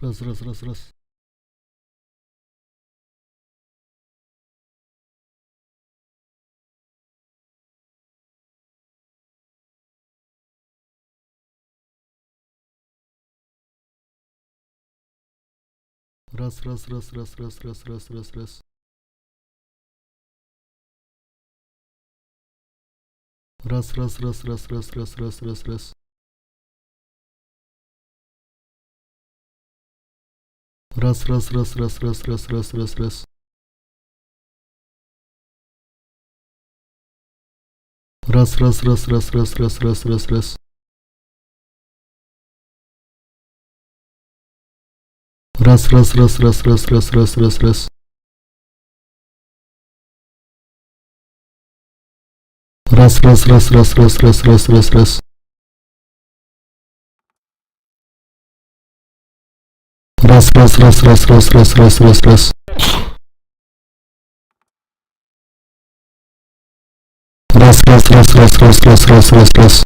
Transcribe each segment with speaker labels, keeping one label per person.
Speaker 1: Раз, раз, раз, раз. Раз, раз, раз, раз, раз, раз, раз, раз, раз. Раз, раз, раз, раз, раз, раз, раз, раз, раз. Раз, раз, раз, раз, раз, раз, раз, раз, раз. Раз, раз, раз, раз, раз, раз, раз, раз, раз. Раз, раз, раз, раз, раз, раз, раз, раз, раз. Раз, раз, раз, раз, раз, раз, раз, раз, раз. Раз, раз, раз, раз, раз, раз, раз, раз, раз. Раз, раз, раз, раз, раз, раз, раз, раз, раз.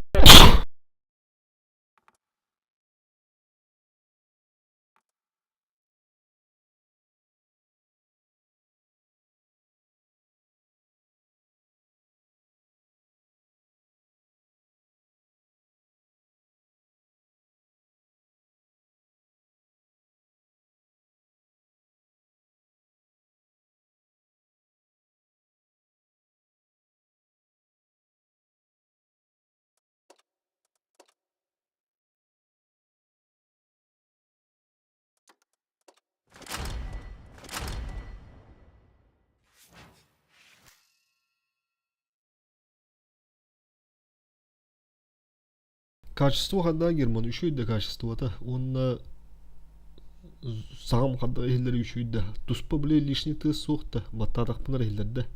Speaker 1: Качество ханна Герман үчүгэй да качествота уонна саҕам ханна иһиллэр үчүгэй да туспа били лишний тыас суох да баттаатахпына эрэ иһиллэр да.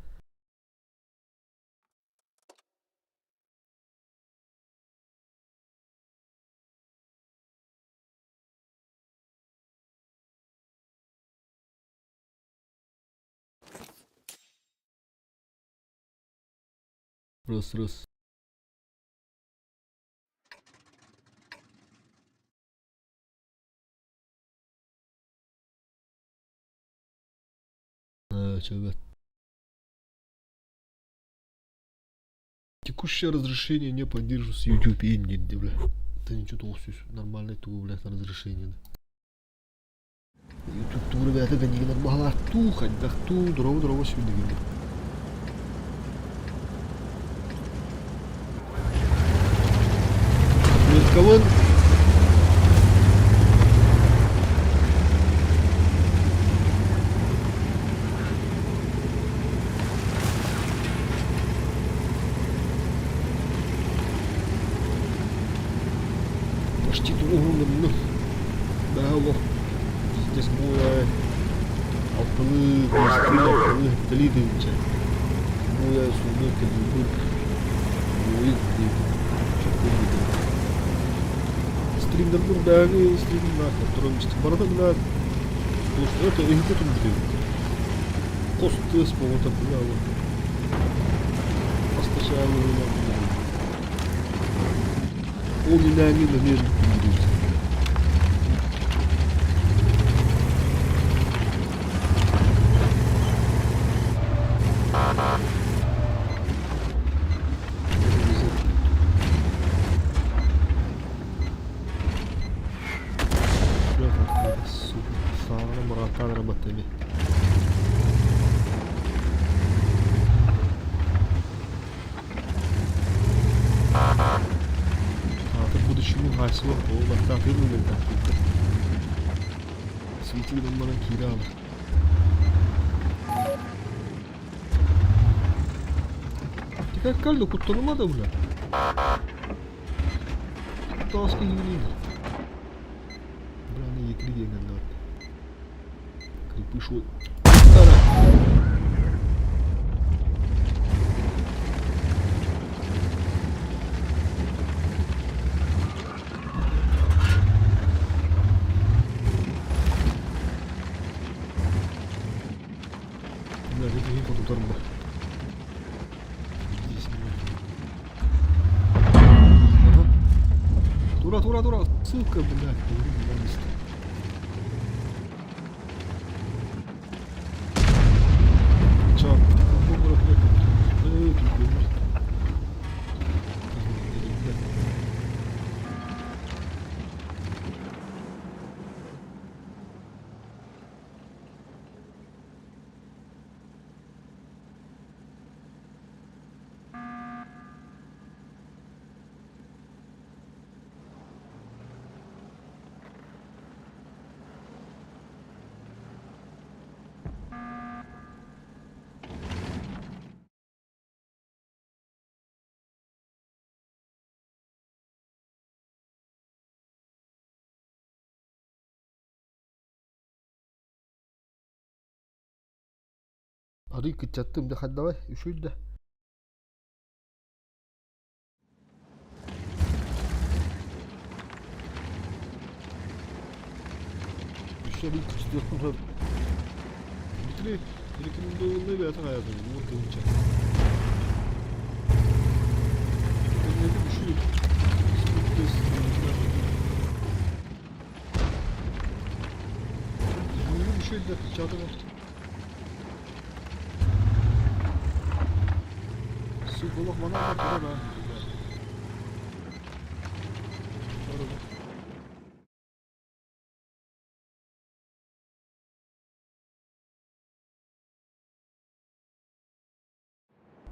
Speaker 1: Раз раз. Чего? Текущее разрешение не поддерживается YouTube и не бля. Это ничего толстый нормальный ту, бля, разрешение. YouTube тугу бэйэтэ ганньыгынан баһалаах туу хайдах туу дорово дорово сүүрдүгүн. Меткабын Почти тугуһуннум. Да, олох пиздец буолар. Алтылыы, биэстии, алтылыы, сэттэлии тыһыынча. Буойа сууну кэлбит буойун диэбит. Чөккөн Стримдербин бэйэни стримнаах туран барыта бля это иһитэ турбут Хос тыас буолбута бля Постачаалыынан Ол инээҥҥин эмиэ бүтүннүүр. Сааҕына мурааттаан эрэ батта ини. Аата будущему хаачыстыба буолбаттаах тыын үлэлээх Свети гынан баран киирэ аалар. Тикаккаллы куттаныма да бля. Таас киһигиниин. Бля, аны екри диэн гыннар. Крепыш Бля, киһи хотутар ба. Ага. Тура, тура, тура. Сука, блядь. Арый кыччаттым да хайдаҕай, үчүгэй да. Үс арый кыччатыахпын сөп. Дмитрий, рекомендованный бэйэтэ хайатын, уон тыһыынча. Интернети үчүгэй. Спид-тест Звугун үчүгэй да кыччатыма. Сука, олох манан да турар а.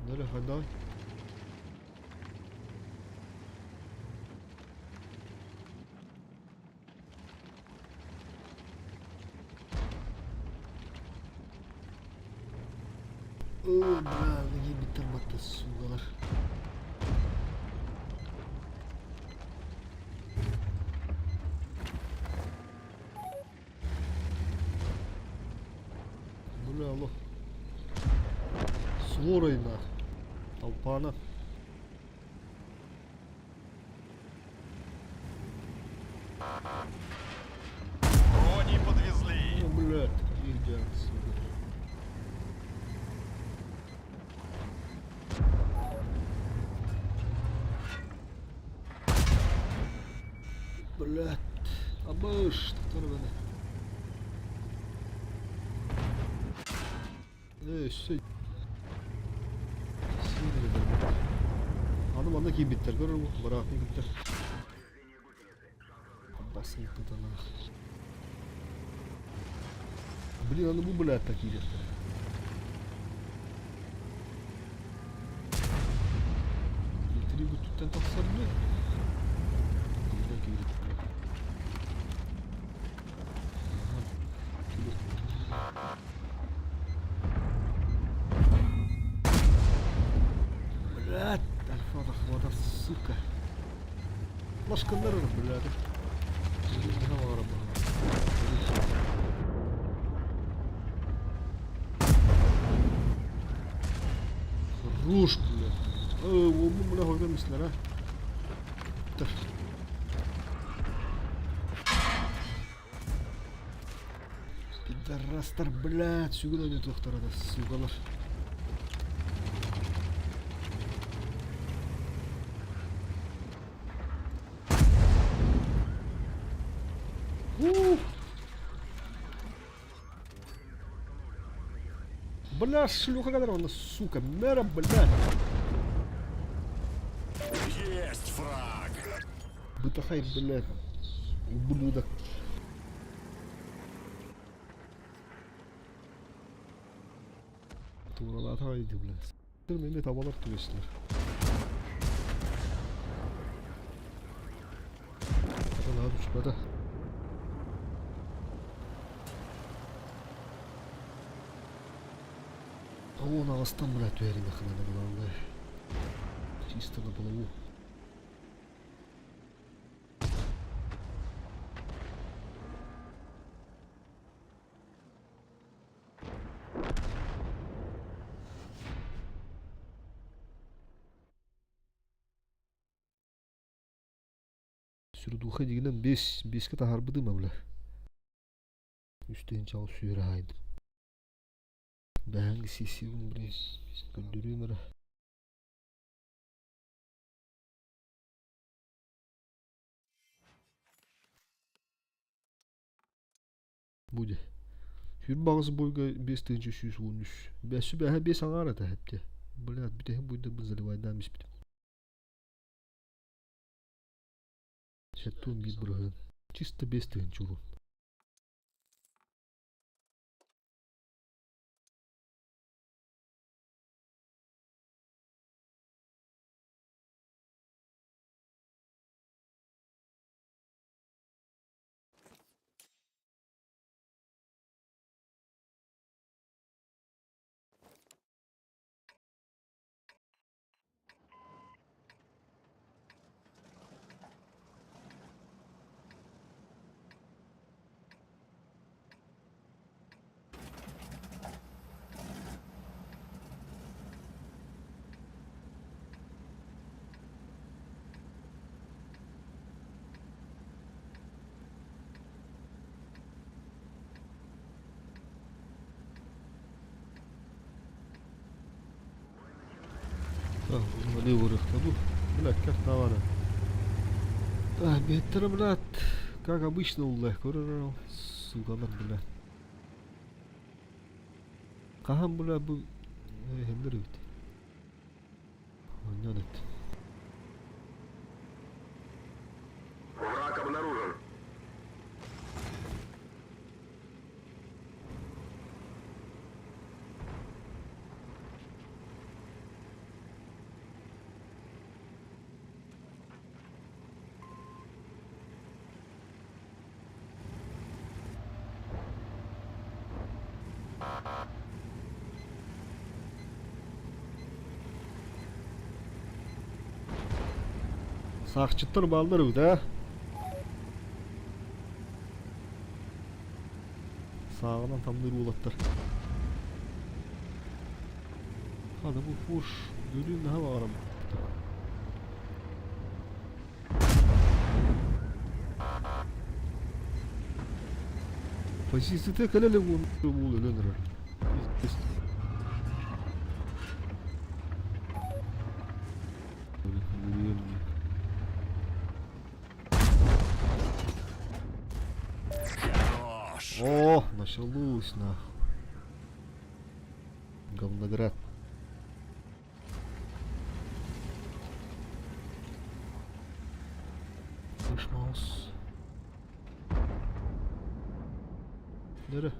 Speaker 1: Нere хайдаҕый? Ой, бля, киирбиттэр батта сугалар. Бля, алло. Сворой нах. Толпана.
Speaker 2: Брони подвезли.
Speaker 1: Ну, блядь, иди отсюда. Блядь, абыш, тохтор бene. Ээ, өссө Аны манна киирбиттэр көрөр бырааппын кытта. Басылтыталаах. Блин, аны бу блядь киириэхтэрэ. Дмитрий бүттүттэн тахсар дуо? Киирэ киирбиттэр. Блядь, альфа захвата, сука. Башкыннар блядь. Хорош, блядь. Э, бля, көрмүслэр, а. Пидорастар, блядь, сүгүн ойнотуохтара да, сугалар. Ух! Бля, шлюха которая, сука, мэра, блядь.
Speaker 2: Есть фраг!
Speaker 1: Бытахай, блядь, ублюдок. Тууралаата иди, блядь. Мени табалар түбэстилэр. Аталаһа түспэтэ. Уон аҕыстан блядь түһэрин ханана главное. Чисто на плаву. Сүрдуха дигинэн биэс биэскэ таһаарбытым бля. Үс тыһыынчаҕа сүүрэ хаайдым. Бэһэҥҥи сиэссийэбин блин көрдөрүөм эрэ. Буде. Сүр баҕас бойга 5313. Бэсү бэһэ биэс аҥаар этэ эптэ. Блядь, бүтэһик буйда бу заливайдаан испитим. 71 бырыһыан. Чисто 5000 урун. Маневрых ну, блядь, как товара. А, Беттер, блядь, как обычно, уллах, сука, блядь. Хаһан, бля, бу эһэллэр эбит. Онньон эт.
Speaker 3: Враг обнаружен.
Speaker 1: Сахчыттар бааллар эбит ээ. Сааҕынан тамныыр уолаттар. Хата бу фуш өлүүн наһаа баҕарам. Позицията кэлэ илик уол өлөн эрэр.
Speaker 2: Хорош!
Speaker 1: О, началось нахуй. Говноград. Мышь маус. Nere?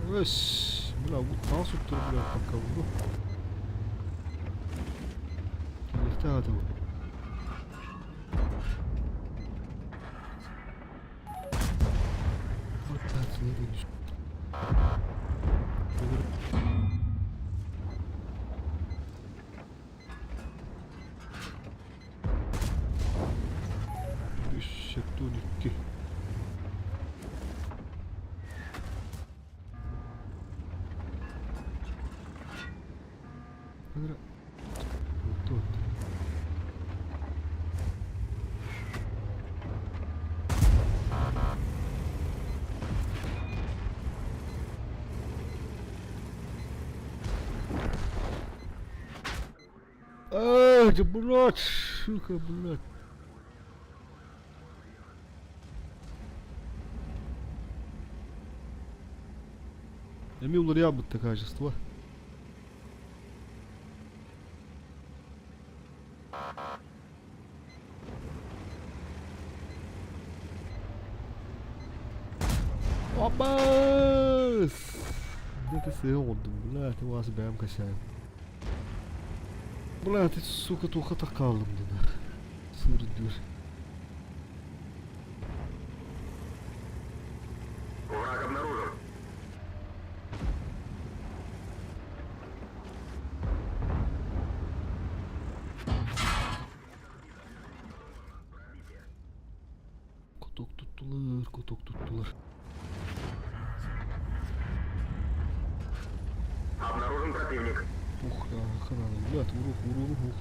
Speaker 1: Өс, бля, уттаан суттур, бля, пока бу. Кииртэ аата бу. Үс 72. Тут. Эй, да блядь, сука, блядь. Эмиэ уларыйаабыт качество. Опа! Где-то оҥордум, блядь, у вас бэйэм косяк. Блядь, сука, туохха хааллым дина. Сыр дүр.
Speaker 3: Враг обнаружен.
Speaker 1: Каток туттулар, каток туттулар.
Speaker 3: Обнаружен противник.
Speaker 1: Ух, да, хананы, блядь, урух, урух, ух.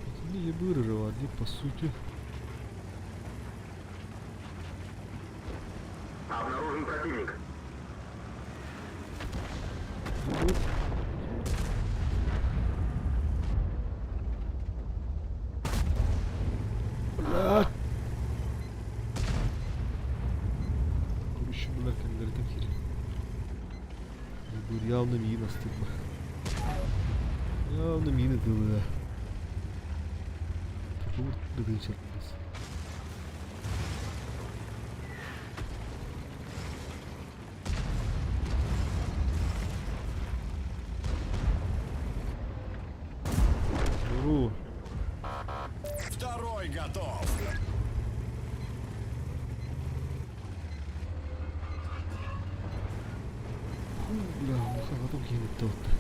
Speaker 1: Итини быырыра дии, по сути.
Speaker 3: Обнаружен противник.
Speaker 1: Вот. Блядь. Короче, бля, кэннилэриттэн киирэн. Бу явно миин астык. Явно миин ытылыа. Тутулук Уру.
Speaker 2: Второй готов!
Speaker 1: Бля, улахан киһи туттар.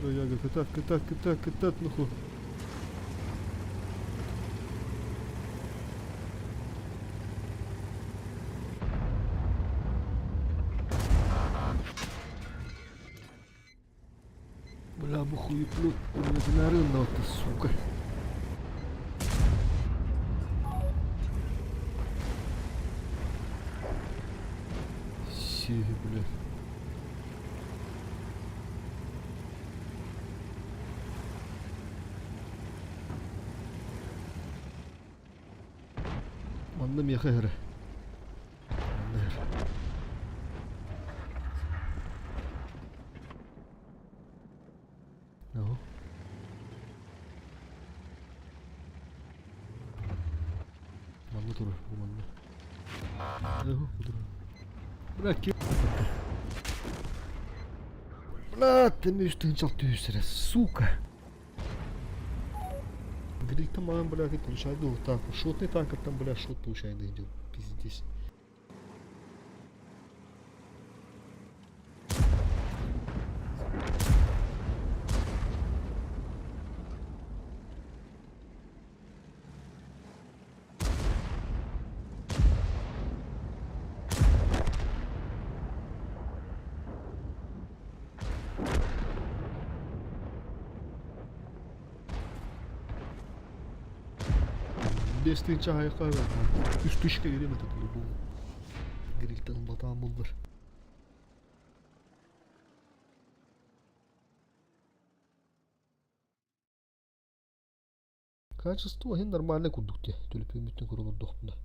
Speaker 1: Рояга кытаат, кытаат, кытаат, кытаат, нахуй. Бля, бу хуеплет, блядь, ты, сука. сүөһү бля. Манна миэхэ иһэрэ. Манна иһэр. Оһо. Манна турар, бу манна. Оһо, бу турар. Бля, ки... Бля, ты үс тыһынчал түһүсэрэ, сука. Грильтан маған, бля, ты получай был танк. Шотный танк там, бля, шот получай, да идет. Пиздец. Биэс тыһыынча аһайахха үс тысячка кириэн этэ по-любому. Грильтан батаан буллар. Качество иһин нормальный курдук дии, төлөпүөммүттэн көрө олордохпуна.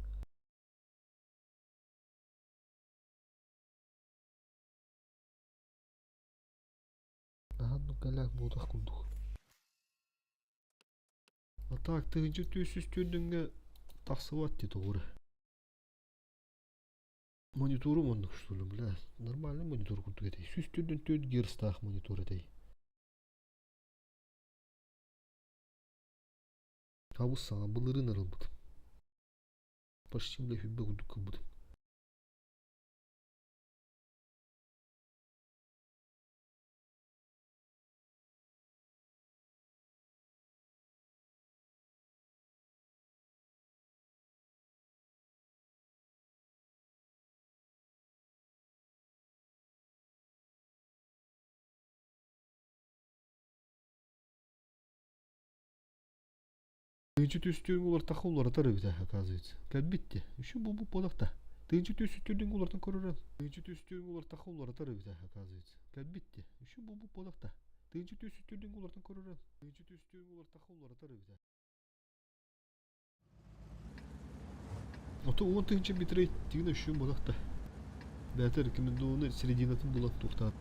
Speaker 1: Наһаа кэлээх буолуох курдук. А так тыһыынча 404 тахсыбат дии тоҕо эрэ. Мониторум оннук что ли, бля, нормальный монитор курдук этэй. 104 герцтаах монитор этэй. Абыс саҥа былырыын арылбытым. Почти бля хүббэ курдук кылбытым. Тыынчы түстүүҥ улартахха уларытар эбит оказывается. Кэлбит дии. Еще бу буолах да. Тыынчы түстүүрдүҥ улартан көрөрөн. Тыынчы түстүүҥ улартахха уларытар эбит оказывается. Кэлбит дии. Еще бу буолах да. Тыынчы түстүүрдүҥ улартан көрөрөн. Тыынчы түстүүҥ улартахха уларытар эбит. Ото 10 тыһыынча битрейт тигин өшүөн буолах да. Бэйэтэ рекомендованный серединатын булан туохтаат.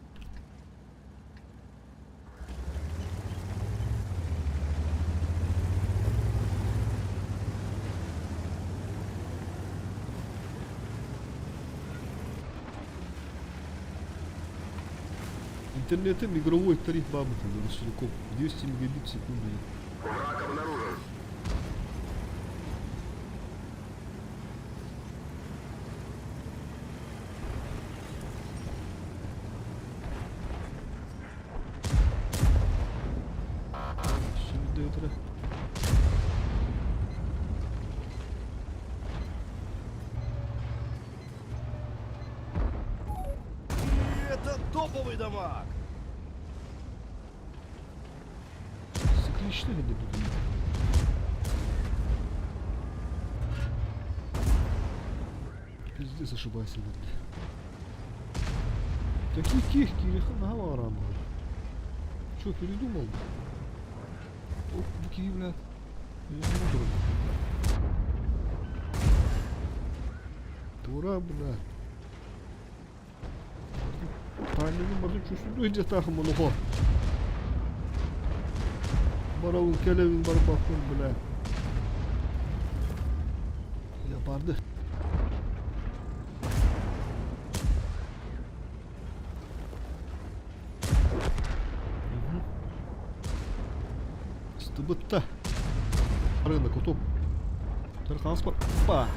Speaker 1: Интернетим игровой тариф бабыты Ростелеком 200 мегабит в секунду.
Speaker 3: Враг обнаружен.
Speaker 1: Şimdi ötürü.
Speaker 4: Это топовый дамаг!
Speaker 1: Цикличный это будет. Пиздец, ошибайся, блядь. Такие кихки или хана Чё, передумал? Ох, буки, бля. Я не буду. Тура, бля. Таанньыгын барытын чувствую дьатаахым онохо. Барабын кэлэбин барбаппын, бля. Я барды. Стыбытта. Рынок утоп. Транспорт. Па.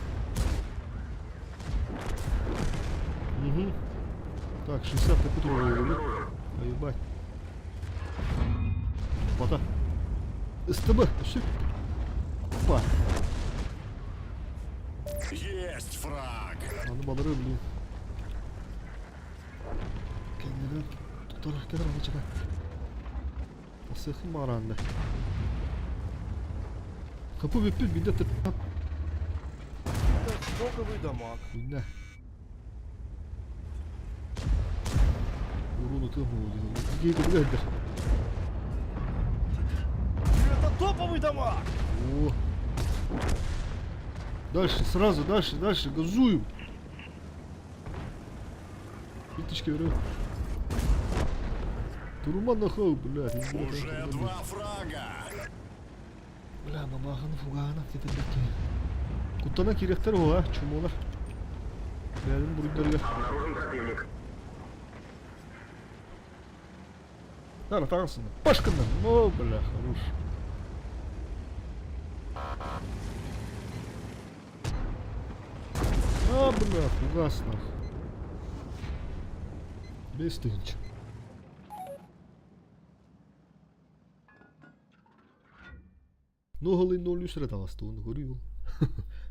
Speaker 1: Угу. Так, 60
Speaker 3: Враг
Speaker 1: который
Speaker 3: обнаружен.
Speaker 1: А ебать. Пота. СТБ. Все. Па.
Speaker 2: Есть фраг!
Speaker 1: Аны балары, блин. Кеңерен. Тутар, кеңер аны чыга. Асыхын маранды. Капы бүппүт бидде тып.
Speaker 4: Это стоковый дамаг.
Speaker 1: Билне. Ытыам Киһи көбүлэһэллэр.
Speaker 4: Это топовый дамаг!
Speaker 1: О. Дальше, сразу, дальше, дальше, газуем. Итичке берем. Турман нахуй, блядь.
Speaker 2: Уже два фрага!
Speaker 1: Бля, бабаханы фуганы где-то битти. Куттана кириэхтэр уһа, чумолар. Бэйэлэрин буруйдарыгар.
Speaker 3: Обнаружен противник.
Speaker 1: Нара, таҕысына. Пашканнар. О, бля, хорош. А, бля, фугас нах. Бэс тыһыынча. Ноһалый 0-3 эрэ таҕыста уонна көрүү ол.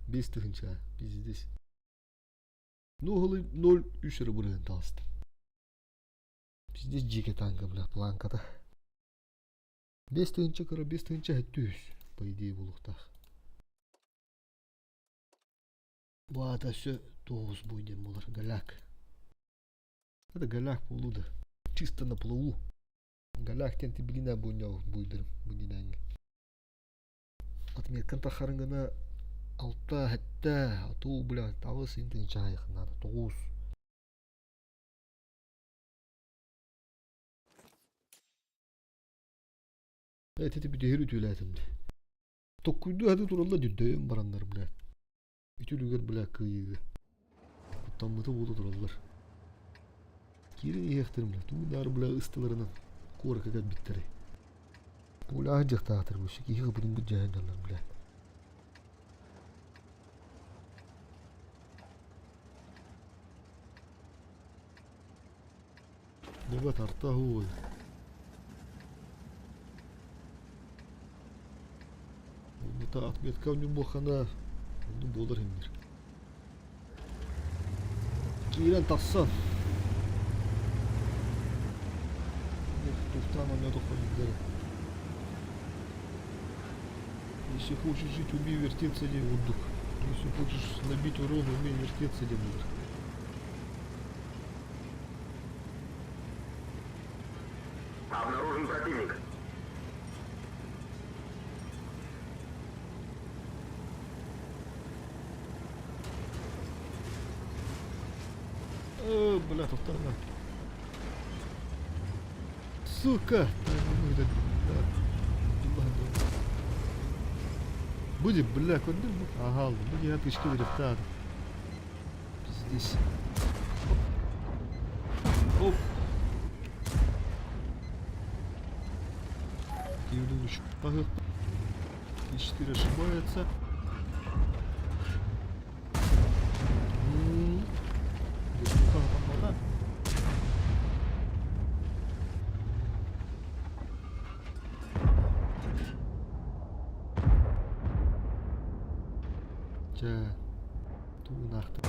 Speaker 1: 5 тыһыынча, пиздец. Ноһалый 0-3 эрэ бырыһын таҕыста. Пиздец дьиикэ танка, бля, планката. 5 тыһыынча кыра, 5 тыһыынча 700, по идее, буолуохтаах. Бу аата өссө тоҕус буй диэн буолар, голяк. Это голяк буолуу да. Чисто на плаву. Голяк диэн тибилинэ буйнау буйдырым бунинээҥҥэ. Отметкан тахарын гына алта, сэттэ, атуу, бля, таҕыс тыһыынча наада, тоҕус. Эти бүтүһүр үтүөлээтим дии. Токкуйдуу хаты туралла дүрдөйөн бараннар, бля. Үтүлүгэр, бля, кыайыыга. Куттаммыты буола тураллар. Киирэн иһиэхтэрин, бля, туу наар, бля, ыстыларынан куоракка кэлбиттэрэй. Пуля дьахтаатыр бу киһи кыбытын быдьаһан дьаллар, бля. Небет арта хуй. Онно отметка ньумуохана онну буолар иһиннэр. Киирэн тахсан. Туфтан онньотоххо Если хочешь жить, умей вертеться, не воздух. Если хочешь набить урон, умей вертеться, не буду.
Speaker 3: Обнаружен противник.
Speaker 1: О, бля, повторно. Сука! Да, Будет, бля, куда? Ага, бу я тычки верифтар. Пиздец. Оп. Оп. И4 ошибается. Где-то там вода. Чэ, туунахта.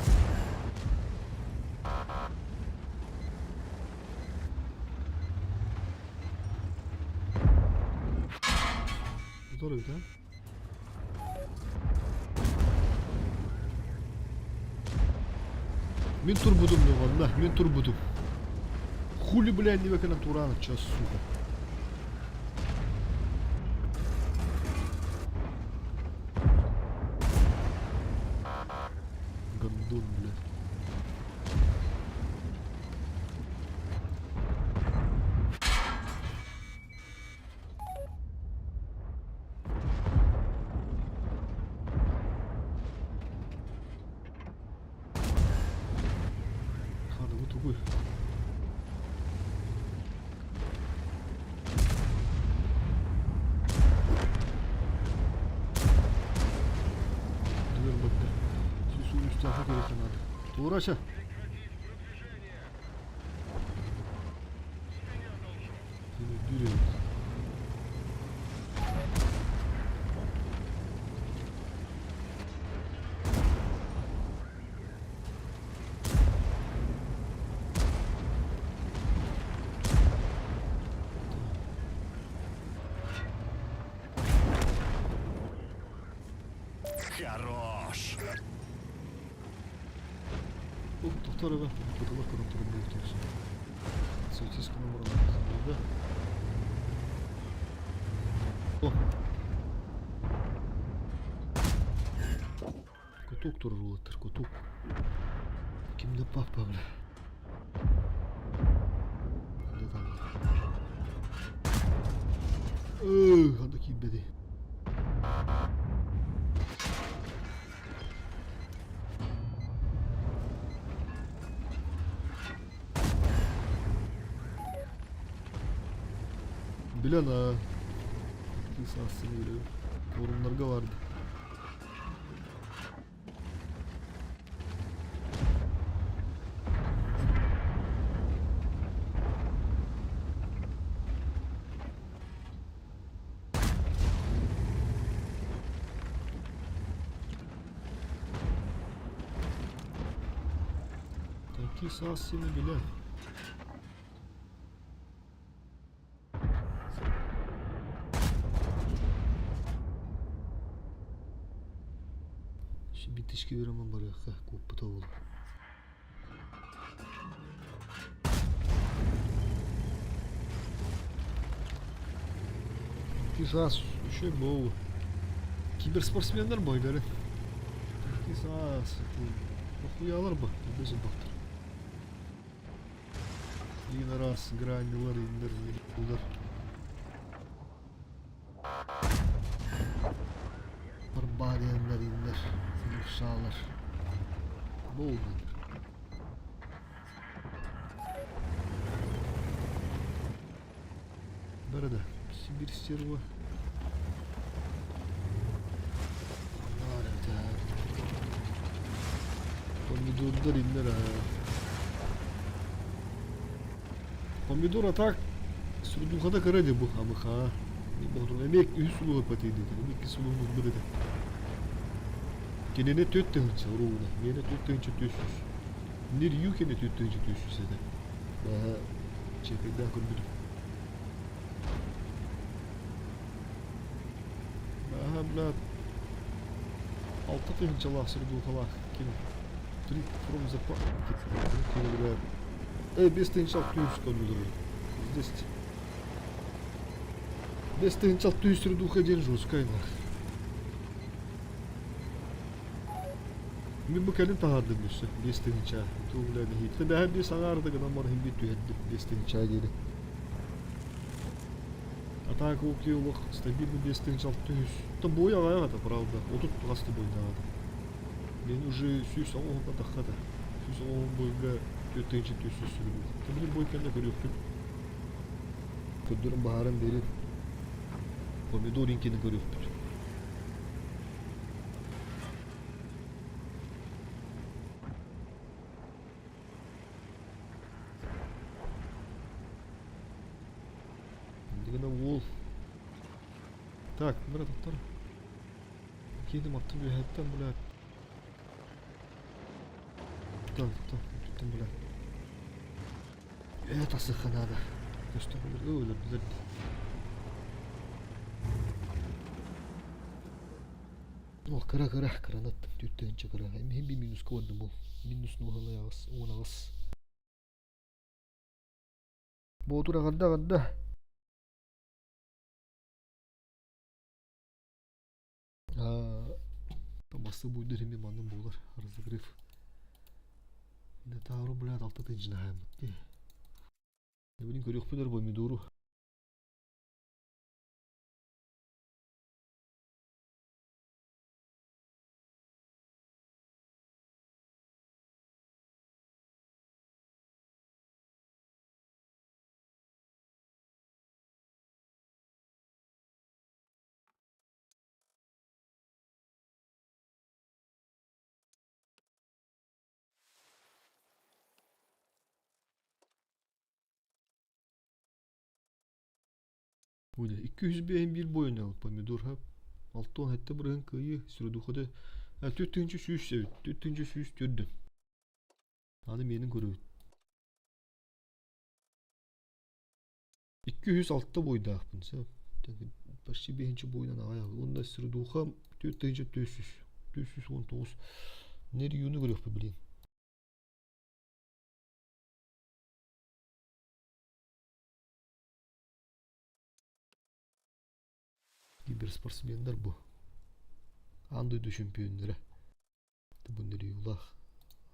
Speaker 1: Здорово, да? Мин турбутум да, мин турбутум. Хули, бля, не векана турана, час, сука. Гандон, бля. Хада, вот другой. Дверь батта. Сүүс үстээхэ кириэххэ наада. Туораша. Дүр эбит.
Speaker 2: Хорош!
Speaker 1: Оп, тохтор эбэ. Тутулар көрөн туран буолуохтаах. Сосисканы баран О! Кутук турар уолаттар, кутук. Ким да папа, бля. Да там. Анда киирбэти. Билэн аа. Кыыс аассын билэбин. Форумнарга барды. Такие саас сини билэн. Битишки беремин барыахха куоппута буолуо. Ити саас үчүгэй буолуо. Киберспортсменнар бойдары. Ити саас охуялар ба, без убактар. Иин араас гранилар, иннер, улар. Барбарианнар, иннер, левшалар. Болдунар. Борода. Сибирь стерва. Помидордар иннер Помидор а так сурдухада кыра дии бу амыха. Эмиэ үһүс сулуһу патыйдыта, эмиэ икки сулуһу ылбыт этэ. Кинини түөрт тыһыынча уруулуна, миэнэ түөрт тыһыынча түөрт сүүс. Нирью кини түөрт тыһыынча түөрт сүүс этэ. Баһа чекайдаан көрбүтүм. Баһа, блядь, алта тыһыынчалаах сурдухалаах ким Три from the park. Бес тыһыынчалаах түүс көрдүлэр. Здесь бес тыһыынчалаах түүс сурдуха диэн жесткай нах. Мин бу кэлин таһаардым өссө биэс тыһыынча. Туу бля нэһиитэ бэһэ биэс аҥаарда гынан баран иһин биир түһэрдим биэс тыһыынча диэри. А так окей олох стабильно биэс тыһыынча алта үс. То бой аҕайах это правда. Отут хаста бойдаах этэ. Мен уже сүүс оҕоһун атахха да. Сүүс оҕоһун бойга түөрт тыһыынча түөрт сүүс сүрүбүт. Билин бой кэннэ көрүөхпүт. Көрдөрөн баһааран биэрин. Помидор инкини көрүөхпүт. Гына уол. Так, брат, тоқтар. Киһитим аттын үөһэттэн, блядь. Туттан, туттан, туттан, блядь. Ээ, тасыхха наада. Көстө өлөрдүлэр. О, кыра кыра, кыраны аттым, түөрт тыһыынча кыра. Эмиһин би минуска бардым ол. Минус нуоһалай аҕыс, уон аҕыс. Боотур аҕарда аҕарда. Бастыы буйдур ими маннык буолар разогрев. Минотавру, блядь, алта тыһыынчаны аһааммыт дии. Билин көрүөхпүт өр помидору. Буде 205 биир бойун помидор хап. Алта сэттэ бырыһын кыайыы Срудухада түөрт тыһыынча сүүс эбит. Түөрт тыһыынча сүүс төрдүн. Аны миэнин көрөбүт. 206 бойдаахпын сөп. Почти бэһинчи бойунан аҕай Уонна Срудуха түөрт тыһыынча түөрт сүүс. Түөрт сүүс уон тоҕус. Нерюну көрүөхпүт блин. Киберспортсменнар бу. Аан дойду чөмпүйүөннэрэ. Бу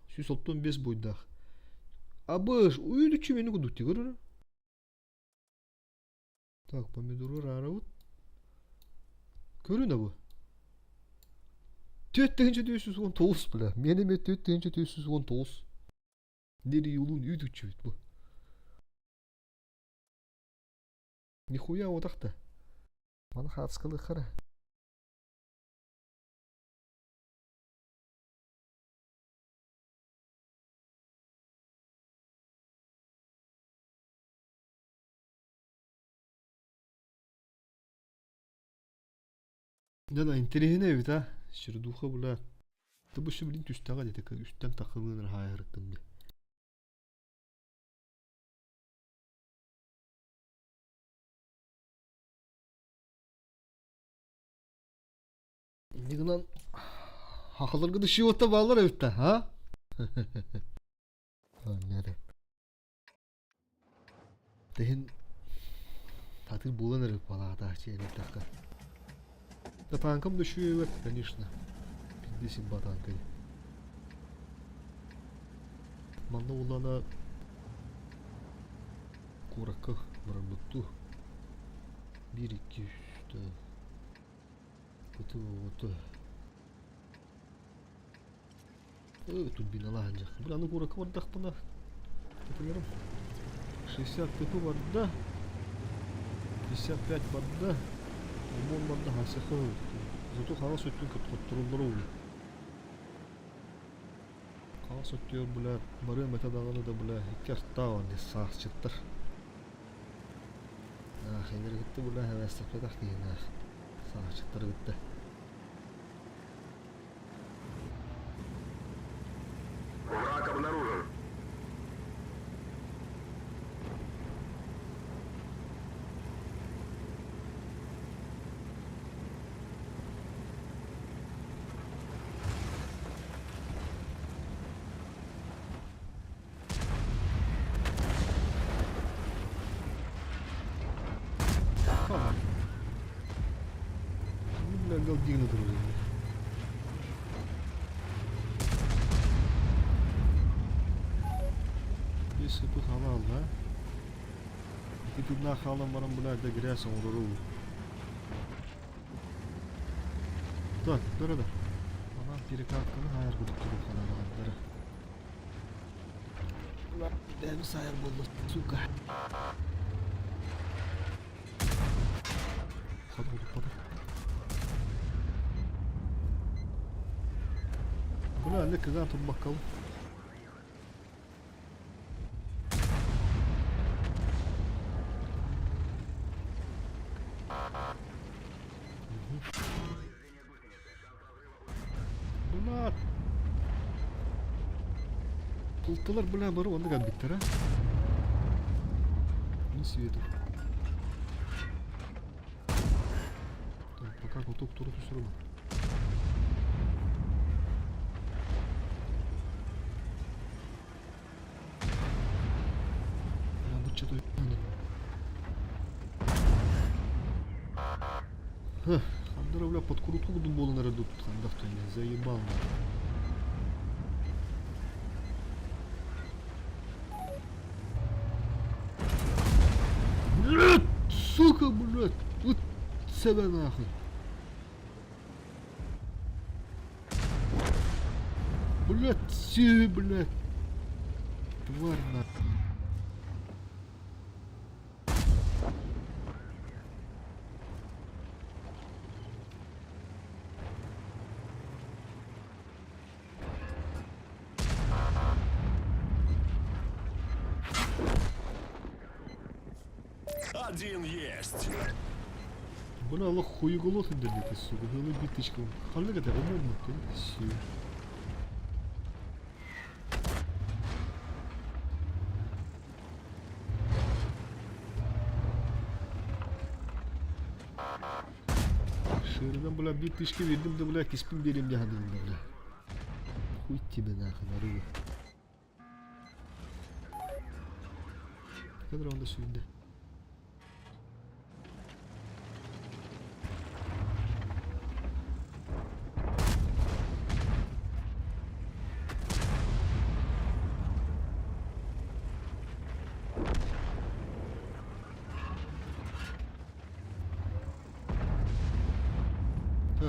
Speaker 1: 165 буйдаах. Абыш, уйдуччу мени кудук тигер. Так, помидору раарабыт. Көрүн бу. 4419 бля. Мени ме 4419. Нери юлун үйдүччүбүт бу. Нихуя отахта. Маны хаацкалыхара. Да, интэриэһинэй эбит а. Сердуха бля. Ты бу блин түстэҕэ дии үстэн тахылыын хаайарыттым дии. Инньэ гынан хахаларга да шиота бааллар эбит да, а? Аннары. Тэһин татыр буолан эрэр палаата чиэнэттэххэ. Да танкам да үчүгэй конечно. Пиздец имба танкай. Манна улана куоракка барарбыттуу. Биир, икки, үс, Кытыл турбиналаһан дьах. Бу аны куоракка бардахпына этилэрим 60 тыпы барда, 55 барда, омон барда хасыхы. Зато хаҕас өттүн хоттороллоро уһу. Хаҕас өттүгэр бля барыам этэ даҕаны да бля икки артаах онде саахчыттар. Аах, кытта бля хэвээстэппэтэх киһи аах. Саахчыттары кытта.
Speaker 3: Враг обнаружен.
Speaker 1: Ха. Ну, бля, галдигна дружина. Биир сыпы хаалла. Ити тыыннаах хаалан баран, бля, да грязь оҥорору. Так, дорода. Онон перекатканы хаайар курдук туруохханааҕардара. Бэйэм саайар буолла, сука. Ходу, Бля, не кыгаан турбаккабын. Бля. Култалар, бля, бары оннук кэлбиттэр, а? Мин свету. Так, пока кутук туру түсіріп. Бля, бу что-то Хандара, бля, подкрутку буду буолан эрэ тут хандах заебал Блядь, сука, блядь, вот себя нахуй. Блядь, си, блядь. Тварь нахуй.
Speaker 2: Один есть.
Speaker 1: Бля, Allah хуеголот индердите, сука. Хылы биточка. Ханнык это умом ты. Си. Шырынан, бля, биточка бердим да, бля, киспин берем дия да, бля. Хуй тебе нахуй, нарыга. Kadar onda sүйүндэ.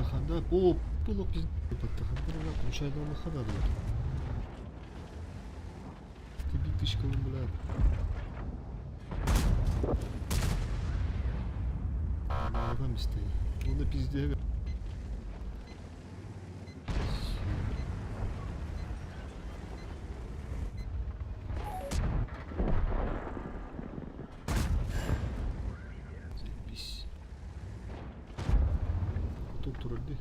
Speaker 1: Ханда, ханда, о, было пиздец, ханда, включай на ханда, Ты биточка, блядь. Там стоит. Ну на пизде. Заебись. Хотуп турар дии.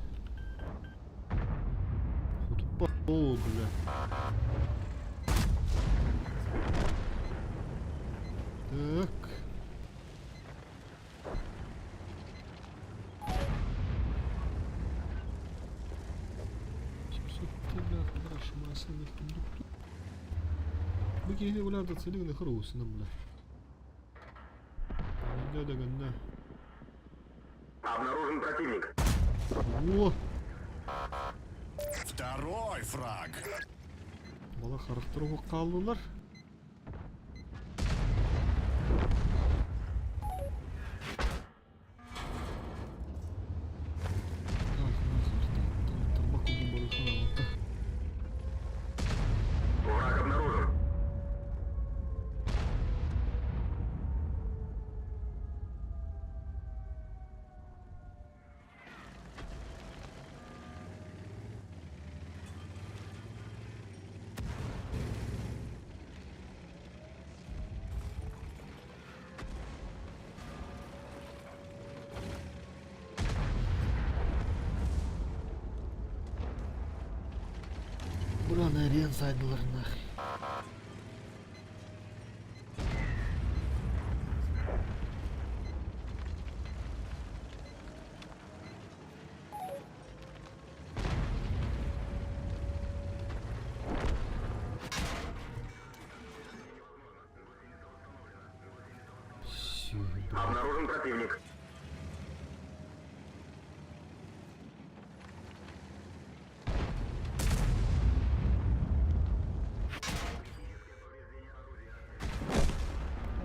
Speaker 1: Хотуппа. О, бля. Так. Бу киһини бля зацелил хороусынан бля. Да да да.
Speaker 3: Обнаружен противник.
Speaker 1: О!
Speaker 2: Второй фраг.
Speaker 1: Бала харахтар хааллылар. Так, тарбак курдук.
Speaker 3: Враг обнаружен.
Speaker 1: Бля, эрийэн сайдылар нахуй. Всё, бля.
Speaker 3: Обнаружен противник.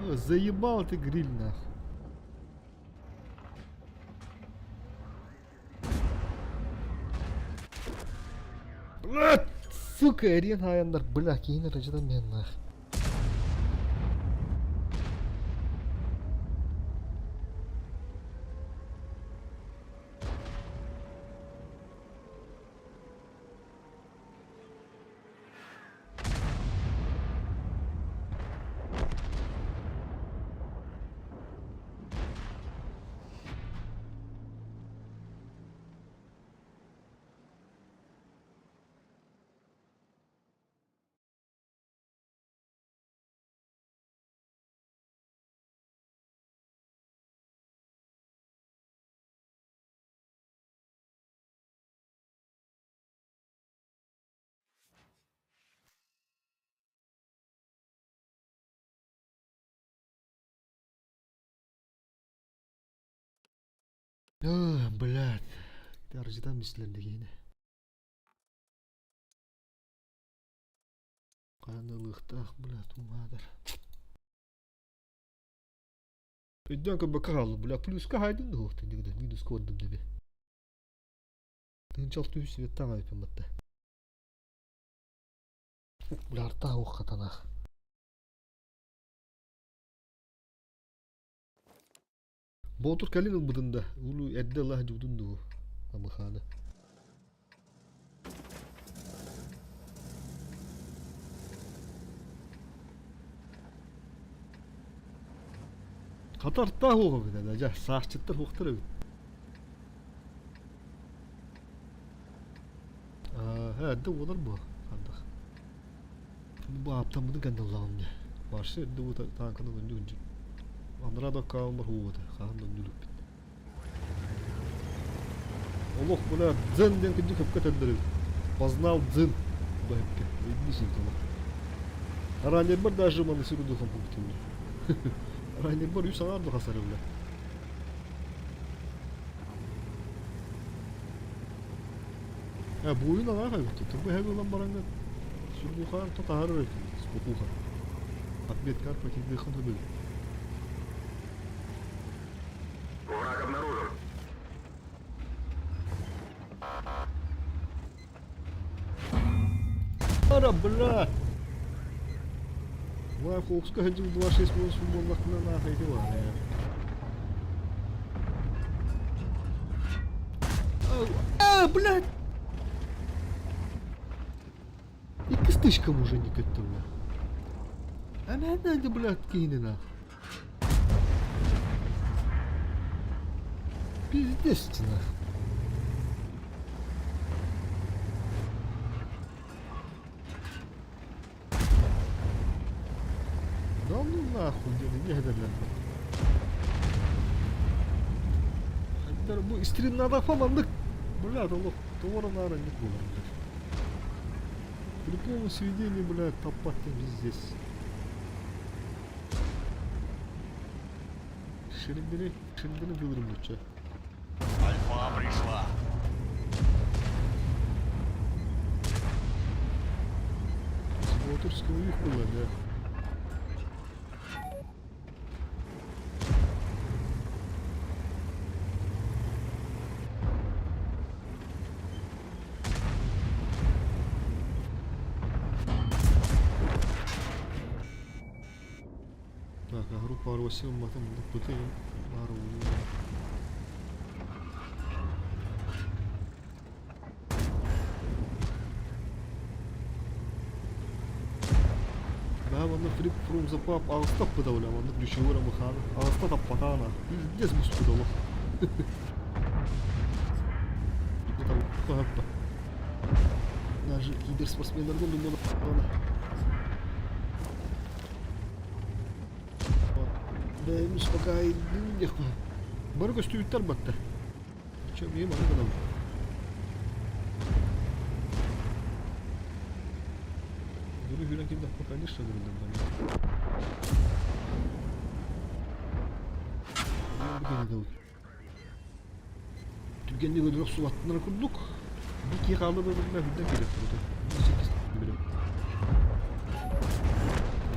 Speaker 1: О, заебал ты гриль нахуй. Блядь, сука, эрийэн хаайаннар, бля, киһини рыжыдан мен нах. Ой, блядь. Аржыдан бислер киһини. Хаанылыктаах, блядь, умадар. Өйдөөн көрбөккө хааллым, бля, плюска хайдын да хуохтан дигде, минус көрдүм деби. Тыынчал түһүс светтан айпын батта. Бля, артаа уох хатанах. Боотур кэлин ылбытын да, улу эрдэ ыла сылдьыбытын дуу, Амыхааны. Хата артаах уоҕа эбит дьэ, саахчыттар уохтар эбит. Аа, эрдэ уолар буо, хандах. Бу ааптаммытын кэннэ ыллаҕым дии. Маршы эрдэ уу тааҥканы өнньү күндү. Анараа да аккааммар һуугута, хаһан да өнньүлүкпүт. Олох бля дзен диэн күндү хөпкө этэллэр эбит. Познал дзен бэһэккэ. Заебись эбит олох. Раннербар даже маны сүрүн пункту. Раннербар үс аҥаар да хасар бля. Э, буойун аҥаар хайбыт. Турбу эһэги ылан бараҥҥын сүргухаан то таһаарар эбит. Спокуха. Отметка арпатидыхан хөбүл.
Speaker 3: Враг обнаружен.
Speaker 1: Ара, бля! Лайфхокска сылдьыбыт 2-6 буоллахпына наах ити баар А, блядь! Иккис тычкам уже не көттө, бля. Эмэһэн блядь, киһини нах. Пиздец ты нах. Да ну нахуй, диэн не хэдэллэр. Хайдар бу стримнадахха маннык блядь, олох тоҕо наара инник буолар, блядь. При полном сведении, блядь, таппат пиздец. Шириндини, шириндини кылырым бучча.
Speaker 2: Альфа пришла.
Speaker 1: Боотурского их было, да. Так, а группа Россия матым бытын бары. Баа манна Flip from the Pub аҕыста пытабыла маннык дьүчүгүрэ мыхааны аҕыста таппатаана пиздец буспут олох. Даже киберспортсменнарга думала. Бэйэм успокаивайдым диэх Бары көстүүттэр батта. Чем им аны гынабын. Дөрү хүрэн киирдэхпэ, конечно, гырыллым Түргэнник өлөрөх субаттынар курдук. Бу киһи хаалла да биллэ үрдэн киирэр турда. 8 билем.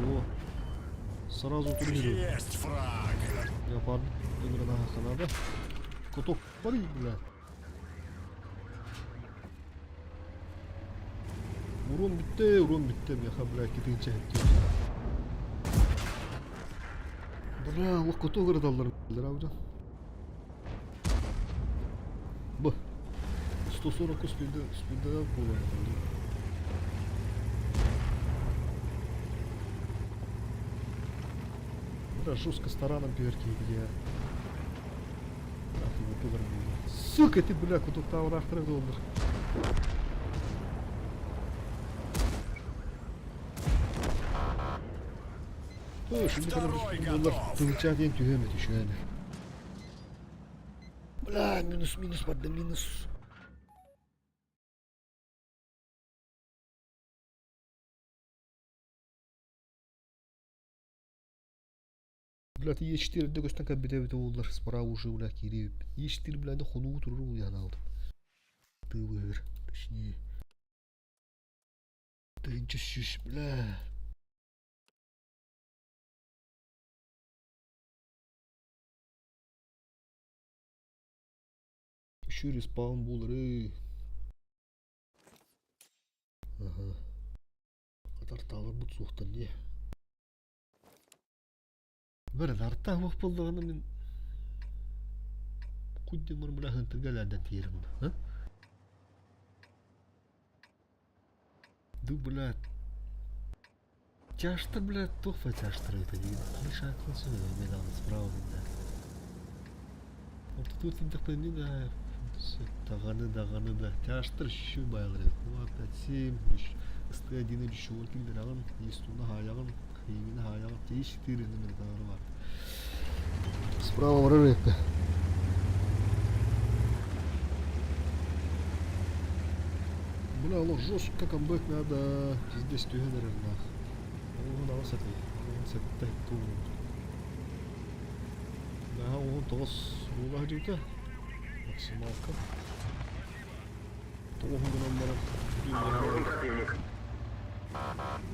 Speaker 1: О, сразу турнир.
Speaker 2: Есть фраг.
Speaker 1: Леопард ыҥырана Канада. Коток барый, бля. Урон бүттэ, урон бүттэ, миэхэ, бля, китинчэ Бля, олох коток ырыталлар, бля. Бу. 140 спиды, спиды буолар. Бля, жестко с тараном перки, где. Сука ты, бля, кутуктаабыраахтара буоллар.
Speaker 2: Второй
Speaker 1: Буоллар
Speaker 2: готов.
Speaker 1: тыһыынча диэн түһүөм этэ үчүгэй. Бля, минус, минус барда, минус. Бля, ты Е4 көстөн кэлбитэ эбитэ буоллар, справа уже, бля, киириэбиппит. Е4, бля, да хонуу турар уйанаабытым. Тыыбыһыгар, точнее. 1100, бля. Еще респаун буолары. Аха. Атартааларбыт суохтар дии. Бары артаах буоллаҕына мин куйдумар бля хантырга лээдэн тиийэрим а? Ду, бля, Тяжто, бля, туох тяжтар это диир. Миша справа да. Ортотугар тиийдэхпинэ да даҕаны даҕаны да тяжтар үчүгэй баайалар эбит. 2, 5, 7, СТ1 үчүгэй киллэрэҕин, Истуна хаайаҕын, Химини хаайаҕын, Т4 номердары бар. Справа барар эбиппин. Бля, олох жестко камбэк надо. Пиздец түһэн эрэр нах. Уһун аҕыс этэй. Уһун сэттэ туун. Наһаа уһун тоҕус буола сылдьыбыта. Максималка. Тоҕуһун гынан баран
Speaker 3: Обнаружен противник.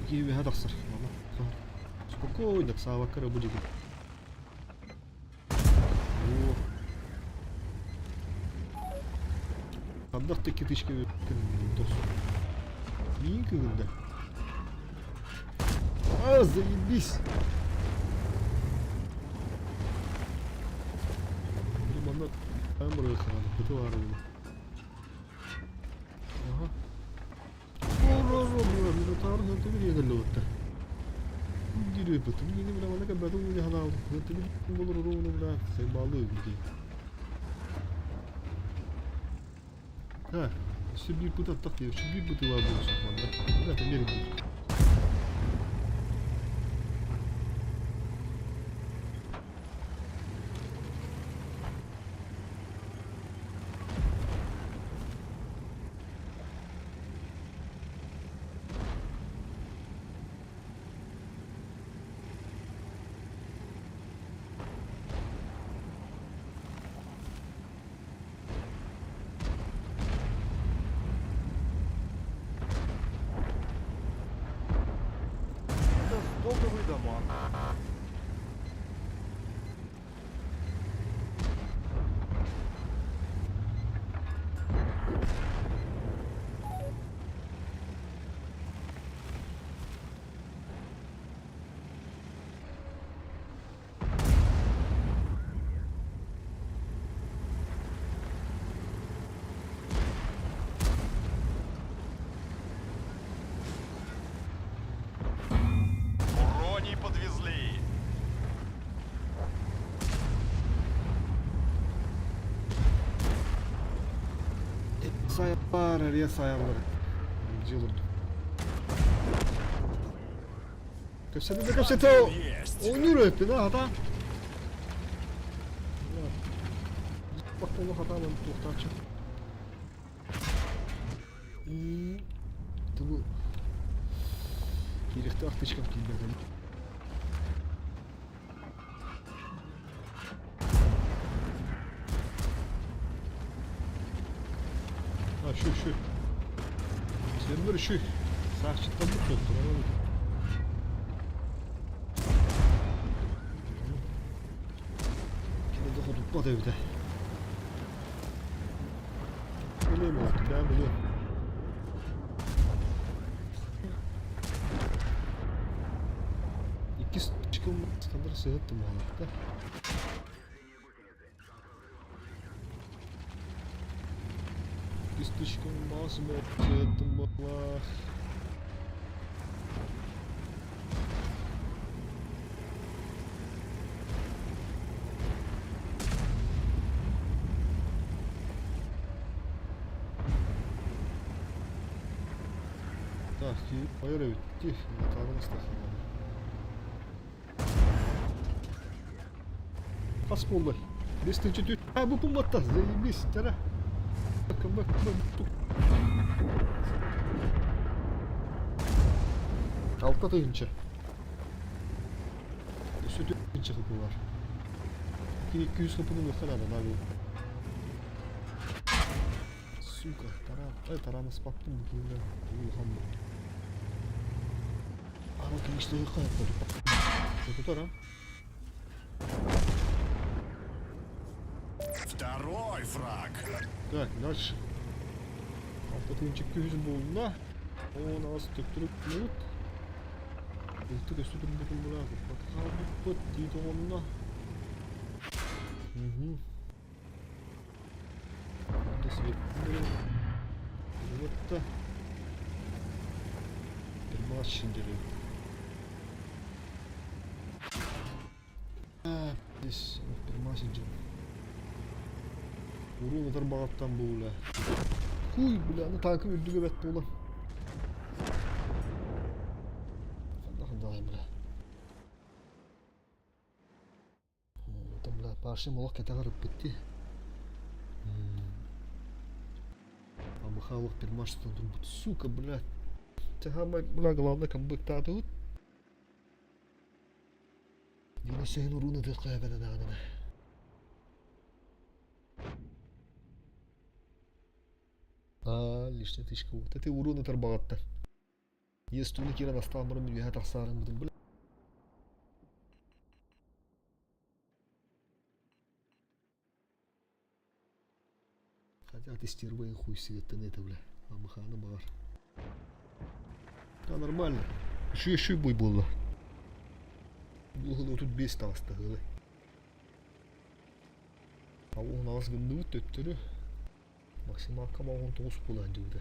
Speaker 1: Киһи тахсар. Спокойно, саабакка эрэ бу диэки. О. Ханнах да китичка тос. Миин кыгында. А, заебись! Бу манна камера хааны быты баар була. Аха. Минотавр хантыбыр иэгэллэбиттэр. Дирепытым мини бля манна кэбэтэ ууня ханаабыт. Хантыбыр болор урууну бля сайбаалы үгүтей. Так, өссө биир быт аттах дии, өссө биир бытыылаах буолсун манна. Бля, эмиэ биир.
Speaker 4: Это стоковый дамаг.
Speaker 2: Урони подвезли.
Speaker 1: Сайалар, эрийэ сайаллар. Дьиэ олордум. Кэпсэтэ да кэпсэтэ
Speaker 2: Есть.
Speaker 1: оонньуур эппин а хата. Баттолу хатаан туохтааччы. Тыбы киириэхтээх тычкам киирбэтэ. А, şu şu. Сеннер үчүй. Саахчыттан бут суохтар. Кини да хотуппат эбитэ. Билиэм ол, бэйэм билиэм. Иккис чыкым Искандер сыһыт буоллахта. Иккис тычкым баас сыһыттым буоллах. Так, хайа эрэ бүттү. Натаалын ыстахаана. Хас буоллай? Бес тыһыынча тү... А, бу пумматта, заебись, тара. Алта тыһыынча. Өссө тыһыынча хыпы бар. 200 хыпыны ылыахха наада, наада. Сука, таран, ай, тараныспаппын бу киһи улахан бу. Ара кириштеги кайып а?
Speaker 2: Второй фраг.
Speaker 1: Так, дальше. Алта тыһыынча күһүс буолла. Он аас төптөрү минут. Ылтык өссө турбутун була хаалбыппыт дии тоҕонно. Угу. До свет. Вот Пермач Здесь пермасинджер. Урун ытар баҕаттан бу бля. Хуй, бля, ну танкым үрдүгэ бэт буолан. Ханна бля. Там, бля, паршим олох кэтэҕэр ыппытти. А Михайлов пермашстан турбут. Сука, бля. Самое, бля, главное, комплектатыбыт. Дина сөһүн уруун ытыахха эбэтэ даҕаны. А, лишняя тычка. Вот это уруун ытар баҕаттар. Естуны киирэн астаан баран үөһэ тахсаарын бутун бля. Хотя тестирование хуй света это, бля. А махана баар. Да, нормально. Еще еще бой было. Бу 35 таҕыста ыалы. 68 гынныбыт төттөрү. Максималка 19 буола сылдьыбыта.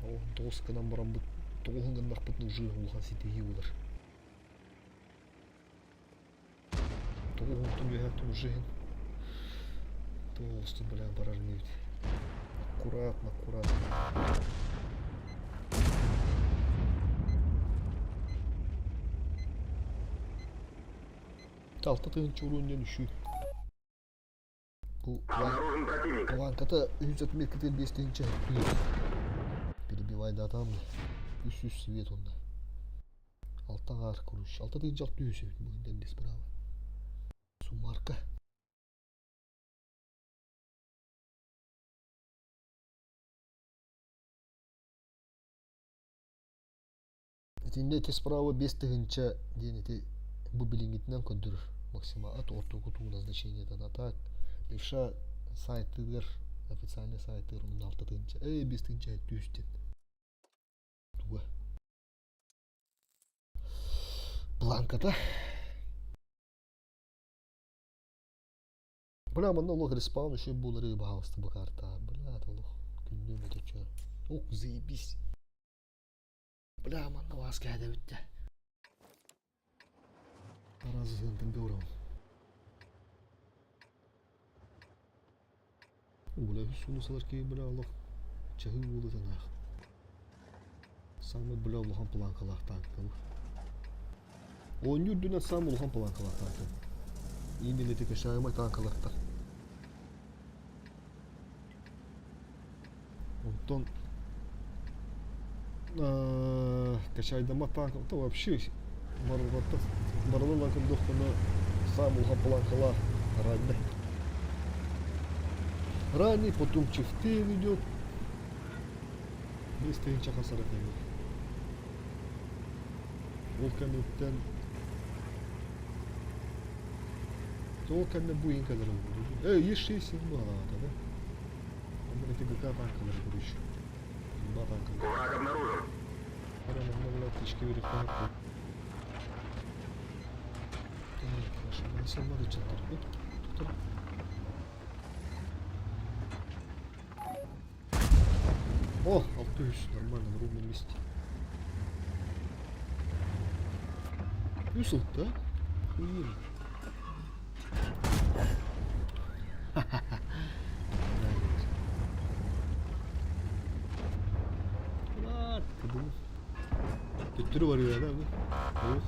Speaker 1: 19 гынан бараммыт тоҕуһун гыннахпытына уже улахан ситиһии буолар. Тоҕуһунтун үөһээттэн уже иһин тоҕустун бля барар инибит. Аккуратно, аккуратно. Алта тыһыынча уруон диэн үчүгэй. Бу
Speaker 3: Обнаружен противник.
Speaker 1: планката үс отметкатын биэс тыһыынча түөрт. Перебивайдаатаҕым да. Үс үс свет онно. Алта аҥаар короче. Алта тыһыынча алта үс эбит бу инден справа. Суммарка. Итиннэ ити справа биэс тыһыынча диэн ити бу билиҥҥитинэн көрдөрөр максима от ортоку туу назначениетын а так левша сайтыгар официальный сайтыгар онно алта тыһыынча эй биэс тыһыынча түс диэн туга планката бля манна олох респаун еще буолары баһаалыста бу карта бля олох күннүү мөтөчө ох заебись. Бля, манна вас кээдэбит дэ. Араас сыһыантан көрөм. Бля, үс суну салар киһи бля олох чаһыы буолутанаах. Самый бля улахан планкалаах танка бу. Оонньуу үрдүнэн самый улахан планкалаах танка. Именно эти кашаемай танкалартар. Онтон качайдаммат танка вообще барылҕаттан барылынан көрдөххүнэ саам улахан планкалаах ранний. Ранний, потом Чифтейн идет. Биэс тыһыынча хасара тэҥэ. Ол кэнниттэн ол кэннэ бу иһин кэлэр Э, Е6 баҕалаата да? Онно ити ГК танкалары короче. Ба танкалар.
Speaker 3: Враг обнаружен.
Speaker 1: Прямо манна бля птички верхом. Так, хорошо. Насылмады чаттар. Туктар. О, 600, нормально, на ровном месте. Үс ылта, Охуенно. Блядь, кыбыл. Төттөрү барыа да бу. Ох.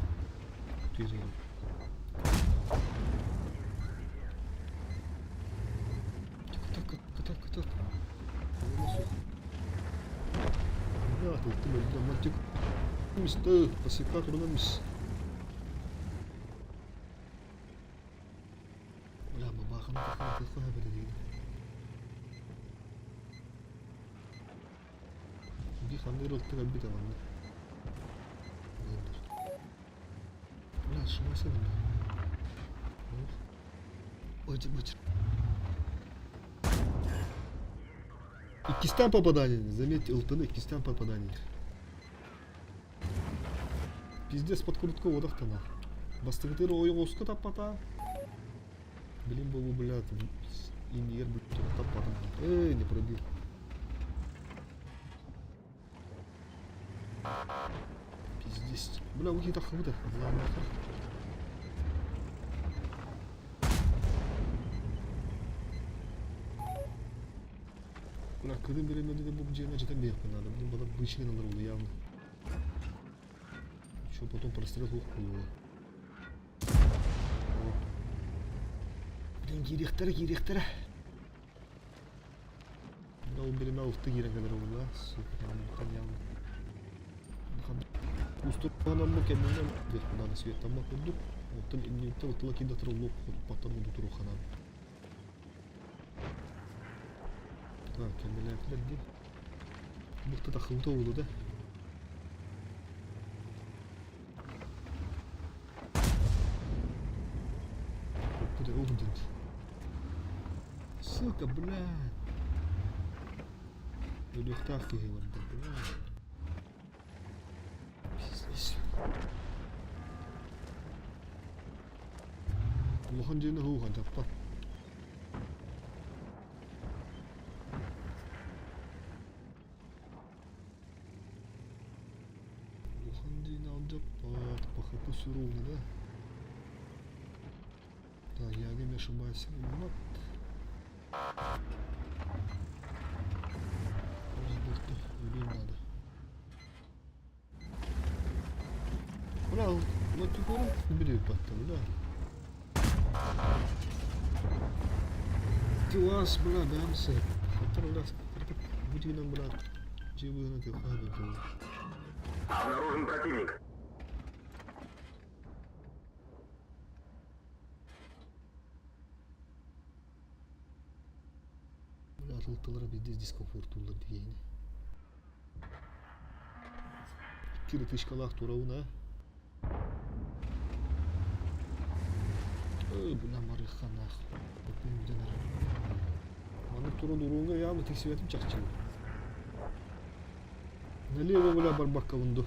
Speaker 1: Тиз Так, так, так, так. Бля, ылтым өлдүм. Мантик. Мисты, посека турунан мис. Бля, бабаханы тахха били Би ханныгыр ылтык өлбүт манна. Бля, шымайса бля. Ой, бычыр. Иккистээн попадание. Заметьте, ылтыны иккистээн попадание. Пиздец подкрутка одахтана. Бастыгытыр ойоҕоско таппата. Блин, был, блядь, иннигэр бүттүр таппатым. Эй, не пробил. Пиздец. Бля, ухи таххыбыта. Бля, кыдым беремedi бу дьиэни дьэтэн биэхпин надо. Блин, балар бычыгын алар буолу явно. Еще потом прострел ух буолуо. Блин, киириэхтэрэ, киириэхтэрэ. Бля, ол биримэ ылты киирэн кэлэр буолла. Сука, там явно. Устурбанаммы кэннинэн диэхпин надо светтаммат курдук. Оттон инниттэн ытыла киирдэ туруллук хотуппаттан уду туруханан. Так, кэннилээхтэр дии. Бухта таххыбыта буолуо да. Куда угден? Сука, блядь. Өлүөхтээх киһи барда, блядь. Пиздец. Улахан дьиэни уһууха дьаппат. Улахан дьиэни алдьаппат. ПХП все ровно, да? Так, я не ошибаюсь. Вот. Ой, надо. Бля, вот ты бери потом, да? Тилас, бля, дамсы. Бүтүнэн бля, дьиэ быһынан
Speaker 3: Обнаружен противник.
Speaker 1: Бля, атылыкталара биирдэ дискомфортуулар диэни. Икки тычкалаах турабын, а? Ой, бля, марыхханаах. Бүтүн бүтэн эрэр. Маннык туран уруунга яамы тиксибэтим чахчы. Налево, бля, барбаккабын ду.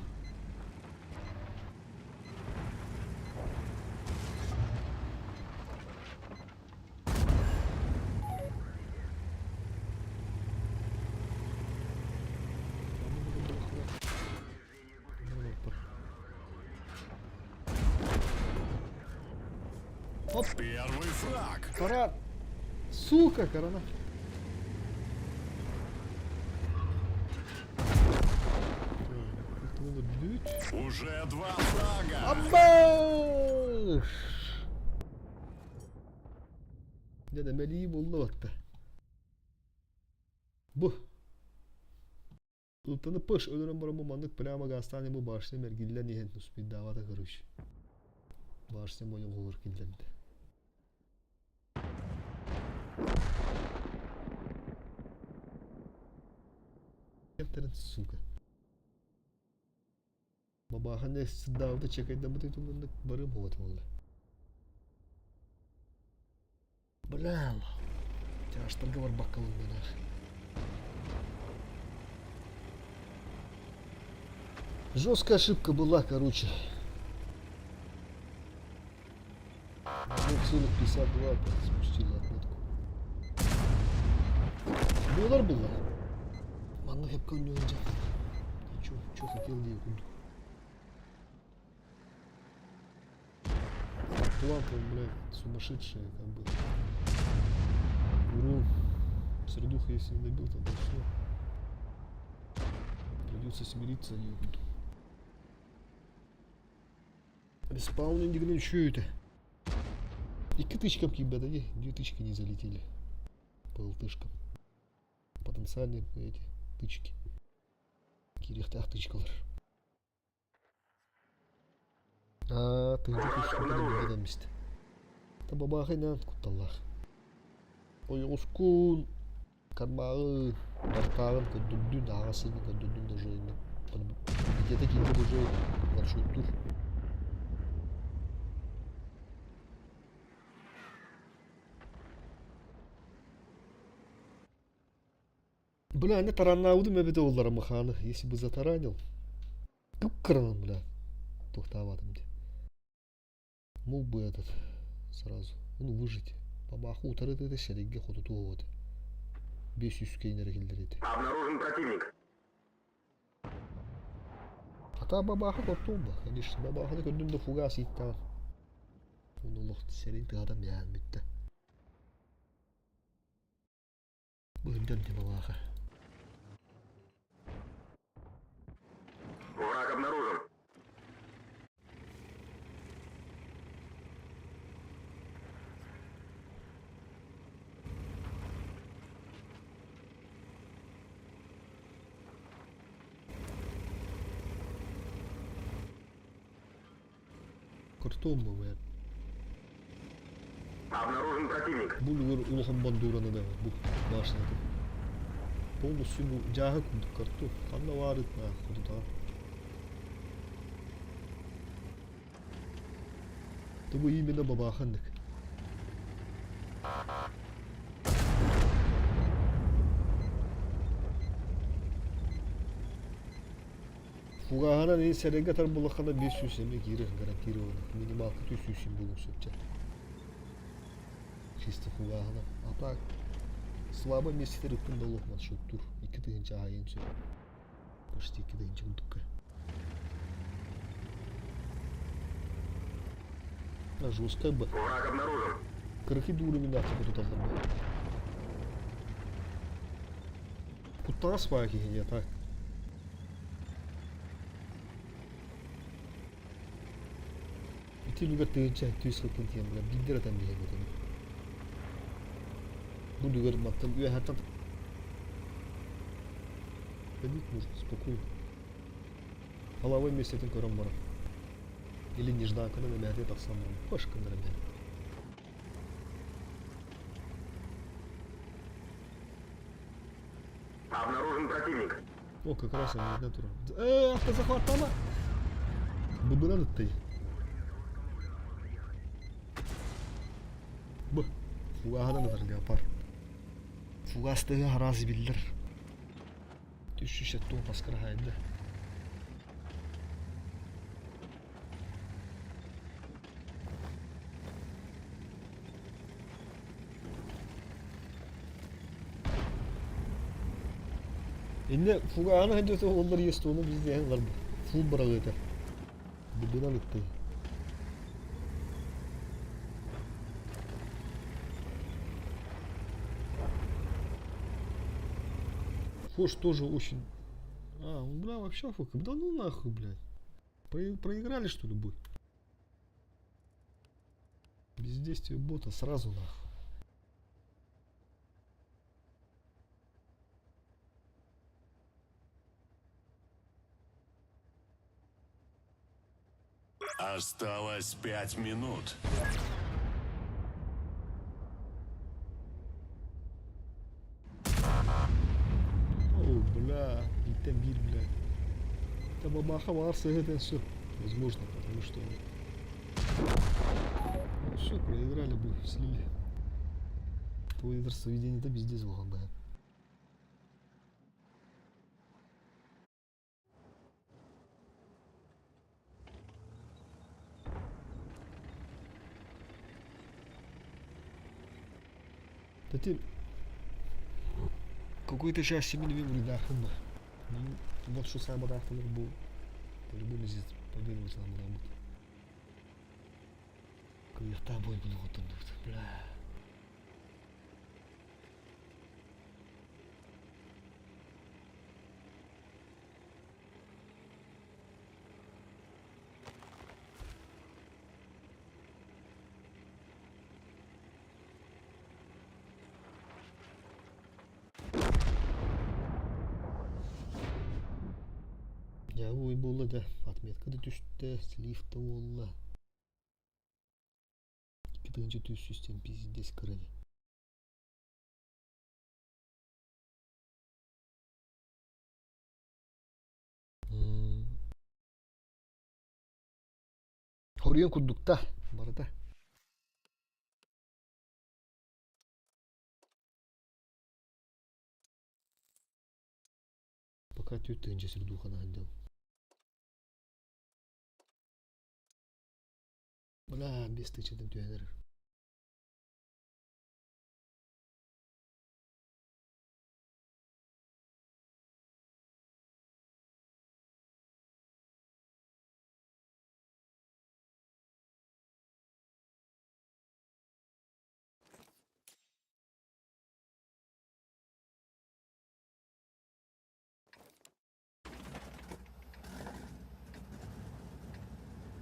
Speaker 1: Оп.
Speaker 2: Первый фраг.
Speaker 1: Кара. Сука, корона.
Speaker 2: Уже два фрага.
Speaker 1: Аббаш! Дьэ, мэлии булла батта. Бу. Ылтаны пыш өлөрөн баран бу маннык прямо газтан бу башня мэргиллэн иһэн успейдаабата короче. Башня мойоҕугар киллэрдэ. Сука. Бабахан сыддаабыта чекайдаммыт тумнаннык барым хуот буолла. Бля, тяжтарга барбаккалыннанах. Жесткая ошибка была, короче. 0,52 спустили отметку. Буолар была. Манна хепка үннүгэн Чё, чё хотел дии курдук. План блядь, сумасшедшие, как бы. Урон. Сердуха, если не добил, тогда все. Придется смириться, не Респаун не что это? Икки тычкам кибета, две тычки не залетели. По ЛТшкам. Потенциальные эти тычки. Кириэхтээх тычкалар. Аа, тыһыынча тыһыынча мист. Та бабаахайнаан кутталлаах. Ойоҕускун, кармааҕын, тартааҕын көрдөрдүн, аҕас сирин көрдөрдүн даже где-то киирбит уже маршруттуур. Бля, не тараннаабытым эбитэ буоллар Маханы, если бы затаранил. Кып-кыранан, бля, туохтаабатым дии. Мог бы этот сразу, ну, выжить. Бабаху утары это сэргэ хотутуо вот. Бес үскейнер киллэрити.
Speaker 3: Обнаружен противник.
Speaker 1: Ата бабаха тоттуум ба, конечно, бабаханы көрдүм да фугас ииттаҕын. Уну олох сэрин тыадан бэйээн бүттэ. Бу үрдэн дии бабаха.
Speaker 3: Враг обнаружен.
Speaker 1: Картон бывает.
Speaker 3: Обнаружен противник.
Speaker 1: Бу үлүгэр улахан бандураны да бу башнята. Полностью бу дьааһы курдук карту. Ханна баарыт хотутаа. Бу именно бабаханнык. Фугаһынан и сэргэ тар булахана 500 эми киирэр гарантированно. Минималка 300 булун сөпчө. Чисто фугаһына. А так слабо миэстэтигэр ыттым да олох маршруттуур. 2000 аайын сөп. Почти 2000 курдукка. А жесткая бы.
Speaker 3: Враг обнаружен.
Speaker 1: Кыракый дуурумин аахсыппыт туталлар бу. Куттаҕас баа киһи так. Ити үлүгэр тыһыынча түс сылтан тиийэн баран биирдэ эрэ этэн биһиэхэ этим. Бу үлүгэр мантан үөһэттэн ходить можно спокойно. Половой миэстэтин көрөн баран. Или нежданканан эмээтэ тахсан баран паш гыннаран иһэр.
Speaker 3: Обнаружен противник.
Speaker 1: О, как раз они одна тура. Автозахваттама! Быбынан ыттай. Б. Фугаһынан ытар леопард. Фугастыгы араас биллэр. Түс 170 хаскара хайда. Инне фугаһаны хадьыта оллар естуону биздиһэн ылар фул быраҕыыта. Быбынан ыттай. Фош тоже очень... А, ну, бля, вообще фук. Да ну нахуй, блядь. Проиграли, что ли, бой? Бездействие бота сразу нахуй.
Speaker 2: Осталось 5 минут.
Speaker 1: О, бля, бииртэн биир, бля. Это бабаха баар сыһытын все. Возможно, потому что... Все, проиграли бы, слили. Твой сведение это пиздец был, бля. Кстати, какой-то части мин выбрали. Ну, вот что самое был. По-любому здесь победа должна была быть. Кыйахта бой буду вот бля. Дьэ, ой буолла да, отметка да түстэ, слив да буолла. 2 тысяча пиздец крови. Хоруйан курдукта барыта. Пока 4 сирдухана отдел. Бля, 5000 түһэн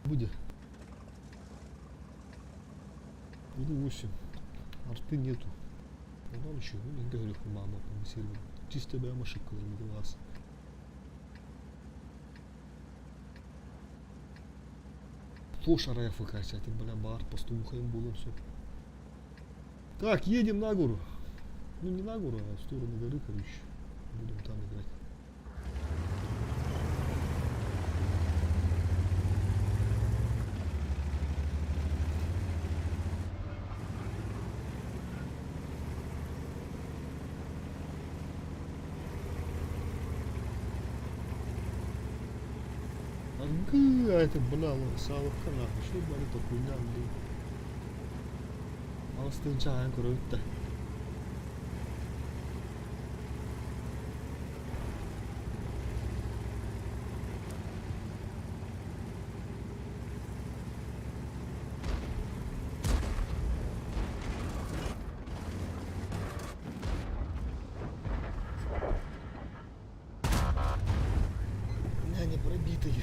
Speaker 1: Будет. Буду 8. Арты нету. Ну нам еще, ну не говорю, мама по серверу. Чисто прям ошибка глаз. Фоша РФ, кстати, бля, бар, пастухаем будем все. Так, едем на гору. Ну не на гору, а в сторону горы, короче. Будем там играть. Ага, это, бля, саловка нахуй. Что, бля, это хуйня, блин. Аҕыс тыһыынча ааһан көрөбүт да. Бля, не пробитый.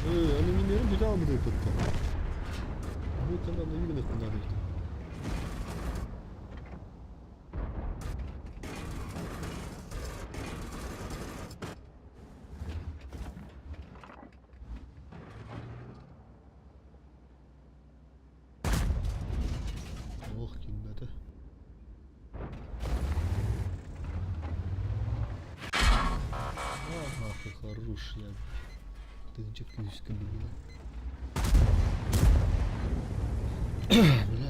Speaker 1: Э, аны минерин бүтэ алмыт ыппытта. Бу канал именно надо. Ох, киммэтэ. Ага, хорош я. Тыынча күүскэ билбитэ. Бля,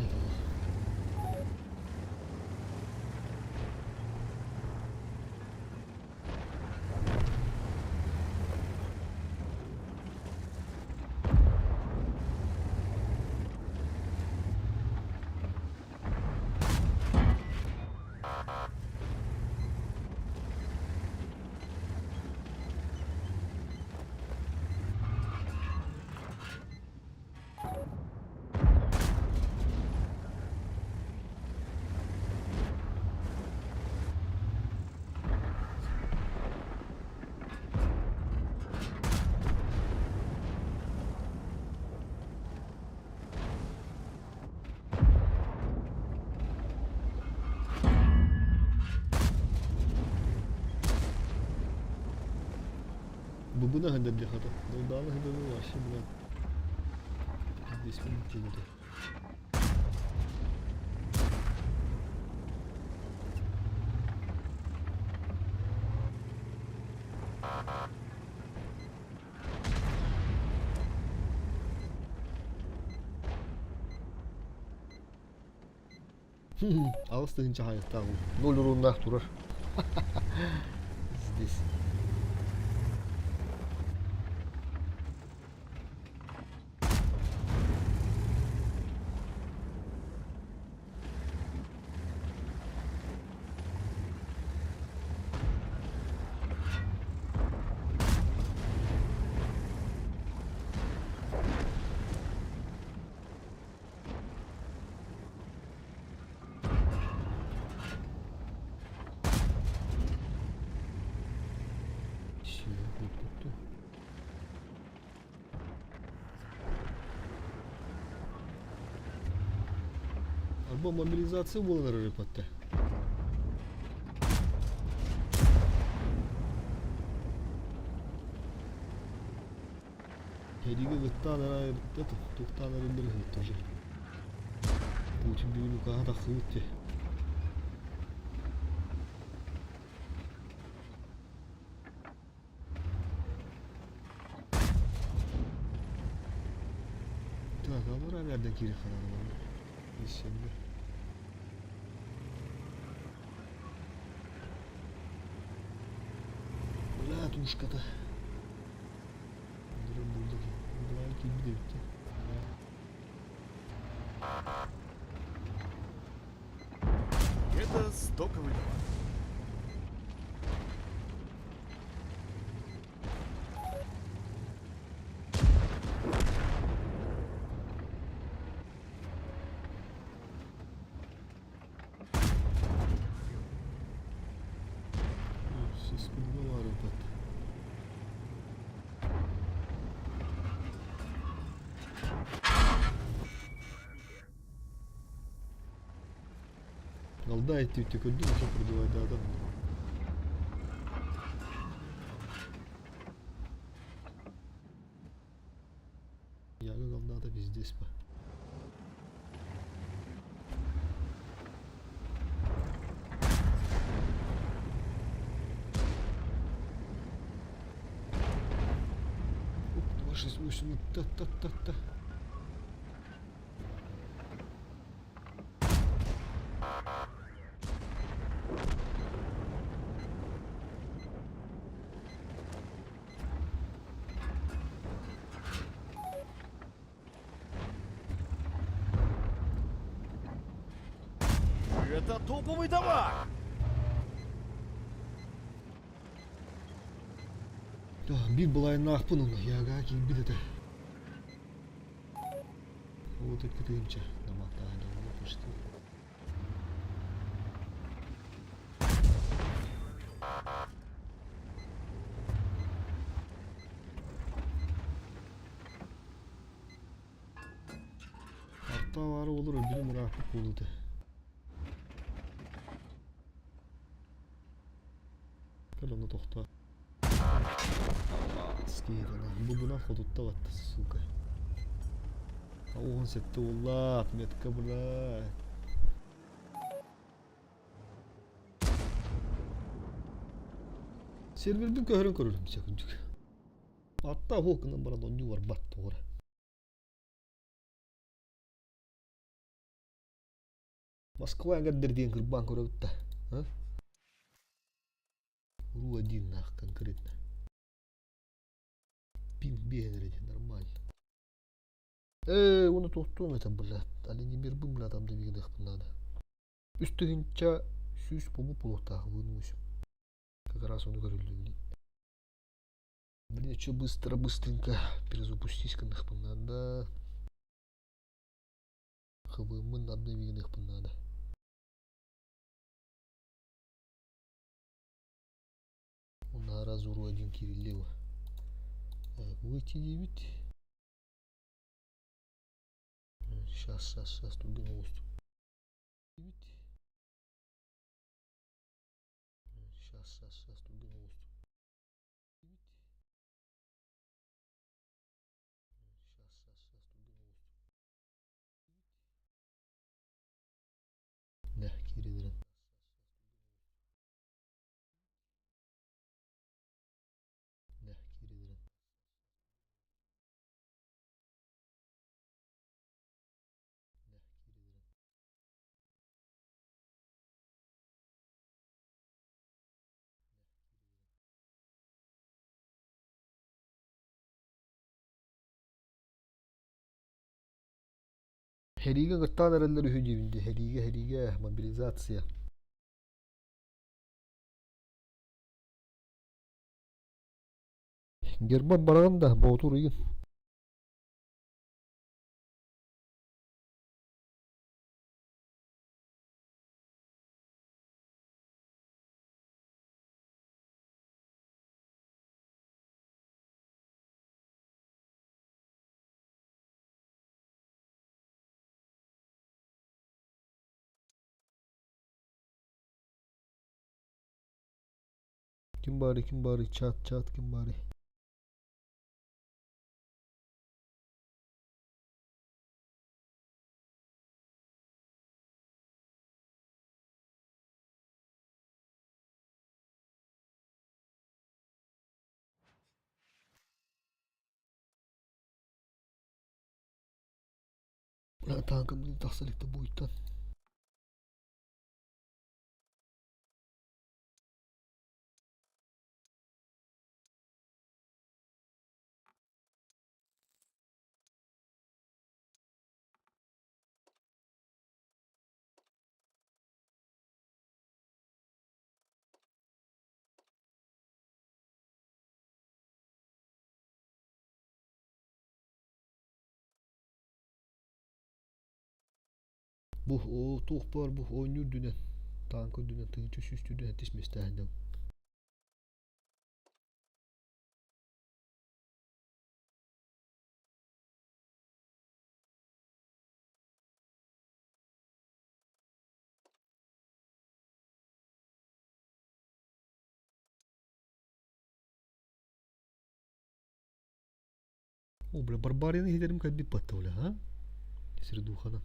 Speaker 1: Бубуна гындар хата. Долдааны гындар вообще, блин. Здесь минут Аҕыс тыһыынча хаайыктаах ноль урууннаах турар. Здесь. Все, Арба мобилизация буолан эрэр ыппатта. Сэриигэ кыттаан эрэ туохтаан эрэллэр тоже. Путин бүгүн укааһа тахсыбыт дии. Так, аллара nereden киирэ хараҕынан Исчезли. Бля, тушката. Дрон булдук. Былаан киирбит эбит дии.
Speaker 4: Это стоковый товар.
Speaker 1: Сиспин баар ыппат. Алда эттүүттэ көрдүм уже пробивайдаатан. Яга говната пиздец по. Оп, 268, та-та-та-та.
Speaker 4: Это топовый товар!
Speaker 1: Биир былайыннаахпын онно ягаа киирбит этэ. Вот 2 тысячи наматаан почти. Арта баары olur өлбүтүм ырааппыт буолууда. Кэл онно тохтоо. Бу бунан хотутта батта, сука. 17 буолла, отметка, блядь. Сервербин көһөрөн көрөрүм секундук. Атта хуок гынан баран онньуу барбат тоҕо. Москва эҥэрдэр диэн кырбаан көрөбүт да. Ру один нах конкретно. Пинг биэһэн эрэ нормально. Оны тохтуом это, блядь. Али не бирбын, блядь, там добигдыхпын надо. 3 100 болу болуқтағы выносим. Как раз он көрүлдү, блин. Блин, что быстро, быстренько перезапустись надо. ХВМ обновить надо. На разуру один Кириллева. Так, выйти 9. Сейчас, сейчас, сейчас, тут 9. Сейчас, сейчас, сейчас, тут 9. Сейчас, сейчас, сейчас, тут 9. Да, киирэн. Да, киирэн. Да, киирэн. Сэриигэ ыҥыртаан эрэллэр үһү диибин дии. Сэриигэ, сэриигэ, мобилизация. Герман бараҕын да, Боотур ыйын. Ким баарый, ким баарый, чат, чат, ким баарый? Бля, танка, блин, тахса иликтэ буйтан. Бу о, туох баар бу оонньуур үрдүнэн, танка үрдүнэн 1100 үрдүнэн тис миэстээһиннэ. О, бля, Барбарины хитерим кэлбит батта, бля, а? Средухана.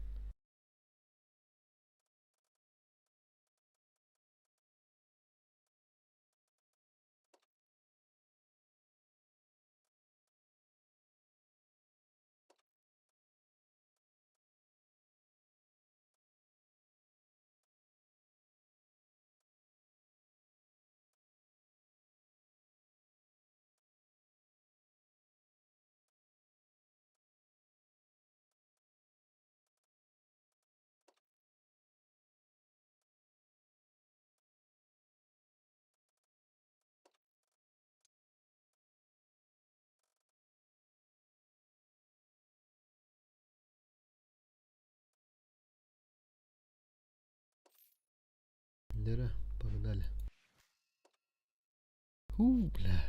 Speaker 1: Бандера, погнали. Фу, бля.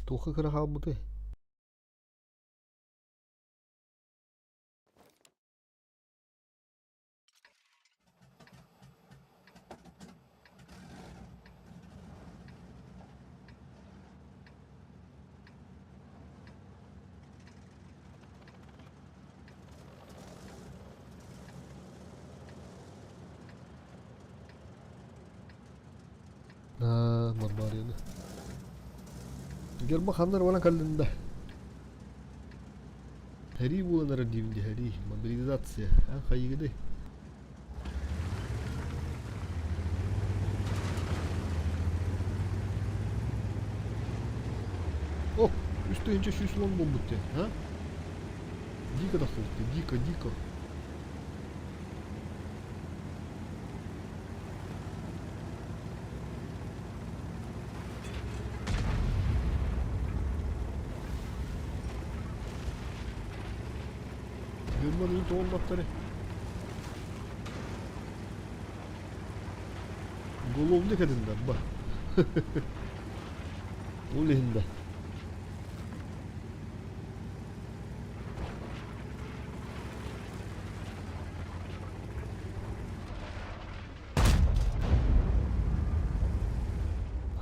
Speaker 1: Туохха кыра хаалбытый? Аа, Марбарияны. Герба ханнар баран кэллин да. Сэрии буолан эрэр диибин дии, сэрии, мобилизация. А, хайыгыный? О, үс тыһыынча сүүс уон буолбут диэн, а? Дико тахсыбыт дии, дико, дико. Германияны тоҕоллохторе. Уголовник этиннэр ба. Ол иһин да.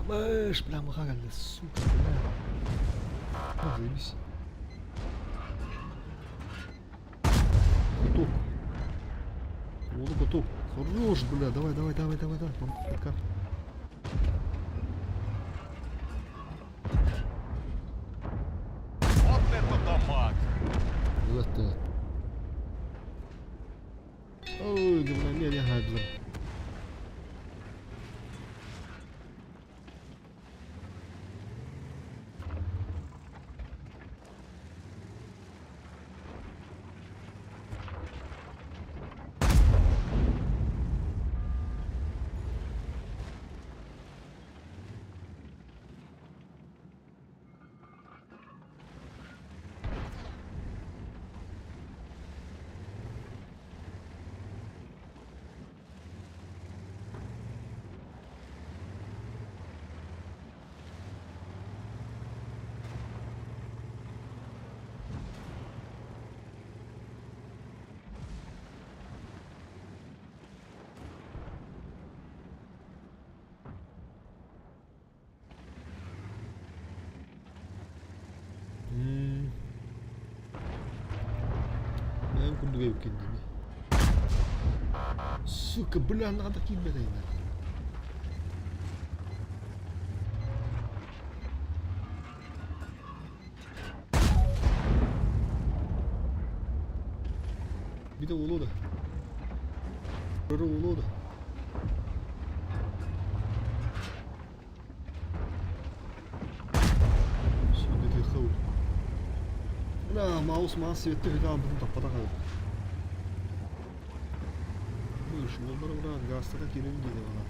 Speaker 1: Мыш, бля, мыха кэллэ, сука, бля. А, заебись. Каток. Уолу каток. Хорош, бля, давай, давай, давай, давай, давай. Пока.
Speaker 4: Вот это дамаг!
Speaker 1: Вот Ой, не, не, хааллым. Бэйэм курдук эбиккин дии. Сука, бля, надо киирбэт Биде уолу да. Уолу да. Бля, маус маас светте хүтэ албытын таппатах эбит. Мыш, уоллара бра гаастата киирэн диэтэ бала.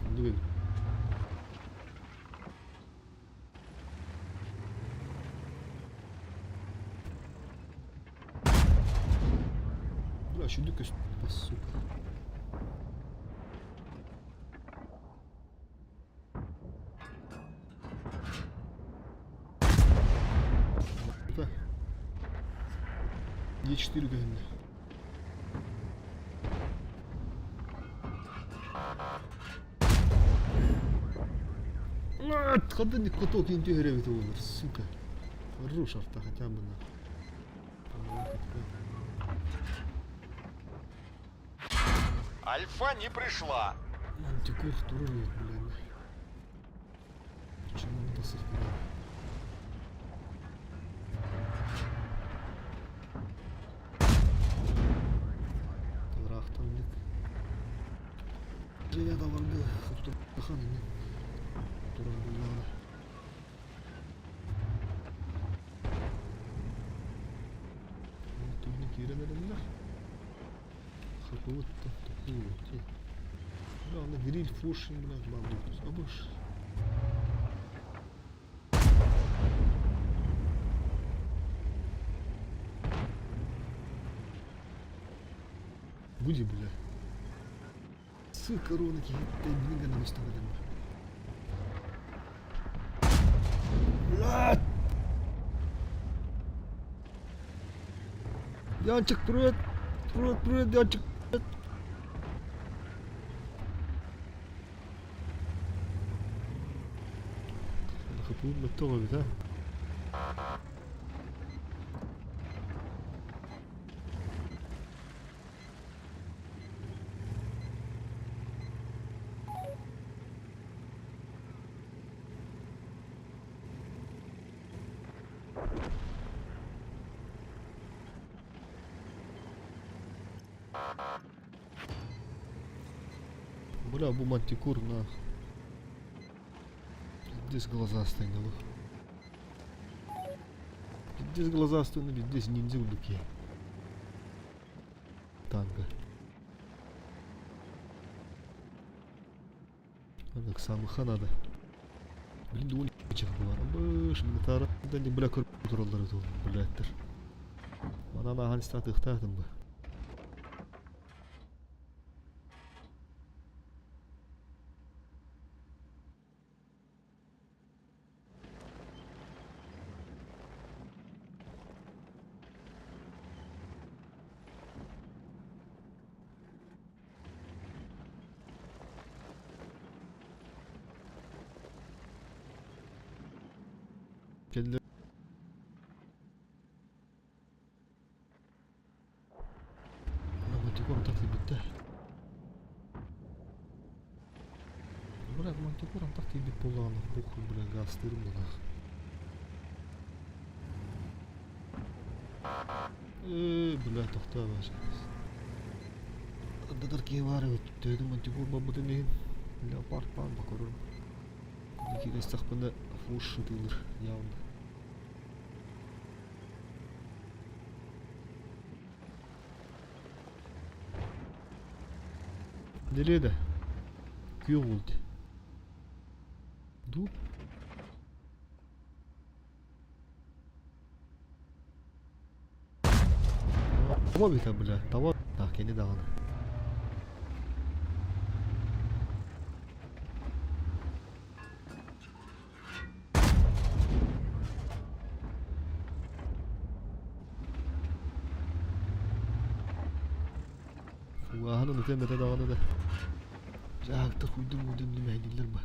Speaker 1: Оннук эбит. Бля, сүрдүк көстүбэт, сука. Е4 көһүннэ. Хандан каток иин түһэр эбит буолар, сука. Хорош арта хотя бы на.
Speaker 4: Альфа не пришла.
Speaker 1: Мантикор турар эбит, блин. Почему он до сих пор? Ыраахтаннык. Дьиэ даларга хаптахан ини турар буоллаҕына. Түүнү киирэн эрэллэр. Хапыбыт да тохтуу. Бля, аны гриль фушин, бля, бабы. Абыш. Буди, бля. Сука, руна киһиттэн мин гына мустаҕа Блядь! Янчик, привет! Привет, привет, Янчик! Хапуун мөттөҕө эбит а? Бля, бу мантикур на. Пиздец глазастый нахуй. Пиздец глазастый, ну пиздец ниндзя курдук Танго. Маннык самыха надо. Блин, дуон чах булар. Быш, мин таара да не бля көр тураллар это блядьтер. Манан ахан статыхтаатым бы. Кэллэ. Мантикор так тиийбиттэ. Бля, мантикор антах тиийбит буоллаҕына, похуй, бля, гаастыырым буоллаах. Ээ, бля, тохтоо Ардатар киһи баар эбит. Төһөтүн мантикор барбытын иһин леопард баар бакорум. Киирэстэхпинэ фуш ытыылыр явно. Неледе? Күөх уолт. Ду? Таба битэ бля, таба кини даҕаны. Фугаһын ытыам этэ даҕаны да. Дьаһахтар хуйдум-муйдум димэһэйдииллэр ба.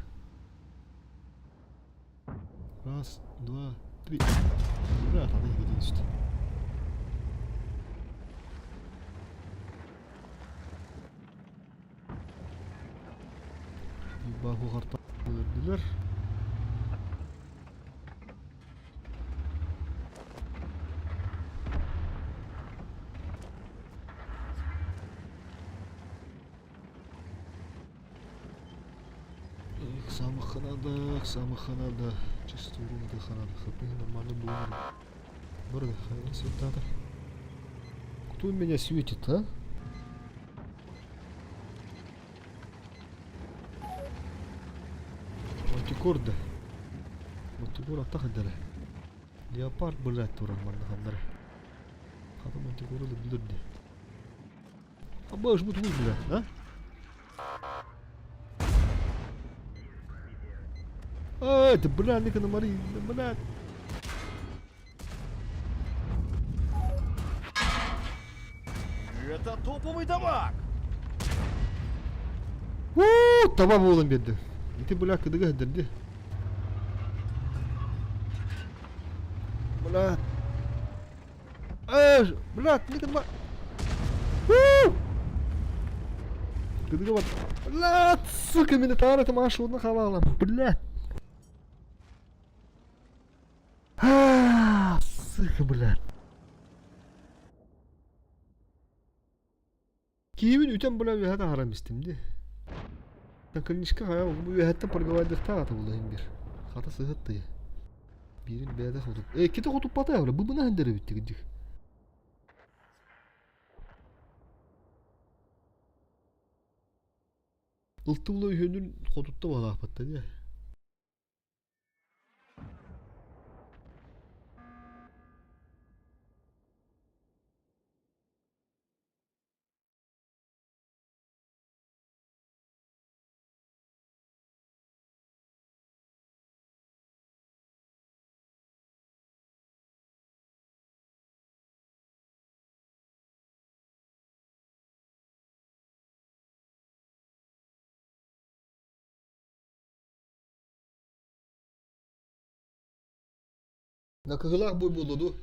Speaker 1: Раз, два, три. Бля, тады иһигитин түстэ. Баһу харта өлөрдүлэр. Эх, самых надо, самых надо. Чисто урон ханада. ХП нормально было. Борода, светата. Кто меня светит, а? Мантикор да. Мантикор аттах эдэрэ. Леопард блядь турар манна ханнары. Хата мантикоры да билэр дии. Абаш бут блядь, а? А, это, бля, Ника Мари, блядь.
Speaker 4: Это топовый дамаг!
Speaker 1: Уу, таба буолан биэрдэ. Ити бля кыдыга сэрдэрди. Бля. Э, блядь, Ника Ма... Уу! Кыдыга бар. Блядь, сука, мени таара тамаша уна халаалам. Блядь. А, сука, блядь. Киһибин үтэн была үөһэ таһааран истим дии. Наконечка хайа бу үөһэттэн пробивайдыахтаах ата буолла иһин биир. Хата сыһыт тыйа. Биирин бэйэтэ хотуп. Э, иккитэ хотуппата бу бына хендер эбит дик. Ылтыбыла үһүөнүн хотутта баҕалаахпаттан ээ. Накыһылаах бой буолла дуу?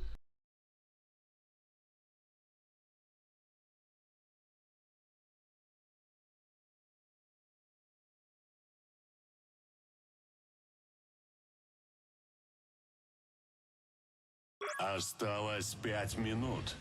Speaker 2: Осталось 5 минут.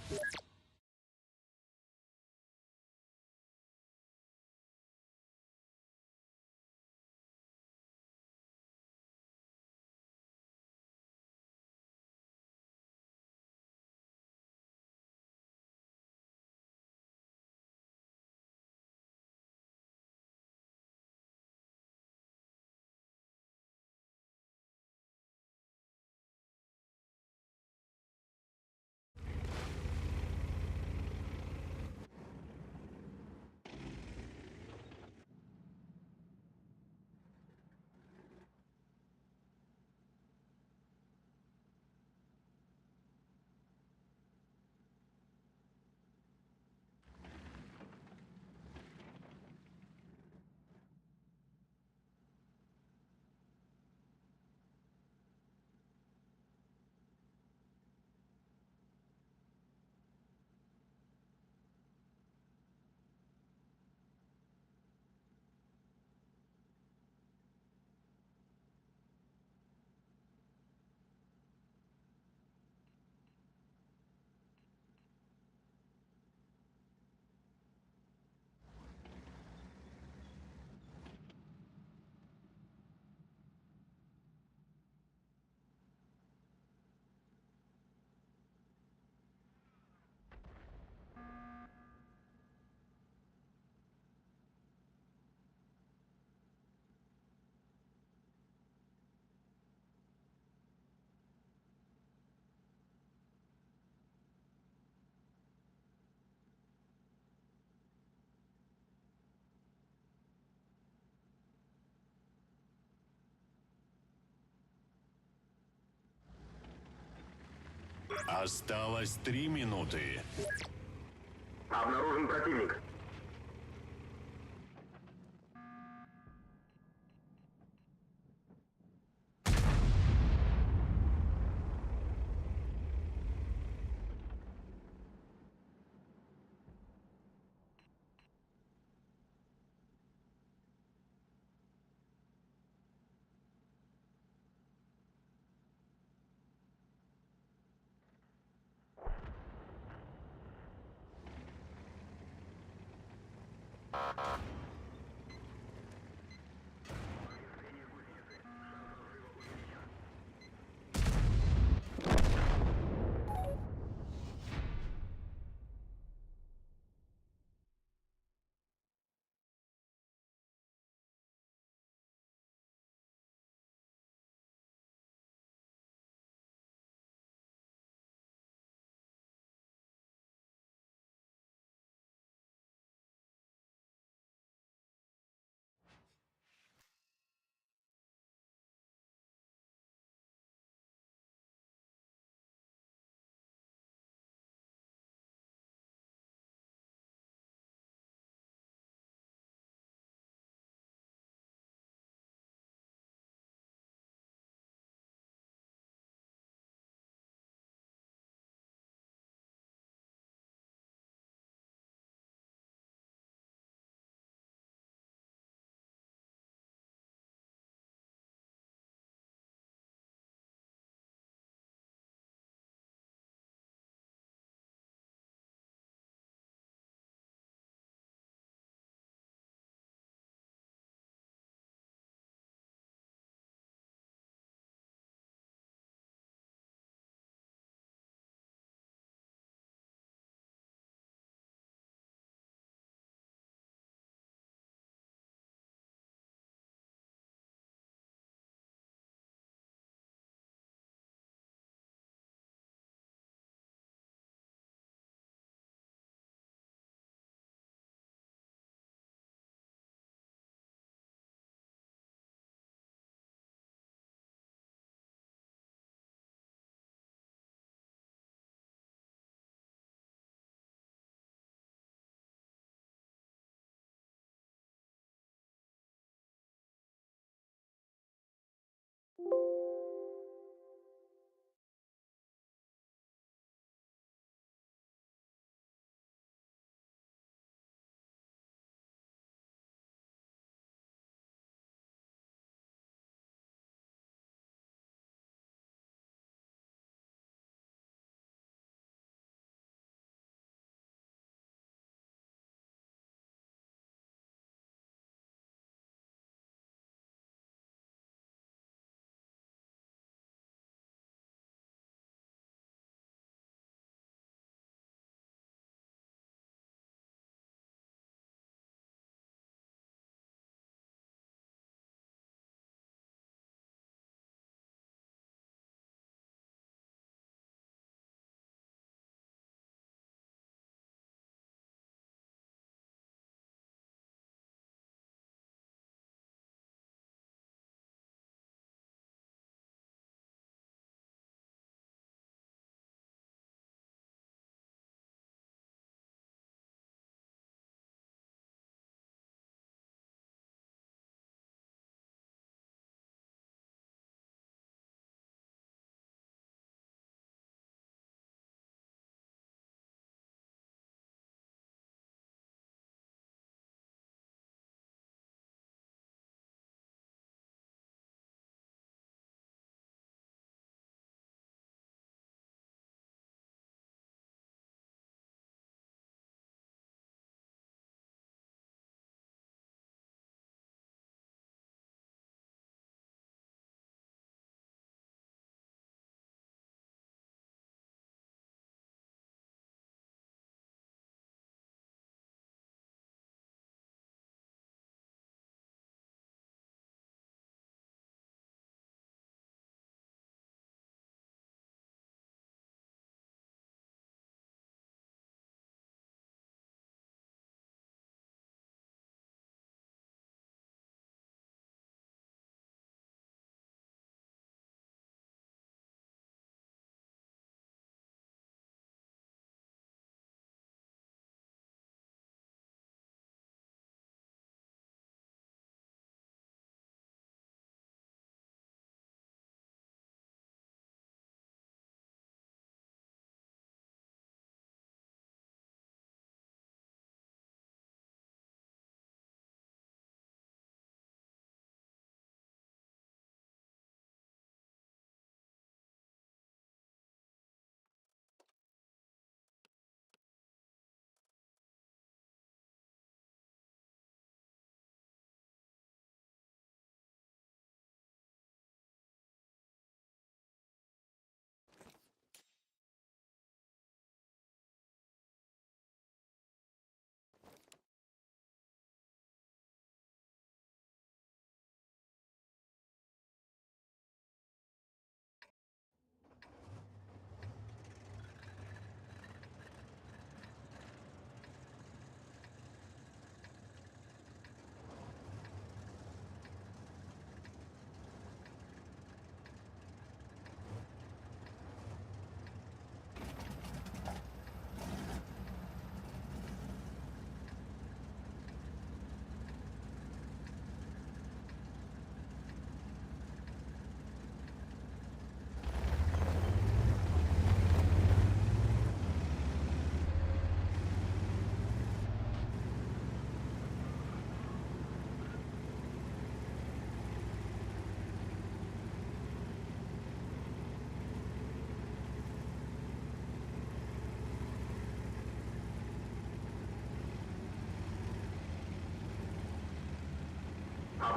Speaker 2: Осталось 3 минуты.
Speaker 3: Обнаружен противник.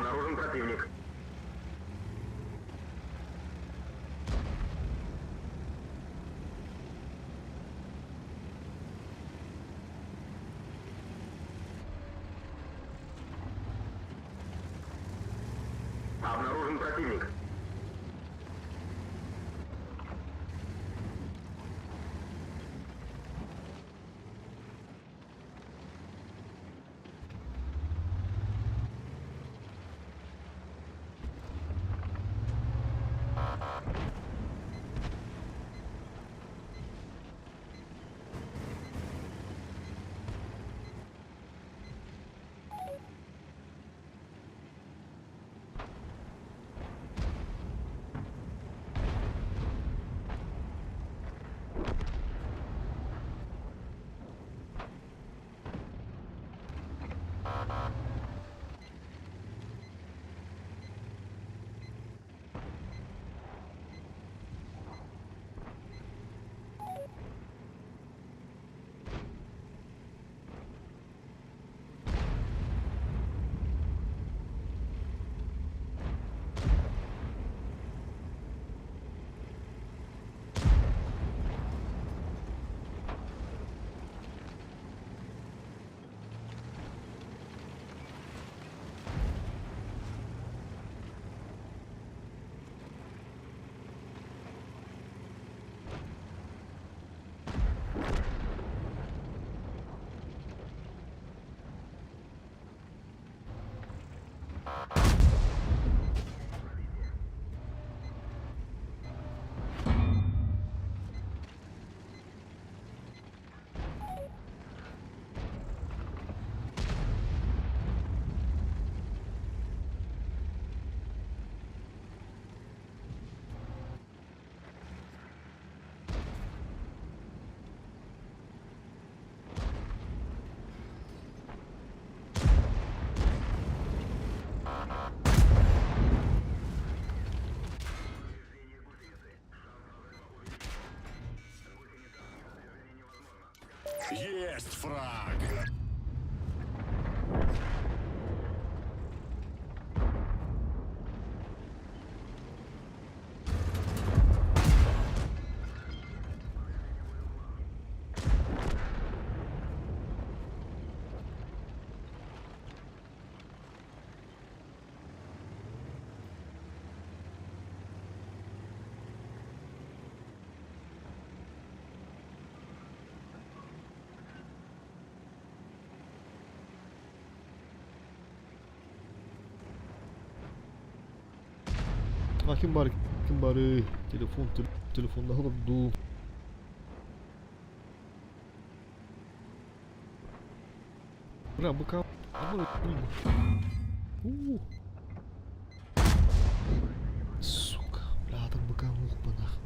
Speaker 3: Обнаружен противник. Обнаружен противник.
Speaker 2: Есть фраг!
Speaker 1: А ким баар, ким баарый? Телефон, телефоннаһан олордум. Бля, быка... У. Сука, бля, так быка мух банах.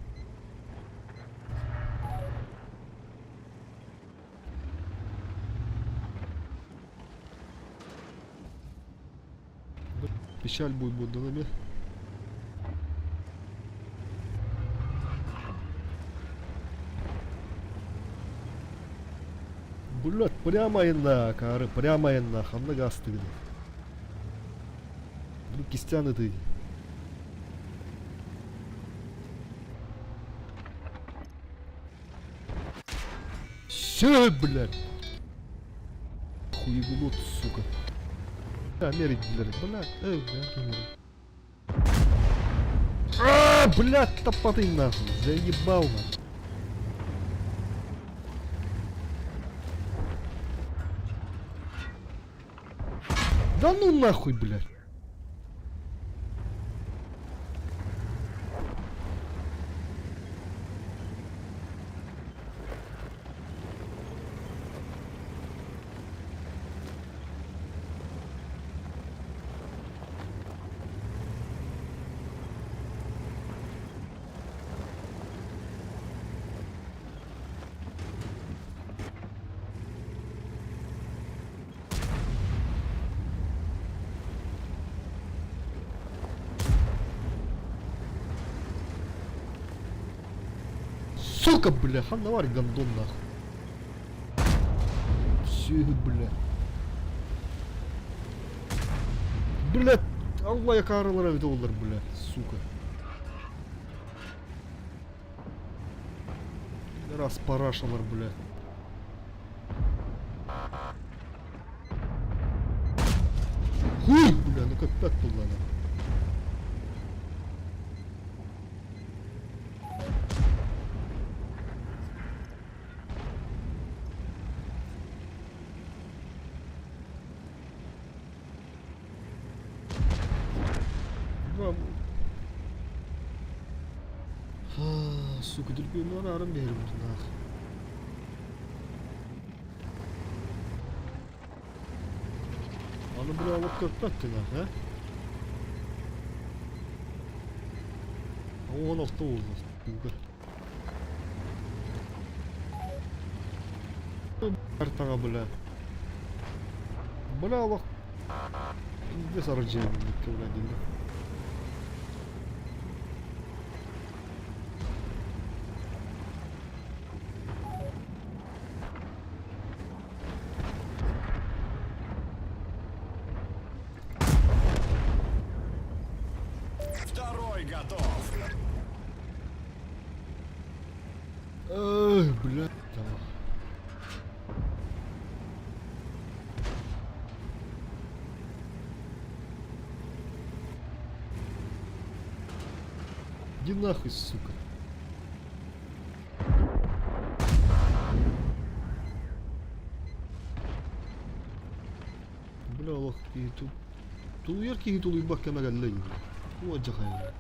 Speaker 1: Печаль будет будет Блядь, прямо инна, кары, прямо инна, ханна гастыгын. Бу кистяны ты. Все, блядь. Хуеглот, сука. Америк, блядь, блядь, эй, блядь, Америк. А, блядь, топоты нахуй, заебал нахуй. Да ну нахуй, блядь. Сука, бля, ханнавар гандон нахуй. Все, бля. Бля. Аллай акаарылара эбитэ буоллар, бля, сука. Раз парашалар, бля. Хуй, бля, ну как так было, Браво. Сука, дүрбүөнү арааран биэрим нах. Аны бля алып көппөт нах, а? 16 болду. Сука. Картаҕа бля. Бля олох пиздец арыдьыйбыкка бля дииллэр.
Speaker 2: Второй готов.
Speaker 1: Эх, бля. Иди нахуй, сука. Бля, олох киһи тут тулуйар киһи тулуйбат кэмэ кэллэ дии. Уодьахайын.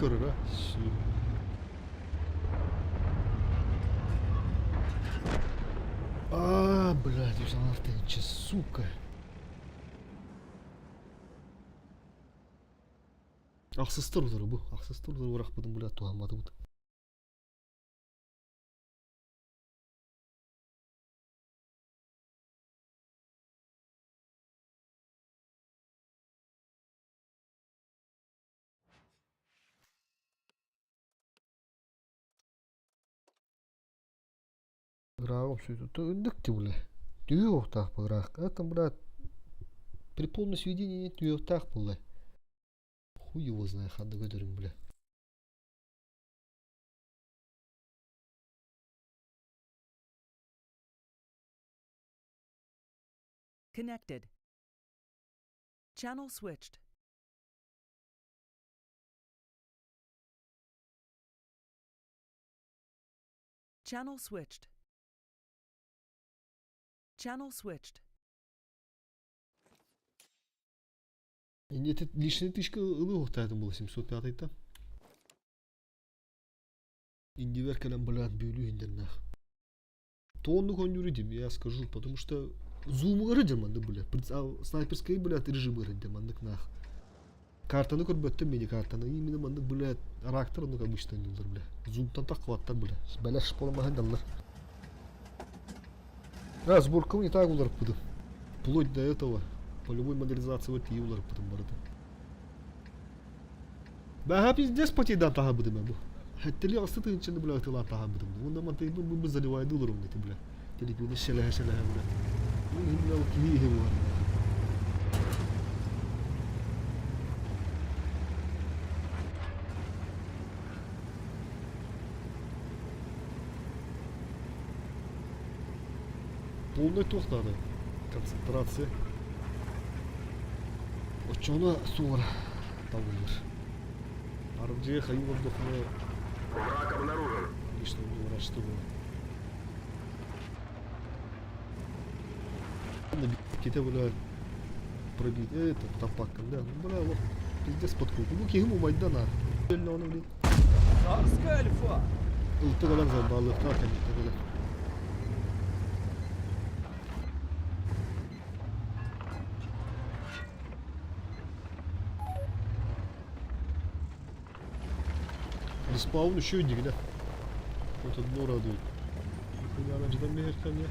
Speaker 1: Көрөрө. А, блядь, Артынча, сука. Ахсыстар утары бу. Ахсыстар утары бырахпытым, блядь, туһамматыбыт. Ырааҕым сүтүтэ үрдүк ти бля. Түһүөхтээх быраах. Это, брат, при полном сведении түһүөхтээх буолла. Хуй его знает, ханна көтөрүн, бля.
Speaker 5: Connected. Channel switched. Channel switched. Channel switched.
Speaker 1: Инде лишний тычка ылыахтаатым була 705-тан. Индивер кэлэн блядь бүлүү индернах. Тонну коннюру дим, я скажу, потому что зумугары дим маннык, бля. Снайперский, блядь, режимы дим маннык нах. Картаны көрбөттüm мени картаны. Именно маннык, блядь, рактор, ну, обычно ойнуулар, бля. Зумтан таххыбаттар, бля. Бэлэш буоламаһын даллар. А, сборкам не так уларыппытым. Вплоть до этого. Полевой модернизация вот и уларыппытым барыта. Бэһэ пиздец потейдан таһабытым бу. Хэттели асты тыынчаны бля ытылаан таһабытым. Уонна мантайбын бу заливайды олорум эти бля. Телефону шелеһэ шелеһэ бля. Ол бля ол киһи иһи буолар. Полный туох надо. Концентрация. Оччоҕуна суор табыллар. Арбдьыга хайыы олордоххуна
Speaker 3: Враг обнаружен.
Speaker 1: лично уворачты было. Ките бля пробить. Это тапаккан, да. Ну, бля, вот пиздец подкрут. Ну, киһим умайда на. Оны, блин.
Speaker 4: Царская альфа!
Speaker 1: Ылты кэлэн залбаалыахтаах кэнниттэн кэлэн. Респаун еще нигде. Вот одно радует. Нихуя она ждам ко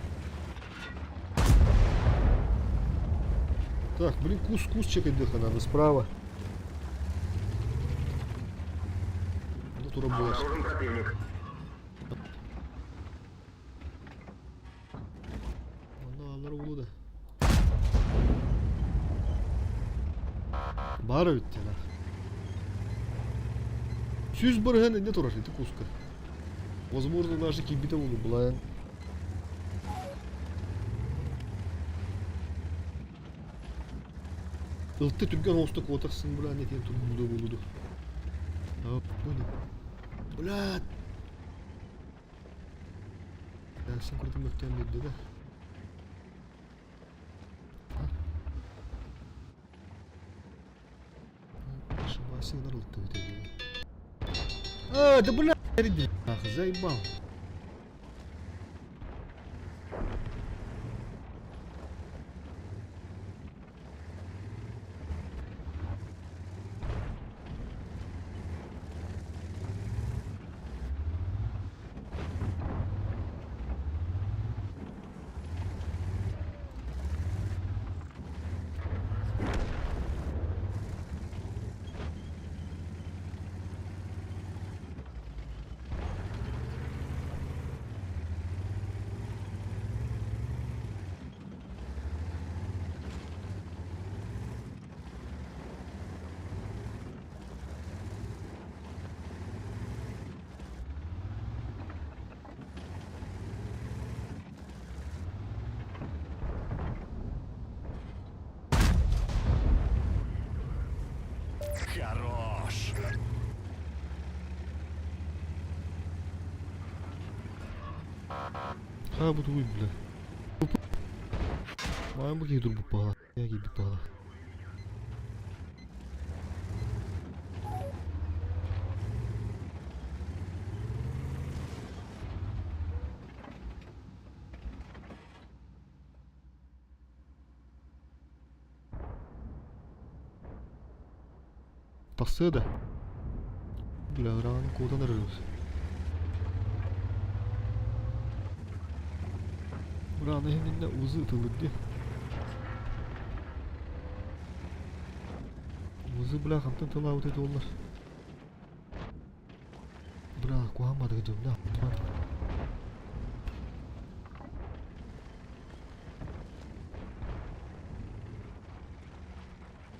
Speaker 1: Так, блин, кус, кус чекать дыха надо справа. Турар буолар.
Speaker 3: Обнаружен противник.
Speaker 1: Онно ааллара буолуо да. Баар эбит диэн. 100% иннэ турар ити куска. Возможно, даже киирбитэ буолуо былаан. Ылты түргэн оҕуста куотарсын бля не тиэн турбуда буолуду. Блядь! Дальше курдук мөттөөн биэрдэ да. Ошибайся, ылтыбыт А, да бля, заебал.
Speaker 2: Хорош.
Speaker 1: Ха бу тугуй бля. Маан бу киһи турбут баҕа. Киирбит баҕа. Тахсыа да. Бля, ыраҕаны куотан эрэрбит. Бырааны иһиннэ узы ытыллыр дии. Узы, бля, хантан тылаабыт этэ оллар. Бля, куһаамматыгы дьон, бля.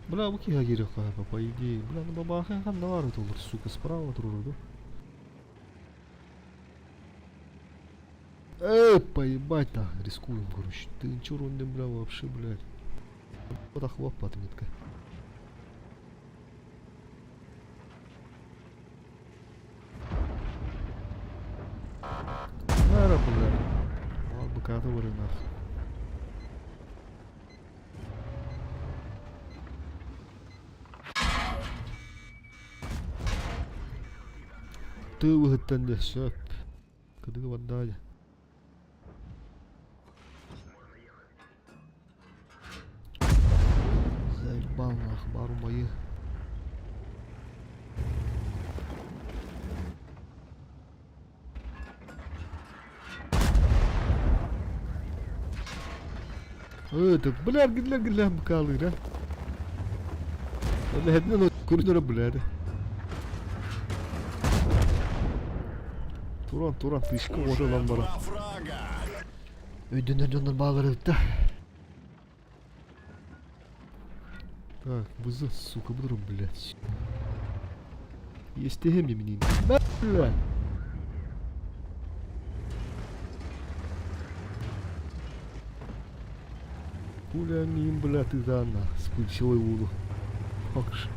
Speaker 1: Бля, бу киһи киириэххэ по идее. Бля, ну бабаха ханна баар ытыллар, сука, справа турар ду. Эй, поебать нахуй, рискуем, короче. Ты ничего, бля, вообще, блядь. Вот охлоп отметка. Нара, бля. Ладно, быката нахуй. Тыы быһыттан да сөп. Кыдыгы барда дьэ. Заебал нах, бару мои. Это, бля, гля, гля, быкалыра. Онно көрүнөрө блядь. Туран, туран, тышка
Speaker 2: Уже
Speaker 1: уота бара.
Speaker 2: два фрага.
Speaker 1: Өйдөнөр дьоннор баалар эбит да. Так, бызы, сука, буду, блядь. Естеһем мне Да, блядь. Пуля мим, бля, ты да на, скучила буду. Хокш.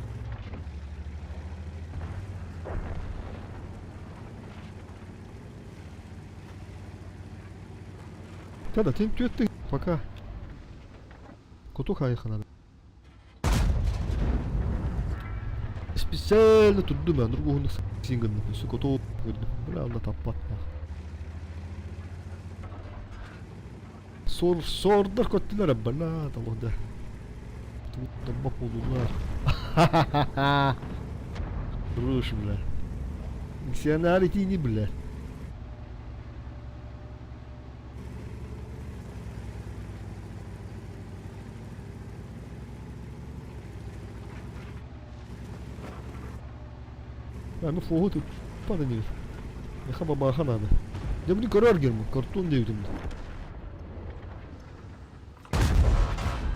Speaker 1: Да, тем ты пока. Кутуха надо. Специально тут думаю, другого синган, сука, то бля, она таппат. Сор, сордар көттүлэр, бля, того да. Тут бак болдулар. Руш, бля. Миссионары тини, бля. А, ну фу, тут. Туппат инигин. Миэхэ бабааха наада. Дьэ били көрөөр Герман, картон диэбитим.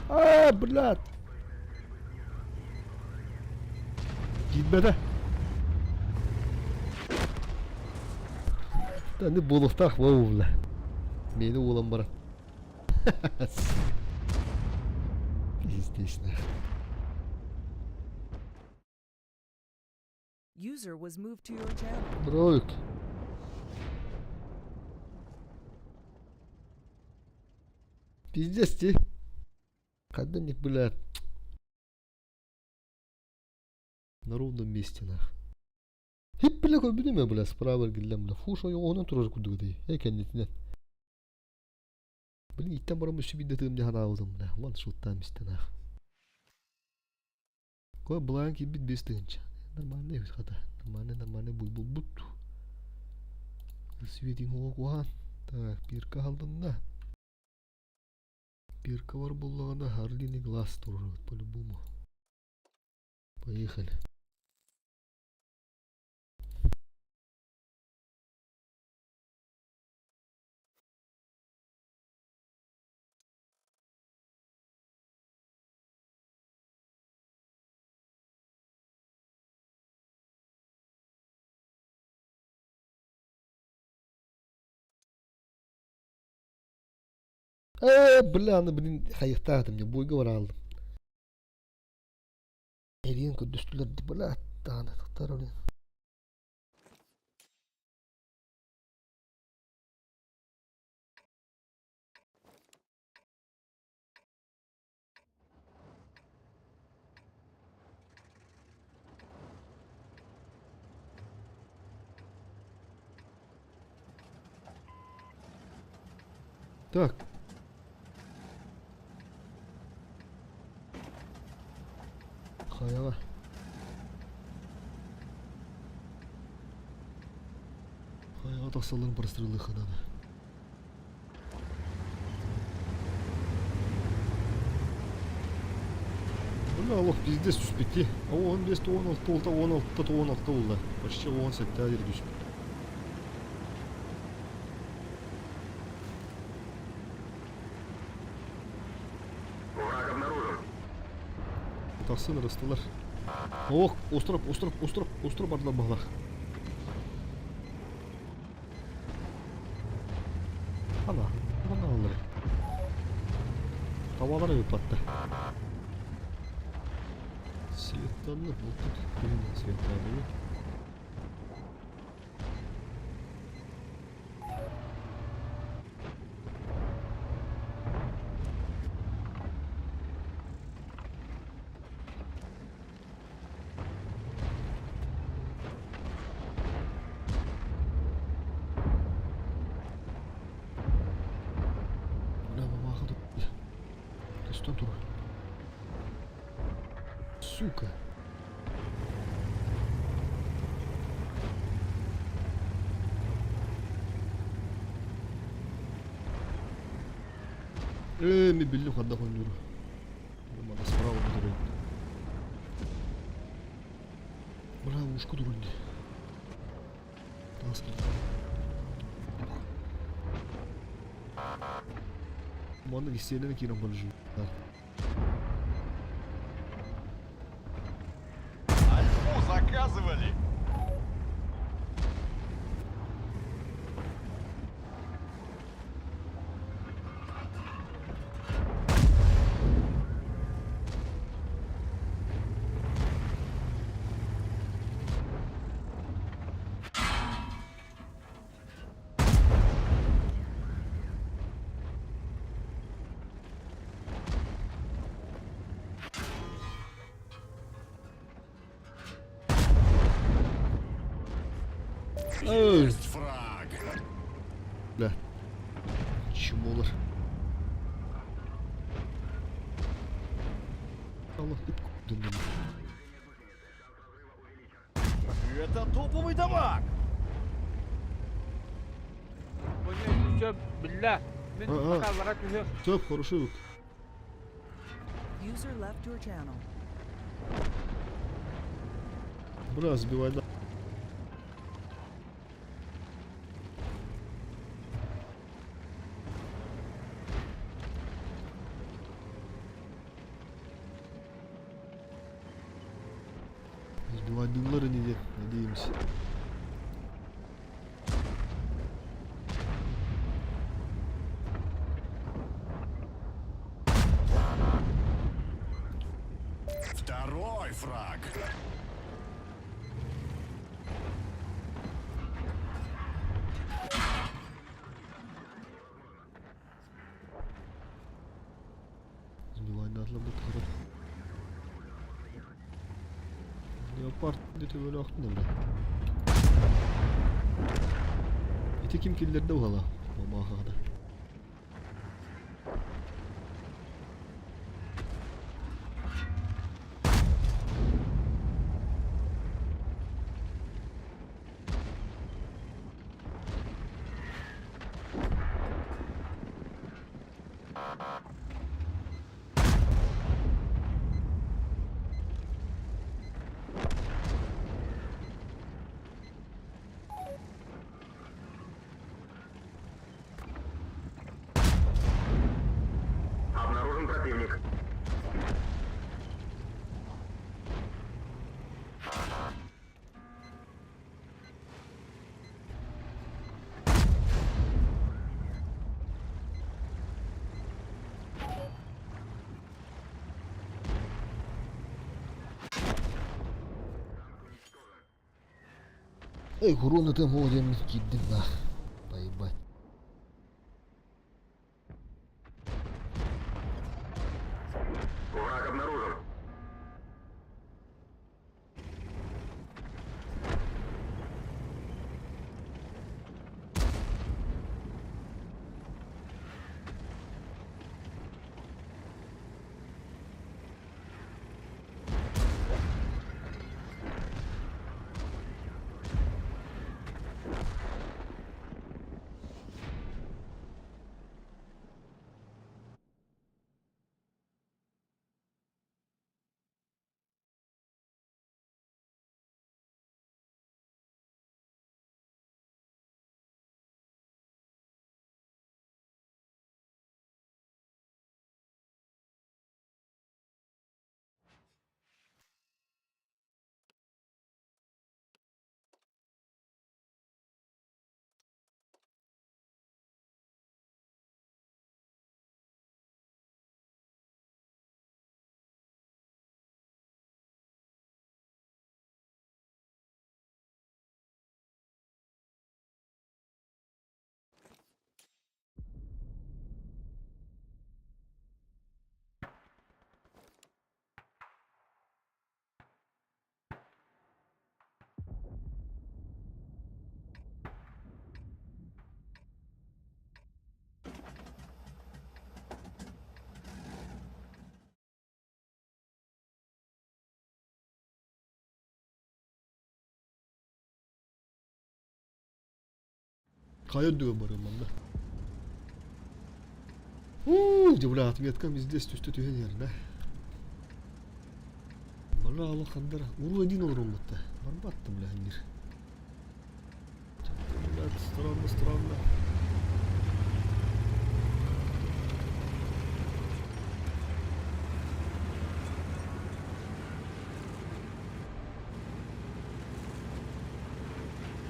Speaker 1: Аа, блядь! Киирбэтэ. Аны буолуохтаах буолла. Мени уолан баран. Пиздец,
Speaker 5: User was moved to your channel.
Speaker 1: Броик. Пиздец ти. Когда-нибудь, бля, на ровном месте, нах. Хип, бля, көрбүтүм бля, справа эргиллэн, бля, фуш ойоҕоһунан турар курдук этий. Э, кэннитинэн. Блин, иттэн баран өссө биирдэ тыым дьаһан аабытым, бля, ван шуттаан истэ, нах. Кой былаан киирбит 5 тыһыынча. Нормальный эбит хата. Нормальный, нормальный буй булбут. Светин куһаан. Так, пирка халдынна. Пирка бар буоллаҕына Орлиный глаз турар по-любому. Поехали. Э, бля, аны блин, хайыктаатым дьэ, буйга бараалдым. Эриэн көрдөстүлэр бля, даҕаны тахтар блин. Так. Хайаҕа. Хайаҕа тахсалларын прострелыха надо. Бля, олох пиздец түспүт дии. 15 16 болта 16 16 болла. Почти 17 диэри түспүт.
Speaker 3: Враг обнаружен.
Speaker 1: Тахсан ырыстылар. Ох, остров, остров, остров, остров бардылар баһылах. Ана, ана аллары. Tavalar ыппатта. Светтанны, вот тут, блин, светтанны. Бля, мамаха тут. Көстөн турар. Сука. Э, ми биллим хадда хоннюру. Мана справа турар. Бля, ушку турар. Таас Манна веселье киирэн баржу.
Speaker 2: Альфу заказывали!
Speaker 1: Эй,
Speaker 2: Есть фраг!
Speaker 1: бля. Чмолар. Allah ыт döndüm.
Speaker 4: Это топовый дамаг!
Speaker 6: Сөп, биллэ. Мин
Speaker 1: А-а.
Speaker 6: пока бара түһүөм.
Speaker 1: Сөп, хороший вык.
Speaker 5: User left your channel.
Speaker 1: Бля, сбивай да. Надеемся.
Speaker 2: Второй фраг.
Speaker 1: Сбивайдаатылар бу тухары. Леопард диэти өлөөхтүн бля. Ити ким киллэрдэ уһала? Мамаахада.
Speaker 3: Обнаружен противник.
Speaker 1: Эй, куруну тым диэн киирдим да. Поебать.
Speaker 3: Враг обнаружен.
Speaker 1: Хайа үрдүгэр барыам манна. Уу, дьэ бля, отметкам здесь түстэ түһэн иһэр да. Бара ала хандара. Уру один олоруммутта. Барбатта бля мир. Блядь, странно, странно.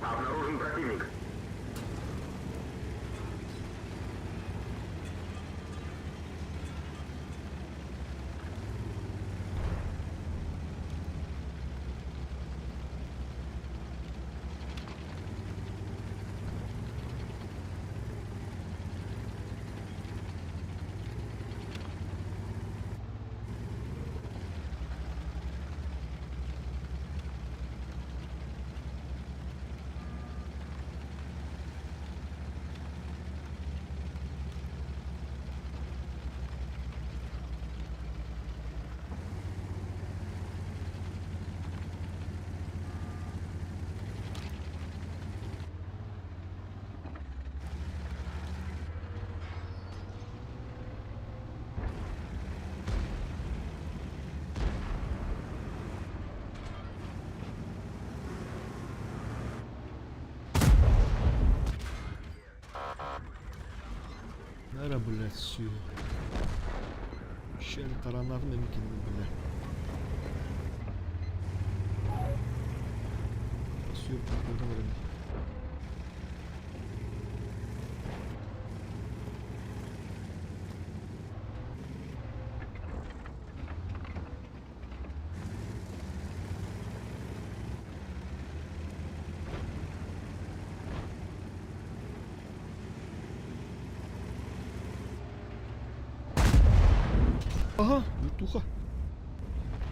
Speaker 3: Обнаружен противник.
Speaker 1: Нара, блядь, сүө. Шен таранаатын эмикин, бля. съемка қолдан баран. Aha, вертуха.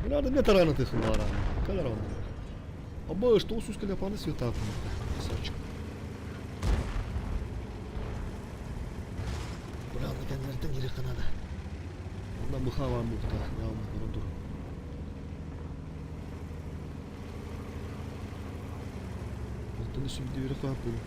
Speaker 1: Бля, да метарана ты хлара. Каларан. Аба, что сус каляпаны света. Красавчик. Бля, на кеннертен кире канада. Онда мыха бар мухта. Я вам көрөн тур. Оттон сүбүдү бері қояп бұл.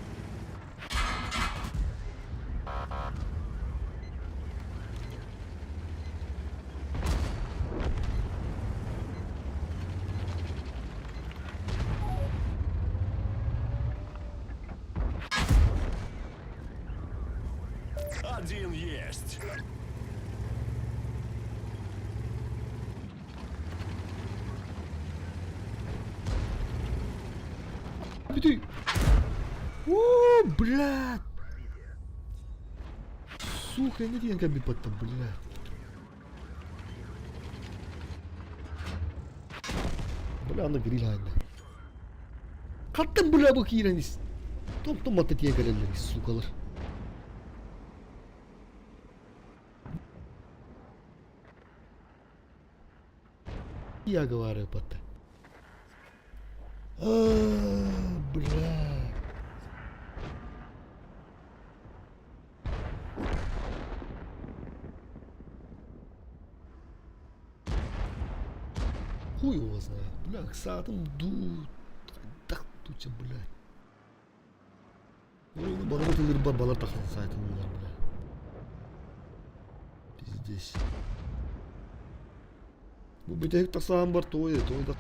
Speaker 2: Один есть.
Speaker 1: Бүтүй! О, блядь! Сука, не диэн кэлбит баттам, блядь. Бля, аны гриль хайда. Хаттан бля бу киирэн ис. Том-том матта тиэн кэлэллэр сукалар. Я говорю, батта. А, бля. Хуй его знает. Бля, саатым ду. Так туча, блядь. Ой, балар тылыр бар, балар тахсан сайтын булар, бля. Пиздец. Бу бүтэһик тахсаан бар той, той да.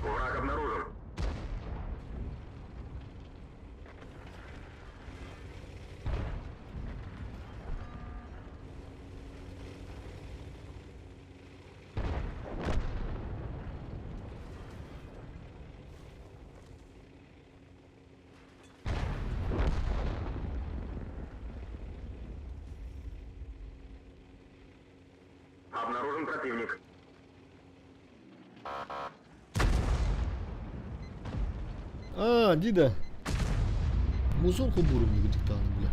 Speaker 3: Враг обнаружен. Обнаружен противник.
Speaker 1: А, Дида. Музон хобурум диктаны, бля.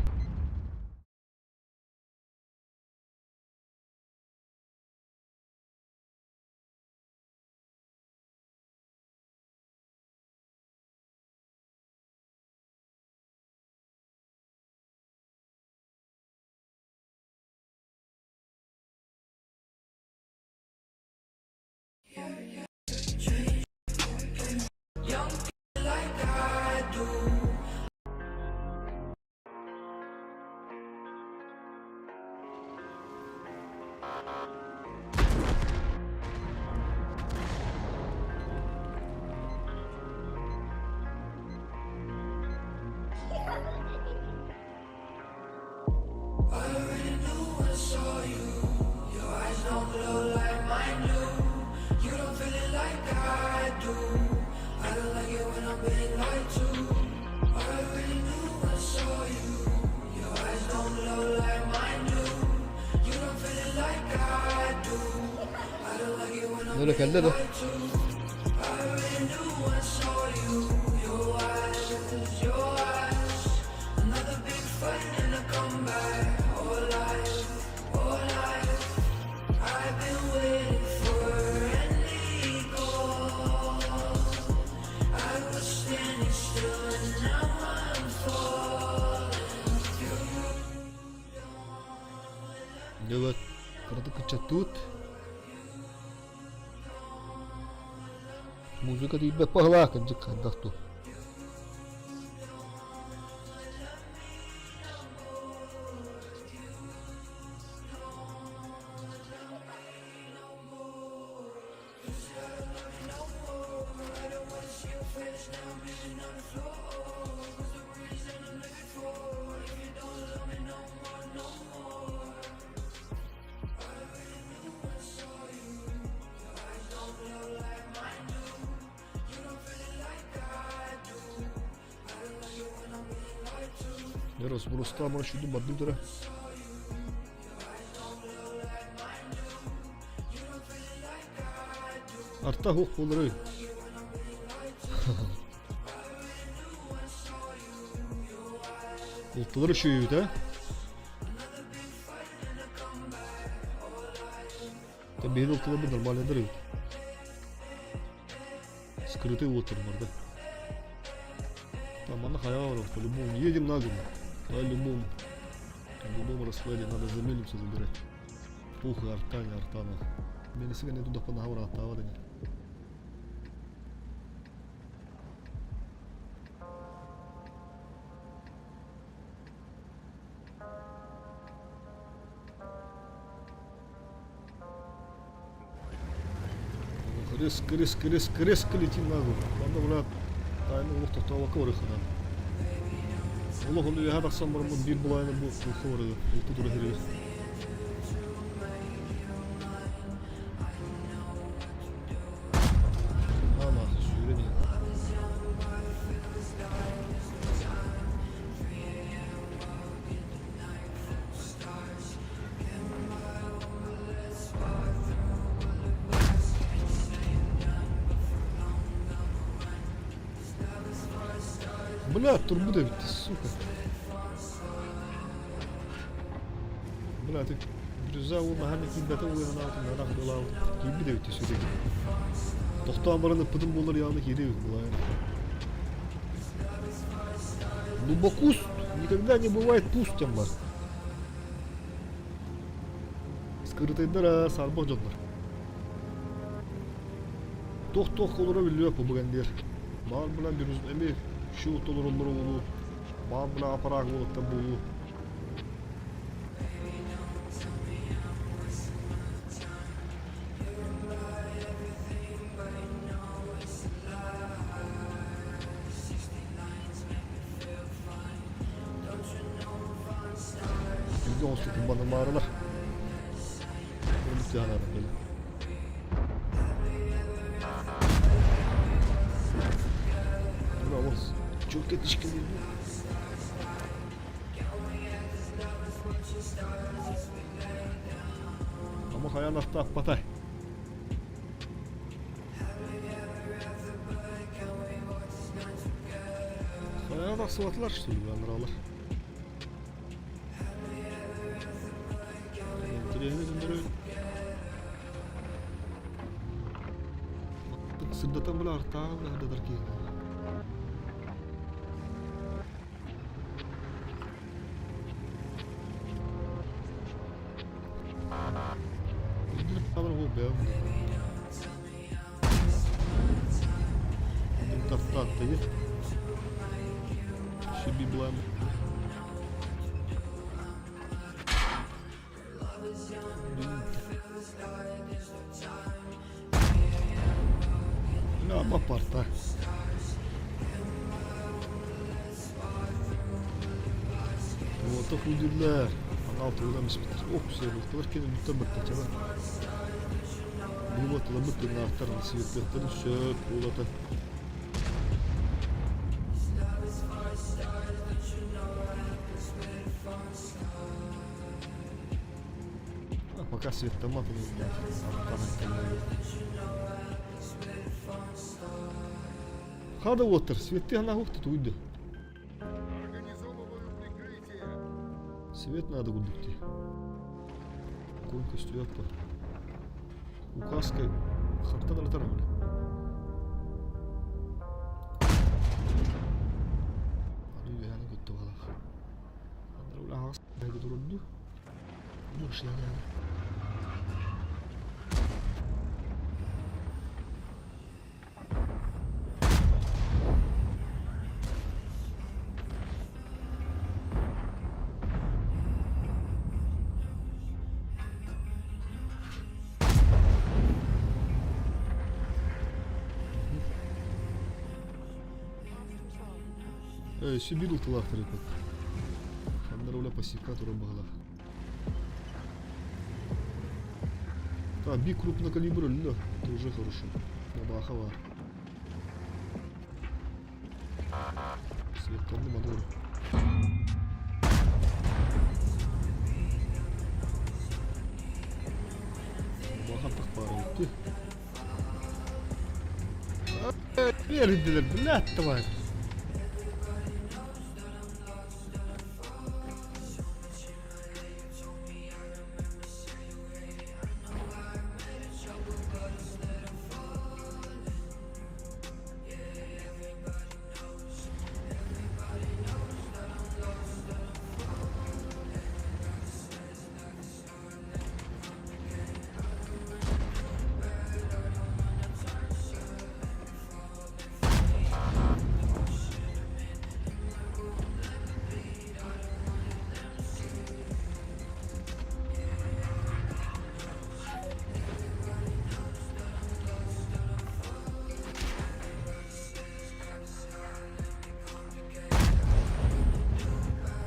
Speaker 1: Нөлө кэллэ да. Дьэ кыратык кыччаттыбыт. Музыка тиийбэт баһылаах кырдьык хайдах дуу. Разбростаа маршрутун бардым Арта хуох буоларый? Улталар үчүгэйбит ээ. Биһиги улталарбыт нормальныйдар эбит. Скрытый уоттар да. Там манна хайа барар, по-любому. Едем на гору. По-любому. По-любому раскладе надо за мельницу забирать. Ух, арта, не арта, нах. Мельница не туда по нахуй арта, Резко, резко, резко, резко летим на гору. Манна брат, тайны олох тохтообокко барыаххына. Олох ону үөһэ тахсан бараммын биир былааны бу туохха барыга, улту тура иһиригэр. Ама, сүүрэн иһин. Бля, турбут эбит, сука. Бля, ты бирюза уол наһаа киирбэтэ уйанаатын наһаа былаабыт киирбит эбит сүрү. Тохтоон баран ыппытым буолар яғны киирэ эбит былаайын. Глубокуст никогда не бывает пуст бар. Скрытыйдар сарбах дьоннор. Туох-туох олоро биллибэт бу бугандир. Баар була бирюз эми шу толороллоро улуу. Баар була аппараак буолуттар буолуу. Bilgi olsun kumbanım ağrılar. Öldük yani adam böyle. Bravo. Çok yetişkin değil mi? Ama kayan hatta patay. Хайа тахсыбатылар что ли анаралар. Интэриэһинэй дьоннору сырдатан бile артааҕы сырдатар киһи. Шиби блам. No, ma porta. Уота худиллэр. Анал тугунан испиттэр. Ох, сыарылтылар кини бүттэн баттачала. Булуоталарбыт тыыннаахтар светлэхтэрин сөп буолата. А пока светтамат Хада уоттар, светти ана хуқты туйды.
Speaker 2: Организовываю прикрытие.
Speaker 1: Свет надо гудукти. Конь көстүбэт по. Указка хантан ылытар бile. Аны үөһэни көттө балах. Андар ула хас бэги турунду. Буш яны. Өссө биир ылтылаахтар эппит. Ханна эрэ пассивка турар быһыылаах. Так, бик крупнокалибр өллө. Это уже хорошо. Бабаха бар. Светтанды мотор. Бабаха так баар эбит. Бердилер, блядь, тварь.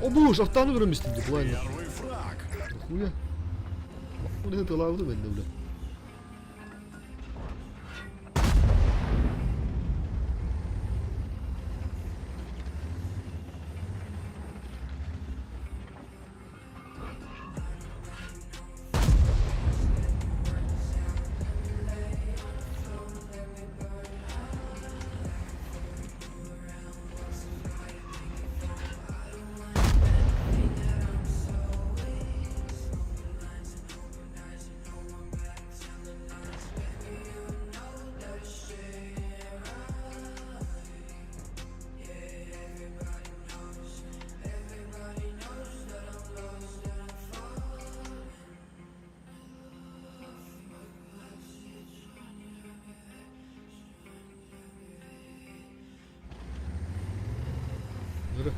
Speaker 1: О боже, автаны көрөмүстүм деп былай
Speaker 2: Первый фраг.
Speaker 1: Хуя. Оны тылабыды мен бля. Yürü.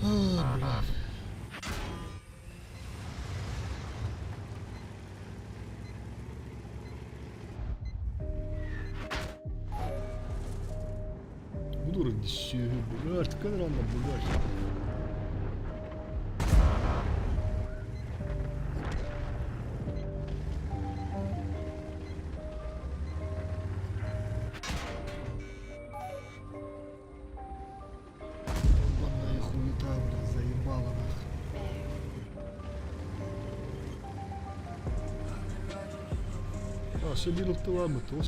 Speaker 1: А, блядь. Буду сүөһү, блядь, кэнранда, блядь. Ебаная хуета, блядь, заебала нахуй. А, все биир ылтылаабыт, ол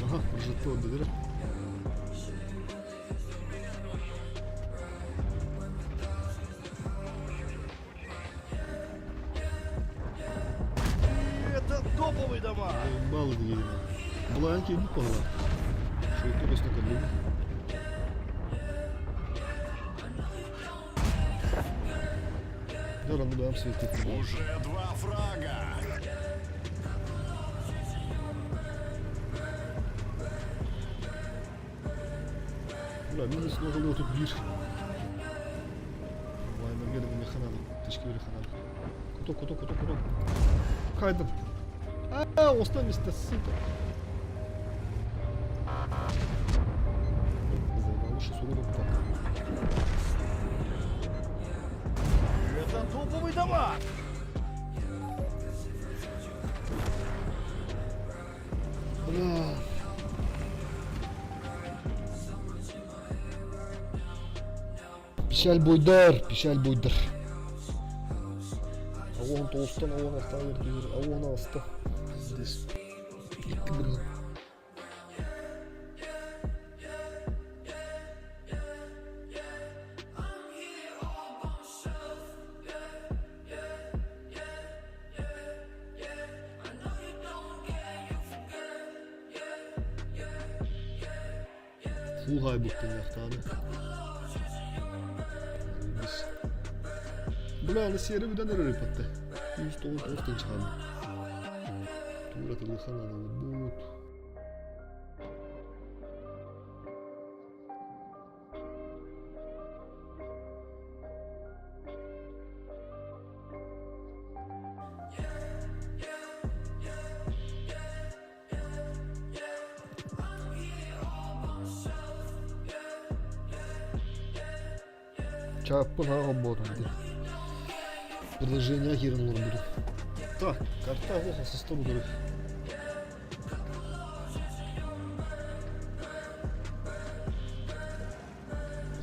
Speaker 1: Ага, жетон, да?
Speaker 4: Это топовый дамаг!
Speaker 1: Заебало диэн. Былаан киирбит буолла. Шуйку көстөн кэллим. Дорогу дам светит.
Speaker 2: Уже два фрага.
Speaker 1: Бля, минус ногу тут биир. Вайнерге да ханады. Тишки бери ханады. Куток, куток, куток, куток. Кайдым. А, оста место, сука. Заебал, лучше сурово так.
Speaker 4: Это топовый дамаг!
Speaker 1: Бля. Печаль буйдар, печаль буйдар. Оҕон тоҕустан оҕон алтаҕа киирдилэр, оҕон аҕыста. Пиздец. Икки бырыһын. Фулхай буттун яхтааны. Бля, аны сиэри бүтэн эрэр ыппатта. 199 тыһыынча хаалбыт. Туура тылыхан аналбыт. Чааппын аах холбоотум ити. Приложение киирэн олорбутум. Так, карта ох сыста будары.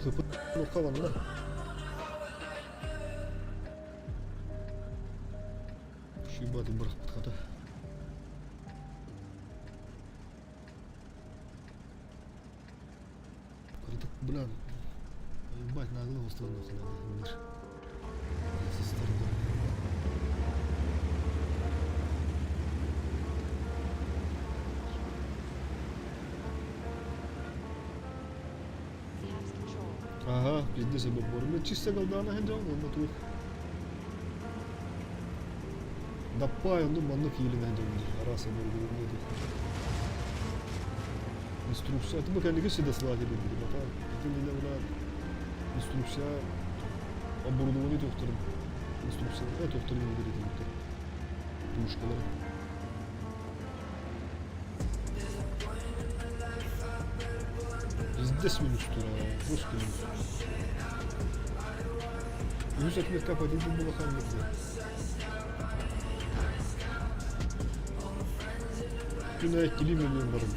Speaker 1: Хыпы хаванна. Шибаты бырахпыт хата. Кырдык, бля, ебать, нагло устроено мир. Ага, пиздец, я был Мен чисто голдана хенджон, он тух. Даппай, ну маннык иилин хенджон, арас оборудование. Инструкция. Это мы кэнники сюда слали бата. Итиннэ мына инструкция оборудование туохтарын инструкция туохтарын билэр пушкалары. Пиздец минус тура, просто минус. Үһүс отметка победы улахан Күн кили миллион барым.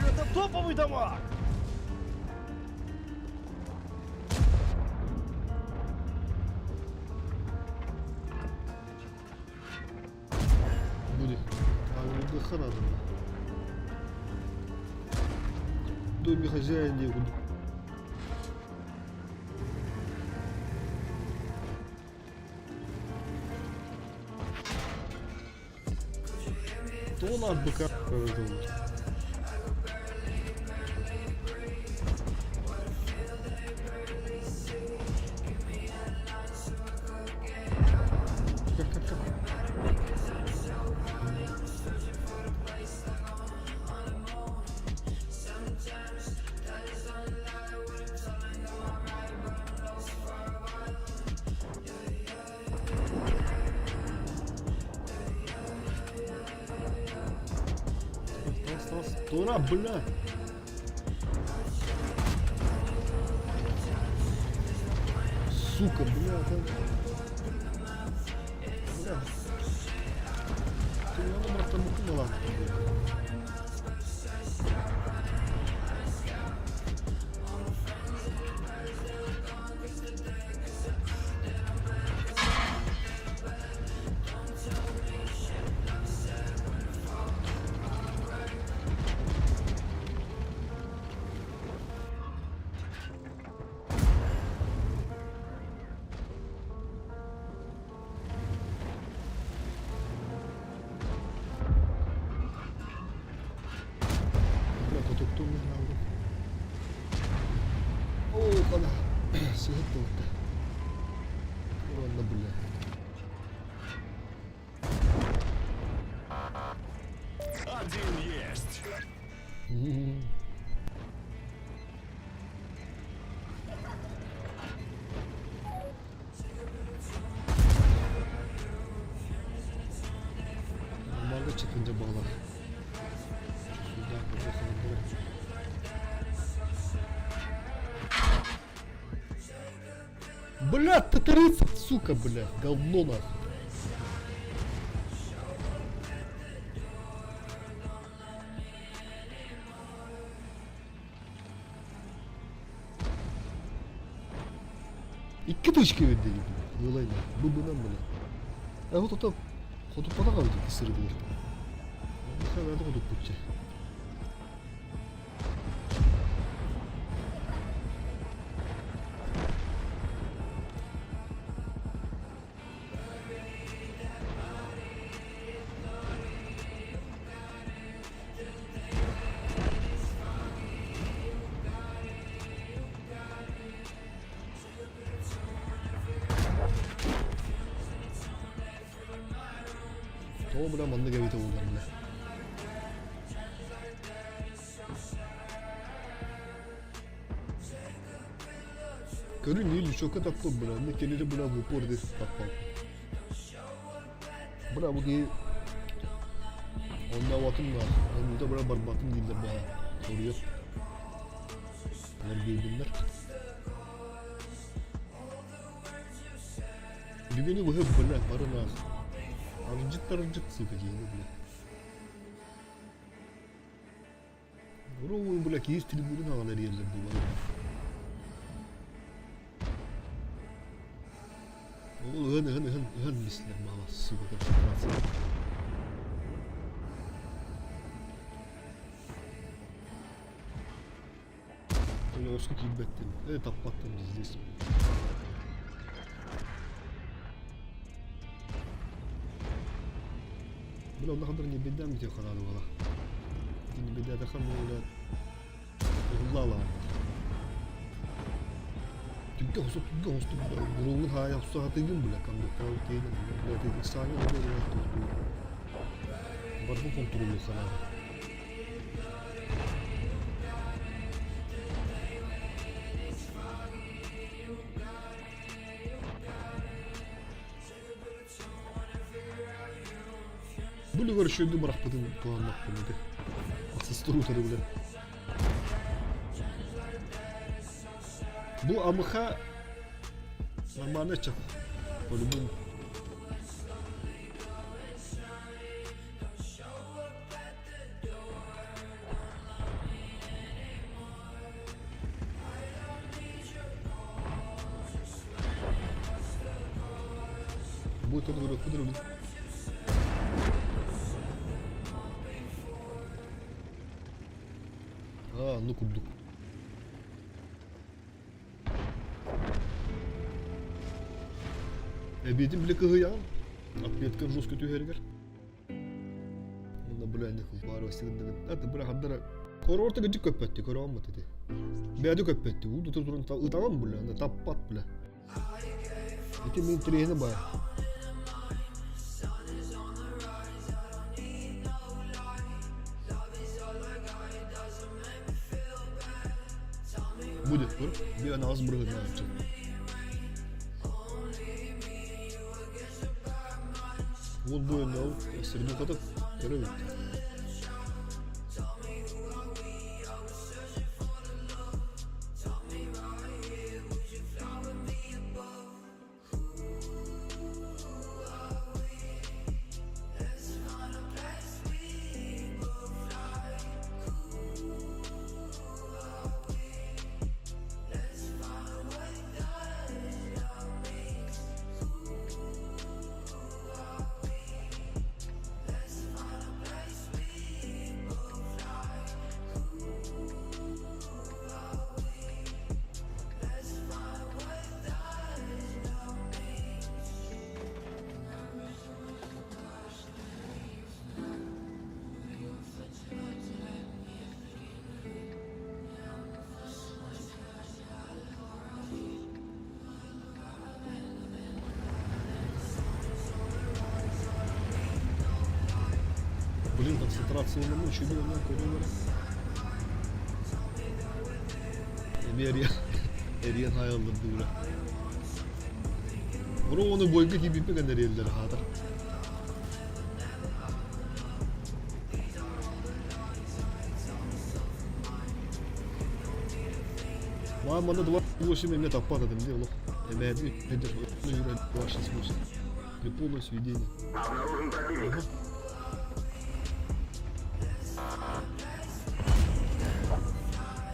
Speaker 4: Это топовый дамаг!
Speaker 1: Будет. А хана Доме хозяин некуда. То на быка Тура, бля! Сука, бля, там... Бля. Ты брат, там ладно. Бля, потуктум надо. О, хана. Сыһыт туотта. Уронна, бля.
Speaker 2: Один есть.
Speaker 1: Нормально çıkınca bağlar. Şuradan bakalım buraya. Бля, Т-30, сука, бля, говно нахуй. Икки точка берди Юлайна. Бу бынан бля. А вот это хотуппата калды кисирдилер. Хабарды хотуппутча. Тоҕо бля маннык эбитэ буоллар бля. Көрүн лючокка таппыт бля, онно кинини бля в упор дес таппал. Бля бу киһи оннооботум да, оннута бля барбатым дииллэр баа. Соруйар. Нэргийдиннэр. Бүгүнү быһып бля бары наах. Арыдьыт-арыдьыт сука диэни бля. Уруу бля киис трибунын аҕала эрийэллэр буолар. Ол ыһан ыһан ыһан ыһан бистилэр маала сука концентрация. Оҕуска киирбэттин, э таппаттын пиздец. Бля, онно хандар не беда мне ханады була. Не беда тахан бля. Уһулла Түгге хосу түгге хосту бля. Бурулун хая хосу хатыгын бля кондуктор тейин бля тейин саҥа бля тохтуу. Барбын контролу ханады. Бу үлүгэр үчүгэйдик бырахпытын туһаннахпын ити. Ахсыстыр утары билэн. Бу амыха нормально чах. По-любому. Будет он говорит, куда А, ну курдук. Эбиитин били кыһыйаҕын, отметка жестко түһэригэр. Онно бля баар сыгындыгын. Это бля хардара Корорта гыдьык көппөттү, көрөҕүм ити. Бэйэдэ көппөттү. Уу тутур туран ытаҕын бля, аны таппат бля. Ити мин тренер баар. Будет, көр. Bir анализ бырыһыннааччы. Уол бу ол сирдүү хоту көрө бүттэ. Блин, концентрация на ночи, Эми эрийэн эрийэн хайаллар Бро ону бойга тиийбиппин гэнэ эрийэллэр аһаатар. Маа манна 28 эмиэ таппат этим дии олох. Эмээби 28 при полном сведении.
Speaker 3: Обнаружен противник.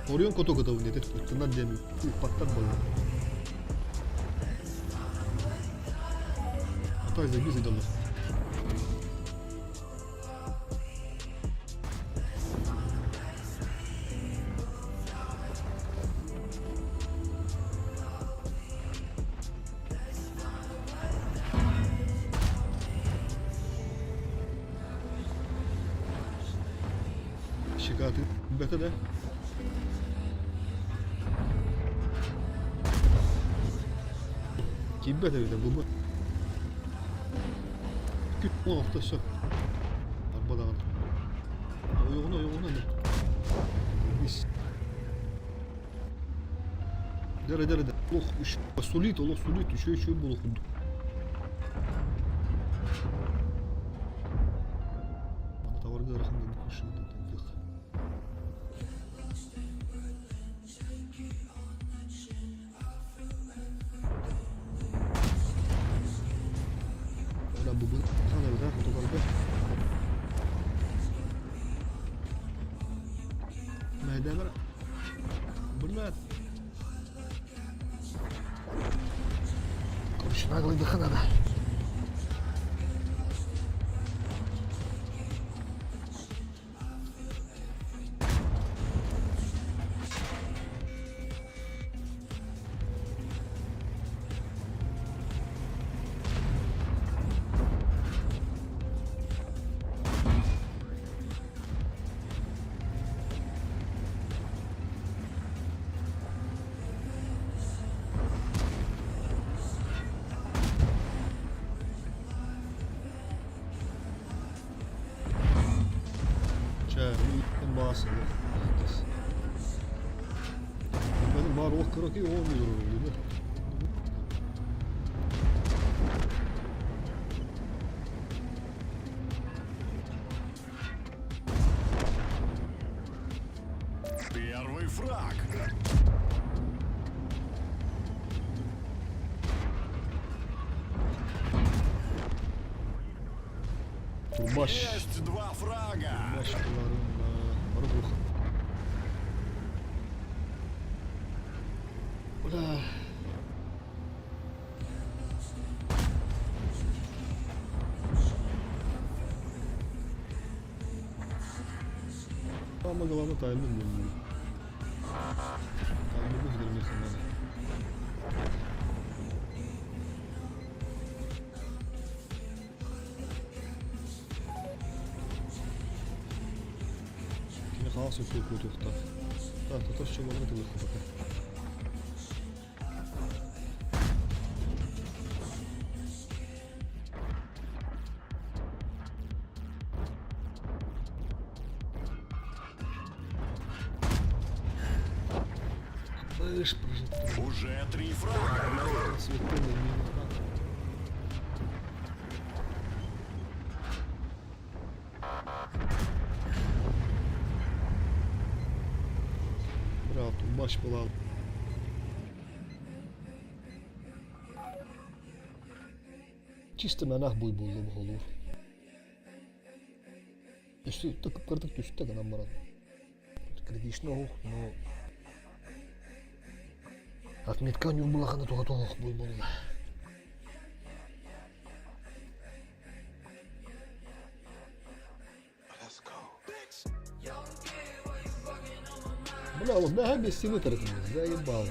Speaker 1: Орион коту кытабын ити ыттынар диэн ыппаттар буолла. Атай забил сыдаллар. Щекаты бөтө да. Киирбэт эбитэ бу. Икки алта сөп. Арба даҕаны. Ойоҕуна ойоҕуна эмэ. Ис. Дэрэ дэрэ дэ. Олох үш сулит, олох сулит, үчүгэй үчүгэй буолуох курдук. Аны табарга ыарахан гына машина тылдыах. Короче, наглый надо. Чэ, баас Benim var o kırık iyi olmuyor öyle.
Speaker 2: Первый фраг.
Speaker 1: Турбаш.
Speaker 2: Есть два фрага.
Speaker 1: Турбаш буларын бары Бля. Самое главное тайминг был. Тайминг gidirmek надо. Кини хаос өтө көтөхтөх. Так, тотос чуганы тылых пока. Слышь, прожектор.
Speaker 2: Уже три фрага.
Speaker 1: Светильный мимо. Брат, бач була. Чисто мэнэх буй буллум холур. Өссө кырдык түстэ гынан баран. Критично оһох, но отметка ньурбулахана туха тоох буй буолла. Бля, вот да, без стены заебал.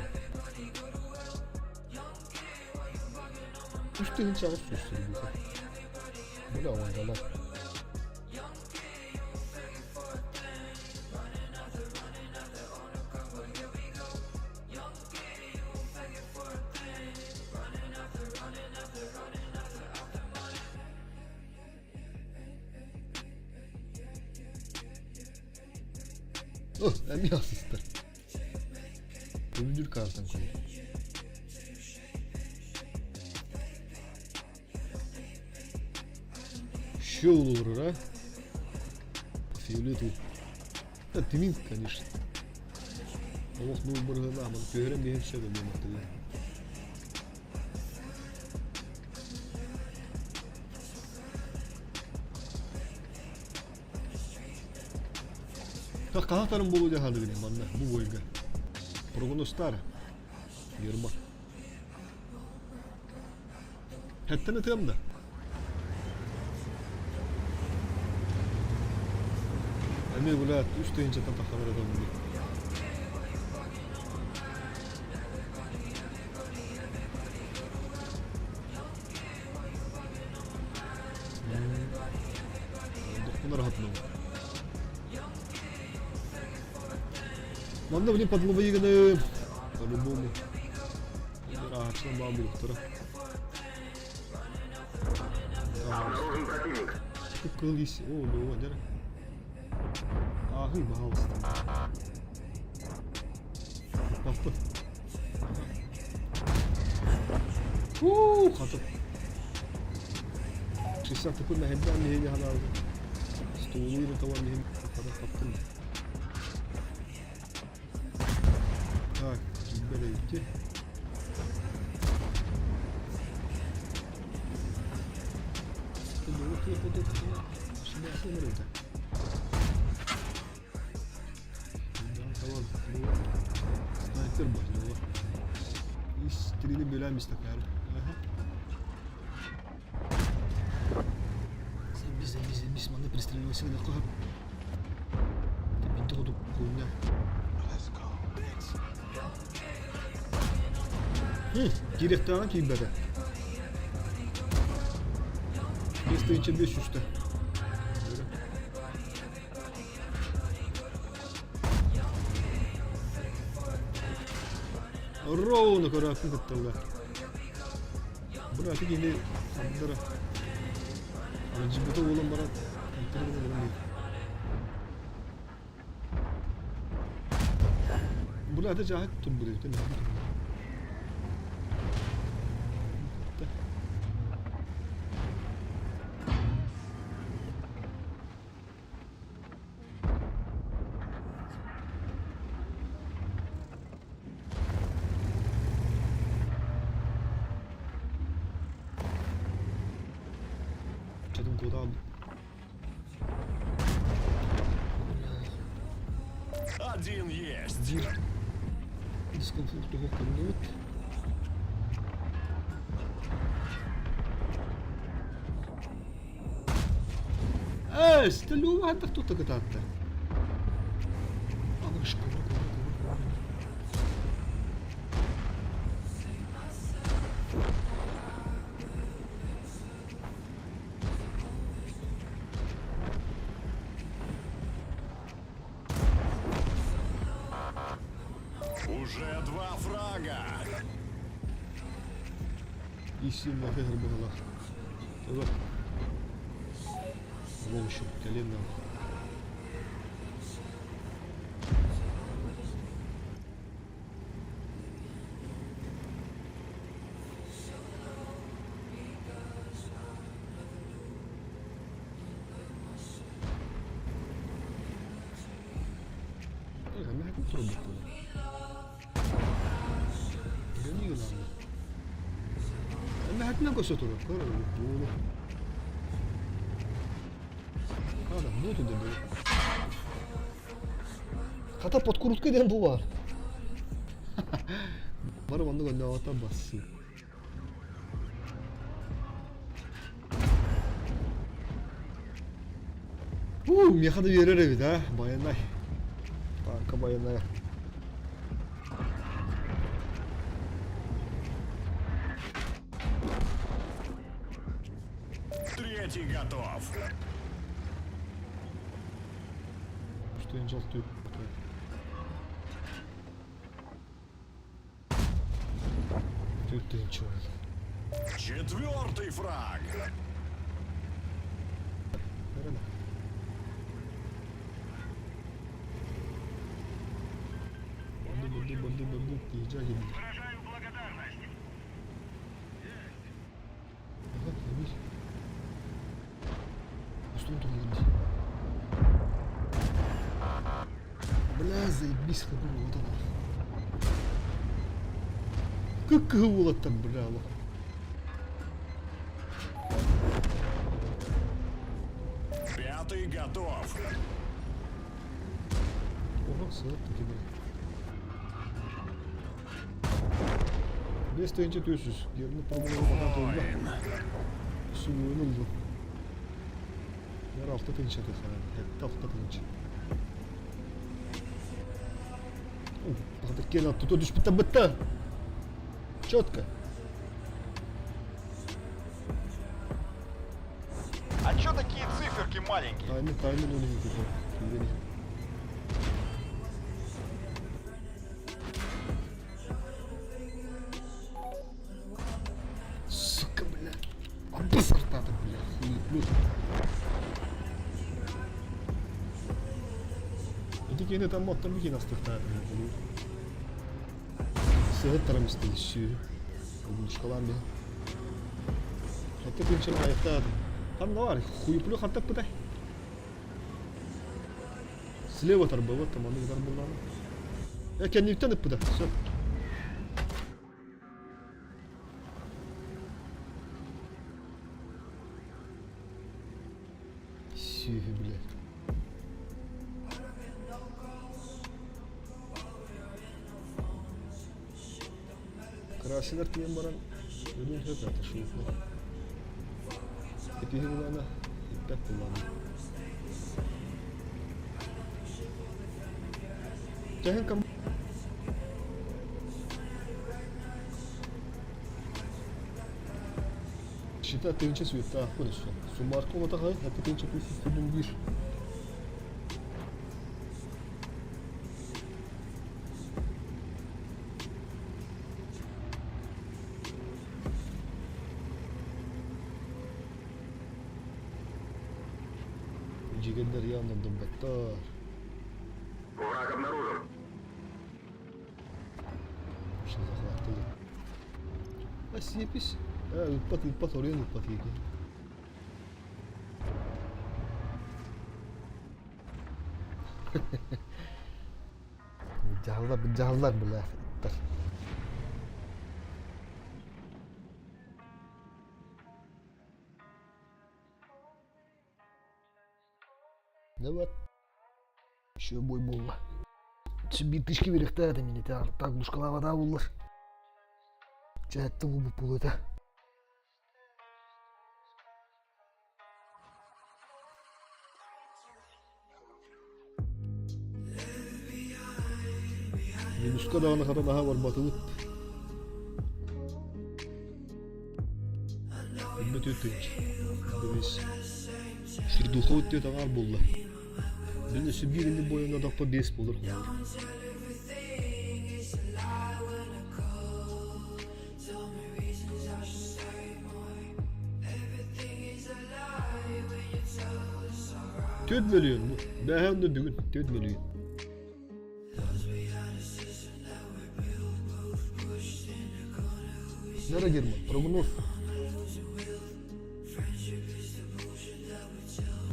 Speaker 1: Үс тыһыынчаҕа сүүс Бля, он дала. Oh, эмиэ асыстар. Көмүнүр картан кой. Еще olur, а? Фиолетовый. Да, тимин, конечно. Олох ну быргына, ман көһөрөн биһен сөбө мен мактылы. Так кахатарым болу жахады манна бу бойга. Прогностар. Ерма. Хәттен этем да. Эми була үс тыһынчаттан тахханар этем Дохкунар хатны. Манна блин подловыганы по-любому. Рахатсан бабу тура. Пожалуйста.
Speaker 3: Обнаружен противник.
Speaker 1: Кыл ис. О, было, дьэ. Ааһый, пожалуйста. Туппаппын. Уу, хатып. 60 секунд мэһэйдээн биһиги ханаабытым. Стуулуйун табан иһин хата хаптым. Так, киирбэт эбитти. Снайпер бар, Ис тирини бөлөм истакар. Заебись, заебись, заебись, манна пристрелился на кого. Бинти кудук хуйня. Кириэхтээҕин киирбэтэ. 5500-тэ. Ровно көрөөппүн кытта Бырааты кини хандара. Аралдьыйбыта буолан баран хантан гына баран Бырааты дьааһык турбут эбит Чатын куотаҕын.
Speaker 2: Один есть.
Speaker 1: Диир дискомфорт туһук хоннубут. Ээ, Сталёва хайдах тута кытаатта? Аныш, кубар, кубар, кубар, кубар.
Speaker 2: Уже два фрага.
Speaker 1: Истинно быһылах. Туга? В общем, кэлин Эмэһэтинэн көсө турар, көр буолу. Ада, бу туда был. Хата подкрутка диэн бу баар. Бары маннык оннооҕуттан бассыы. Уу, миэхэ да үөрэр эбит, а, байанай. Тааҥка байанайа.
Speaker 2: Третий готов.
Speaker 1: Что я желтую? Түттүнчү.
Speaker 2: Четвертый фраг.
Speaker 1: Банды, банды, банды, банды, приезжали.
Speaker 3: Выражаю благодарность.
Speaker 1: Ага, заебись. Что он тут делает? Бля, заебись, какой вот она. Как там, бля, лох.
Speaker 2: Пятый готов.
Speaker 1: Ого, сылап таки, бля. 5 400. Герни пробовал пока туолла. Сууну ыллым. 6 тыһыынча Сэттэ 6 тыһыынча. Киэн тута түспүттэн бытта. Четко.
Speaker 4: А чё такие циферки маленькие?
Speaker 1: Таймер, таймер ол иһин кытта. Киирэн иһин. Сука, бля. Абысартаатым, бля. Ити там оттон бикин астыктаатым холуур. Сыһыттарам истиги сүөһү. Обушкалаан бе. Хатта күнчен айықтаадым. Ханна бар? Хуйплю хаттаппытай. Слева тарбабат, там аны гытар булланы. Э, кэнниттэн ыппыта. Все. Сүөһү блядь. Красилар тиийэн баран өлүөн сөп это шуфла. Эпиһи булана иппэт буллаҕына. Тэһин кам Считай тыынча сүөттаахпын өссө. Суммарка уотаҕай, хатта тыынча тыыс үстүрдүм биир. Жигендер явно дымбаттар.
Speaker 3: Враг обнаружен.
Speaker 1: Что захватили? А сепись. А, ыппат, ыппат, оройун ыппат екен. Дьаһаллар, дьаһаллар бля, ыттар. Да вот. Еще бой буолла. Битышки берехтээ мини так бушкалаабата буллар. Чээттин губут буолута. Минуска даҕаны хата наһаа барбатыбыт. Өлбөт үтүнч. Бэбис. Сирдуховут диэт аҥаар буолла. Мин өссө биир инник буойунна доппо биэс буолар холобур. Түөрт мөлүйүөн бу. Бээһээ онно бүгүн түөрт мөлүйүөн. Нера Герман, прогноз.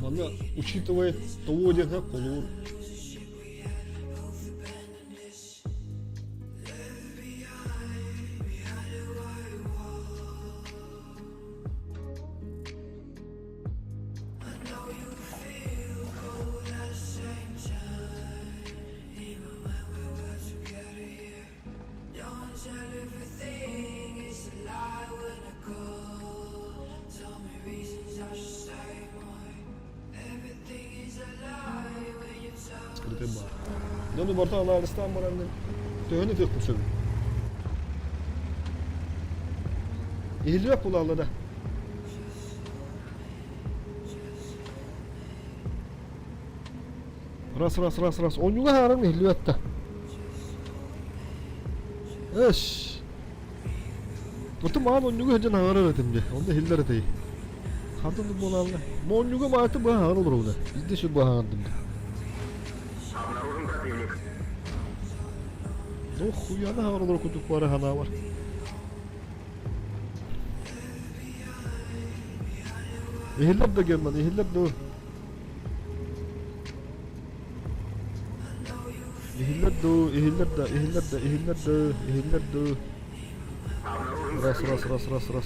Speaker 1: Манна, учитывая того диэхэ холуур Скрытый бар. Дьону барыта анализтаан баран төһөнү тыахпын сөбүй? Иһиллибэт буолаалла да. Раз, раз, раз, раз. Онньуга хааран иһиллибэт да. Эш. Оту маан онньуга сылдьан хаҥарар этим дьэ. Онно иһиллэр этэй. Хантан да буолаалла. Моонньуга мааты быһа хаҥар олоробуна. Биирдэ сүр быһа хаҥардым да.
Speaker 3: Обнаружен противник.
Speaker 1: Ну хуяна хаҥар олорор курдук бары санаабар. Иһиллэр да Герман, иһиллэр дуо? Иһиллэр дуу, иһиллэр да, иһиллэр да, иһиллэр дуу, иһиллэр дуу.
Speaker 3: Обнаружен
Speaker 1: Раз,
Speaker 3: противник.
Speaker 1: раз, раз, раз, раз.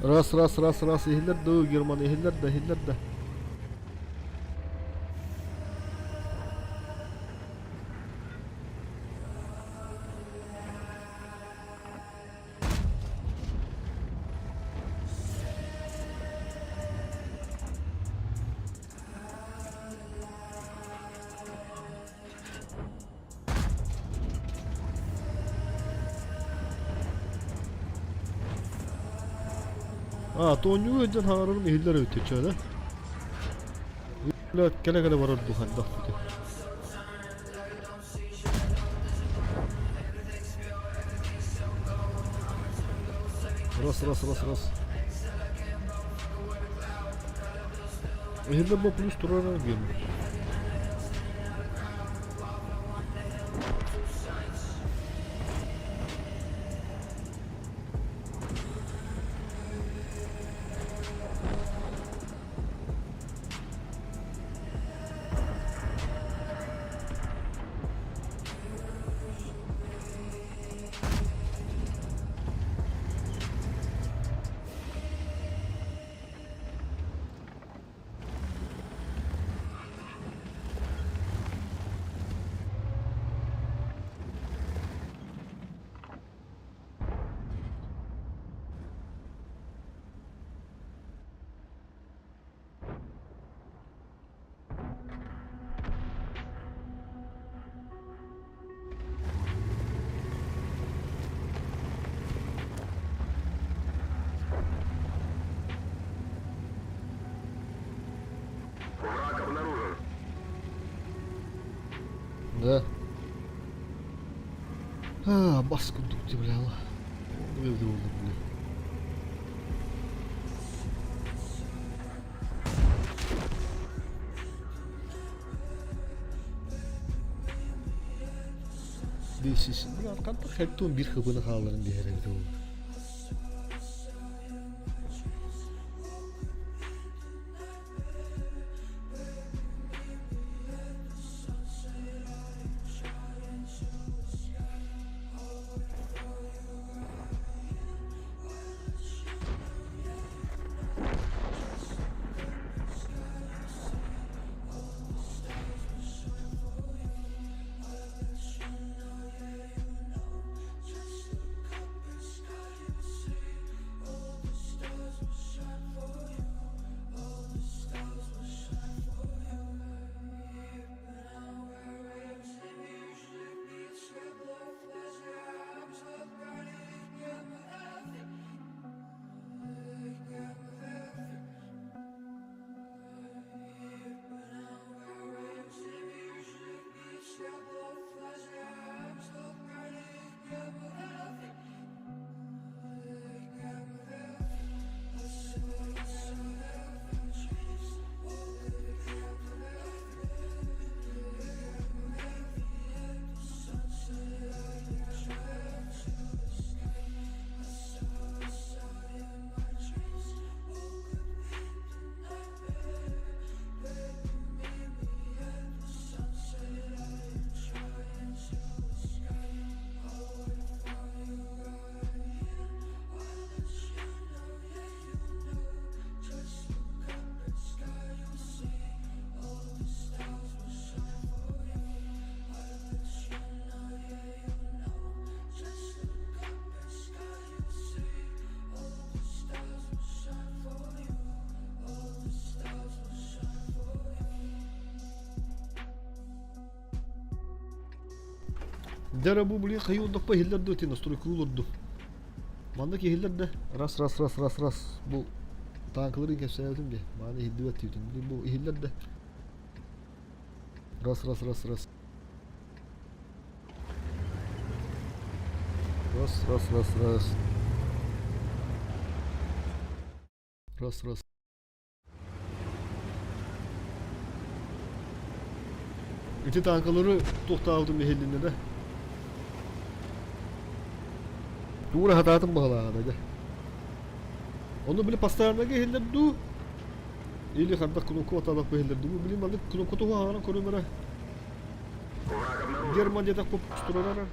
Speaker 1: Раз, раз, раз, раз, иһиллэр дуу, Герман, иһиллэр да, иһиллэр да. А, тоонньугу өйдөн хаҥарарым иһиллэр эбит чөөлө. Кэлэ-кэлэ барар дуу хайдах бити. Раз, раз, раз, раз. Иһиллэр бу плюс турара диэн.
Speaker 3: Враг обнаружен.
Speaker 1: Да. А, бас курдук удивляла. Бля. This Бля, хантан хэттуун биир хыбыны хаалларын биһэр эбит ол. Дьэ бу блин хайы иһиллэр дуо ити настройка олорду. Маннык иһиллэр да раз раз раз раз раз бу танкаларын кэпсээбитим дии. Мааны иһиллибэт диибитим. Блин бу иһиллэр да раз раз раз раз раз раз раз раз раз раз Ити танкалары туохтаабытым иһилиннэ да. Туура хатаатым баҕалааҕа да. Ону били постоянно иһиллэр дуу или хардах кнопка аталах иһиллэр дуу били маннык кнопка туһаҕана көрүм эрэ.
Speaker 3: Враг обнаружен.
Speaker 1: Герман диэтэх турарара.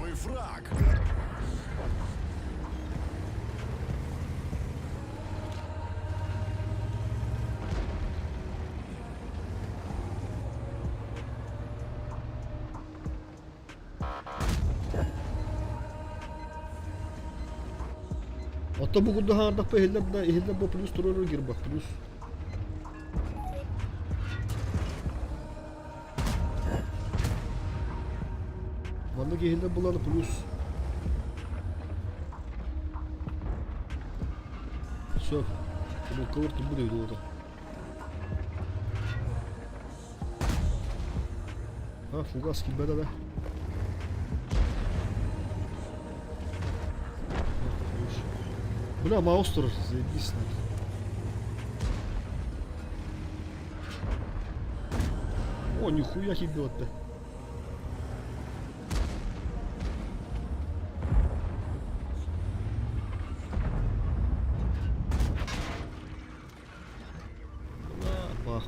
Speaker 2: Первый фраг.
Speaker 1: Оттон бу курдук хаардахпа иһиллэр да иһиллэр бу плюс туруору гирбах плюс. Маннык иһиллэр булан плюс. Все. Кнопкалар турбут эбит уота. А, фугас килбэт да. Бля, маус турар, заебись нахуй. О, нихуя себе вот Бах.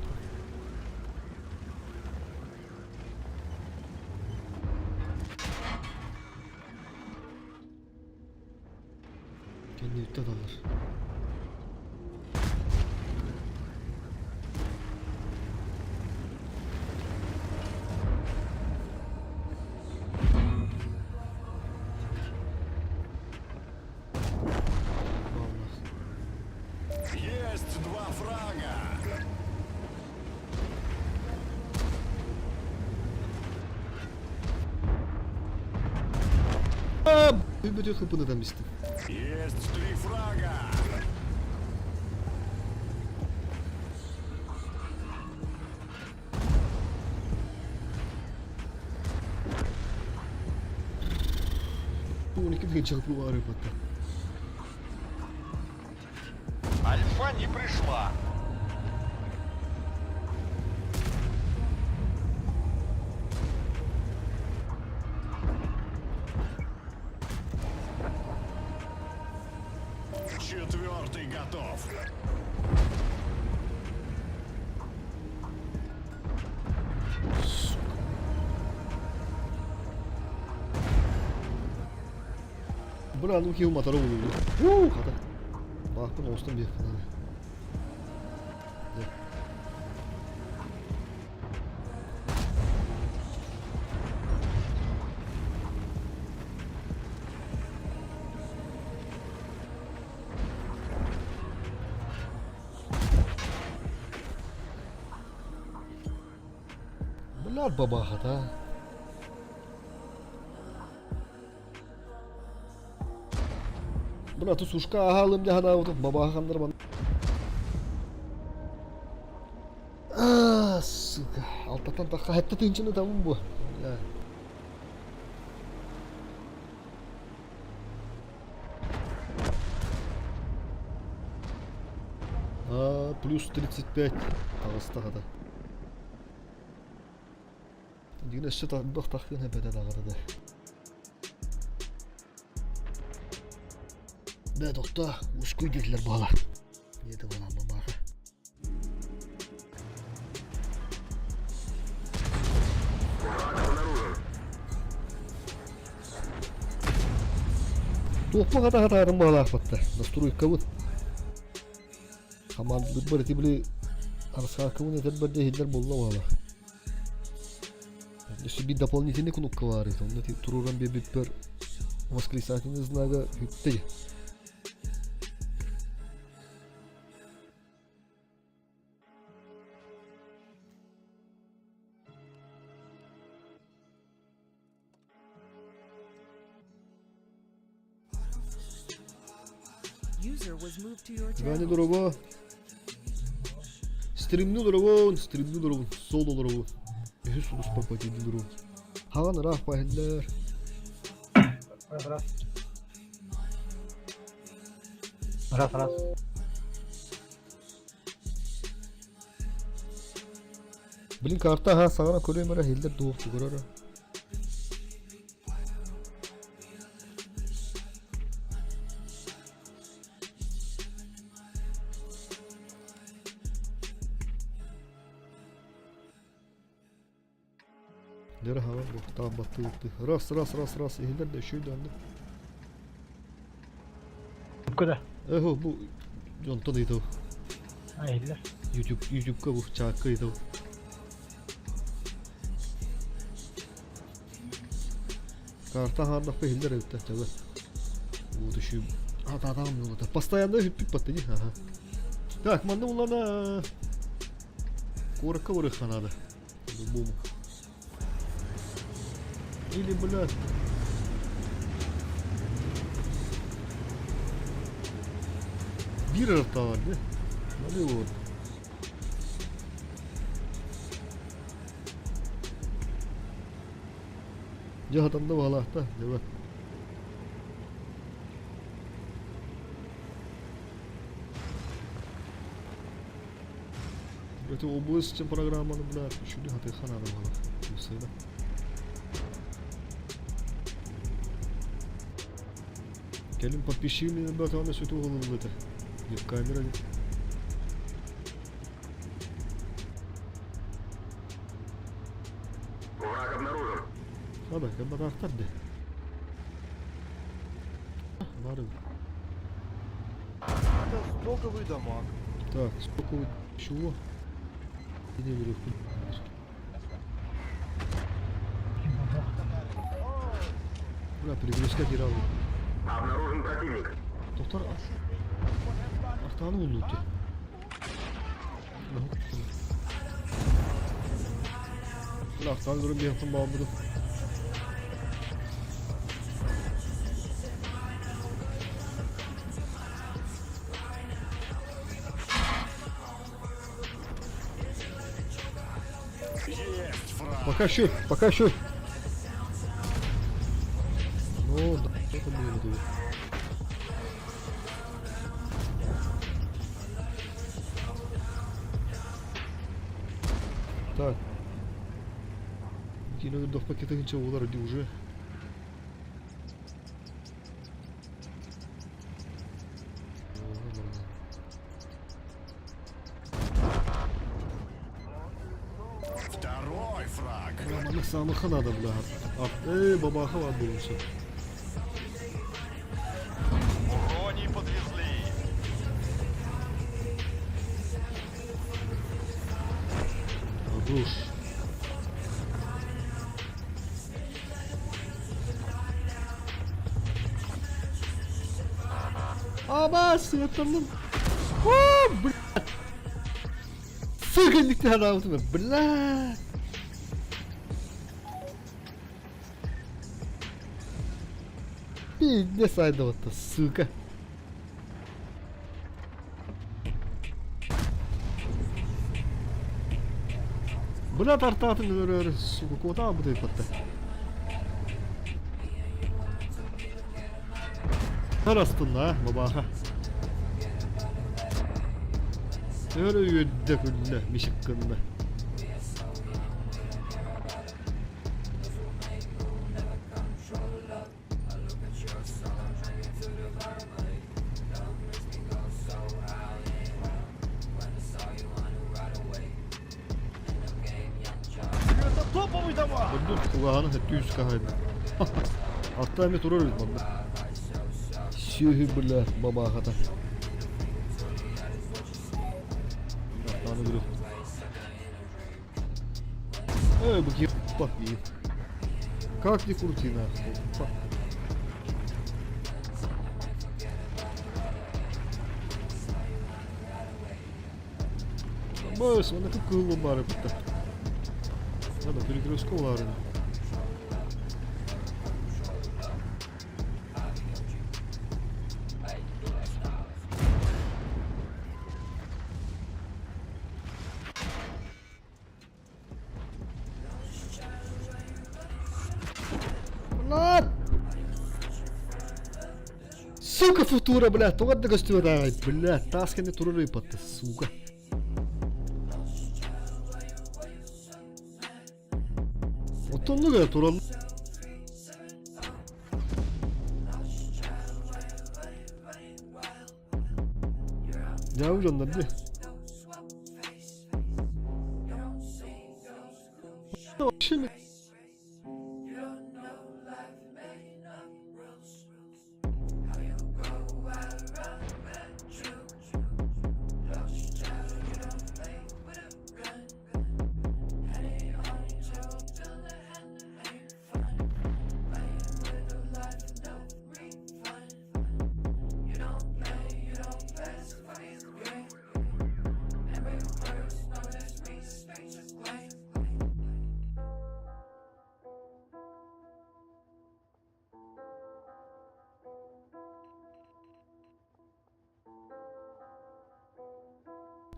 Speaker 1: Кэнниттэн алар.
Speaker 2: Есть два фрага.
Speaker 1: Бүтүн хыпынытан бистим.
Speaker 2: Есть три фрага.
Speaker 1: Бу 12 тыһыынча хыпы баар эбит.
Speaker 4: Альфа не пришла.
Speaker 2: Четвертый готов.
Speaker 1: Сука. Бля, ну киһи матара булуйду. Уу, хата. Баахпын оҕустан биэхпин аны. Бля, бабахата. Бля, тус ушка аһаалым дьэ санаабытым бабаха ханнар Аа, сука. Алтаттан тахха хэтте тыынчыны табын бу. А, плюс 35 таҕыста хата. Дигин өссө тарбах таххын эбэтэ даҕаны да. Бээ тохтоо, ускуй диэтилэр буолар. Диэтэ буолан бабааха.
Speaker 3: Враг обнаружен.
Speaker 1: Туохпа хата хатаарын баҕалаахпатта. Настройкабыт. Хамаандалыырбар ити били арсаакабын этэрбэр да иһиллэр буолла баҕалаах. Өссө биир дополнительный кнопка баар эбит. Онно туруоран биэрбиппэр восклицательный знага бүттэ.
Speaker 5: User was moved to your
Speaker 1: Гани
Speaker 5: channel.
Speaker 1: дорого. Стримни олоробун, стримни олоробун, сол олоробун. Үһүс сулус папатиди олоробун. Хаҕан ыраах баһиллэр.
Speaker 7: Раз, раз. Раз, раз.
Speaker 1: Блин, карта аһа саҕана көрүөм эрэ иһиллэр дуо көрөр. Дера хава бу таах баттыы Раз, раз, раз, раз иһиллэр да үчүгэй да онно.
Speaker 7: Куда?
Speaker 1: Эһо бу дьонтон ыйытабын.
Speaker 7: А, иһиллэр.
Speaker 1: YouTube, YouTubeка бу чаакка ыйытабын. Карта хаардахпа иһиллэр эбит да чабы. Вот еще атаатаҕым буолата. Постоянно үһүппүт батты дии. Аха. Так, манна улана куоракка барыахха наада. По-любому. Или, блядь. Биир ырталар, да? Налево вот. Дьэ хатанна баҕалаахта, дьэ Это область программаны, бля, үчүгэй хатыахха наада баҕалаах. Сыына. Кэлин подписчигым братаны сүтүү ылыллыта. Веб-камера.
Speaker 3: Враг обнаружен.
Speaker 1: Надо, кабатаахтар де. Бары.
Speaker 8: Это стоковый дамаг.
Speaker 1: Так, сколько чего? Не беру. Бля, перегрузка дирал.
Speaker 3: Обнаружен противник.
Speaker 1: Доктор, артаны уллутtu. Бля, артаны көрөн биһиэхтэн баалбытым.
Speaker 2: Есть фраг.
Speaker 1: Пока еще, пока еще. Ну, да, это было бы. Так. Кино в пакетах ничего удар уже.
Speaker 2: Второй фраг.
Speaker 1: Маннык самыха надо, бля. Эй, бабаха бар булушу.
Speaker 4: Брони подвезли.
Speaker 1: Хорош. Абас, это О, блядь. Сука, никто не блядь. Пиздец, айдова-то, сука. Бля, тартатын өрөр, сука, куда буду ипатта. Тарастын, а, бабаха. Өрө үөддэ күллэ, мишик гынна.
Speaker 8: Это топовый дамаг.
Speaker 1: Бурдук кугааны хөттүүс кахайда. Атта эми турар эбит манна. Сүөһү бля бабаахата. Аны көрүөх. Эй, бу киһи дии. Как ни крути нахуй. Опа. Бас, она как кылы бары бутта. Надо перекрестку ларын. Блядь! Сука, футура, блядь, тоҕо да көстүбэт блядь, таас кэннэ турар ыйпатта, сука. Оттоннук эрэ турал. Дьаабы дьоннор дии. Вообще.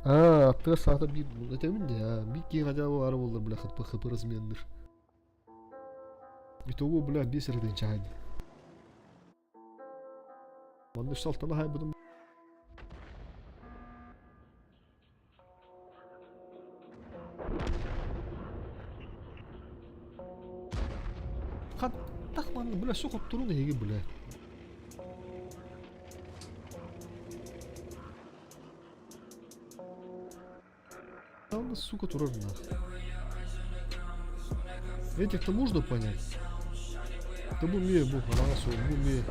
Speaker 1: Аа, аттыгар саата биир этэбин дии, аа, биир киһи хотя бы баара буоллар, бля, хп хп разменныыр. Итого, бля, биэс эрэ чаһай. Манна үс алтаны хаайбытым. Хаттах манна, бля, все хотторун эһиги, бля. Там, сука, турар нах. Этих-то можно понять. Да бу мие бу, араас ол, бу мие.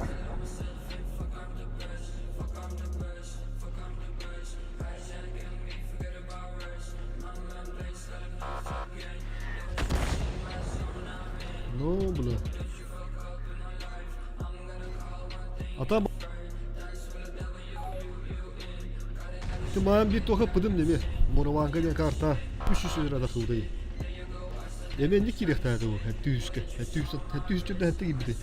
Speaker 1: Ну, бля. А там Тымаан биир туоха пыдым неме Мураванка диэн карта үс үс өрө тахсыбытай. Эми инник киириэхтээх этэ хэттүү үскэ. Хэттүү үс хэттүү үс төрдө хэттэ киирбитэ.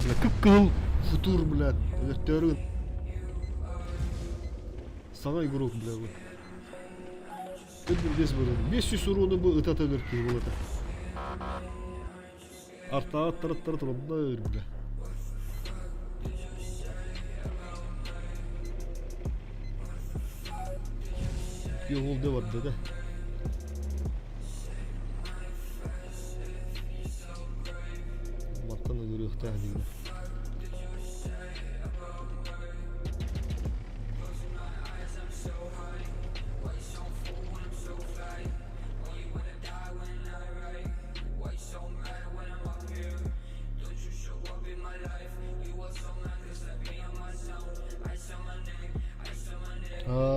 Speaker 1: Бля, кып-кыһыл футур, бля, өлөттөөрү саҥа игрок, бля, бу. Бес буолан. 500 урууну бу ыта төлөр киһи буолата. Артаат тараттара турабына өрбүлэ. Yol de var dede. Мантан өлөрүөхтээх дииллэр.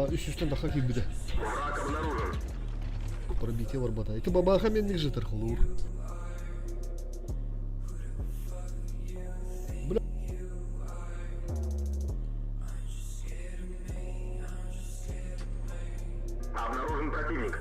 Speaker 1: Үс үстэн даха киирбитэ.
Speaker 3: Враг обнаружен.
Speaker 1: Пробитие барбата. Ити бабаха менник жытыр холуур. Бля.
Speaker 3: Обнаружен противник.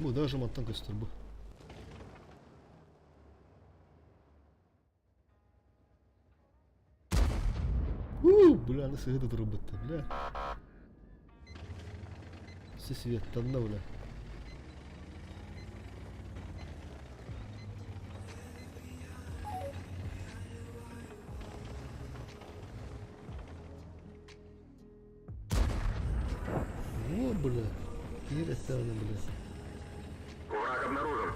Speaker 1: Бу даже мантан көстөр бу. Уу, бля, аны сыһыта турбутта, бля. Светтанна, бля. О, бля. Киир эттэҕинэ, бля.
Speaker 3: Враг обнаружен.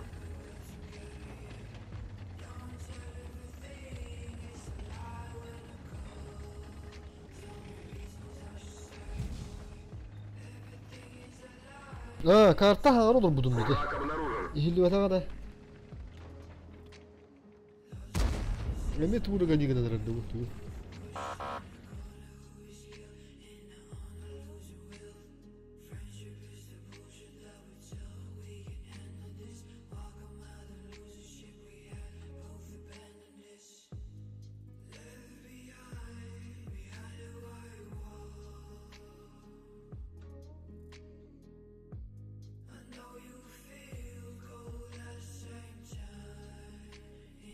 Speaker 1: Аа, карта хаҕар олорбутум бити.
Speaker 3: Враг обнаружен.
Speaker 1: Иһиллибэтэҕэ да. Эмиэ туурага гынан эрэрдэ бу тугу.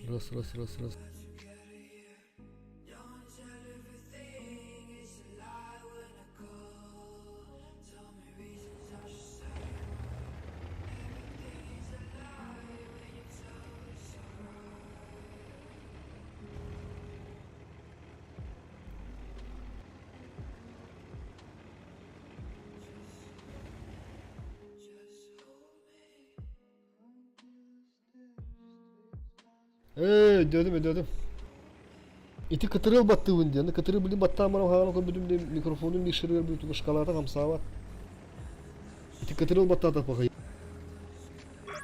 Speaker 1: Раз, раз, раз, раз. Ээ, өйдөөтүм, өйдөөтүм. Ити кытырыл баттыыбын диэн, кытыры билим баттаан баран хаҕан көрбүтүм диэн микрофонун микшеригэр бүтүн шоколада хамсаабат. Ити кытырыл баттаатах баҕайы.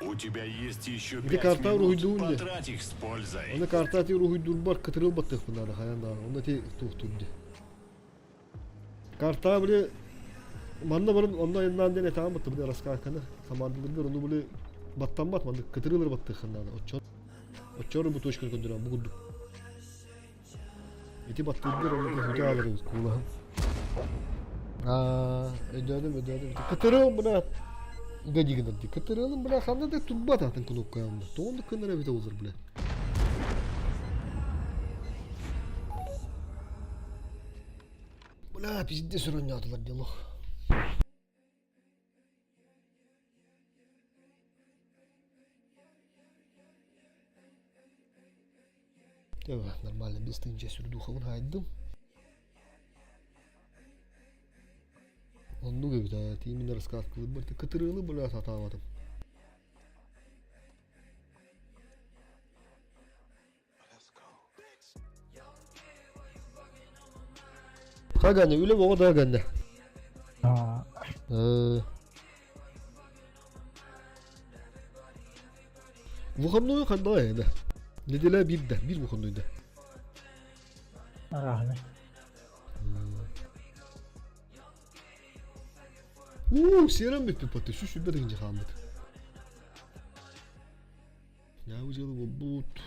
Speaker 2: У тебя есть еще
Speaker 1: Ити
Speaker 2: пять
Speaker 1: карта
Speaker 2: минут.
Speaker 1: уруһуйдуун диэн.
Speaker 2: Потрать их с пользой.
Speaker 1: Аны карта ати уруһуйдуурбар кытырыл баттыахпын наада хайаан даҕаны. Онно ити туохтуур дии. Карта били Манна баран онно айаннаан диэн этаҕын баттабын раскааканы командаларгар ону били баттаммат маннык кытырыылар баттыаххын наада. Оччо оччоору бу точканы көрдөрөн бу курдук. Ити баттыыргар онно көһүтэ аалар эбит куулаһын. Аа, өйдөөдүм, өйдөөдүм. Кытырыам бына гадигинер ди. Кытырыалым бына ханна да турбат атын кнопка онно. Тоҕон да кынар эбитэ олор бля. Бля, пиздец оронньоотулар дело. Нормально, без тыынча сүрдуухабын хаайдым. Оннук эбит аа, тиимин раскаткалыырбар кытырыылы бля сатаабатым. Хаганы, үлэ оҕо да гэннэ. Выходной ханна эдэ? Неделя биирдэ, биир выходнойда.
Speaker 7: Арааһына.
Speaker 1: Уу, сиэрэн бүппүт баты, сүс сүбэ дыгынча хаалбыт. Я дьыала буолбут.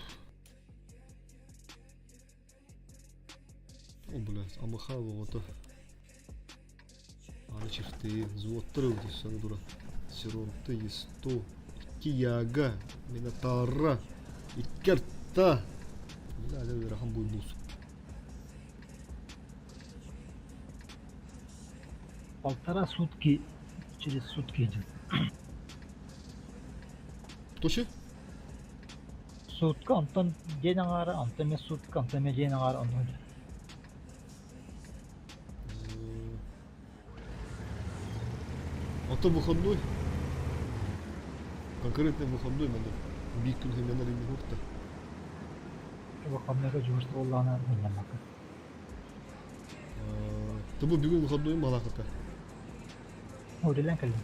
Speaker 1: О, блядь, АМХ оҕото. Аны чифты, взводтар ылды, саны дура. Сиронты, Е100, икки Яга, Минотавра, икки арта. Бля, ыарахан буолбут.
Speaker 7: Полтора сутки через сутки идет.
Speaker 1: Точи?
Speaker 7: Сутка онтон день аҥаара, онтон эмиэ сутка, онтон эмиэ день аҥаара, оннук.
Speaker 1: А то выходной. Конкретный выходной надо. Биир күн сынньанар ини уурта.
Speaker 7: Выходнойга дьуһуурта буоллаҕына мунньаммакка.
Speaker 1: Тобу бүгүн выходнойум балааката.
Speaker 7: Үлэлээн кэллим.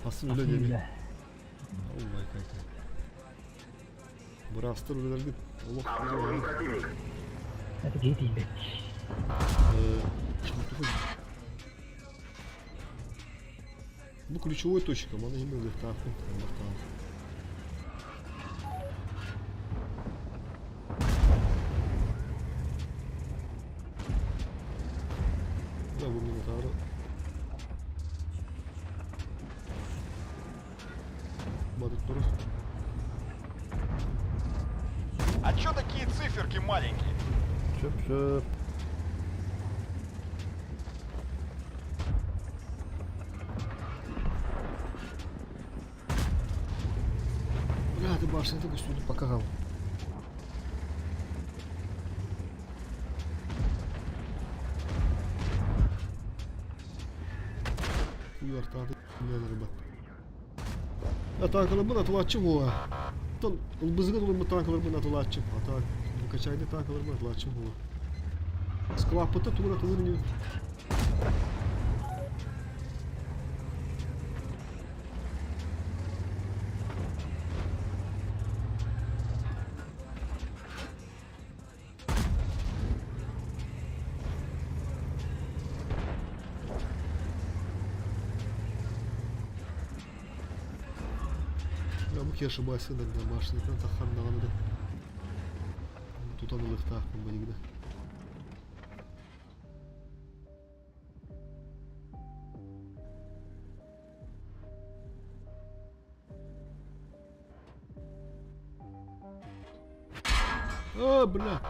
Speaker 1: Асы үлэ диэми. Ой, кайка. Быраастар үлэлэргит олох
Speaker 3: Обнаружен противник.
Speaker 7: Это киһи тиийбэт.
Speaker 1: Бу ключевой точка, маны иһин ылыахтаахпын, ыллахтаах. Да, бу Минотавра. Батык турар.
Speaker 4: А чё такие циферки маленькие?
Speaker 1: Сөп-сөп. Бля, ты башня такой сюда покагал. Уйартаады рыбат. Атаакаларбын атылааччым уола. Оттон ылбызыгын ылыммыт танкаларбын атылааччым. Атаак качайды танкаларбын атылааччым уола. Склаппыта тугун атылыр инибин. Я бу Кеша бассейн домашний, таххардаҕаны да тутан ылыахтаахпын билигин. А, бля.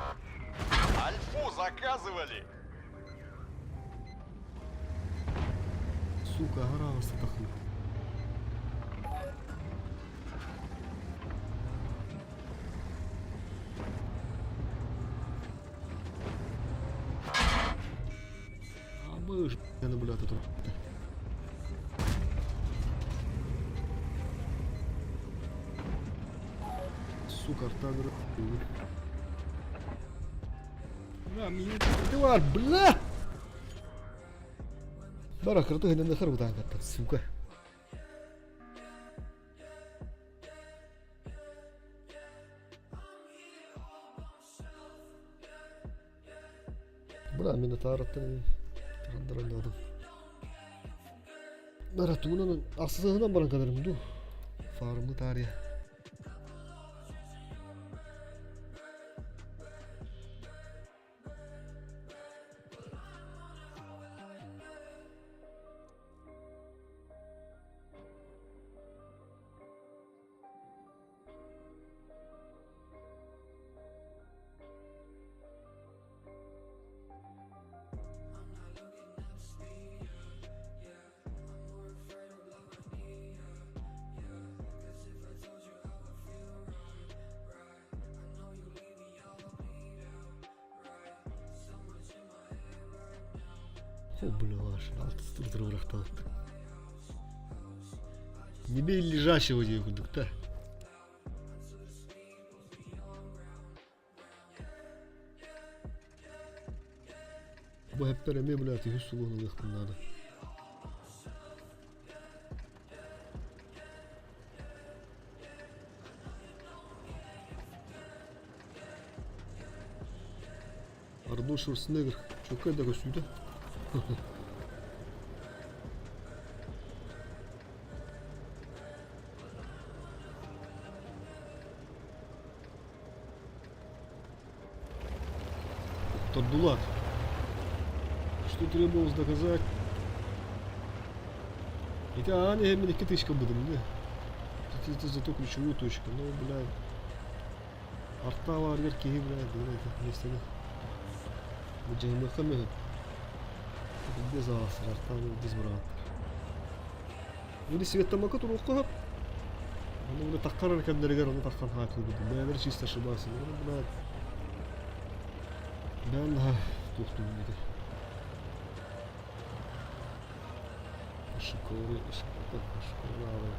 Speaker 4: Альфу заказывали!
Speaker 1: Сука, араҕаста тахлы. А мы ж бля тут. Сука, артагр. Бля, мне бар, бля! Бара кырты хынын хыр сука. Бля, Минотавраттан тахандаран. Бара тугунан ахсысыһынан баран кэлэрим дуу. Фармы таарыйа. Бля, алтыс ытыры бырахтабыт. Не бей лежащего диye курдук да. Бу хэппэр эмиэ блядь үһүс сулуһун ылыахпын наада. Арнольд Шварценеггер чөккө да көстүүтэ. Доктор Дулат. Что требовалось доказать? Ити аан иһэммин икки тысячка быдым да. Это зато ключевую точку. Ну, бля. Арта баарыгар киһи, бля, бля, это миэстэни. Бу дьаһымыахха мүһүн. Без аасыр, арта без быраҕаттар. Били светтамакка туруохха сөп. Ону били таххарар кэмнэригэр ону таххан хаакылбытым. Бэйэлэр чисто ошибался. Ну, бля, бэйэм наһаа туохтуубун ити. Ошибкалары, ошибкалары.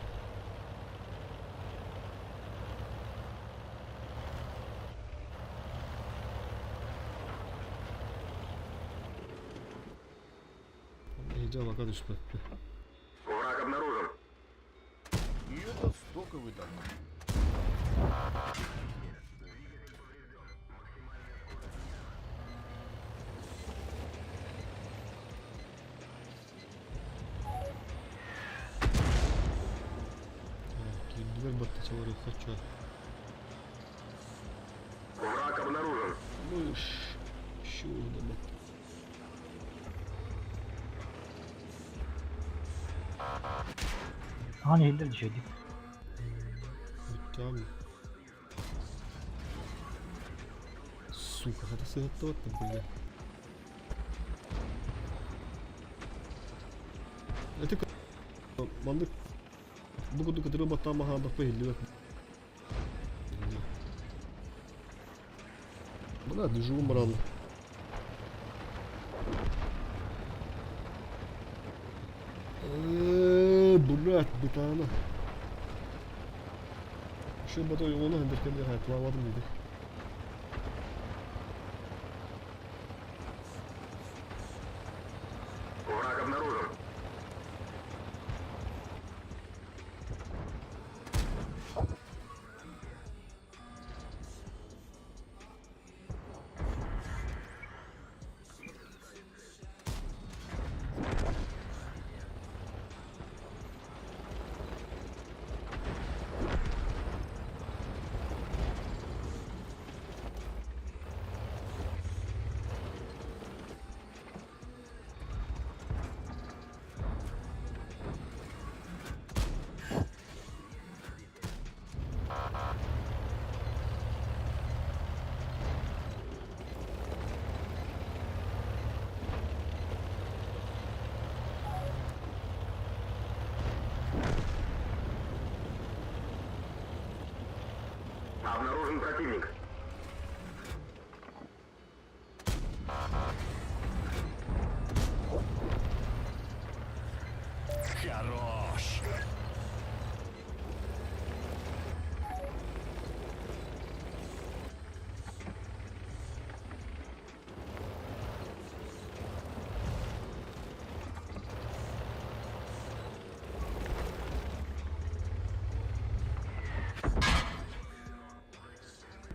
Speaker 1: Эһиги алака түспэппин.
Speaker 3: Враг обнаружен.
Speaker 8: И этот стоковый дамаг.
Speaker 1: Киирдилэр баттачалары хочу.
Speaker 3: Враг обнаружен.
Speaker 1: Ну, еще да бат.
Speaker 7: Аан иһиллэр дьүөдүк.
Speaker 1: Там. Сука, хата сыһыттыбаттым бля. Это маннык бу курдук кытыры баттаамаһаандахпа иһиллибэт. Бля, движугум баран. Блядь, бытаана. Еще бата оны хендеркенде хайплавадым dedi.
Speaker 3: Враг обнаружен. Обнаружен противник.
Speaker 2: Хорош!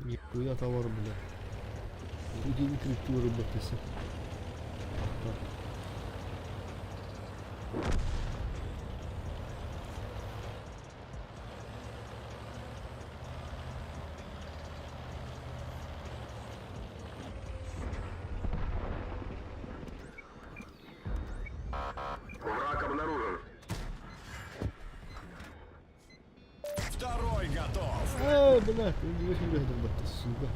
Speaker 1: Нихуя товар, бля. Люди не кричу рыбатыся. Так. Хрена, ты не сүүрэ батта, сука.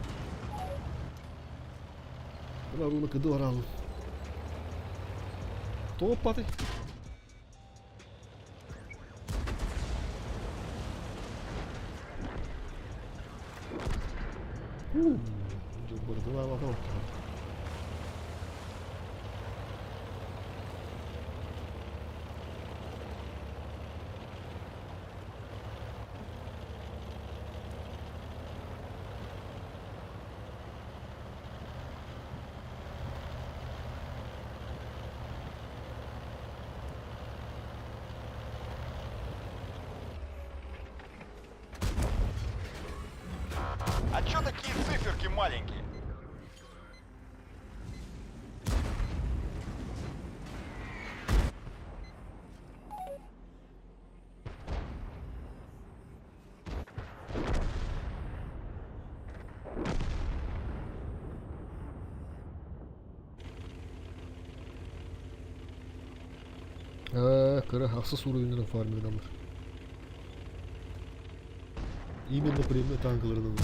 Speaker 1: Бына руна кыды баралым. Топ паты.
Speaker 4: А чё такие циферки маленькие?
Speaker 1: Кыра ахсыс уровеньнан фармерданыр. Именно премия танкаларынан.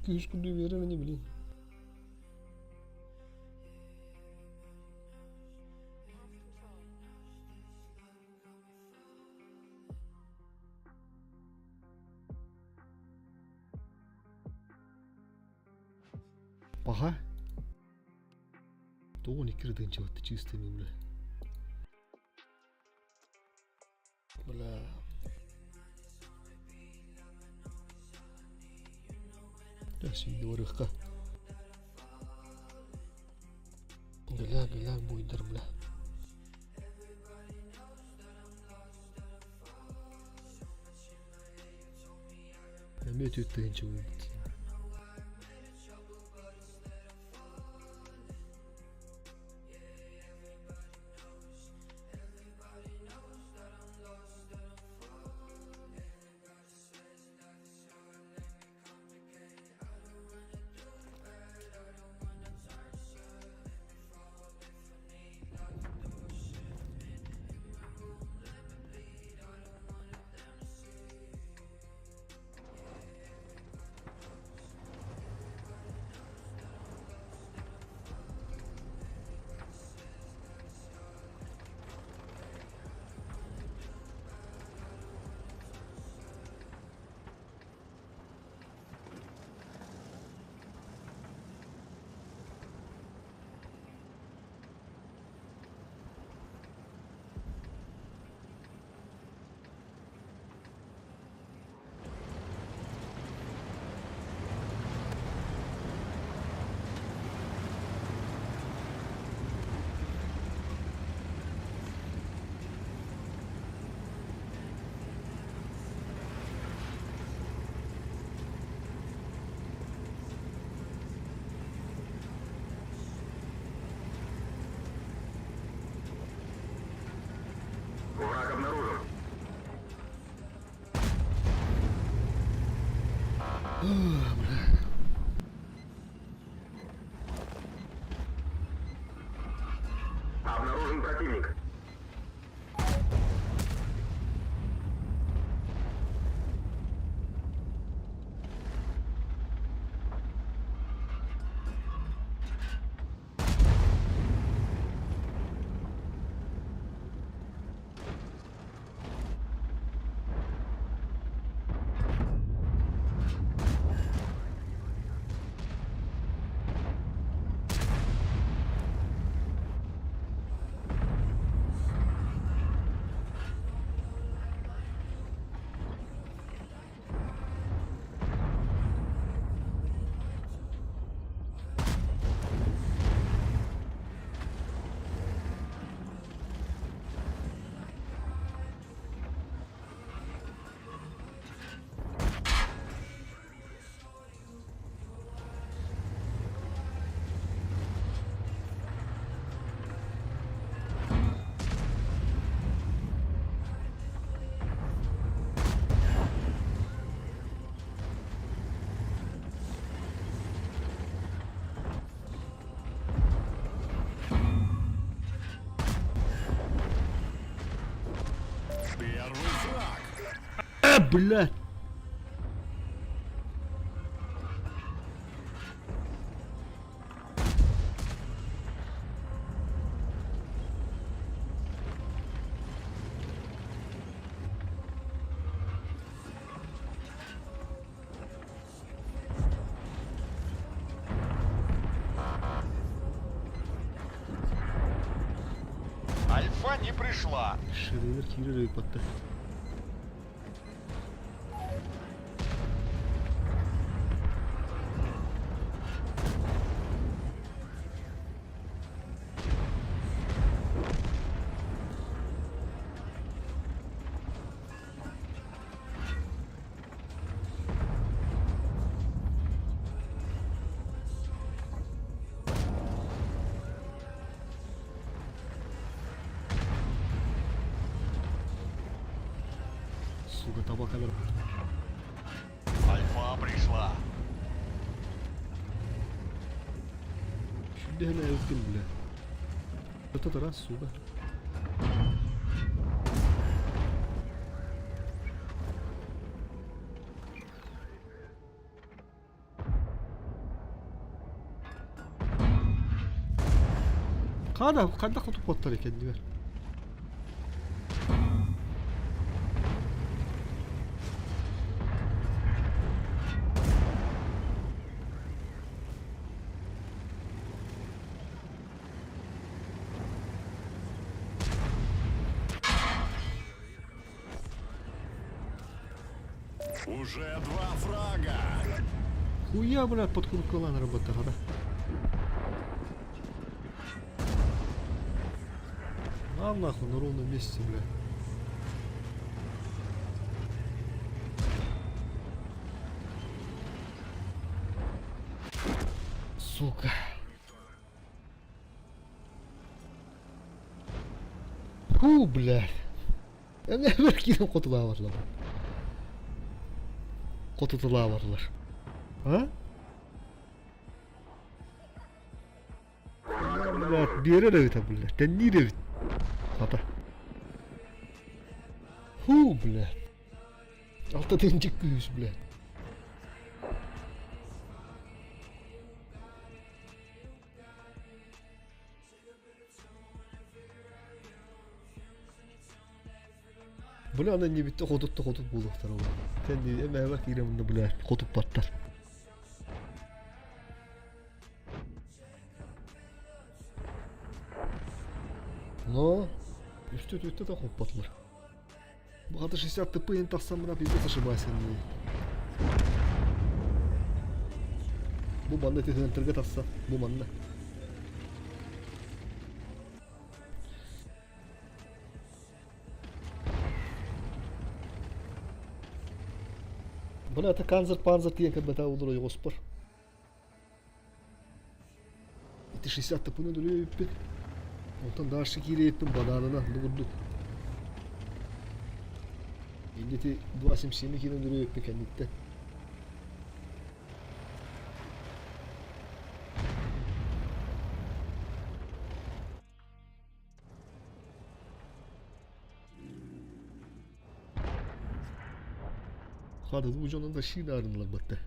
Speaker 1: 200 курдук биэрэр ини блин. Паха. Тоҕо 12 тыһыынча чистыми, бля. Бля. Сүйді барыхха. Гля, гля, буйдар, бля. Эмиэ 4 тыһыынча буолбут.
Speaker 3: Враг обнаружен. Обнаружен противник.
Speaker 1: Блядь!
Speaker 4: Альфа не пришла.
Speaker 1: Шерилер киирэр ыйпатта. Сука, табакалар.
Speaker 4: Альфа пришла.
Speaker 1: Şimdi hele öptüm bile. Это раз, сука. Хада, хайдах хотуппаттар экен
Speaker 2: Уже два фрага.
Speaker 1: Хуя, блядь, под куркалан работа, да? На нахуй, на ровном месте, бля. Сука. Фу, блядь. Я не киrim хотулаа Хотутулаа А? Блядь, биэрэр эбит блядь. Тэнниир эбит. Хата. Фу, блядь. Алта тэнчик күүс, блядь. Бля, ана не битте хотутта хотут буолуохтар ол. Тэнни эмээбэ киирэ мунна, блядь, хотуппаттар. Но үстэ түттэ да хоппатлар. Бу хата 60 ТП ин тахсан мына пиздец ошибайся. Бу манна тиһэнтерге тахса, бу манна. Бля, это канзер панзер тиен кабета улур ойгоспор. Ити 60 ТП-ны дүрү үппит. Онтон дальше киириэппин бананына дугурдук. Иннити 277 киирэн дүрү үппит кэнниттэн. Хада бу дьонун да шиинаарынылар батта.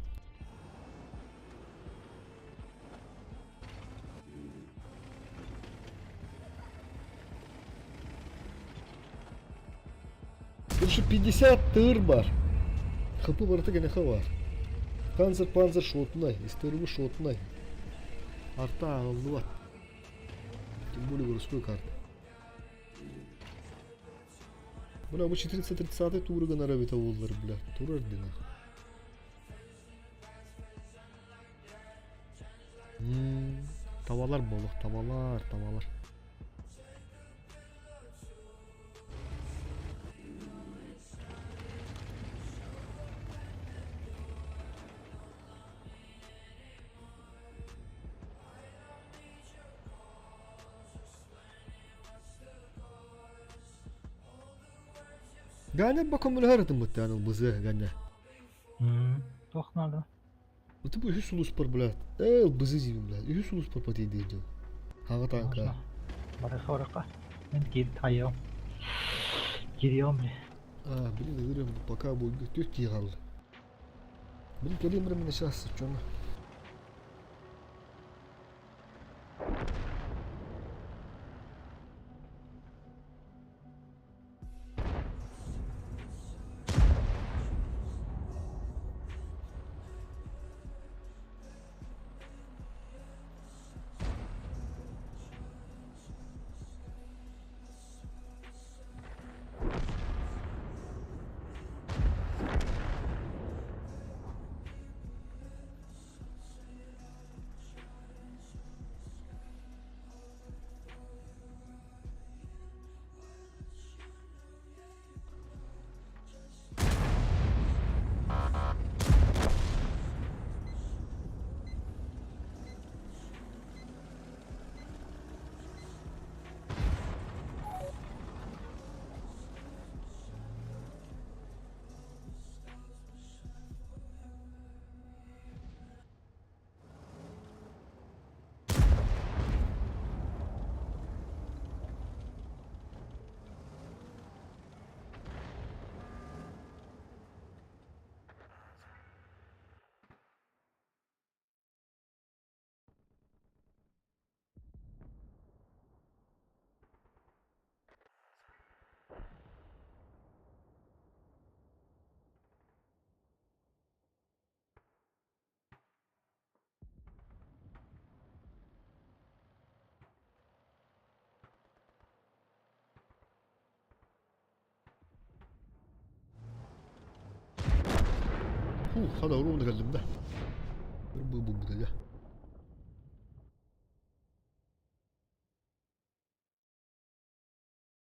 Speaker 1: Короче, 50 тыр бар. ХП барыта гэнэхэ бар. Панзер панзер шотунай, истерубу шотунай. Арта ааҕыллыбат. Тем более городской карта. Бля, бу 430 тууры гынар эбитэ буоллар, бля. Турар дина. Табалар болох, табалар, табалар. Ганя бакомүлэһэр ытыммыт аны ылбызы Ганя.
Speaker 7: Туох наада?
Speaker 1: Это бу үһүс улууспар, блядь. Ээ, ылбызы диибин, блядь. Үһүс улууспар патийдиир дьон. Хаҥа тааҥка.
Speaker 7: Барыха барыха. Мин киир хайыам. Кириэм.
Speaker 1: А, блин, говорю, пока будет тетки гал. Блин, кэлин бир сейчас чоно. Фух, хада ровно кэллим да. Бу бу бу да.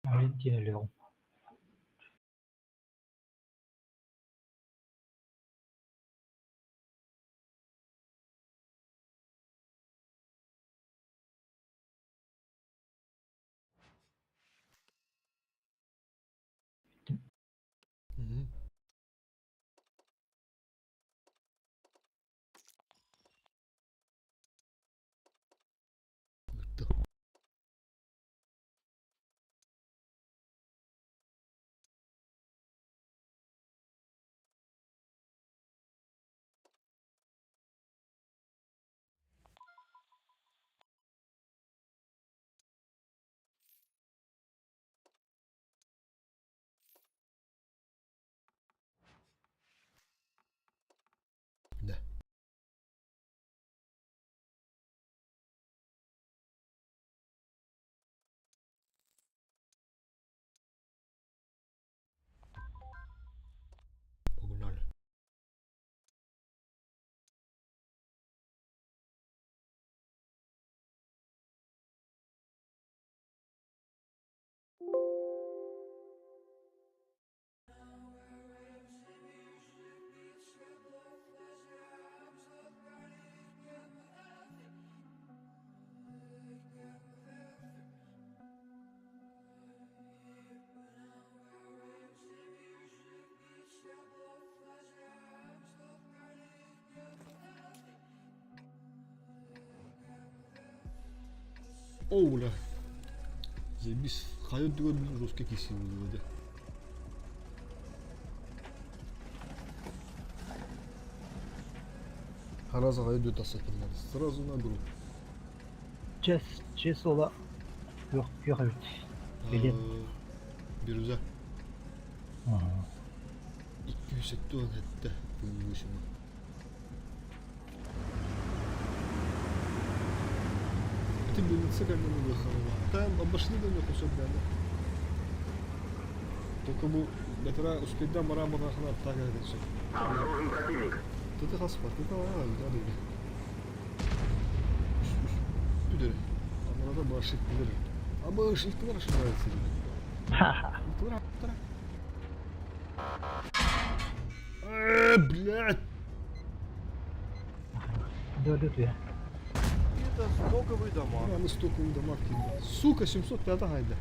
Speaker 7: Валентина өлүөҕүм.
Speaker 1: Мгм. Ыытта. Да. Погнали. О, бля. Заебись. Хайа үрдүгэр блин жесткий киирсии буолуо дии. Сразу хайа үрдүгэр тахсыахпытын наада. Сразу на группу.
Speaker 7: Чэс, чэс уола күөх күөх эбит. Билиэт.
Speaker 1: Бирюза. 277 тыһыынча. Ити билиҥҥи кэмҥэ Там обошли да нехуй всё бля. Только бу бэтэрээ успейдаан бараан бараахына аттаах кэлэн сөп.
Speaker 3: Обнаружен противник.
Speaker 1: Ты хаспар, ты да да. Бүдөрө. Анарада башыктылар. А башыктылар ошибаются. Тура, тура. Э, блядь!
Speaker 7: Дөдө түһэ.
Speaker 8: Это стоковый дамаг.
Speaker 1: Аны стоковый дамаг киирдэ. Сука, 705 хайда.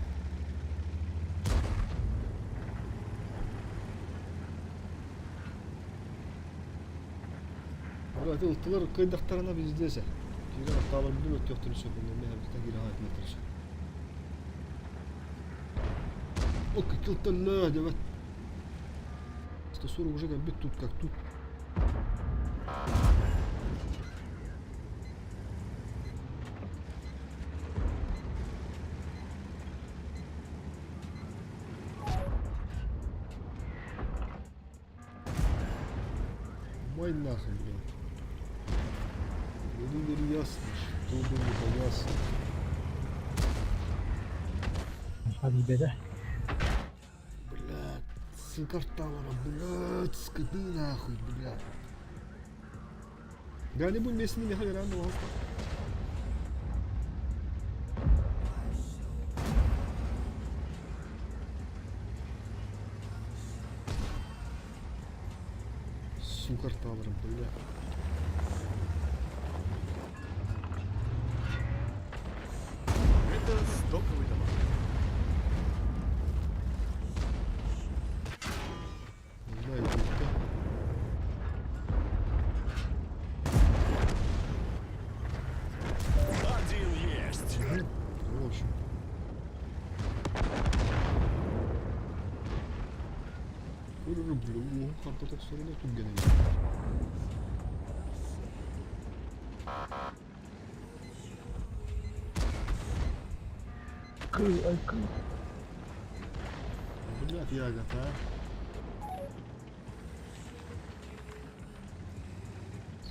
Speaker 1: Брат, ылтылар кыйдахтарына пиздец. Киирэн аттаалар бүтүн өттүөхтэрин сөп, онно мен эбиттэн киирэн аайтылыктарын сөп. О, кылталла, дебет. 140 уже кэлбит тут как тут. Май нахуй, блядь. Гори, гори ясно, что бы не погасло.
Speaker 7: Хабибеде.
Speaker 1: Блядь, сука вталара, блядь, скоты нахуй, блядь. Да не будем вместе не реально ласка. Сука рталара, блядь.
Speaker 8: Это стоковый товар.
Speaker 1: Не знаю, это.
Speaker 2: Один есть.
Speaker 1: В общем. Көрөрө блю, харта тохсорuna тут гене.
Speaker 7: Кый, ай кый.
Speaker 1: Блядь, ягод, а.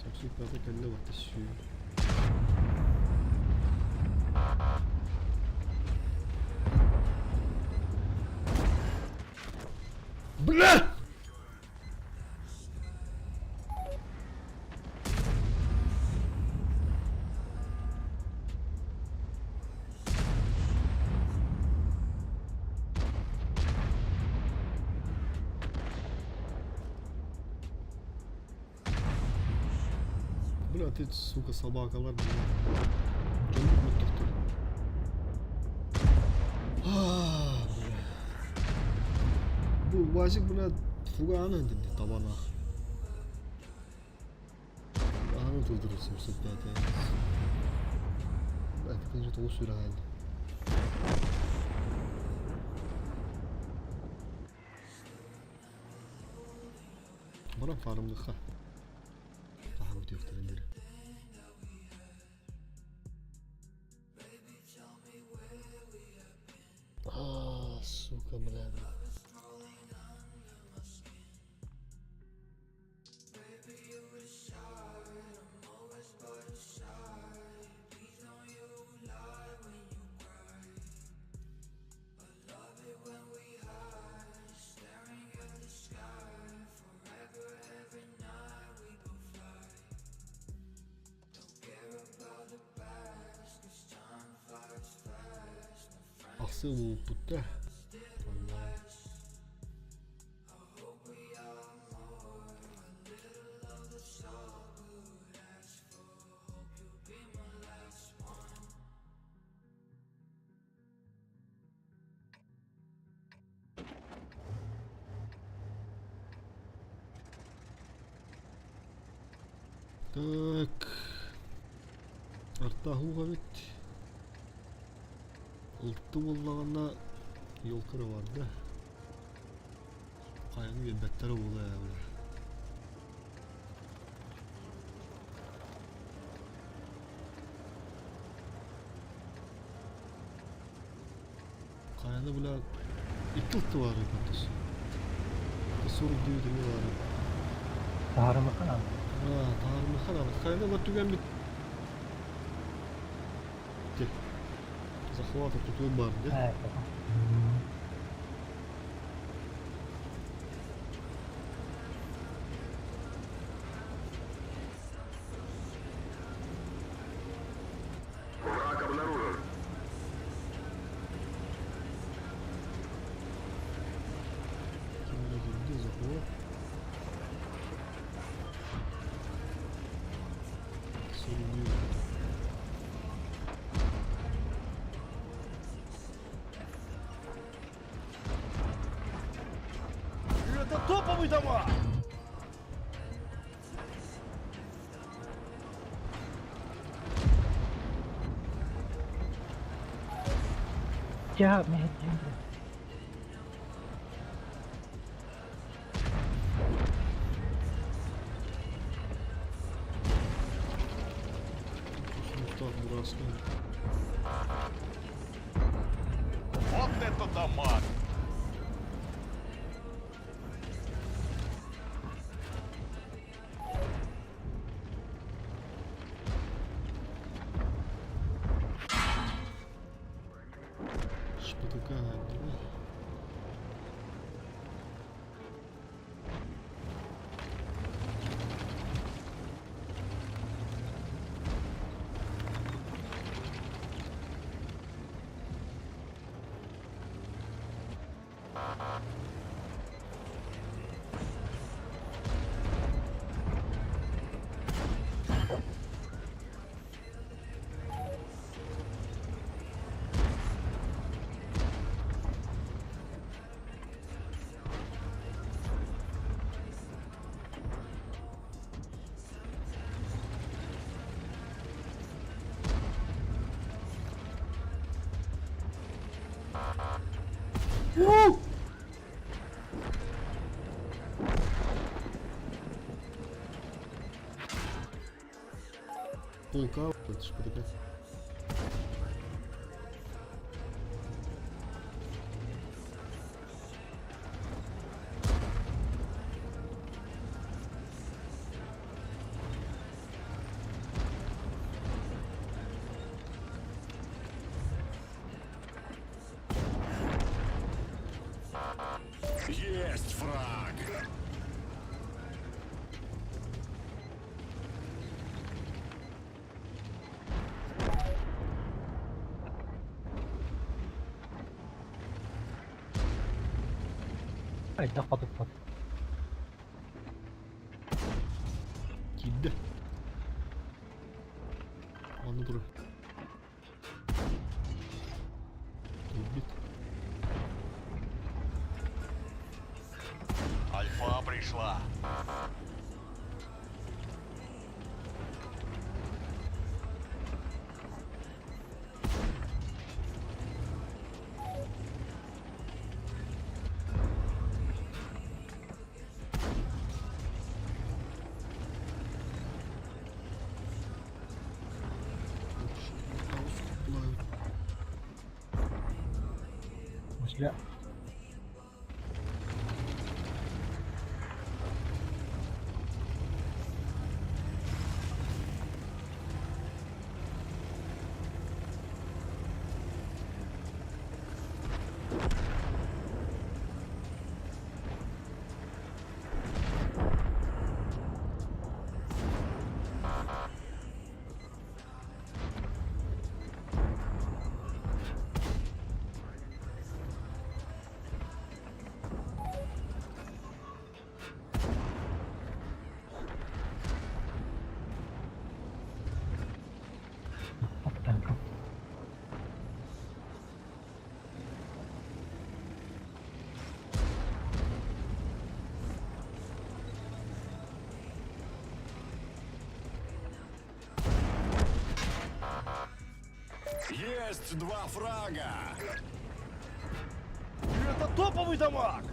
Speaker 1: Сапсу пятый кэллэ бата сүү. Бля! Бля, ты, сука, собакалар, бля. Дьоннук мөттөхтөр. А, бля. Бу Вазик, бля, фуганы инде табанах. Аны тылдырыр 75. Бля, ты же тоғыз сүрә инде. Бара фармлыха. Daha өтөктөрүн А, сука, бля. Ахсы булуппут да. Онна. Так. Артахуга бит. Ултты боллаганда ёлкары бар да. Каяны беттері була бля. Каяны бля икки ултты бар экен тус. 49 эме бар.
Speaker 7: Таарымыкын аны.
Speaker 1: А, таарымыкын аны. Каяны бар түгөн бит. Захвата тут бар, да?
Speaker 7: Э,
Speaker 3: Враг обнаружен.
Speaker 1: Где захват? 49.
Speaker 8: Это топовый товар!
Speaker 7: Я, мен.
Speaker 1: Оттон бураскын.
Speaker 4: Вот это дамаг!
Speaker 1: ШПТК отдела. Полка, это ШПТК.
Speaker 2: Есть фраг!
Speaker 7: Хайдах хотуппат.
Speaker 1: Киирдэ. Манна турар. Киирбит.
Speaker 4: Альфа пришла.
Speaker 1: Плавают.
Speaker 7: Мысля. Аттан.
Speaker 2: Есть два фрага!
Speaker 8: Это топовый дамаг!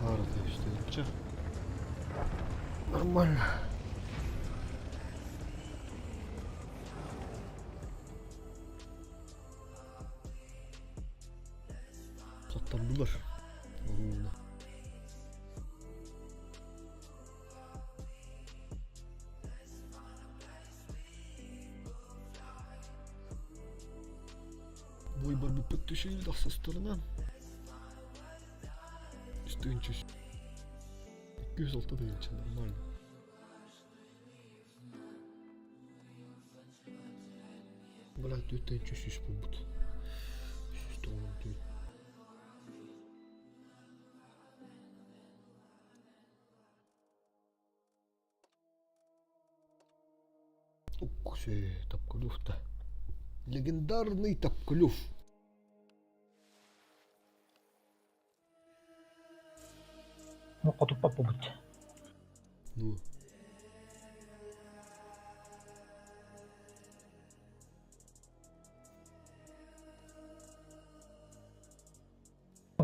Speaker 1: Арда işte. Нормально. Patladılar. Allah. Бой бар bu pöttüşüydü састарынан. Үстүнчү. 206 тысяча, нормально. Бля, 4 300 буолбут. 194. Ух, тапкалюв-то. Легендарный тапкалюв.
Speaker 7: Ну, хотуппат буолбут.
Speaker 1: Ну.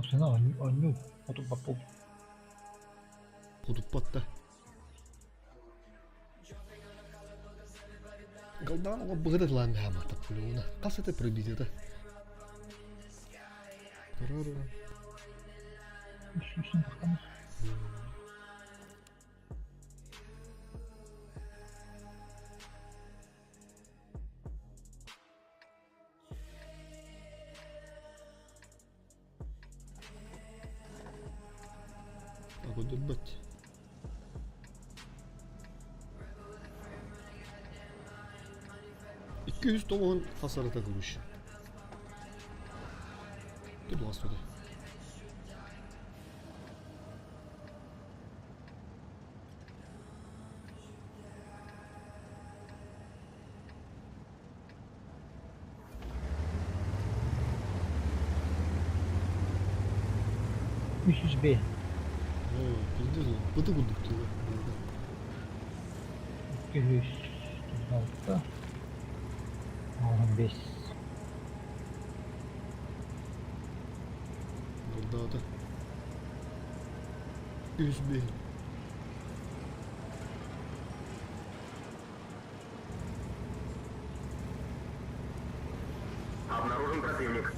Speaker 7: Оксана оонньуу хотуппат буолбут.
Speaker 1: Хотуппат да. Галдан оҕо быһыта тылаан хаамата пулюна. Хас это пробитиета?
Speaker 7: Үс тахтан.
Speaker 1: Көрдөрбөт. 290 hasarata kuruş. Dur basmadı.
Speaker 7: 305.
Speaker 1: Пиздец, быты курдук тыла.
Speaker 7: 206. 15.
Speaker 1: Бурдаата. 205.
Speaker 3: Обнаружен противник.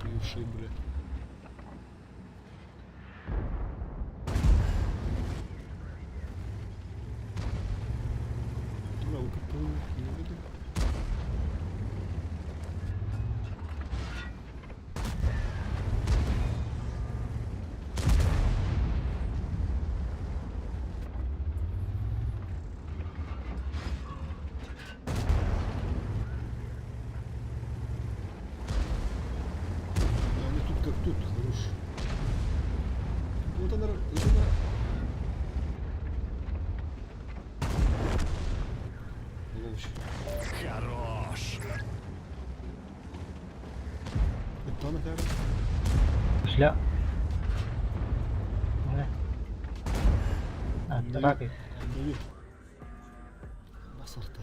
Speaker 1: Хуевшие, бля. Дура, УКП, Они тут как тут, хорош. Вот она, вот она. Ловч.
Speaker 2: Хорош.
Speaker 1: Это она, наверное.
Speaker 7: Шля. А, раки.
Speaker 1: Басарта.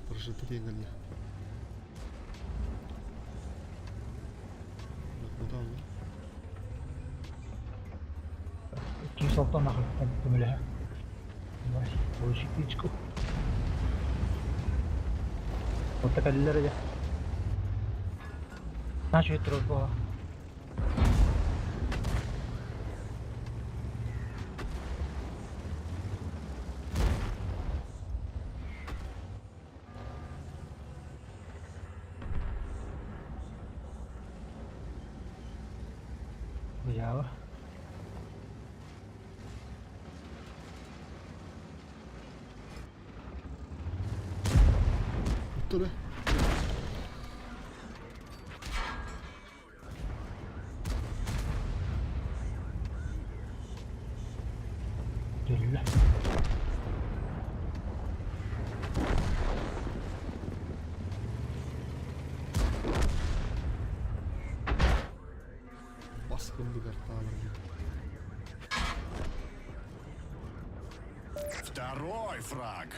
Speaker 1: Прожитый дегенне. Бак,
Speaker 7: 206 нахуй көмөлөһө. Получить Вот такая дьэ. Начал трубу. Взяла.
Speaker 1: Тура.
Speaker 7: Дөллө.
Speaker 1: Баскын
Speaker 2: Второй фраг.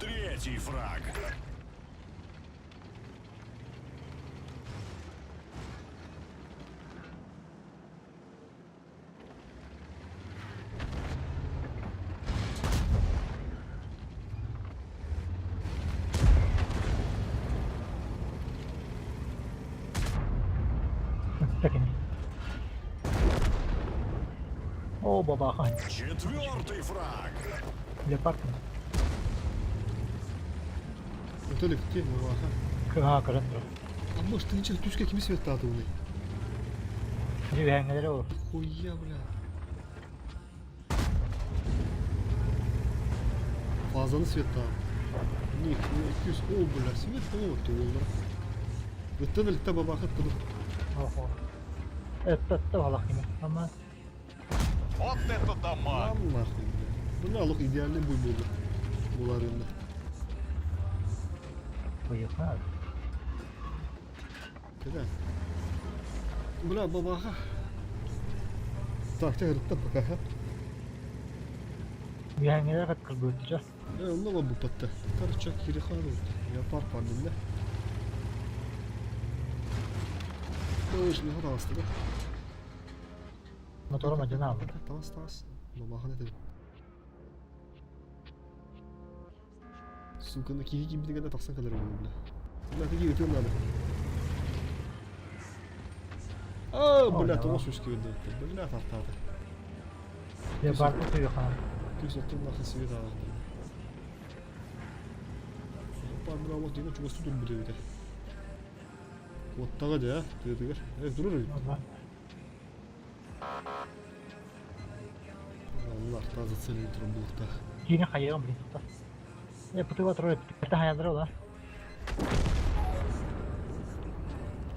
Speaker 2: Третий фраг.
Speaker 7: Такими. Оо, бабаха.
Speaker 2: Четвертый фраг.
Speaker 7: Леопард.
Speaker 1: Өтө иликти, бабаха.
Speaker 7: Кыһаа көрөн турар.
Speaker 1: Амма ыстыынча түскэ кими светтаатыбыный?
Speaker 7: Дьүһээҥҥэлэрэ ол.
Speaker 1: Хуя, бля. Фазаны светтаан. Них, 200, о, бля, свет болот уоллар. Ыттан иликте бабаха ыттыбыт.
Speaker 7: Охо. Этта балах кими. Ама
Speaker 4: Вот это дамаг!
Speaker 1: Нам нахуй, бля. Бля, лох идеальный бой болды. Булар енді.
Speaker 7: Поехали.
Speaker 1: Куда? Бля, бабаха. Так, ты говорит, пока.
Speaker 7: Үөһээҥҥилэр кыргыттара.
Speaker 1: Э, онно буппатта. Короче, кири хаалбыт. Я пар пардым да. Ой, не хатаҕаста да.
Speaker 7: Мотора мадьына
Speaker 1: Таас таас. Бабахан этим. Сука, на киһи киирбитигэр да тахсан кэлэр бля. Бля, такие ытыан надо. А, бля, тоҕо сүүс киирдэ. Бля, тартаата.
Speaker 7: Дьэ барбыт уйахан.
Speaker 1: Күүс оттон нахын свет ааҕа. Пар бля, вот дина чугас турбут эбитэ. Куоттаҕа дьэ, тыатыгар. Э, турар эбит. Аллах, таза целый турар буолуохтаах.
Speaker 7: Киинэ хайыаҕым блин тоқтар. Э, пытыга турар эбит. хайалара ола.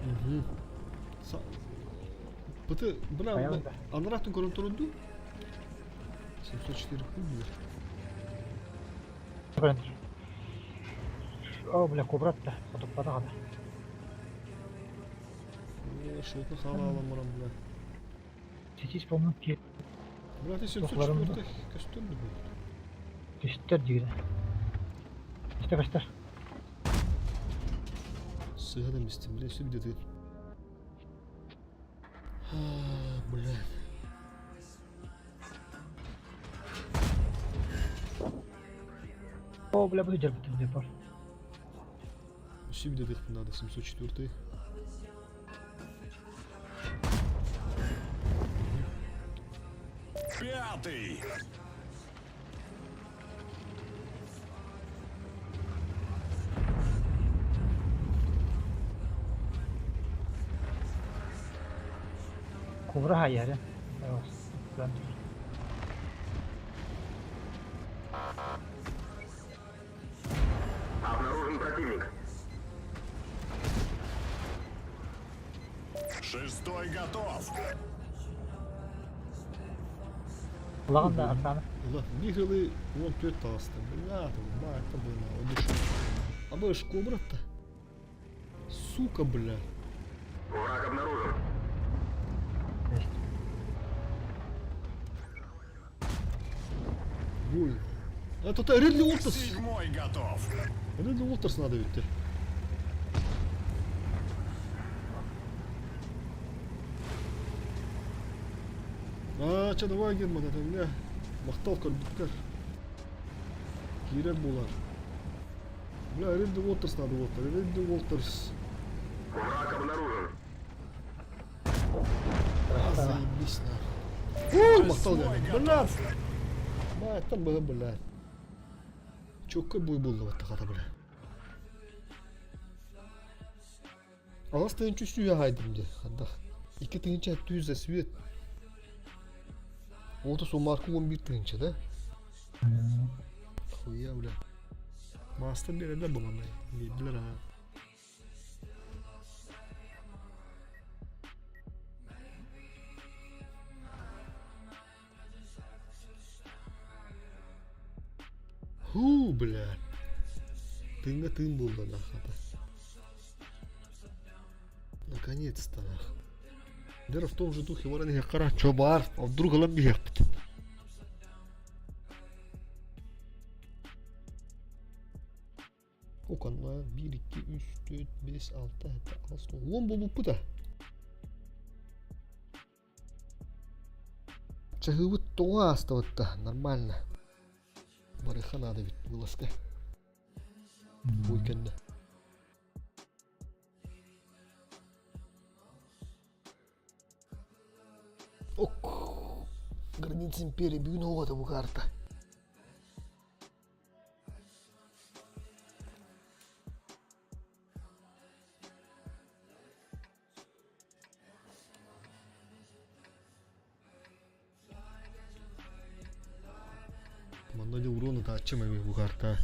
Speaker 1: Угу. Пыты, бля,
Speaker 7: Хайалар да.
Speaker 1: анараттын көрөн турун дуу? 704 куб, бля.
Speaker 7: Көрөн тур. О, бля, кобрат да. Хотуппата хата.
Speaker 1: Э, Шотны хала алам барам, бля.
Speaker 7: Сейчас, по-моему, ки
Speaker 1: Бля, ты
Speaker 7: Тохларым
Speaker 1: 704 көстөр бу.
Speaker 7: түстер дигиле. Көстөр, көстөр.
Speaker 1: Сыга да мистим, бля, все где-то. Бля.
Speaker 7: О, бля, буду дербытым деп бар.
Speaker 1: Все где-то надо, 704.
Speaker 2: Пятый.
Speaker 7: Кобра хайары.
Speaker 3: Обнаружен противник.
Speaker 2: Шестой готов.
Speaker 7: Лаган да арсаны.
Speaker 1: Ула, Михайлы, вон төт таасты. Бля, там, ба, это было, он ушел. А бы ж кобра-то. Сука, бля.
Speaker 3: Враг обнаружен.
Speaker 1: Ой. Это то Ридли Уолтерс.
Speaker 2: Седьмой готов.
Speaker 1: Ридли Уолтерс надо ведь. А, че давай, Герман, это бля. Махтал көрбүттэр. Киирэр булар. Бля, Ридли Уолтерс надо вот. Ридли Уолтерс.
Speaker 3: Враг обнаружен.
Speaker 1: А, заебись нахуй. Ой, махтал я. Бля. Ба, это было, бля. Чокка бой болды вот тахата, бля. Алас тыынчы сүйе хайдым де. Хаддах. Икки тыынча түз за свет. Ото сумарку 11 тыынча, да? Хуя, бля. Мастер берелер бу манна. Билдилер ha. Ху, бля. Тыынга тыын болды нахата. Наконец-то нах. Дера в том же духе баран хакара чо бар, а вдруг алам бихепт. Оканна 1 2 3 4 5 6 7 8 10 болуппут а. Чаһыыбыт тоҕо ааставытта нормально. Барыха надо ведь вылазка. Бу кэннэ. Ок. Граница империи бүгүн оҕото бу карта. Манна дьэ урон ытааччым эми бу карта.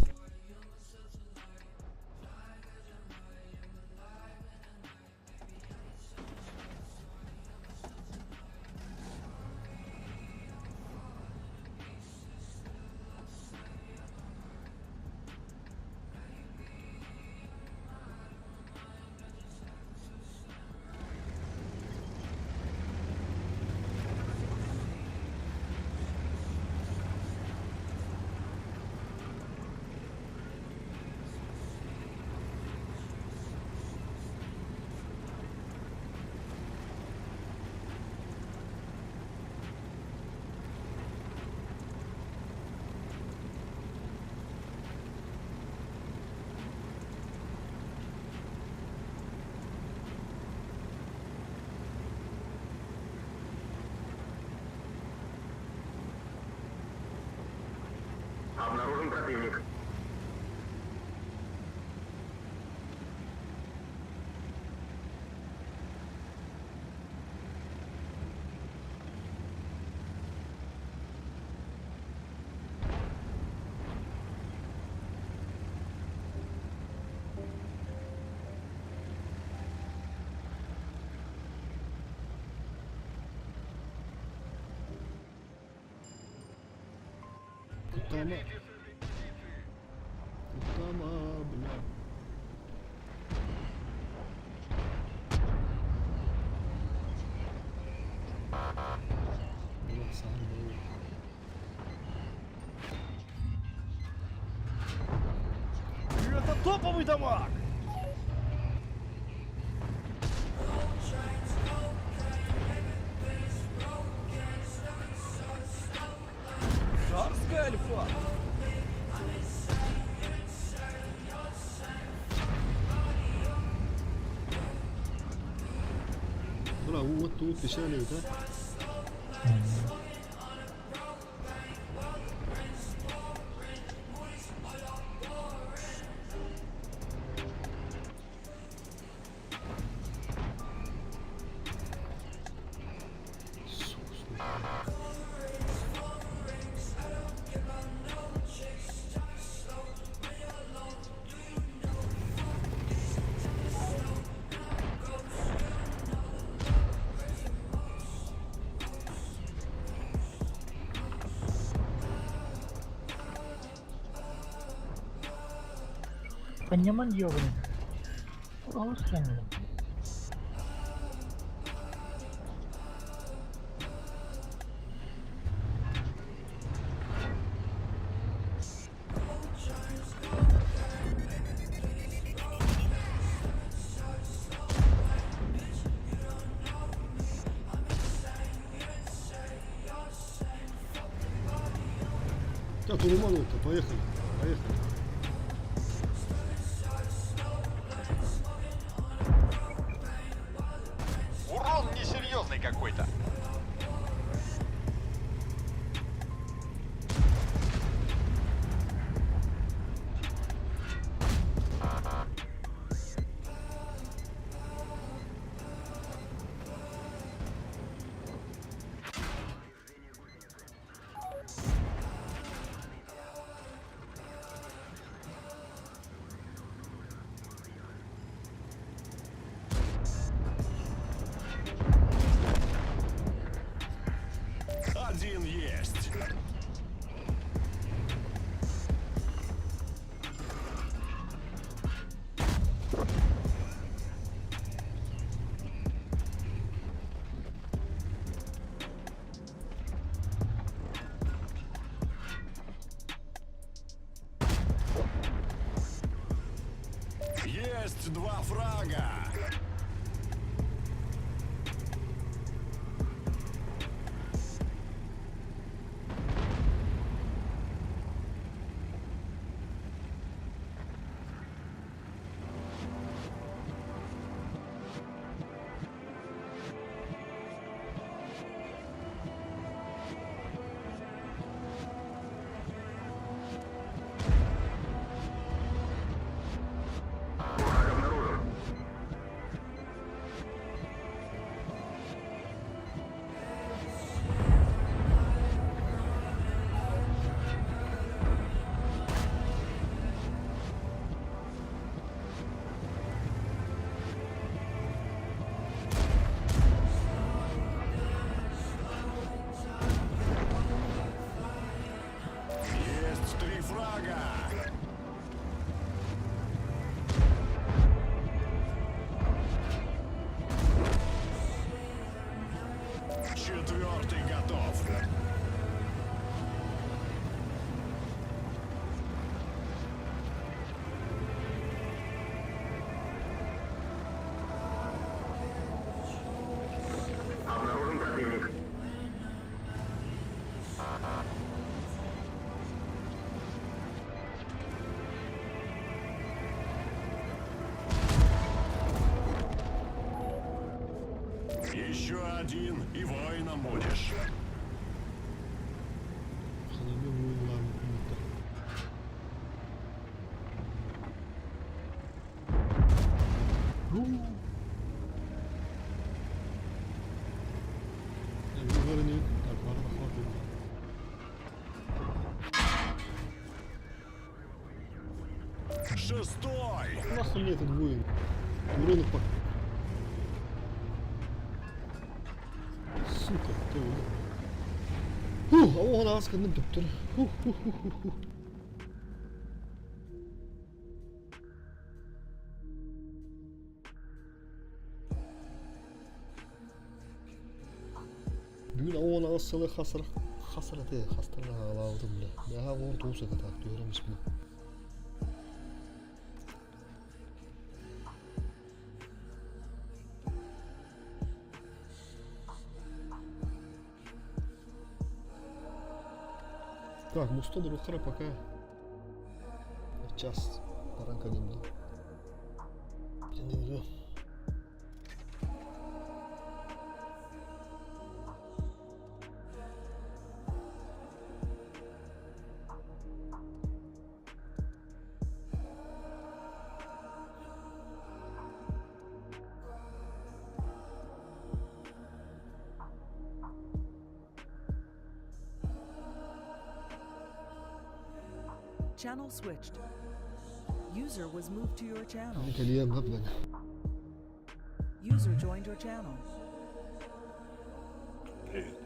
Speaker 3: Обнаружен противник.
Speaker 1: Куттама. Куттама, бля. Бля, сам был.
Speaker 8: Это топовый дамаг! Царская альфа!
Speaker 1: Бля, вот тут печали, да? Сука, слушай.
Speaker 7: Пониман ёбаный. Алыс кәнілі.
Speaker 1: Так, Урумановка, поехали. Поехали.
Speaker 4: Урон несерьезный какой-то.
Speaker 2: Один есть. Есть два фрага. Еще один, и воином будешь.
Speaker 1: Ханами воинлаабыт мута. Так, ладно, хватит.
Speaker 2: Шестой!
Speaker 1: Нахуй мне этот воин? Урона по... Сука, ты его. Фух, а он асканным туптур. Фух, фух, фух, фух, фух. Бүгүн он аҕыс сылы хасыр хасыраты хастарна аҕалаабытым бile. Бэҕэһээ оҕор туус этэ так түһэрэн испин. Так, мустон рухара пока час баран кэлим да. Дьэ,
Speaker 5: Channel switched. User was moved to your channel.
Speaker 1: Кэлиэм хап
Speaker 5: User joined your channel.
Speaker 2: Привет.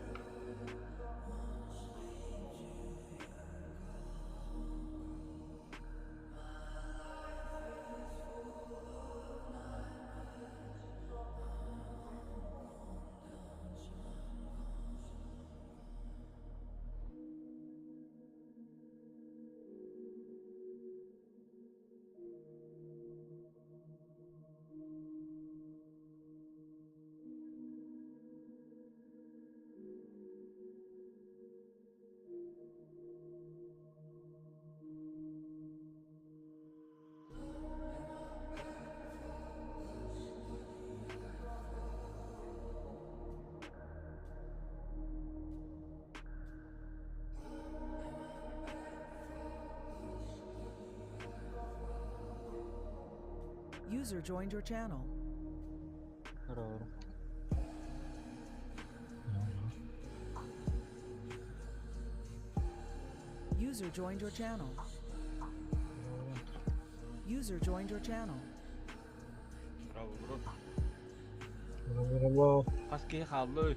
Speaker 5: User joined your channel.
Speaker 7: Bravo.
Speaker 5: User joined your channel. User joined your channel.
Speaker 6: Bravo bro.
Speaker 7: Bravo.
Speaker 6: Хас киһи хаалла.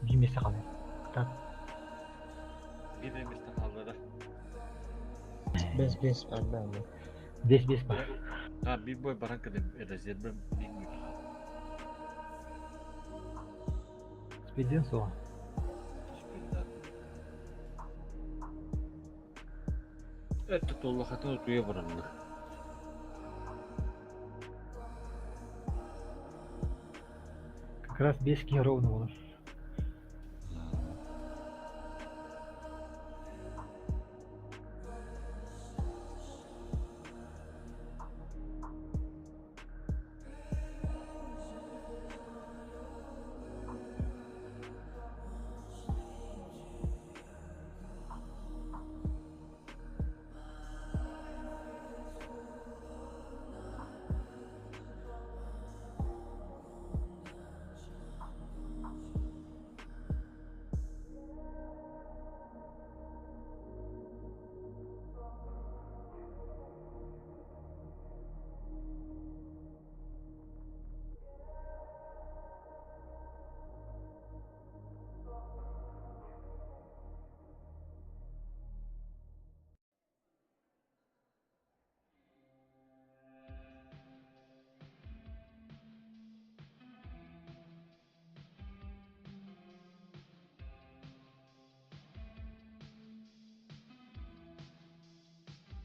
Speaker 7: Биир миэстэ хаалар. Так.
Speaker 6: Биир миэстэ хаалла да.
Speaker 9: Бэс бэс барда.
Speaker 7: Бэс бэс баар.
Speaker 6: А, биир бой баран кэлэн резервэ биир мүнүүтэ.
Speaker 7: Спидин суоҕа.
Speaker 6: Это туллахатын утуйа баранна.
Speaker 7: Как раз биэс киһи ровно буолар.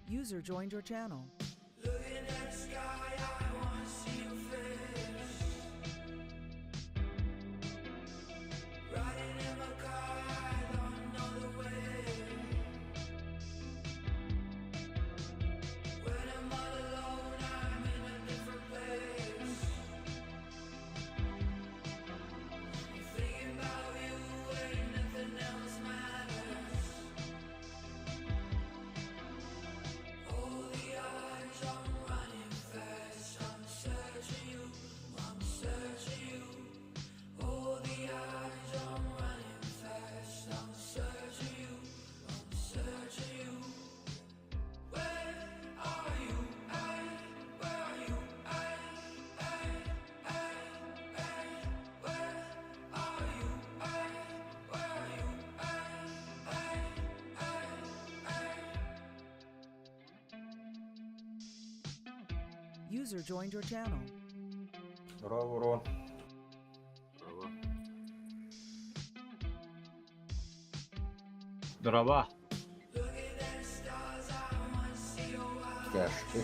Speaker 5: User joined your channel. User joined your channel.
Speaker 10: Браво, Рон.
Speaker 6: Дрова.
Speaker 10: Тяжкий.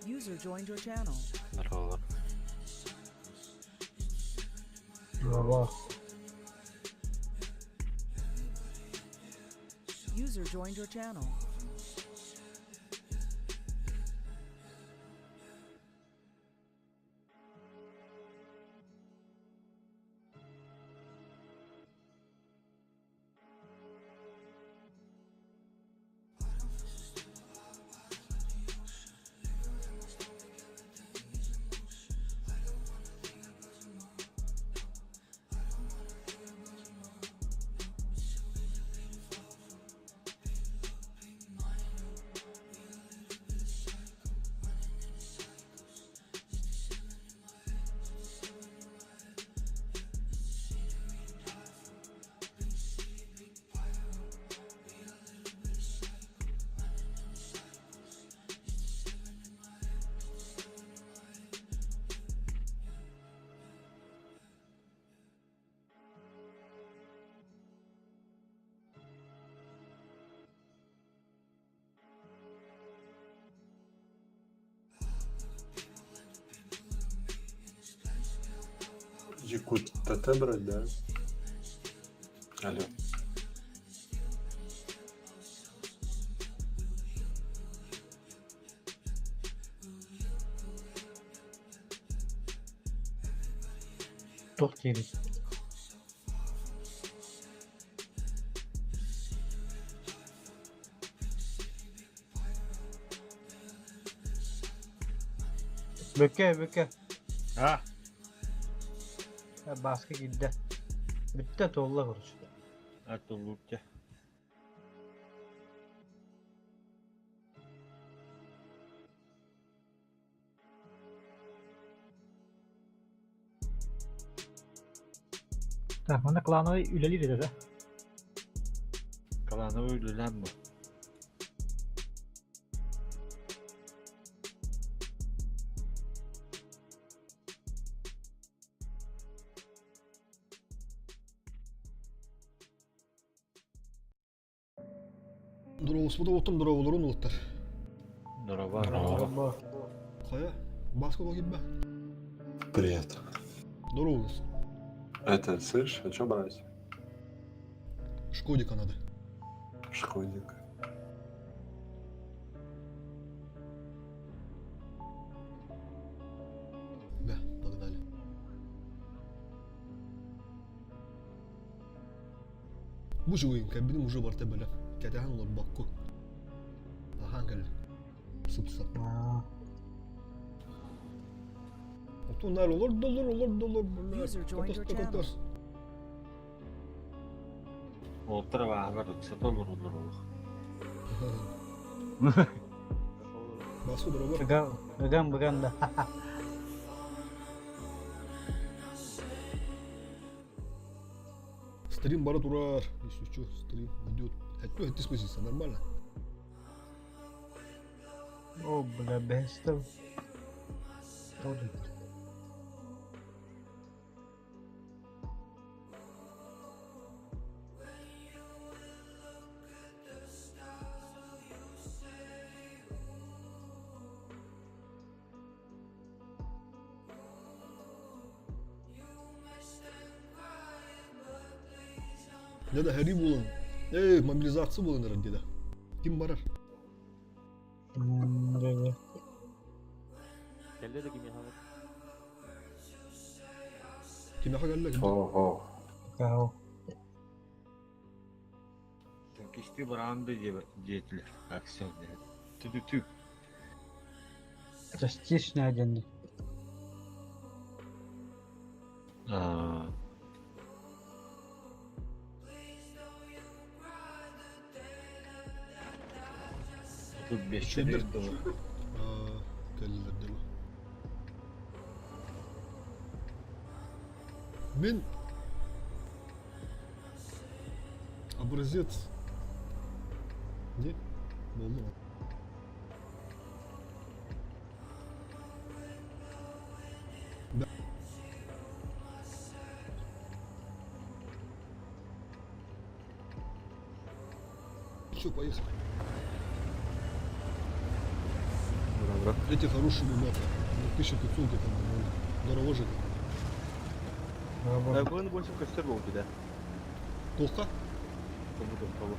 Speaker 5: User joined your channel.
Speaker 6: Здорово.
Speaker 9: Браво.
Speaker 5: User joined your channel.
Speaker 11: Якут ТТ брать, да?
Speaker 6: Алло.
Speaker 9: Туох диэбит? Бүкэ, бүкэ.
Speaker 6: А?
Speaker 9: Бааска киирдэ. Бүттэ туолла короче.
Speaker 6: А то лучше.
Speaker 7: Так, манна клановый үлэлиир этэ да?
Speaker 6: Клановый үлэлээн бу.
Speaker 1: Дорообоспута оттон дорооболорун улуттар.
Speaker 6: Дороба. Дороба.
Speaker 1: Хайа, Баска кимбэ?
Speaker 11: Привет.
Speaker 1: Здорово.
Speaker 11: Это, слышь, а что брать?
Speaker 1: Шкодика надо.
Speaker 11: Шкодик.
Speaker 1: Да, погнали. Бу жуйын кабиним уже барта бөлө. Кэтэһэн олорбокку. Ахан кэлли. Сып-сап. Отунар олор доллар олор доллар.
Speaker 5: User joined your channel.
Speaker 6: Уолтар бааһыгар ыксата олороллор олох.
Speaker 1: Басу дорога.
Speaker 9: Ыган, ыган быган да.
Speaker 1: Стрим бара турар. Если что, стрим идет. Хэттүү хэттис позиция, нормально.
Speaker 9: О, бля, бэстэ.
Speaker 1: Деда хэри булан. Эй, мобилизация булан эрэр деда. Ким барар?
Speaker 9: Дьэ,
Speaker 8: Кэллэ да кимиэхэ
Speaker 1: Кимиэхэ кэллэ?
Speaker 11: Ого.
Speaker 9: као.
Speaker 6: Кисти бараанды диэтилэр. Аксел диэн. Тү-тү-тү.
Speaker 9: Частичная диэн.
Speaker 6: Аа. Тут
Speaker 1: Үчүгэйдэр.
Speaker 6: бэсчэлэр дылы.
Speaker 1: Аа, кэллилэр дылы. Мин образец не буоллум. Да. Все, поехали.
Speaker 10: Добро.
Speaker 1: Эти хорошие ребята. Ну, 1500 где-то, ну, дороже.
Speaker 10: Бүгін больше көстөр болды да.
Speaker 1: Толка?
Speaker 10: Тобу тобу.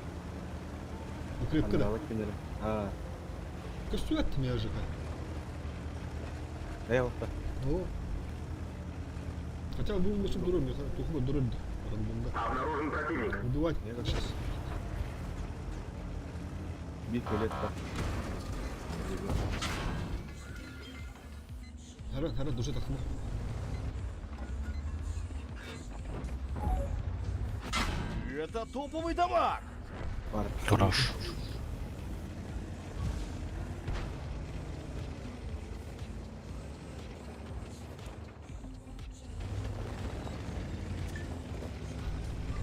Speaker 1: Укрепка да.
Speaker 10: А,
Speaker 1: Көстүөт меня же.
Speaker 10: э опта.
Speaker 1: Ну. Хотя был бы дурой, мне тухло дурой. Рандомда.
Speaker 3: Обнаружен противник.
Speaker 1: Убивать как сейчас.
Speaker 10: Бир төлет та.
Speaker 1: Хара, хара, душа тахма.
Speaker 8: Это топовый дамаг!
Speaker 10: Бар.
Speaker 2: Хорош.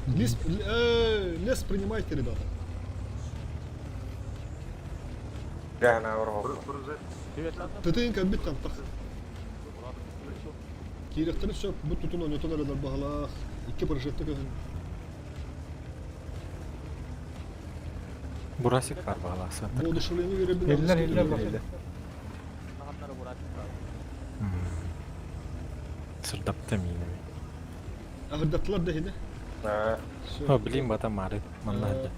Speaker 1: Лес, лес принимайте, ребята. Тытыйын бит там тах. Киирехтэрин сөп, бу тутун ойнотон эрэлэр баһалаах. Икки прожекта көһүн.
Speaker 11: Бурасик бар бағаласы.
Speaker 1: Воодушевление беребин.
Speaker 9: Эллер, эллер бар.
Speaker 11: Сырдапта миинеми.
Speaker 1: Ахырдаттылар да хине.
Speaker 11: О, билим бата мары. Манна хадда.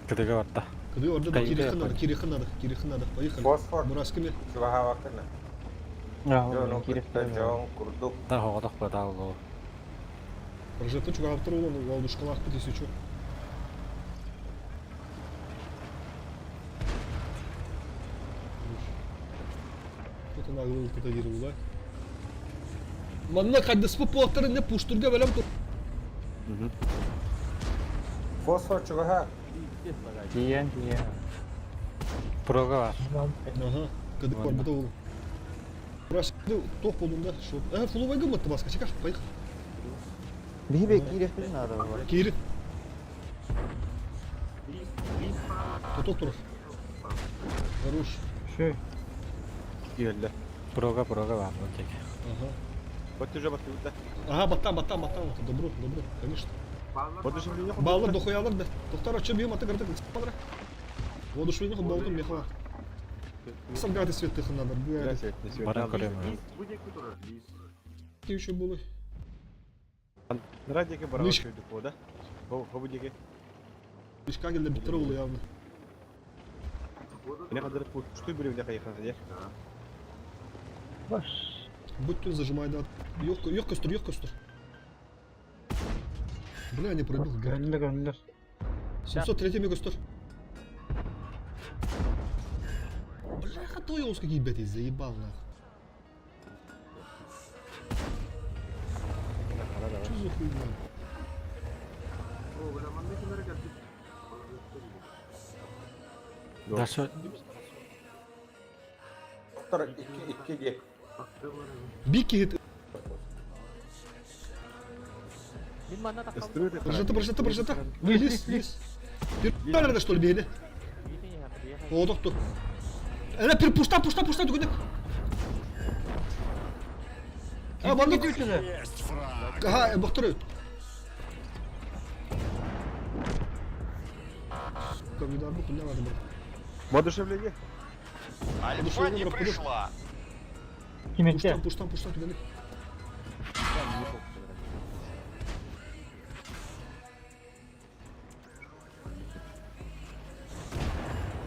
Speaker 11: Кыдыга барда.
Speaker 1: Кыды орда да
Speaker 11: Кайда
Speaker 1: кирихин надо,
Speaker 11: yapalım?
Speaker 1: кирихин надо, кирихин надо. Поехали.
Speaker 10: Фосфор.
Speaker 1: Мурасками.
Speaker 10: Чуваха
Speaker 9: Аа, кирип.
Speaker 10: курдук.
Speaker 11: Да хоғодох бада олу.
Speaker 1: Прожекта чугаптыр олон, воодушкалаах бит если чё. Вот она говорит, куда да? Манна каддыспы пуаттары не пуштурга бөлем тур.
Speaker 10: Фосфор чуваха.
Speaker 11: Тиен, тиен. Прога бар.
Speaker 1: Ага, кадык бар бу да Мурас, тоқ болуында шо. Э, фуловай гымматты баска, чекаш, поехали.
Speaker 7: Биһи кирип надо.
Speaker 1: Кири. Тотол турар. Хорош.
Speaker 9: Шөй.
Speaker 10: Киһэллэ.
Speaker 11: Прога, прога бар бу диэки.
Speaker 1: Ага.
Speaker 10: Баттыжа баттыбыта.
Speaker 1: Ага, баттан, баттан, баттан. Добро, добро, конечно.
Speaker 10: Воодушевление
Speaker 1: Баллар дохуялар да. Тоқтар очо бьем, аты гырдык. Падра. Воодушевление болтум мехала. Сам гады светлых надо. Бля,
Speaker 11: Баран көрөм.
Speaker 1: Ты еще было.
Speaker 10: Радике баран
Speaker 1: Миш-
Speaker 10: көйдүк да. Хобу диэки.
Speaker 1: Мишка келді биттер ол явно.
Speaker 10: Не кадыр пушту бирив де кайхан де.
Speaker 7: Баш.
Speaker 1: Будь тут зажимай, да. Yok, yok көстөр, yok көстөр. Бля, не пробил. гад.
Speaker 9: Көрүнлөр көрүнлөр.
Speaker 1: 703 ми көстөр. Бля, той ос какие бети, заебал нахуй. Что за хуйня?
Speaker 11: Даша
Speaker 10: Доктор 2 2 де.
Speaker 1: Бики хит.
Speaker 10: Эстрүдө.
Speaker 1: Прожата, прожата, прожата. Лис, лис. Пир что ли, били? О, доктор. Эля, пир, пушта, пушта, пушта, түгүнек. А, бандык.
Speaker 2: Есть фраг.
Speaker 1: Ага, бахтыры. Кавидар бу хуйня надо брать.
Speaker 10: Воодушевление.
Speaker 4: Альфа не пришла.
Speaker 7: Кимекте.
Speaker 1: Пуштан, пуштан, пуштан, түгүнек.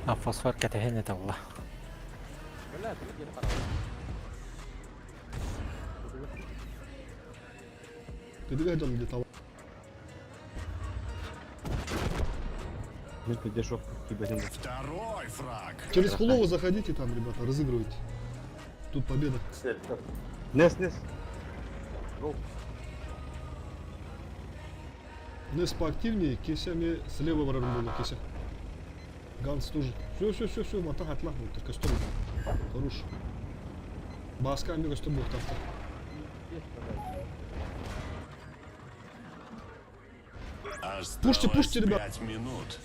Speaker 11: А фосфор кэтehen это була.
Speaker 1: Кыдыга дал где-то.
Speaker 10: Мен пиздешок кибетин.
Speaker 2: Второй фраг.
Speaker 1: Через Хулова заходите там, ребята, разыгрывайте. Тут победа.
Speaker 10: Нес, нес.
Speaker 1: Нес поактивнее, кесями слева было, кеся. Ганс тоже. Все, все, все, все, мата атла, вот костер. Хорош. Баска ми костер был там.
Speaker 2: Осталось
Speaker 1: Пушьте, пушьте, ребят.
Speaker 2: 5 минут.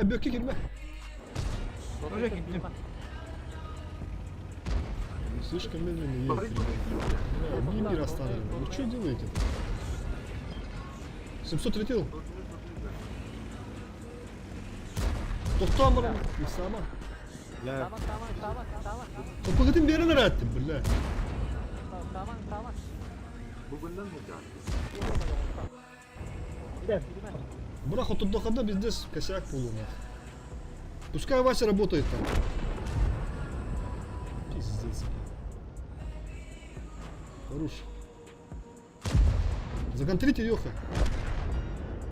Speaker 1: Бөкке кирме.
Speaker 9: Уже киттим.
Speaker 1: Слишком медленно едет, ребят. Бля, не мир останавливает. Вы что делаете? 700 летел. Тоқтамырым, сама.
Speaker 10: Бля,
Speaker 1: Топағытын берін әтті, бля. Бірақ отурдақанда бізде косяк был у нас. Пускай Вася работает там. Пиздец. Хорош. Законтрите Йоха.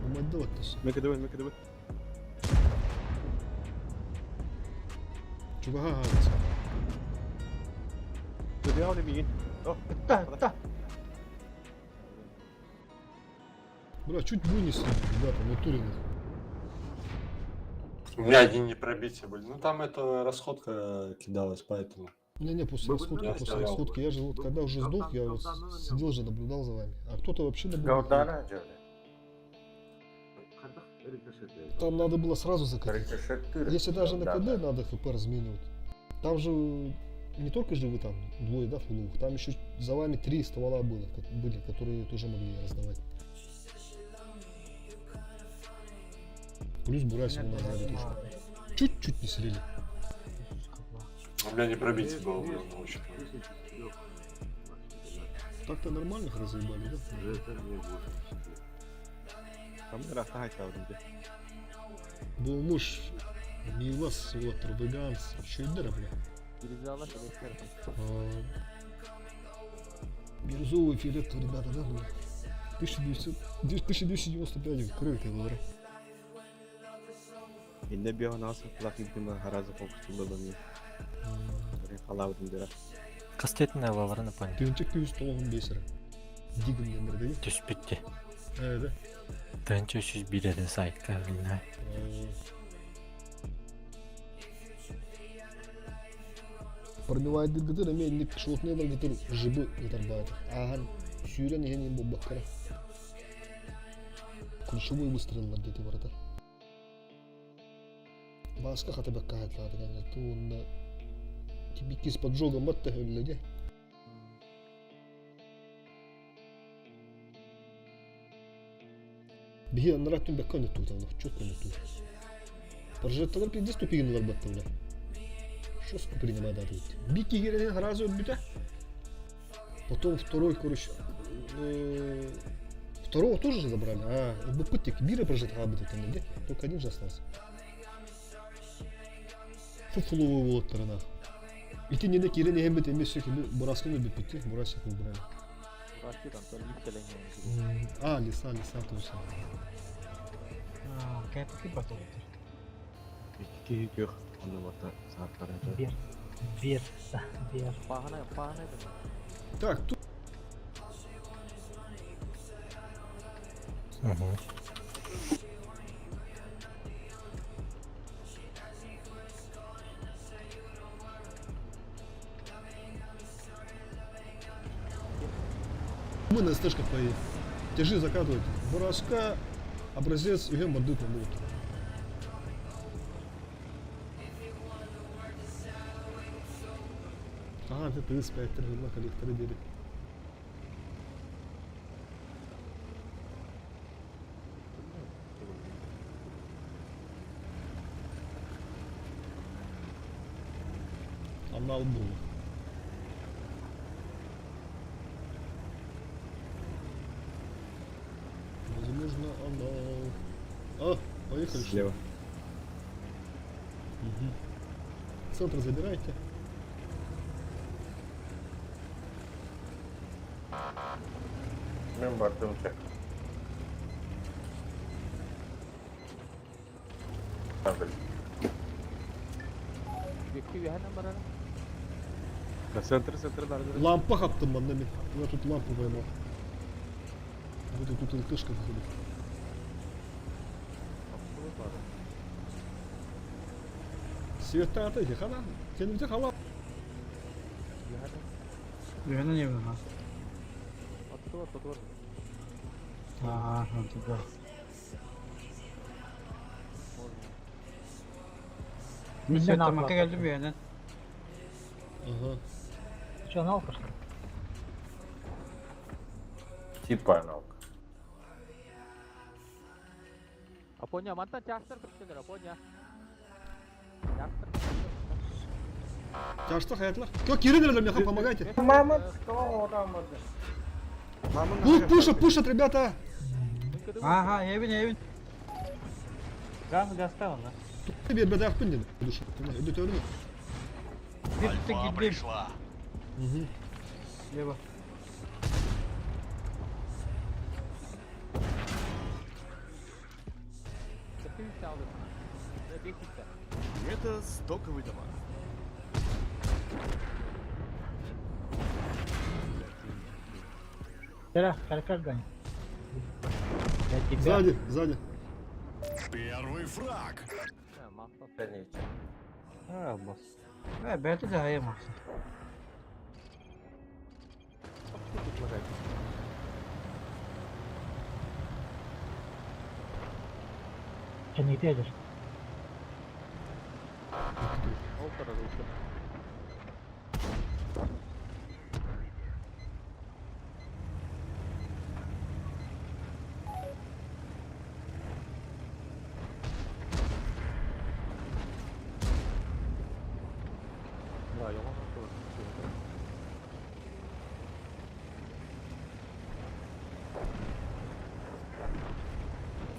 Speaker 1: Ну, отдавать-то всё.
Speaker 10: МКДВ, МКДВ.
Speaker 1: Чуга.
Speaker 10: Көдө мигин. О,
Speaker 9: Та, та.
Speaker 1: Бля, чуть вынесли, ребята, натуре.
Speaker 12: У меня один не пробитие были. Ну там это расходка кидалась, поэтому.
Speaker 1: Не-не, после расходки,
Speaker 12: Я
Speaker 1: после
Speaker 12: стоял.
Speaker 1: расходки. Я же вот, когда уже сдох, я вот сидел же, наблюдал за вами. А кто-то вообще наблюдал.
Speaker 10: Гаудана жөрдө.
Speaker 1: Там надо было сразу закатить. Если даже на КД надо ХП разменивать. Там же не только же вы там двое, да, фуловых, там еще за вами три ствола было, были, которые тоже могли раздавать. Плюс Бурасиму на тоже. Чуть-чуть не слили.
Speaker 12: У меня не пробитие было, блин, очень.
Speaker 1: Так-то нормальных разъебали, да?
Speaker 10: Там рахта хайта.
Speaker 1: Был муж Милас, вот, Рубеганс, еще и дыра, бля. А, бирюзовый фиолетовый, ребята, да, были? 1900, 1295 крылья, говорю.
Speaker 10: Инде био нас лак ибдима харазы фокус туллабын. Халабын дера.
Speaker 11: Кастетин алаларын понял.
Speaker 1: Тыынча 295 эрэ. Дигм диэн да?
Speaker 11: Түспүттэ.
Speaker 1: Э, да.
Speaker 11: 1301 эден сайтка блин.
Speaker 1: Пробивает гытыр, эме инник шотнелар гытыр жыбы гытар баатыр. Аахан Сүүрэн иһэн иһин булбаккара. Ключевой выстреллар диэти барыта. Бааска хата бэккэ хаһытлаата кэннэ уонна иккис поджогом батта өллө дии. Биһи аннара өттүн бэккэ өнөттүбүт олох чётко өнөттүбүт. Прожекторлар пиздец тупигин ылар баттылар. Жестко принимать датыбыт. Бик кигерен сразу өлбүтэ. Потом второй, короче, второго тоже же забрали. А, ылбыппыт Бира прожектор хаалбыт этэн де. Только один же остался. Фуфловый болоттарына. Ити не кирен эһэммит эмиэ сөк бураскын өлбүппүт бурасик убрали. А, лиса, лиса тоже.
Speaker 9: Кэпки батылытыр.
Speaker 10: Икки көх онно барта сааттара.
Speaker 7: Бер. Бер. Бер.
Speaker 9: Пахана, пахана.
Speaker 1: Так, тут
Speaker 11: Угу.
Speaker 1: мы на СТшках поедем. Тяжи закатывают. Бураска, образец, и бандит на будут. Ага, это 35 3 коллектора дели. Анал был. Возможно, анал. А, поехали.
Speaker 10: Слева.
Speaker 1: Угу. Центр забирайте.
Speaker 12: Мен бардым чек.
Speaker 10: Да, центр, центр, да, да.
Speaker 1: Лампа хаптым манна мен. Я тут лампу поймал. Вот и тут ЛТшка походу. Света отойди, хана. Кенімде хала.
Speaker 9: Үһэнэ не было. А, он туда.
Speaker 7: Миннен
Speaker 9: Тамакка
Speaker 7: алла.
Speaker 9: келдим үһэнэн.
Speaker 1: Ага.
Speaker 7: Че, аналка что ли?
Speaker 12: Типа аналка.
Speaker 9: Апоня, манта частер көптөлөр, Апоня.
Speaker 1: Тяжта хаятлар. Кё, кирин мне помогайте.
Speaker 12: Мама, что там?
Speaker 1: Пу- Пушат, пушат, ребята.
Speaker 9: Ага, эбин, эбин.
Speaker 7: Газ гаста он, да?
Speaker 1: Тебе беда в пынде. Душа. Иду төрүнү.
Speaker 9: Битти
Speaker 4: Альфа
Speaker 9: кидим.
Speaker 4: пришла.
Speaker 1: Угу.
Speaker 9: Лево.
Speaker 8: Это стоковый товар.
Speaker 7: Тера, каркар гонит. Я тебя.
Speaker 1: Сзади, сзади.
Speaker 2: Первый фраг.
Speaker 10: А, босс.
Speaker 9: Э, бәті да айым.
Speaker 7: Кеннити эдер.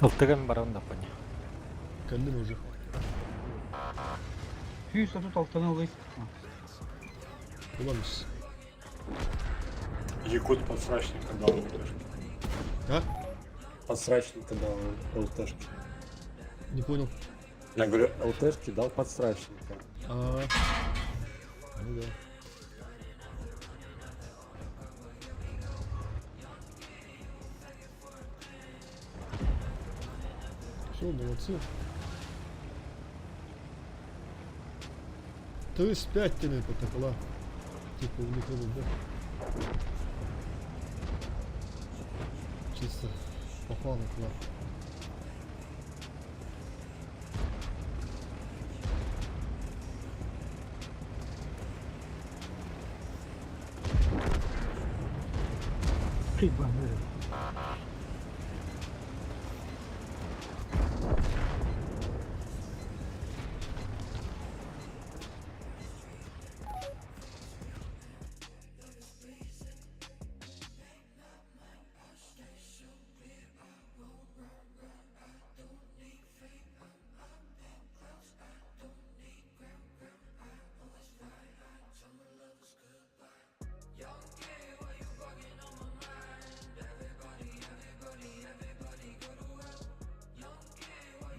Speaker 11: Ылтыгын баран да поня.
Speaker 1: Калин уже.
Speaker 9: Хүйс отут алтаны ылый.
Speaker 1: Уламис.
Speaker 12: Якут подсрачника дал ЛТшке.
Speaker 1: А?
Speaker 12: Подсрачника дал ЛТшке.
Speaker 1: Не понял.
Speaker 12: Я говорю, ЛТшке дал подсрачника.
Speaker 1: А. Ну да. Все, молодцы. То есть 5 тянет потекла. Типа у них этот, да? Чисто по фану туда.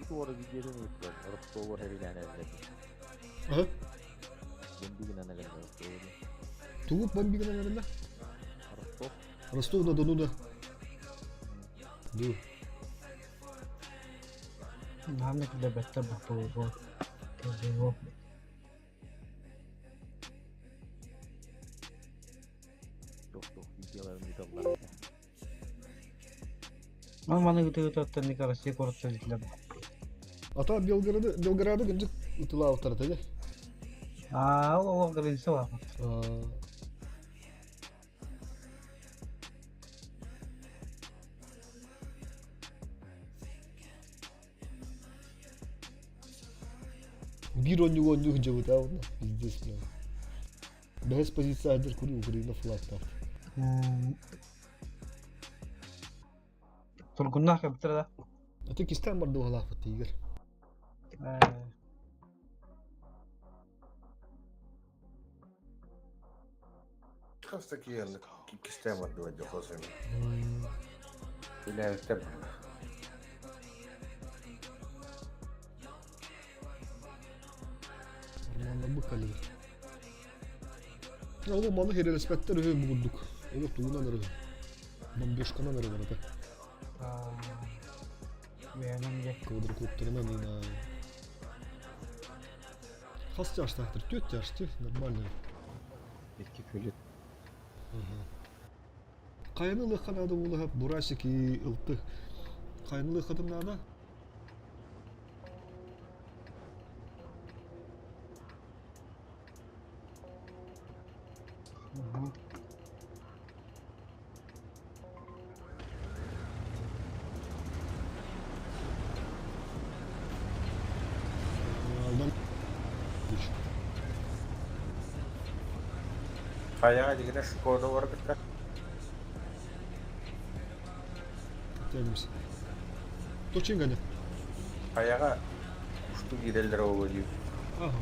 Speaker 9: Туора видеоны ыыттылар. Ростову хэрилээн эрэллэр.
Speaker 1: Ага.
Speaker 9: Бомбигынан эрэллэр Ростову.
Speaker 1: Тугу бомбигынан эрэллэр?
Speaker 9: Ростов.
Speaker 1: Ростов-на-Дону да. Ду.
Speaker 7: Наһаа килэбэттэр боппуруо. Кэлбиҥо.
Speaker 9: Туох-туох видеоларын ыыталлар этэ.
Speaker 7: Маны маны ыыта-ыытаттан Россия куораттар илдьилэр.
Speaker 1: Ата Белгороды, Белгорады кырдьык ытылаабыттар этэ
Speaker 7: Аа, ол олох граница баар.
Speaker 1: Биир онньугу онньук дьыбыта уонна пиздец бля. Бэһис позиция адыр куру Украина флагтаах.
Speaker 7: Тургуннаах эбиттэр да.
Speaker 1: Аты кистээн бардуһалаахпыт тиигэр.
Speaker 13: Хас да киһи кистээн бардыбат дьохосун. Үлээбиттэр
Speaker 1: Арманнарбыт каллар. Ол маны хэрэлэспэттэр үһү бу курдук. Ол тугунан эрэ. Бомбежканан эрэ барыта. Квадрокоптерынан и на Хас тяжтаахтар? Түөрт тяжты, нормально.
Speaker 10: Икки күлүт.
Speaker 1: Хайаны ылыахха наада буолуһа Бурасик и ылты. Хайаны ылыаххатын наада? Алдан
Speaker 13: Хайаҕа дигинэ Шкода барбыта.
Speaker 1: Тянемся. Точно гоня.
Speaker 13: Хайаҕа усту киирэллэр оҕо дии.
Speaker 1: Ага.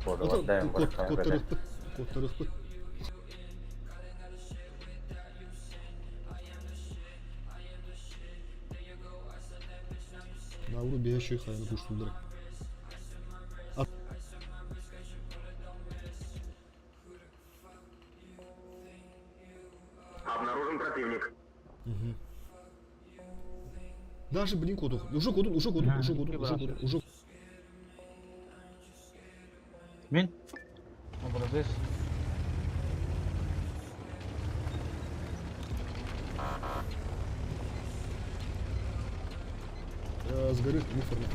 Speaker 13: Шкода барда
Speaker 1: Куоттарыахпыт. Куоттарыахпыт. Науру бэйэ хайаны куштуллара.
Speaker 3: Обнаружен противник.
Speaker 1: Угу. Даже блин кодух. Уже кодун, уже кодун, уже кодун, уже кодун, уже.
Speaker 7: Мин? Образец.
Speaker 1: С горы мусорно.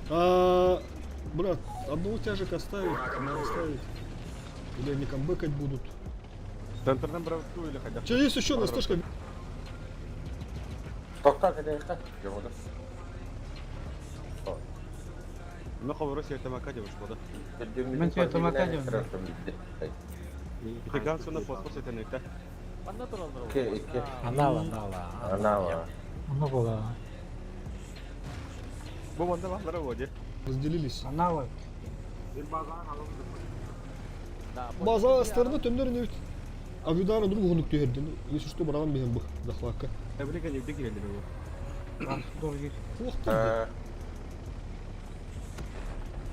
Speaker 1: А, брат, одного тяжек оставить, оставить. Или они камбэкать будут.
Speaker 10: Центрдан бравту или хотя
Speaker 1: Че, есть еще настежка?
Speaker 13: Тохтоо кэлиэххэ. Дьоҕуду.
Speaker 10: Ну, ховрос я там академия шкода.
Speaker 7: Мен сүйэтэмакка диэн.
Speaker 10: Ити гансона фосфор сетенекте.
Speaker 9: Манна тураллар.
Speaker 13: Икки, икки.
Speaker 11: Анала, анала.
Speaker 13: Анала.
Speaker 7: Ону була.
Speaker 10: Бу ванда бахлара воде.
Speaker 1: Разделились.
Speaker 7: Анала.
Speaker 1: База астарына төмнөр не бит. Авидара друг гонук түһэрдин. Если что, барабан биһэн бых захватка.
Speaker 10: Таблика не бдик или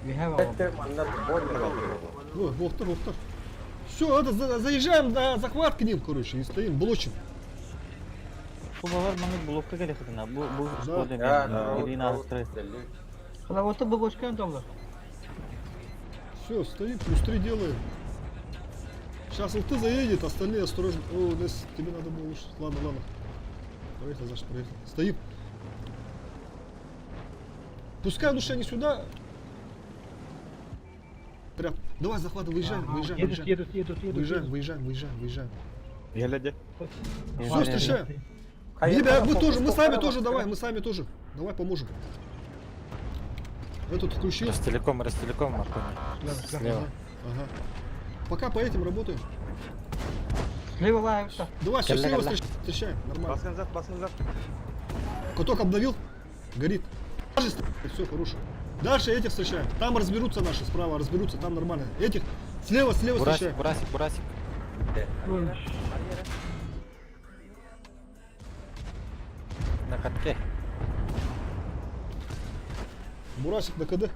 Speaker 1: Ох
Speaker 13: Это манна
Speaker 1: Ой, охтар, охтар. Все, это заезжаем на захват к ним, короче, и стоим, блочим.
Speaker 9: Бу балар маны блокка келехетина. Бу бу шкода
Speaker 13: Да,
Speaker 9: мен. Ирина Астры.
Speaker 7: Хала ота богошкан толла.
Speaker 1: Все, стоим, плюс три делаем. Сейчас ЛТ заедет, остальные осторожно. О, Нес, тебе надо было лучше. Ладно, ладно. Проехал, значит, проехал. Стоим. Пускай лучше они сюда. Прям. Давай захватывай, выезжаем, выезжаем,
Speaker 7: Едут,
Speaker 1: выезжаем.
Speaker 7: едут, едут, едут.
Speaker 1: Выезжаем, выезжаем, выезжаем, выезжаем.
Speaker 10: Глядя.
Speaker 1: Все, встречаем. Ребят, мы тоже, мы сами тоже, давай, мы сами тоже. Давай поможем. Этот включил.
Speaker 11: Ростелеком, Ростелеком, Маркони. Слева.
Speaker 1: Ага, ага. Пока по этим работаем.
Speaker 7: Слева лаются.
Speaker 1: Давай, все,
Speaker 11: Калля,
Speaker 1: слева
Speaker 11: калля.
Speaker 1: встречаем. Нормально.
Speaker 13: Баскын назад, баскын назад.
Speaker 1: Каток обновил. Горит. Все, хорошо. Дальше этих встречаем. Там разберутся наши справа, разберутся, там нормально. Этих слева, слева
Speaker 11: Бурасик,
Speaker 1: встречаем.
Speaker 11: Бурасик, Бурасик. На катке.
Speaker 1: Бурасик на КД.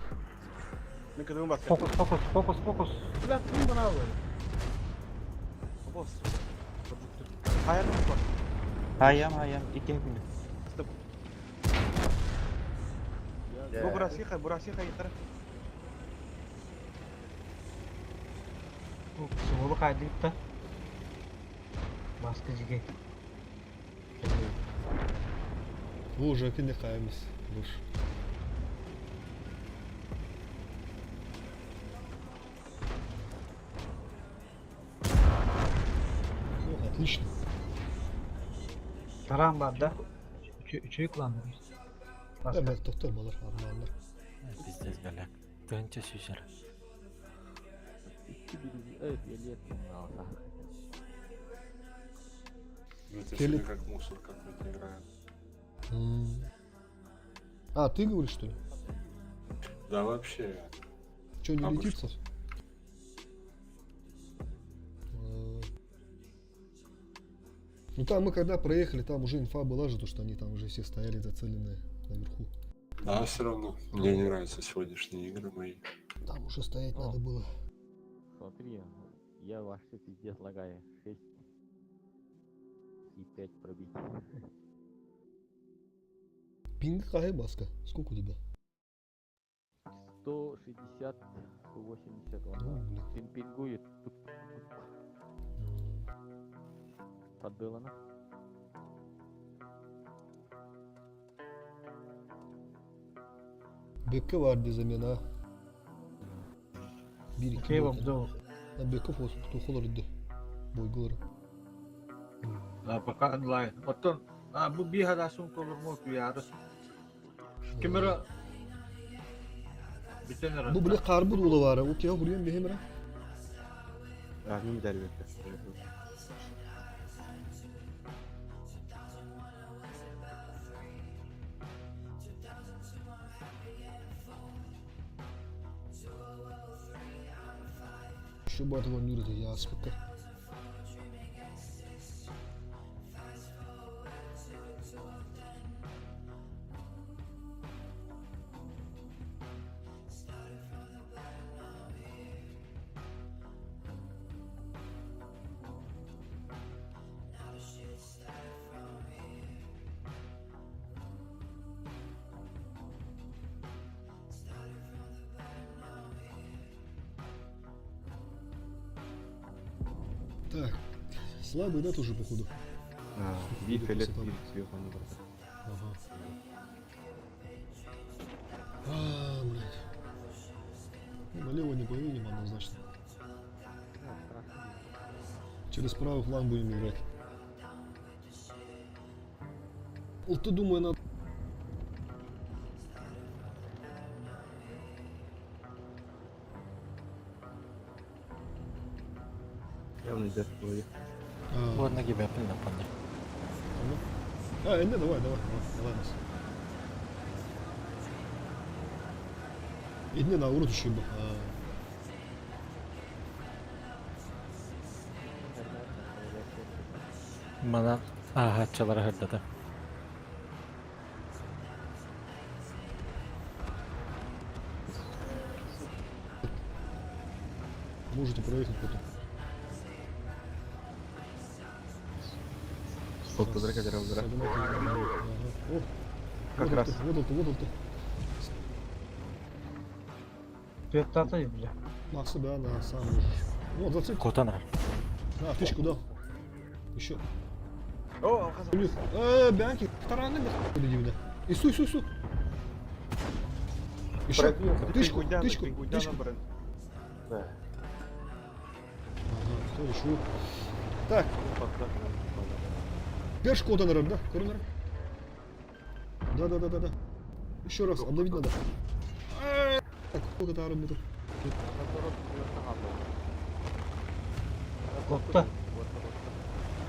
Speaker 13: Мен кыдыгын баскын.
Speaker 7: Фокус, фокус, фокус, фокус.
Speaker 13: Бос. Хайыр бар.
Speaker 9: Хаям, хаям, икки күнү.
Speaker 13: Бу бурасиха, бурасиха йытыр.
Speaker 7: Суолу кайдыпта. Баскы жиге.
Speaker 1: Вы уже не хаемся. Душ. О, отлично.
Speaker 7: Таран бар да. Үчүй кыландыр.
Speaker 1: Да, тоқтар балар, армандар.
Speaker 11: Пиздец, голяк. Тынча сүүсэр.
Speaker 12: Это
Speaker 1: Теле-
Speaker 12: сегодня как мусор какой-то играет.
Speaker 1: М. А, ты говоришь, что ли?
Speaker 12: Да вообще.
Speaker 1: Че, не
Speaker 12: Обычно.
Speaker 1: летится? Э. Ну там мы когда проехали, там уже инфа была же, то что они там уже все стояли зацеленные наверху.
Speaker 12: Да, все равно. Мне не нравятся сегодняшние игры мои.
Speaker 1: Там уже стоять
Speaker 9: О.
Speaker 1: надо было.
Speaker 9: Смотри, я вообще пиздец лагаю. 6 и 5 пробить.
Speaker 1: Пинг какая баска? Сколько у тебя?
Speaker 9: 160, 180
Speaker 1: Ну,
Speaker 9: он
Speaker 1: блин.
Speaker 9: пин пингует. Подбыла на.
Speaker 1: Бекке var замена. Bir iki
Speaker 7: Окей,
Speaker 1: болды.
Speaker 7: обзор.
Speaker 1: А Беков вот тухолар иди. Бойгулар.
Speaker 6: А, пока онлайн. Оттон, а, бу биһада сум колор куяры. Кемера Бүтен
Speaker 1: Бу биле карбуд ула бар. Окей, бурьян бехемера.
Speaker 10: А, не дали.
Speaker 1: Şu батылан yürüdü ya спикер. Так, слабый, да, тоже, походу?
Speaker 10: Би фелет
Speaker 1: Красота.
Speaker 10: бир сверху не брата.
Speaker 1: Ага. А, блядь. Ну, налево не поедем однозначно. Через правый фланг будем играть. Вот ты думаю, надо...
Speaker 10: Явно идет в голове.
Speaker 1: А,
Speaker 11: Ладно, гибе, на пони.
Speaker 1: А, не, давай, давай, давай, давай нас. И не на урод еще бы. А,
Speaker 11: Манан ага, чалара хырдата.
Speaker 1: Можете проехать потом.
Speaker 10: Сколько драка драка.
Speaker 1: Ага. О,
Speaker 10: Как
Speaker 1: вот
Speaker 10: раз.
Speaker 1: ты, Вот ты, вот ты.
Speaker 7: Түөттата бля.
Speaker 1: На себя, на сам можешь. Вот, зацеп.
Speaker 11: Котана.
Speaker 1: На, тычку дал. Еще.
Speaker 10: О,
Speaker 1: У них. Бянки, тараны бля. Ису, Ису, Ису. Еще. Тычку, тычку, тычку.
Speaker 13: Да.
Speaker 1: Ага, хорошо. Так. Першку вот наверное, да? Корнер. Да, да, да, да, да. Еще раз, обновить надо. Так, сколько там тут?
Speaker 7: Копта.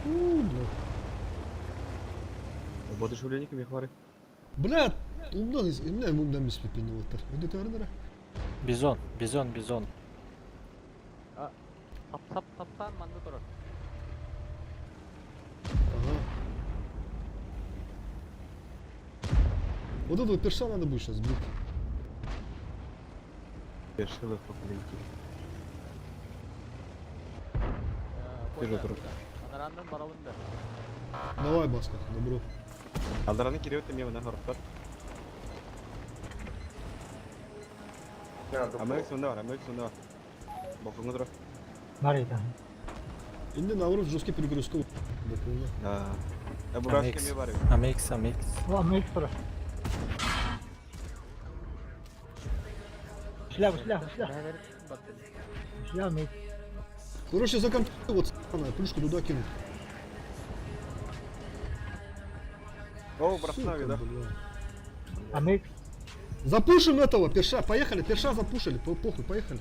Speaker 1: У, бля.
Speaker 10: Воодушевление кими хвары.
Speaker 1: Бля, умдан из, умдан, умдан мис пипин вот так. Вот это ордера.
Speaker 11: Бизон, бизон, бизон.
Speaker 9: Сап сап саптан манды турар.
Speaker 1: Ага. Вот этого перса надо будет сейчас сбить.
Speaker 10: Першилы фокалинки. Ты же друг.
Speaker 9: Анарандан барабын да.
Speaker 1: Давай, Баска, добро.
Speaker 10: Алдараны кириөт эме мына хорохтор. Амекс мында бар, Амекс мында бар. Бокуңа тура.
Speaker 7: Бар edi.
Speaker 1: Инде наоборот жесткий перегрузка. Дополня.
Speaker 10: Да. Э, бурашка
Speaker 11: Амекс.
Speaker 10: эме бар.
Speaker 11: Амекс, Амекс.
Speaker 7: О, Амекс тура. Сляг, сляг, сляг. Сляг, Амекс.
Speaker 1: Короче, за комп вот с***ная, плюшку туда кину.
Speaker 10: О, броснави, да.
Speaker 1: Бля.
Speaker 7: Амекс.
Speaker 1: Запушим этого, перша, поехали, перша запушили, похуй, поехали.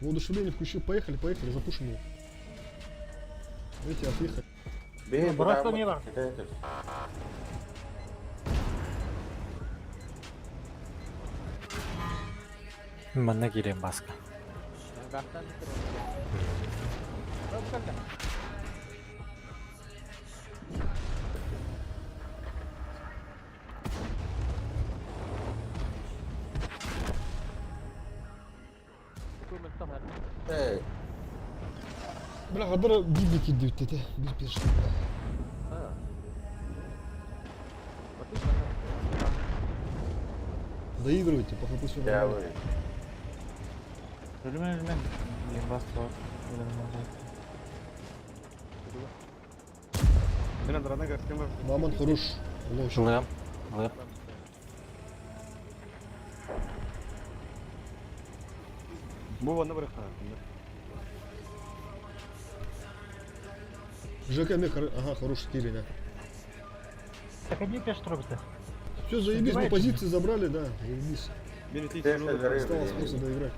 Speaker 1: Воодушевление включил, поехали, поехали, запушим его. Эти отъехали.
Speaker 13: Бей,
Speaker 7: Брат не бар.
Speaker 11: Манна кирен баска.
Speaker 13: Эй,
Speaker 1: Бля, хадара бибики дивтете, бир перша. Доигрывайте, по хп все
Speaker 13: я
Speaker 1: нормально.
Speaker 13: вы.
Speaker 9: Ölümen ölümen. Bas var.
Speaker 10: Мен алдарана кирген бар.
Speaker 1: Мамон хорош. Лош.
Speaker 11: Лэм, лэм.
Speaker 10: Бу ванна бар.
Speaker 1: ЖК мех, ага, хороший кирин, да.
Speaker 7: Так они пеш турабыты.
Speaker 1: Все, заебись, мы позиции забрали, да, заебись. Осталось просто доиграть.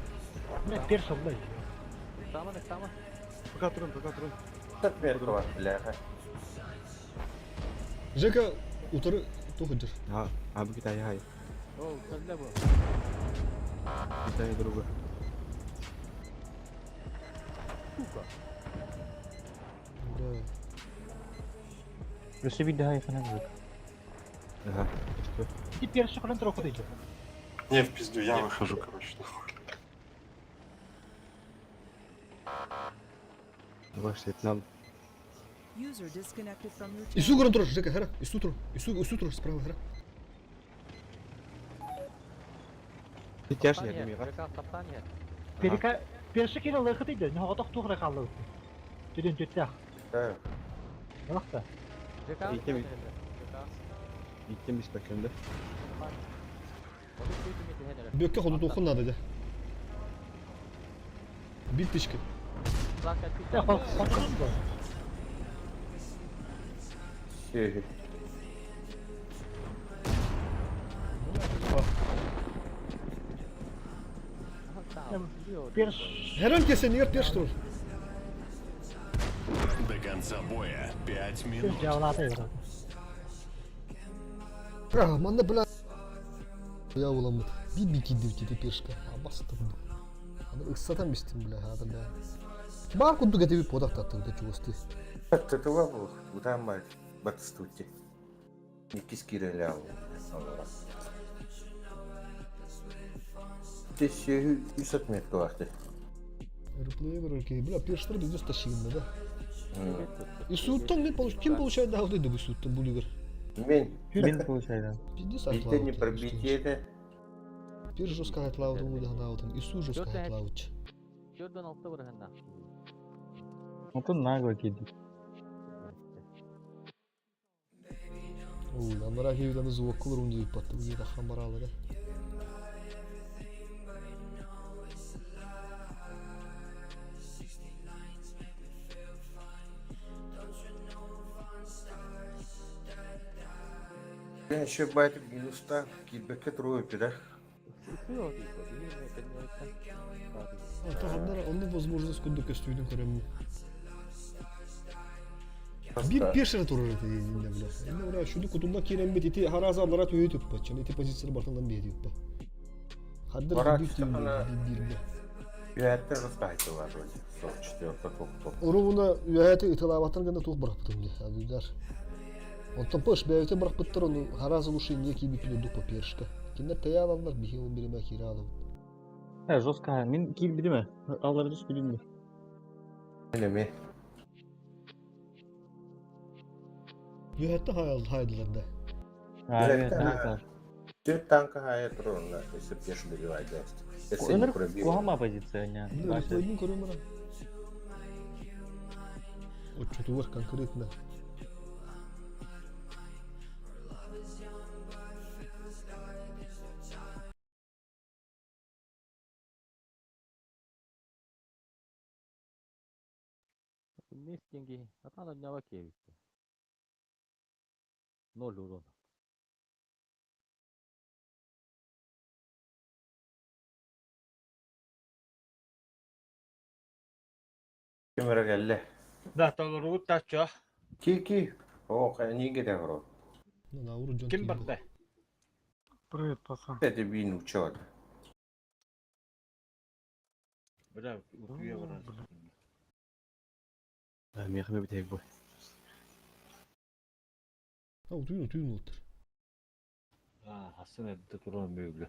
Speaker 7: Бля, перш алдай.
Speaker 10: Пока турун, пока турун.
Speaker 13: Отметка бляха.
Speaker 1: Жека, утары, тоходишь.
Speaker 10: А, а бу китай хай. Китай друга.
Speaker 1: Да.
Speaker 9: Өсө бир daha yakına бир.
Speaker 10: Ага. Что?
Speaker 7: И перш кылын тура кудайды.
Speaker 12: Не, в пизду, я выхожу, короче, нахуй.
Speaker 10: Ваш нам.
Speaker 5: User disconnected from your
Speaker 1: Ису
Speaker 5: channel.
Speaker 1: гран тур, Жека, хара. Ису тур, Ису, Ису тур, справа, хара.
Speaker 10: Ты тяжный, я
Speaker 7: Перека перши кире лыхы дейді. Не отох тугры калды. Түрен төттәх.
Speaker 13: Да.
Speaker 7: Лахта.
Speaker 10: Икем. Икем испекенде.
Speaker 1: Бөккә ходу тухын надо, да. Бир тычка.
Speaker 7: Да, хол.
Speaker 13: Все.
Speaker 7: Перш
Speaker 1: Херен кесен, егер перш тур.
Speaker 2: До конца боя 5
Speaker 7: перш
Speaker 2: минут.
Speaker 7: жабылаты.
Speaker 1: А, манна, бля. Я уламыт. Бибики дивтете першка. Абастым. Аны ыксатан бистим, бля, хада, бля. Бар кунду кетеби подак таттым, да чугосты.
Speaker 13: ТТВ был, куда мать, батстути. Не кискире ляу. Ты все үс отметка вахты.
Speaker 1: Реплеер, бля, перштер бізде стащигында, да. Исуттан мен получ... Ким получает да, вот Исуттан булигер.
Speaker 13: Мен,
Speaker 9: Мен получайды.
Speaker 1: Пиздец
Speaker 13: битте не пробитие это.
Speaker 1: Пир жестко хатлау, думаю, да, наутан. Ису жестко хатлау.
Speaker 9: Онтон нагло киирдик.
Speaker 1: Ой, анараа киһи звук кылыр унду ыппатты. Уйа тахан бараалара.
Speaker 13: Еще байтып минуста киирбэккэ туруо үппүтэ.
Speaker 1: Таханнара онно возможность курдук көстүүтүн көрөммүн. Биир пешера турар ити инне бля. Инне бля шуду кутунна киирэммит ити хараза аллара түһүү түппа. Чын ити позиция бартынан биэри үппа. Хаддар биир биир бля.
Speaker 13: Үөһэттэн растаайтылар вроде. 44 топ.
Speaker 1: Уругуна үөһэти ытылаабаттан гына туох бырахпытым дии. Абыйдар. Онтон пыш бэйэтэ бырахпыттар ону хараза лучше инне киирбиппин ордук по першка. Кинилэр тэйэ алаллар биһи ол биримэ киирэ алабыт.
Speaker 9: Э, жестко. Мин киирбитим ээ. Аллара түспүтүм дии.
Speaker 13: Мен эми.
Speaker 1: Үөһэттэ хайдылар да.
Speaker 9: Аа,
Speaker 13: Төрт танка хайа турар если пеш добивать да.
Speaker 9: Өнөр куһама позиция не.
Speaker 1: Реплейдин көрөм баран. Отчету бар конкретно.
Speaker 10: Местенги, атана днява кевитте. Ноль урона.
Speaker 13: Кемера келле.
Speaker 6: Да, толору тача.
Speaker 13: Ки ки. О, кайниге де бро.
Speaker 6: Ким барда?
Speaker 7: Привет, пацан.
Speaker 13: Это бин учет.
Speaker 6: Бля, утуя барар.
Speaker 10: Мехме битек бу.
Speaker 1: А, утуйун утуйун олтыр.
Speaker 6: А, Хасан эдде туран бөглө.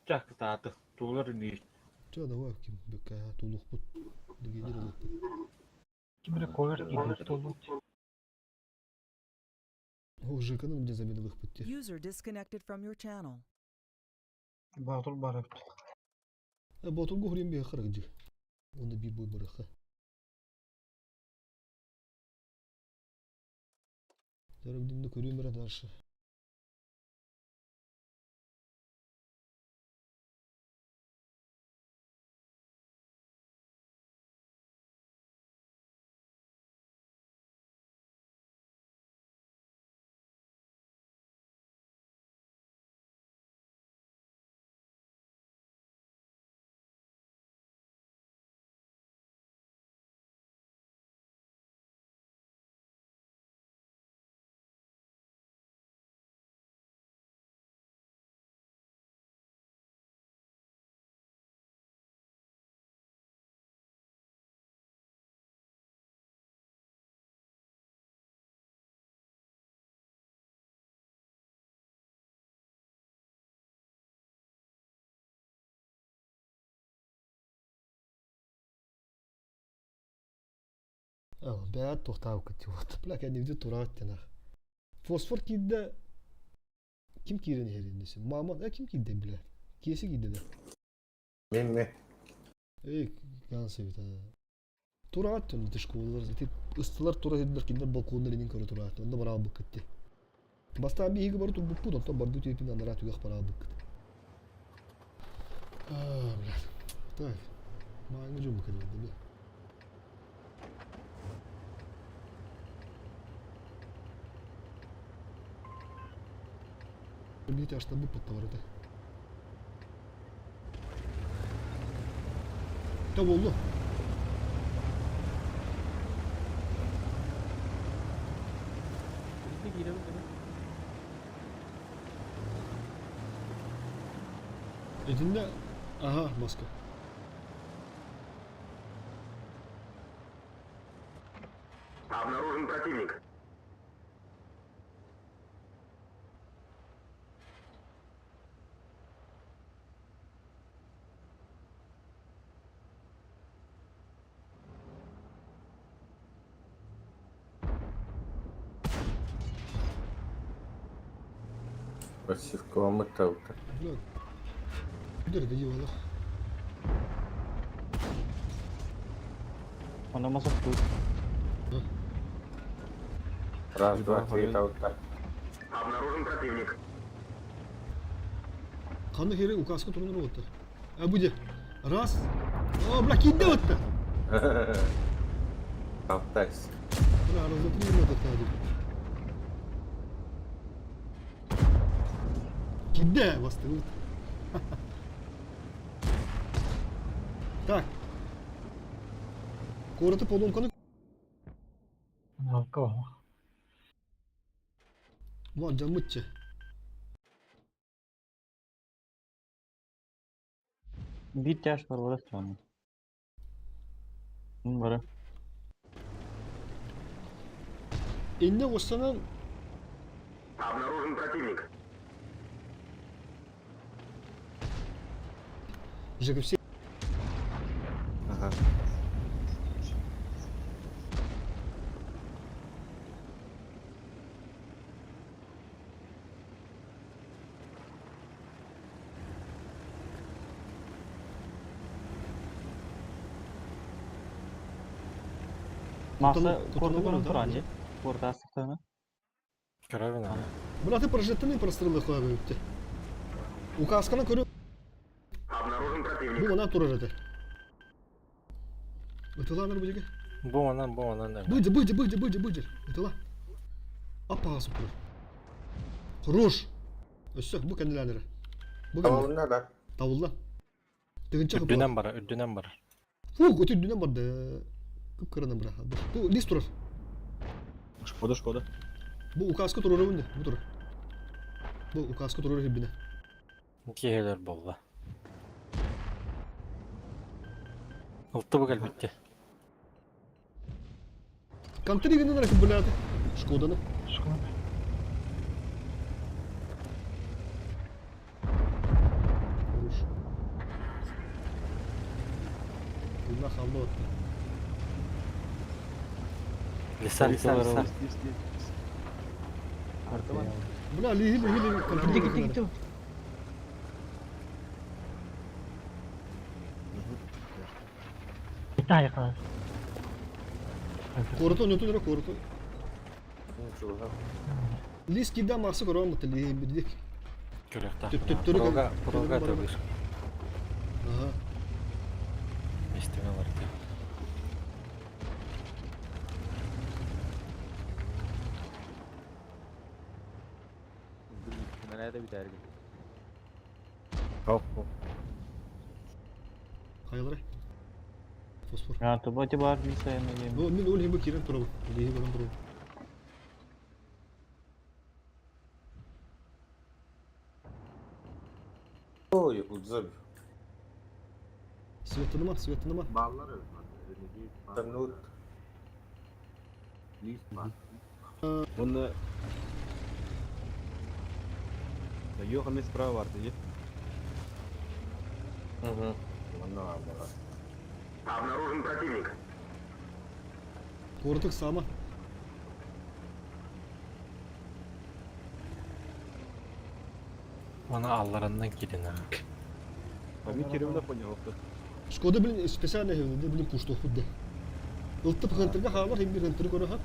Speaker 6: Чак тааты, тулар ни.
Speaker 1: Ча, давай ким бөккә тулук бут. Дигелер олук.
Speaker 7: Кимре ковер киирбит толлут.
Speaker 1: О, ЖК-ны мне заменил путте.
Speaker 5: User disconnected from your channel.
Speaker 7: Баатыр бар эбит.
Speaker 1: Э, ботулгу хурим бе хырыгды. Онда бир бой барыха. Жарабдимди көрүм бара дальше. Бэт тохтаабы кытты. Бля, кәдімгі тураат тенах. Фосфор киирдэ ким киирэн иһэрин Мама, э ким киирдэ бля? Киэси киирдэ да.
Speaker 13: Мен ме.
Speaker 1: Эй, гансы бит. Тураат төн ити школалар, ити ыстылар тура хедилер киндер балконнар инин көрө тураат. Онда бараа быккытты. Бастаан биһиги бары турбуппут, онтон барды түйепин анара түгэх бараа быккыт. А, бля. Так. Мааңы жуму кэллэ бля. Бите аштан бу паттавар это. Та болду. Этинде ага, маска.
Speaker 3: Обнаружен противник.
Speaker 13: Пассивка мыталка.
Speaker 1: Бля. Дер, да.
Speaker 9: Онно масок тут.
Speaker 13: Раз, два, три, толкай.
Speaker 3: Обнаружен противник.
Speaker 1: Ханна хери указка турунар оттар. А буде. Раз. О, бля, кидде отта.
Speaker 13: Алтайс.
Speaker 1: Бля, раз, два, три, вот это Кидде вас ты. Так. Короту поломканы.
Speaker 7: Алка.
Speaker 1: Ван жамытчы.
Speaker 9: Бир тяж бар бар страны. Бары.
Speaker 1: Энне останан
Speaker 3: Обнаружен противник.
Speaker 1: Жеков
Speaker 10: Ага.
Speaker 9: Маса
Speaker 1: Кутану-
Speaker 9: корты
Speaker 1: кутану
Speaker 9: көрөн
Speaker 1: да?
Speaker 9: туран же. Корты астыктаны.
Speaker 11: Кровина.
Speaker 1: Браты прожектыны прострелы хуя өтте. Указканы көрүп,
Speaker 3: Обнаружен противник.
Speaker 1: бу мана турар эте. Ытыланыр бу жеге.
Speaker 11: Бу манан, бу манан. да.
Speaker 1: Быдя, быдя, быдя, быдя, быдя. Ытыла. Апа супер. Хорош. Өссө бу кенделенер. Бу кенде.
Speaker 13: Тавылына да.
Speaker 1: Тавулла. Тыгынча кып.
Speaker 11: Үрдүнэн бара, үрдүнэн бара.
Speaker 1: Фу, көтү дүнен барды. Кып кыраны бра. Бу лист турар.
Speaker 10: Шкода, Шкода.
Speaker 1: Бу указка турар өнде. Бу турар. Бу указка турар хибине.
Speaker 11: Киһилэр буолла. Ылты бу кэлбитте.
Speaker 1: Контри генен ракып булады. Шкоданы.
Speaker 7: Шкода.
Speaker 1: Хорош. Bundan kaldı o.
Speaker 11: Лиса, лиса, лиса.
Speaker 1: Бля, лиги, лиги, лиги.
Speaker 9: Китти китти китти.
Speaker 7: Тай калас.
Speaker 1: Корото, не тудра корото.
Speaker 13: Ничего.
Speaker 1: Лис кида марсы көрөм бит лиги бирдик.
Speaker 11: Көрөктө.
Speaker 1: Түп- түп- түрүк-
Speaker 11: Прога, прога
Speaker 1: түрүк-
Speaker 11: төгүр.
Speaker 1: Ага.
Speaker 11: Местеме барды.
Speaker 10: Хоп, хоп.
Speaker 1: Кайлары. Фосфор.
Speaker 9: А, то бати бар бир сайын элем.
Speaker 1: Ну, мин ул химби кирен турабы. Лиги көрөм турабы.
Speaker 13: Ой, кудзаб.
Speaker 1: Светыныма, светыныма.
Speaker 6: Баллар
Speaker 13: Там ну
Speaker 6: Лист бар.
Speaker 10: Оны... Йоха мен справа барды, е?
Speaker 13: Угу. Мана бара.
Speaker 3: Обнаружен противник.
Speaker 1: Коротук сама.
Speaker 11: Оны алларынан кирин.
Speaker 10: А мен керемді понял, опты.
Speaker 1: Шкода блин специально хевде блин пушту худде. Ылтып хантырга халар химби хантыр көрө хап.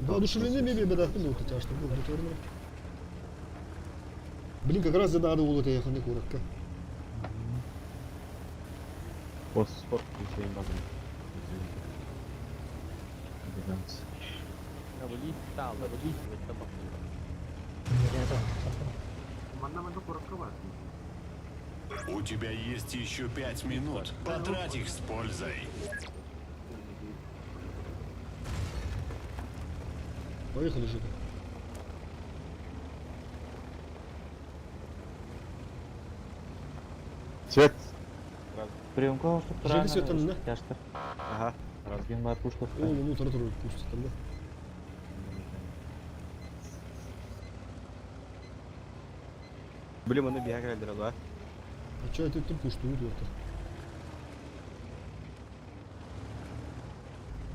Speaker 1: Воодушевление мебе бедахты ну тяжко было доторно. Блин, как раз надо было это ехать коротко.
Speaker 10: Фосфор, включаем базу.
Speaker 2: У тебя есть еще 5 минут. Потрать их с пользой.
Speaker 1: Поехали же.
Speaker 10: Свет.
Speaker 9: Приемка ошто туран.
Speaker 1: Жеги светаны, да?
Speaker 9: Тяжтыр.
Speaker 10: Ага. Раз.
Speaker 9: Ген бар пушка.
Speaker 1: О, ну тура тура пусть там да.
Speaker 10: Блин, оны бияг әлдір алу, а?
Speaker 1: А чё это ты пушту вот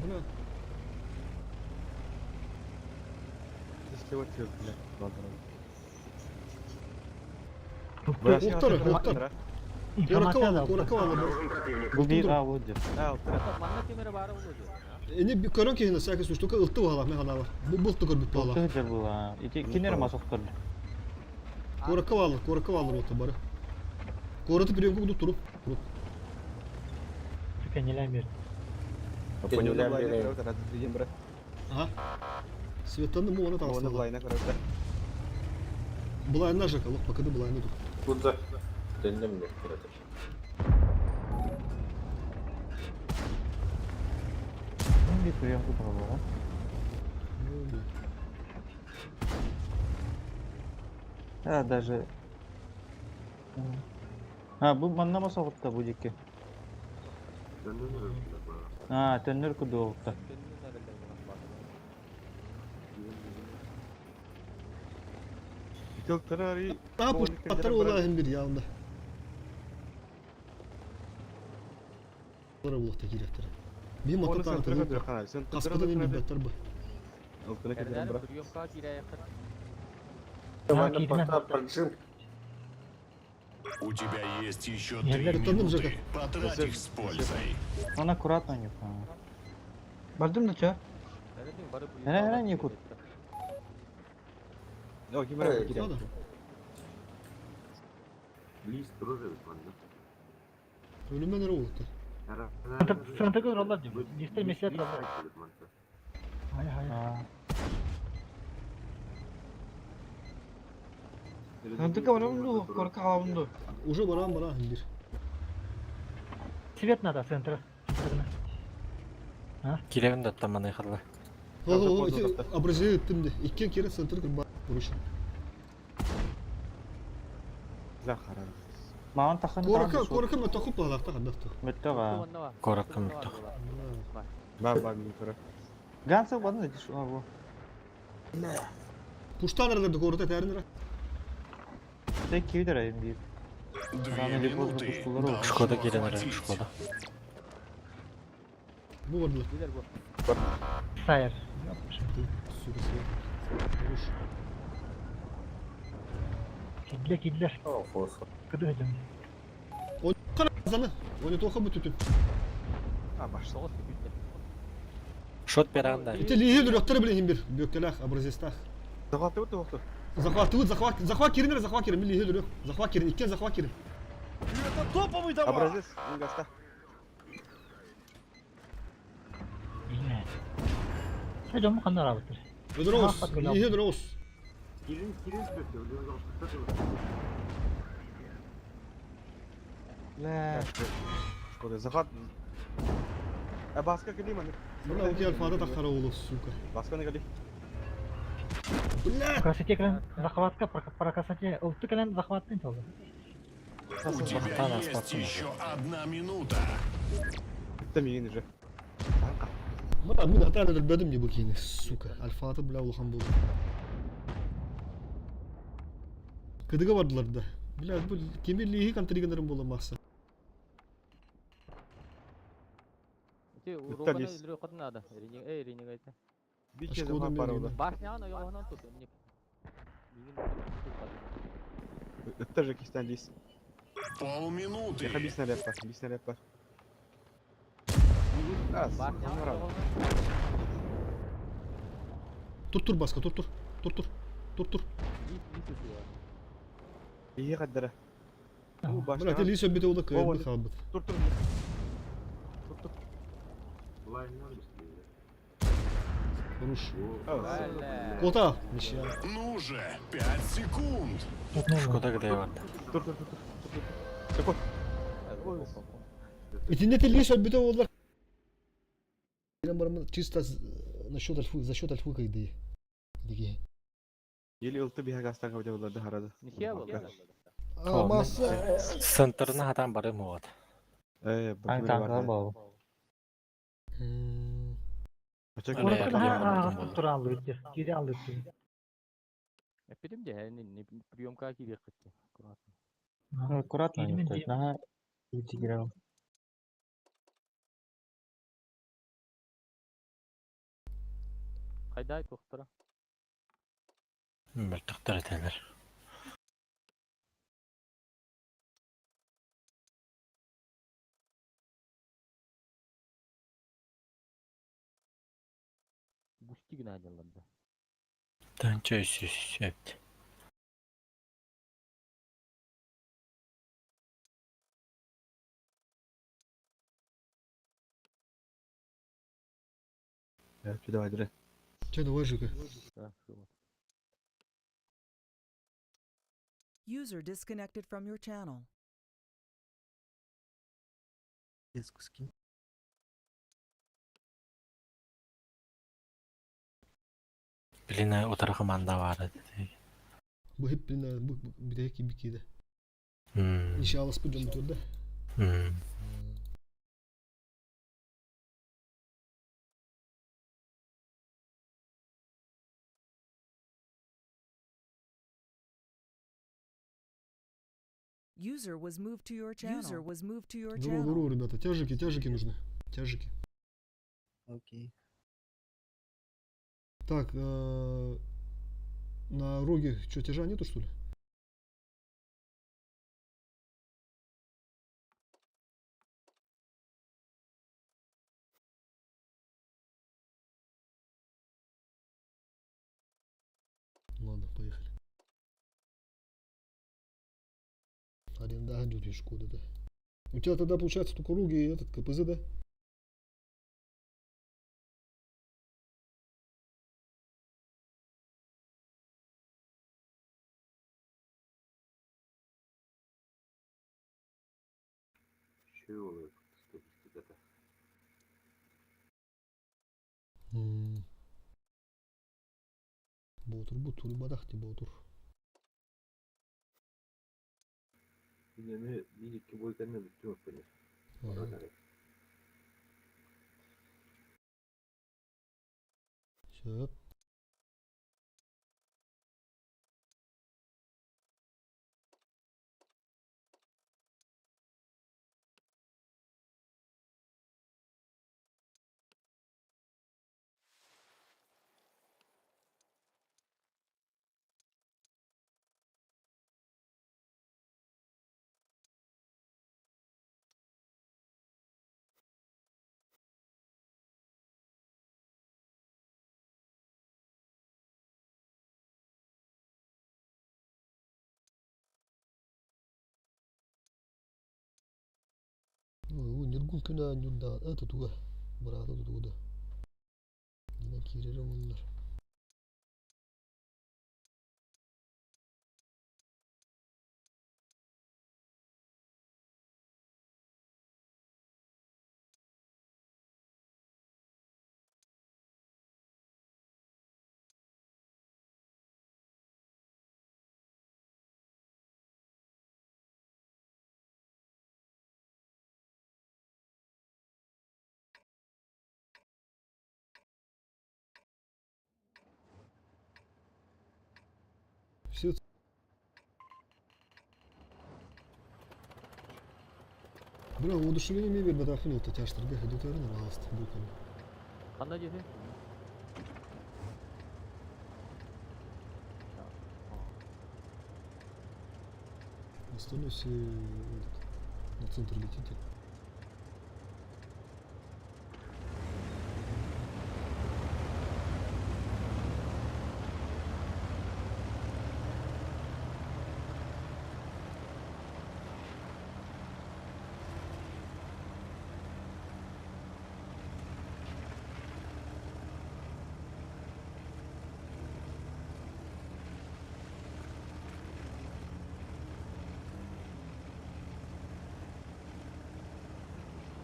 Speaker 1: Бля,
Speaker 10: Если вот бля. Ладно, ладно.
Speaker 1: Уктар, уктар.
Speaker 7: Информация да.
Speaker 1: Куоракка баллар.
Speaker 3: Обнаружен противник.
Speaker 9: Бу биир аабы дьэ.
Speaker 1: Эни көрөн киһини сәкес уштука ылты баһалах мен ханабар. Бу булту көрбүт баһалах.
Speaker 9: Ылты дьэ була. Ити кинер мас охторду.
Speaker 1: Куоракка баллар, куоракка баллар болта бары. Куораты приемка буду туруп. Туруп.
Speaker 7: Кенелен бер.
Speaker 13: Кенелен берейин.
Speaker 1: Ага. Светаны му она
Speaker 10: Оны
Speaker 1: тағысталар.
Speaker 10: былайына көрөбүт.
Speaker 1: Былайына жакалык, пока да былайына тур.
Speaker 13: Куда? Төннөм деп көрөтөр.
Speaker 9: Бу bir приемка була. А, даже... А, бу манна мас оҕутта бу дикки. А, төннөр куду оҕутта.
Speaker 1: Daha puşatları ola hem bir yanında. Ora bulukta gireftere. Bir
Speaker 10: Оны
Speaker 1: mata
Speaker 10: центрга
Speaker 1: тағытылып,
Speaker 10: дөрхана. Сен
Speaker 1: қаспыдан мен билбеттер bu.
Speaker 10: Ылтыны кедерен бра.
Speaker 13: Манна пока поджим.
Speaker 2: У тебя есть еще три
Speaker 7: Нерлер
Speaker 1: Tanıdım
Speaker 2: минуты.
Speaker 1: Жека.
Speaker 2: Потрать их с пользой.
Speaker 9: Он аккуратно не
Speaker 6: Бардым да ча?
Speaker 9: Эре эре не кут.
Speaker 10: О, кимер кирен.
Speaker 1: Надо. Ölümden nere oldu?
Speaker 7: Центр көрөлөр дейм. Листер меселе тураллар. Хай хай.
Speaker 9: А,
Speaker 6: Антыка барам ду, корка халабын ду.
Speaker 1: Уже баран баран hem bir.
Speaker 7: Свет надо центр.
Speaker 11: Киребин да таманы хадла.
Speaker 1: О, о, о, образие еттім де. İki kere центр кырба. Бурушын.
Speaker 10: Захаран.
Speaker 9: Маан тахын
Speaker 1: Корака, корака ма тохуп лалакта хаддафты.
Speaker 9: Мөттөга.
Speaker 11: Коракка мөттөх.
Speaker 10: Бар бар мен көрө.
Speaker 9: Ганса бадын да шу бу.
Speaker 1: Пуштан араларды кората тәрінір.
Speaker 9: Тек кибидер айым бир.
Speaker 2: Две
Speaker 9: Рано или поздно
Speaker 2: минуты.
Speaker 9: пустулар olur.
Speaker 11: Шкода
Speaker 2: Должно
Speaker 11: кирен ара,
Speaker 2: хватить.
Speaker 11: шкода.
Speaker 1: Bu vardılar.
Speaker 7: Сайыр.
Speaker 1: Сука, свет. Хорош.
Speaker 7: Кидле кидлер. Кыды өдüm.
Speaker 1: Қара заны. Оны тоха бүтүтүн.
Speaker 10: А, баш.
Speaker 11: Шот беранда.
Speaker 1: Ите лиһи дүрөктөр билен hem bir. Бөккелах, образестах.
Speaker 10: Захватты өтө оқты.
Speaker 1: Захватывают, захват, захват кирин, захват кирин, лиһи дүрөк. Захват кирин, иккен захват кирин.
Speaker 8: Это топовый товар!
Speaker 10: Образец, ингаста.
Speaker 7: Биле. Жому кандай арабыттыр.
Speaker 1: Ödürөс, лиһи дүрөс.
Speaker 9: Лә.
Speaker 10: Шкода, захват. А баска кели маны.
Speaker 1: Бына уки альфада тахтара улы, сука.
Speaker 10: Баска не кели.
Speaker 1: Бля!
Speaker 7: Красоте кэлэн захватка про красоте. Ылты кэлэн захваттын толду.
Speaker 2: У тебя
Speaker 11: Бахтан
Speaker 2: есть
Speaker 11: аспаптын
Speaker 2: еще одна минута.
Speaker 10: Битте миген уже.
Speaker 1: Мына мин ата өлбөдүм не бу кийини, сука. Альфата бля улахан болду. Кыдыга бардылар да. Бля, бу кемир лиһи контригенерин бола маса.
Speaker 10: Битте лис. Биче
Speaker 1: Шкода
Speaker 10: захват
Speaker 1: мен
Speaker 10: бар
Speaker 1: миген.
Speaker 10: ода. Өттө же кистен лис.
Speaker 2: Полминуты.
Speaker 10: Яха бис снаряд бар, бис снаряд бар. Аз.
Speaker 1: Тур тур баска, тур тур. Тур тур. Тур тур.
Speaker 10: Ие каддара. Бу баш.
Speaker 1: Бля, те лиһи бите ода
Speaker 10: О,
Speaker 1: кыйбы халбыт.
Speaker 10: Тур тур. Тур тур.
Speaker 1: Хорош. Кота. Ничья.
Speaker 2: Ну же, 5 секунд.
Speaker 11: Шкода где барда.
Speaker 10: Тур тур тур. Тур.
Speaker 1: Итинне те лиһи бите олар. Чисто насчет альфы, за счет альфы кайды. Диги.
Speaker 10: Ели ылты биһа гастан кабы буларды харады.
Speaker 1: А, масса.
Speaker 11: Центрына хатан бары муат.
Speaker 10: Э,
Speaker 9: Аң таңга бол.
Speaker 11: Ана
Speaker 7: Корка
Speaker 11: ярдем
Speaker 7: да
Speaker 11: болду.
Speaker 7: тура алды. Кире алды.
Speaker 9: Аккуратно
Speaker 7: Киримен
Speaker 9: не
Speaker 7: дейм.
Speaker 9: Ага. Интеграл.
Speaker 11: Мөлтөхтөр этелер.
Speaker 9: Үстүү гына дьаллар да.
Speaker 11: Тыһыынча үс сүүс эбит.
Speaker 10: Давай, давай.
Speaker 1: Че, давай, Жека.
Speaker 9: Да, шо.
Speaker 5: User disconnected from your channel.
Speaker 11: Блин, утары команда баар этэ.
Speaker 1: Бу хип, блин, бу бүтэһик киирбит киирдэ. Ишаласпыт дьон бутур да.
Speaker 5: User was moved to your channel. User was moved to your
Speaker 1: Здорово,
Speaker 5: channel.
Speaker 1: здорово, ребята. Тяжики, тяжики нужны. Тяжики.
Speaker 9: Окей.
Speaker 1: Так, на роге что, тяжа нету, что ли? Ладно, поехали. Аренда идет Шкода, да. У тебя тогда получается только Руги и этот КПЗ, да?
Speaker 13: Чего статистика-то?
Speaker 1: Боотур бу бадах ти боотур.
Speaker 13: Кинени биир икки бой кэннэ бүттүм өппүнэ.
Speaker 1: Ага. Сөп. Ой, Нюргун күнә нюрда это туга. Брата туга. Нина кирер олар. Все. Бля, воодушевление мебель батахын это тяжтырга хөдөтөрүн аласты бу күн.
Speaker 9: Кандай десе?
Speaker 1: Остальное все этот, на центр летите.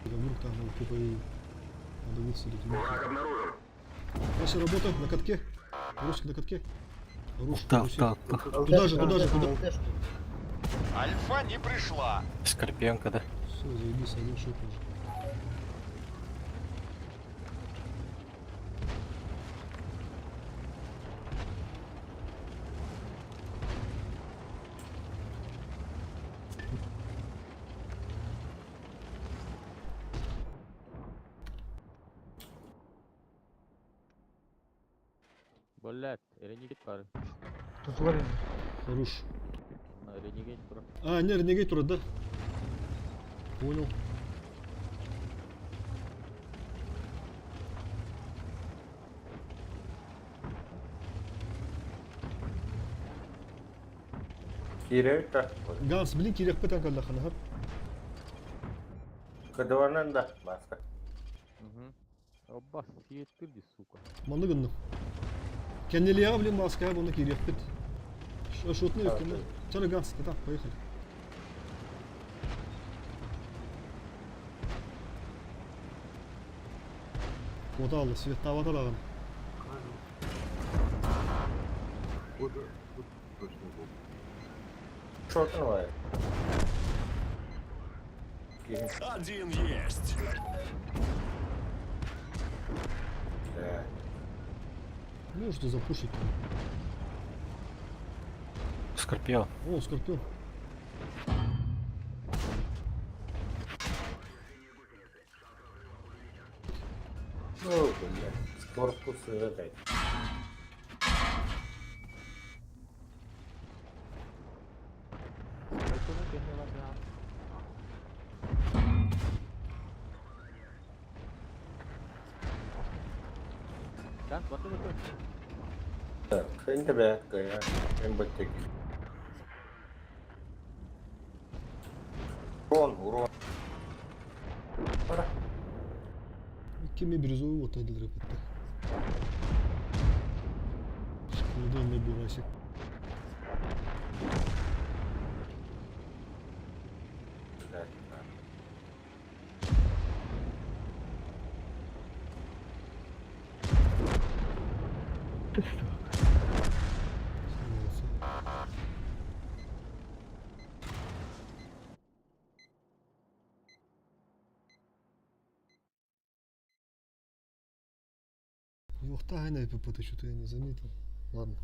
Speaker 1: Вдруг там кто-то и надо выцелить.
Speaker 3: Враг обнаружен.
Speaker 1: Ваша работа на катке. Русик на катке. Руш,
Speaker 11: Так,
Speaker 1: Руси.
Speaker 11: так, так.
Speaker 1: Туда же, туда же, туда.
Speaker 4: Альфа не пришла.
Speaker 11: Скорпионка, да?
Speaker 1: Все, заебись, один шот уже.
Speaker 9: Блять, Renegade бар.
Speaker 1: Хорош.
Speaker 9: Renegade бар.
Speaker 1: А, не, Renegade да? Понял.
Speaker 13: Киирэбит да?
Speaker 1: Ганс, блин, киириэхпит эн кэллэххинэ, хөп.
Speaker 13: Кыдыбанан да, Бааска.
Speaker 10: Обба, сиэттир ди, сука.
Speaker 1: Манны гынным. Кэннилиэҕэ, блин, Бааскаҕа буну киириэхпит. Шотный өттүнэ. Чары Ганс, так, поехали. Куотаалла, светтаабата даҕаны.
Speaker 13: Шотный
Speaker 2: Один есть.
Speaker 13: Да.
Speaker 1: Можете запушить там.
Speaker 11: Скорпион.
Speaker 1: О, Скорпион.
Speaker 13: Ну, блядь, корпус опять. Так, тебя, МБТ. Урон, урон. Пора.
Speaker 1: Кими бирюзовый вот один репетте. Школдонный бурасик.
Speaker 13: Да.
Speaker 1: Молодцы. Юхта ПП, что-то я не заметил. Ладно.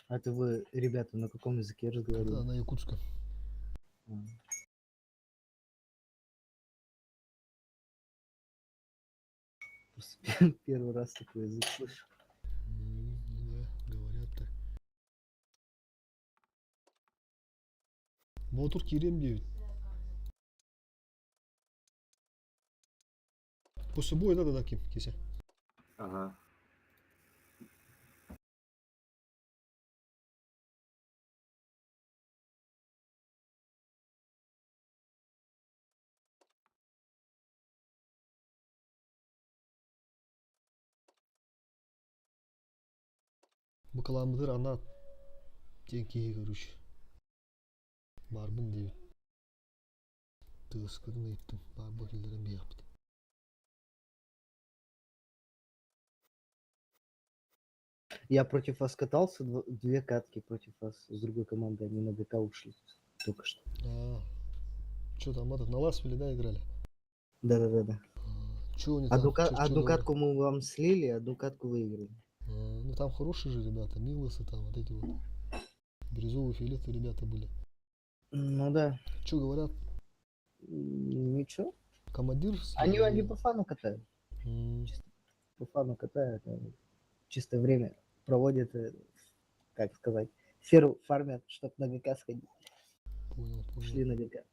Speaker 9: А это вы, ребята, на каком языке
Speaker 1: Это
Speaker 9: разговариваете?
Speaker 1: на якутском.
Speaker 9: Просто первый раз такой язык слышу.
Speaker 1: Ну да, говорят так. Мотор киирем диэбит. После боя надо да, Ким, кися.
Speaker 10: Ага.
Speaker 1: Бакаламыдыр ана диэн киһи короче. Барбын диэбит. Тыаскытын ыйыттым. Барба киллэрэн биэхпит.
Speaker 9: Я против вас катался, две катки против вас с другой командой, они на ГК ушли только что.
Speaker 1: А, что там, этот, на Ласвеле, да, играли?
Speaker 9: Да-да-да-да.
Speaker 1: Чё они там,
Speaker 9: Одну,
Speaker 1: чё
Speaker 9: одну
Speaker 1: говорят?
Speaker 9: катку мы вам слили, одну катку выиграли.
Speaker 1: А, ну там хорошие же ребята, Милосы там, вот эти вот. Бирюзовые, фиолетовые ребята были.
Speaker 9: Ну да.
Speaker 1: Чё говорят?
Speaker 9: Ничего.
Speaker 1: Командир?
Speaker 9: Они по фану катают. Чисто по фану катают. Они чисто время проводят, как сказать, серу фармят, чтоб на ГК сходить.
Speaker 1: Понял, понял.
Speaker 9: Шли на ГК.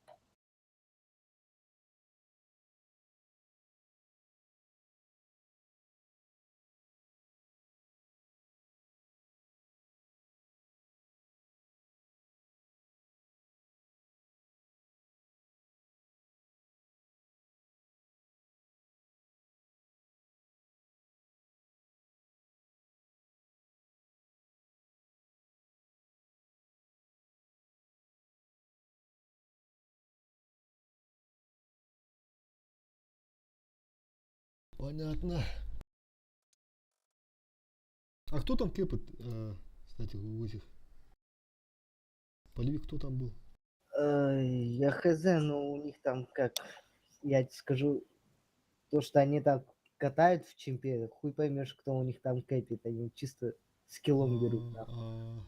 Speaker 1: Понятно. А кто там кепает, кстати, у этих? Полевик кто там был?
Speaker 9: Я хз, но у них там как, я тебе скажу, то, что они там катают в чемпе, хуй поймешь, кто у них там кэпит, они чисто скиллом берут. нахуй.
Speaker 1: А,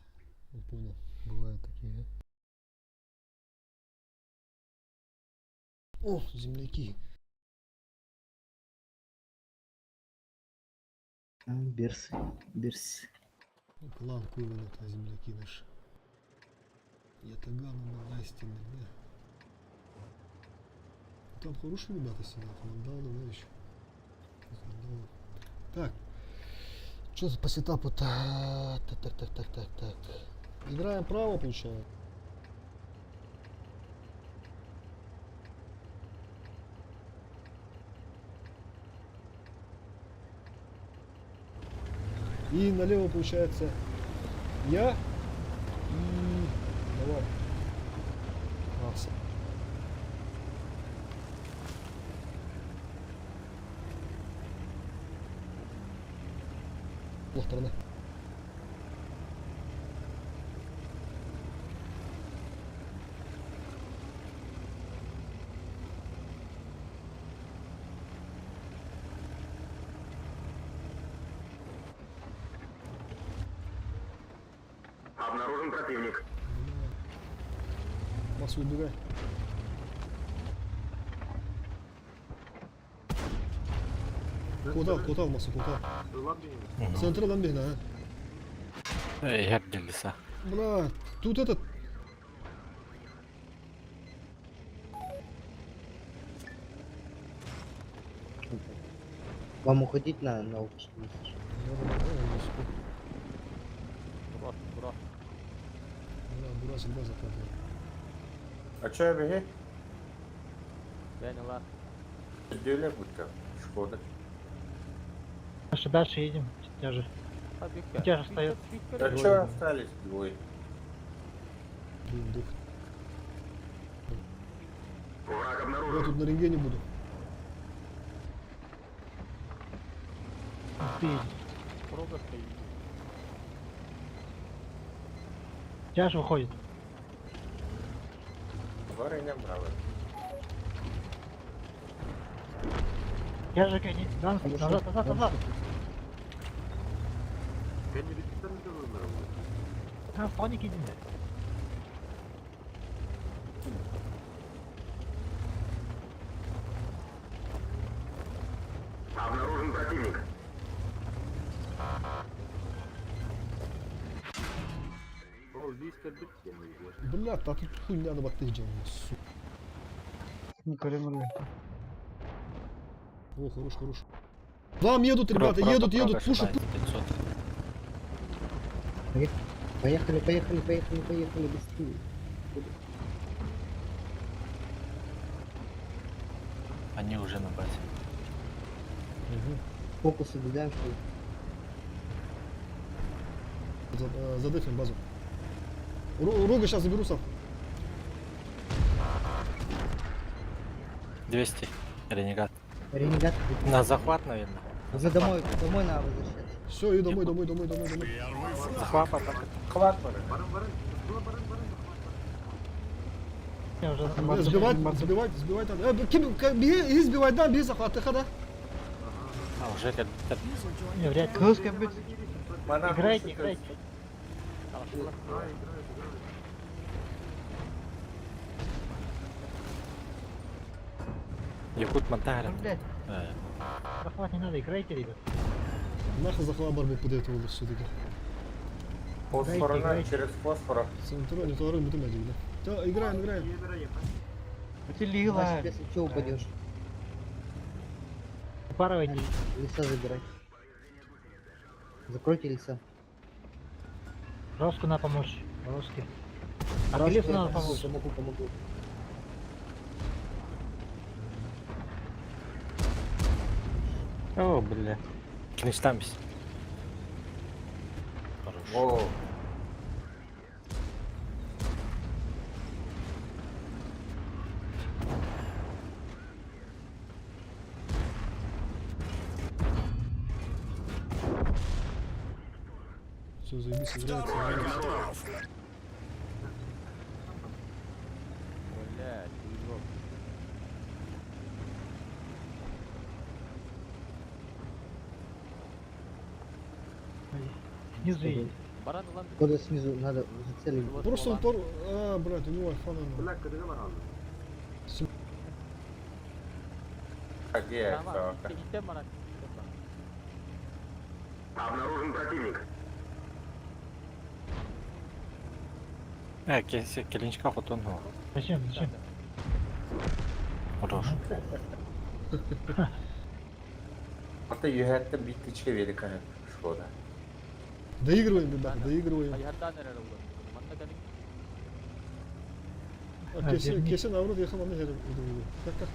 Speaker 1: ну, понял, бывают такие, да? О, земляки.
Speaker 9: А, Берсы, берсы.
Speaker 1: Ну, клан Ковен это земляки наши. Ятаганы на Настине, да. Там хорошие ребята сидят, вандалы, да, еще. Вандалы. Так, что по сетапу-то? Так, так, так, так, так, так. Играем право, получается. И налево получается я и давай. Макс. Лохторна.
Speaker 3: Обнаружен противник.
Speaker 1: Макс, убегай. Куда, куда, Макс, куда? Централан бегна, а?
Speaker 11: Эй, делиса.
Speaker 1: Бля, тут этот...
Speaker 9: Вам уходить на научный.
Speaker 1: Бура, бура. Бля, бура всегда закатывает.
Speaker 13: А чё я беги? Дюля будто. Шкода.
Speaker 7: Дальше, дальше едем. Тяжи. Тяжи встает.
Speaker 13: Да чё остались двое?
Speaker 1: Блин, дух.
Speaker 3: Враг
Speaker 1: Я
Speaker 3: обнаружен.
Speaker 1: тут на рентгене буду.
Speaker 7: Ты едешь. Тяж выходит.
Speaker 13: Варенье брали.
Speaker 7: Тяжи, не... Назад, назад, назад. Там слоник иди.
Speaker 3: Обнаружен противник.
Speaker 1: Бля, да тут хуйня на баты делал, сука. О, хорош, хорош. Вам едут, ребята, едут, едут, пушат.
Speaker 11: 500.
Speaker 9: Поехали, поехали, поехали, поехали, быстрее.
Speaker 11: Они уже на базе.
Speaker 1: Угу.
Speaker 9: Фокус убегаем, что ли?
Speaker 1: Задефим базу. Рога сейчас заберу сам.
Speaker 11: 200. Ренегат.
Speaker 9: Ренегат.
Speaker 11: На захват, наверное.
Speaker 9: Уже домой, домой надо возвращаться.
Speaker 1: Все, и домой, домой, домой, домой, домой.
Speaker 11: Захват, атака.
Speaker 13: Хват
Speaker 7: Я уже
Speaker 1: Сбивать, сбивать, сбивать надо. Беги, и сбивать, да, бей захват, ты хода.
Speaker 11: А, уже как
Speaker 7: Не, вряд ли. Играйте, играйте.
Speaker 11: Якут Монтарин.
Speaker 7: Блядь. Захват не надо, играйте, ребят.
Speaker 1: Нахуй захват борьбу подготовил все-таки.
Speaker 13: Фосфора на, через фосфора.
Speaker 1: Центро, не второй, мы там один, да. Да, играем, играем.
Speaker 9: Вася, если что, упадешь.
Speaker 7: Упарывайте.
Speaker 9: Леса забирай. Закройте леса.
Speaker 7: Роску надо помочь. Роске. Ахиллесу надо помочь.
Speaker 9: Помогу, помогу.
Speaker 11: О, бля. Клинштамс. Хорош.
Speaker 13: О,
Speaker 1: Все, заебись, играется, играется.
Speaker 2: Готов.
Speaker 7: Снизу едет.
Speaker 9: Куда снизу надо зацелить.
Speaker 1: Просто он пор... А, блядь, у него альфа, наверное.
Speaker 13: а где это?
Speaker 3: Обнаружен противник.
Speaker 11: Келинчка хотон.
Speaker 7: Зачем, зачем?
Speaker 11: Хорош.
Speaker 13: А ты юхәттен битти чевели, конечно, шкода.
Speaker 1: Доигрываем, ребята, доигрываем. А Кесе, Кесе наоборот ехал на Как как?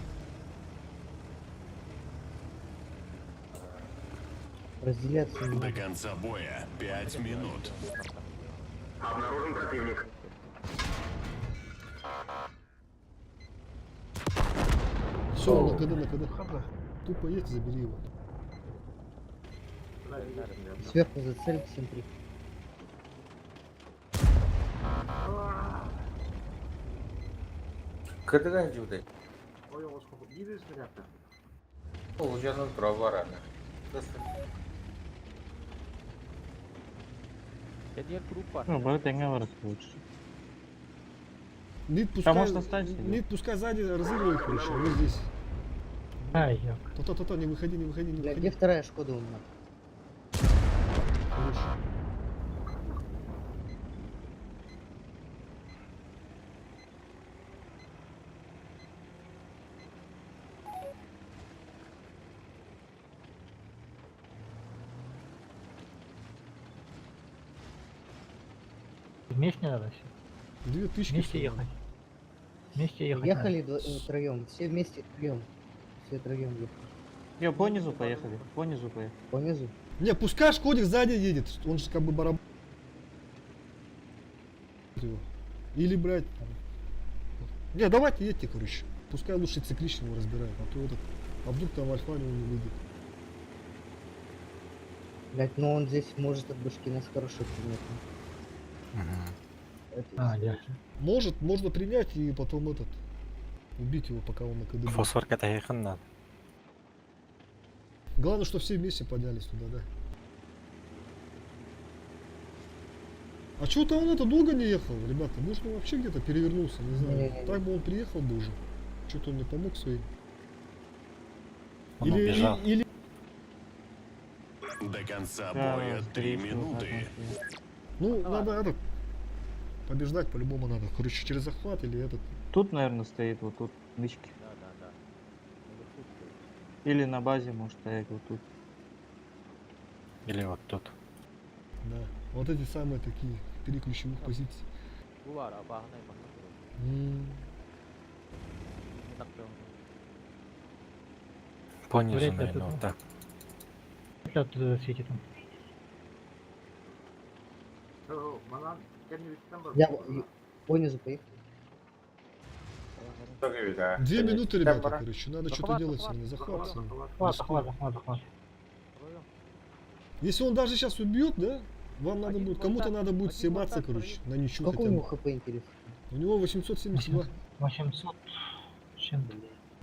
Speaker 9: Разделяться не
Speaker 2: До
Speaker 9: надо.
Speaker 2: конца боя 5 минут.
Speaker 3: Обнаружен противник.
Speaker 1: Все, на КД, на КД. Тупо едь, забери его.
Speaker 9: Сверху зацель 7-3.
Speaker 13: Кырдыга жудай. Ол жанын тура аны.
Speaker 11: Ну, бары тэҥҥэ барар лучше.
Speaker 1: Нит пускай,
Speaker 11: Да, может, останься,
Speaker 1: Нит пускай сзади разыгрывает, короче, а мы здесь.
Speaker 7: Ай, ёк.
Speaker 1: То-то-то-то, не выходи, не выходи, не
Speaker 9: Бля,
Speaker 1: выходи.
Speaker 9: где вторая Шкода у меня?
Speaker 1: Хорош.
Speaker 7: Вместе надо все.
Speaker 1: 2000
Speaker 7: Вместе
Speaker 1: всего.
Speaker 7: ехать. Вместе ехать.
Speaker 9: Ехали втроем, все вместе втроем. Все втроем ехали.
Speaker 11: Йо, по низу поехали, по низу поехали.
Speaker 9: По низу.
Speaker 1: Не, пускай Шкодик сзади едет, он же как бы барабан. Или, блядь, не, давайте едьте, короче. Пускай лучше циклично его разбирает, а то этот, а вдруг там альфа у него не выйдет.
Speaker 9: Блять, ну он здесь может от башки нас хорошо принять. Это
Speaker 7: А, я.
Speaker 1: Может, можно принять и потом этот, убить его, пока он на КД. будет.
Speaker 11: Фосфор катаһыахын надо.
Speaker 1: Главное, что все вместе поднялись туда, да. А что-то он это долго не ехал, ребята. Может, он вообще где-то перевернулся, не знаю.
Speaker 9: Не-не-не.
Speaker 1: Так бы он приехал бы уже. Что-то он не помог своим.
Speaker 11: Он
Speaker 1: или,
Speaker 11: убежал.
Speaker 1: или,
Speaker 2: До конца боя 3 минуты.
Speaker 1: ну, надо этот, побеждать по-любому надо. Короче, через захват или этот.
Speaker 11: Тут, наверное, стоит вот тут нычки. Или на базе может стоять вот тут. Или вот тут.
Speaker 1: Да. Вот эти самые такие три ключевых позиции. М,
Speaker 11: По низу,
Speaker 7: Вряд ли
Speaker 11: наверное,
Speaker 7: оттуда.
Speaker 11: вот так.
Speaker 7: Вряд ли оттуда светит он.
Speaker 9: Я по низу поехали.
Speaker 1: 2 минуты, ребята, короче. Надо что-то делать сегодня. Захват. всё.
Speaker 7: Захват, захват, захват, захват.
Speaker 1: Если он даже сейчас убьет, да, вам надо будет, кому-то надо будет съебаться, короче, на ничью
Speaker 9: Сколько у
Speaker 1: хотя
Speaker 9: него
Speaker 1: бы.
Speaker 9: хп интересно?
Speaker 1: У него 872.
Speaker 7: 800. Чем?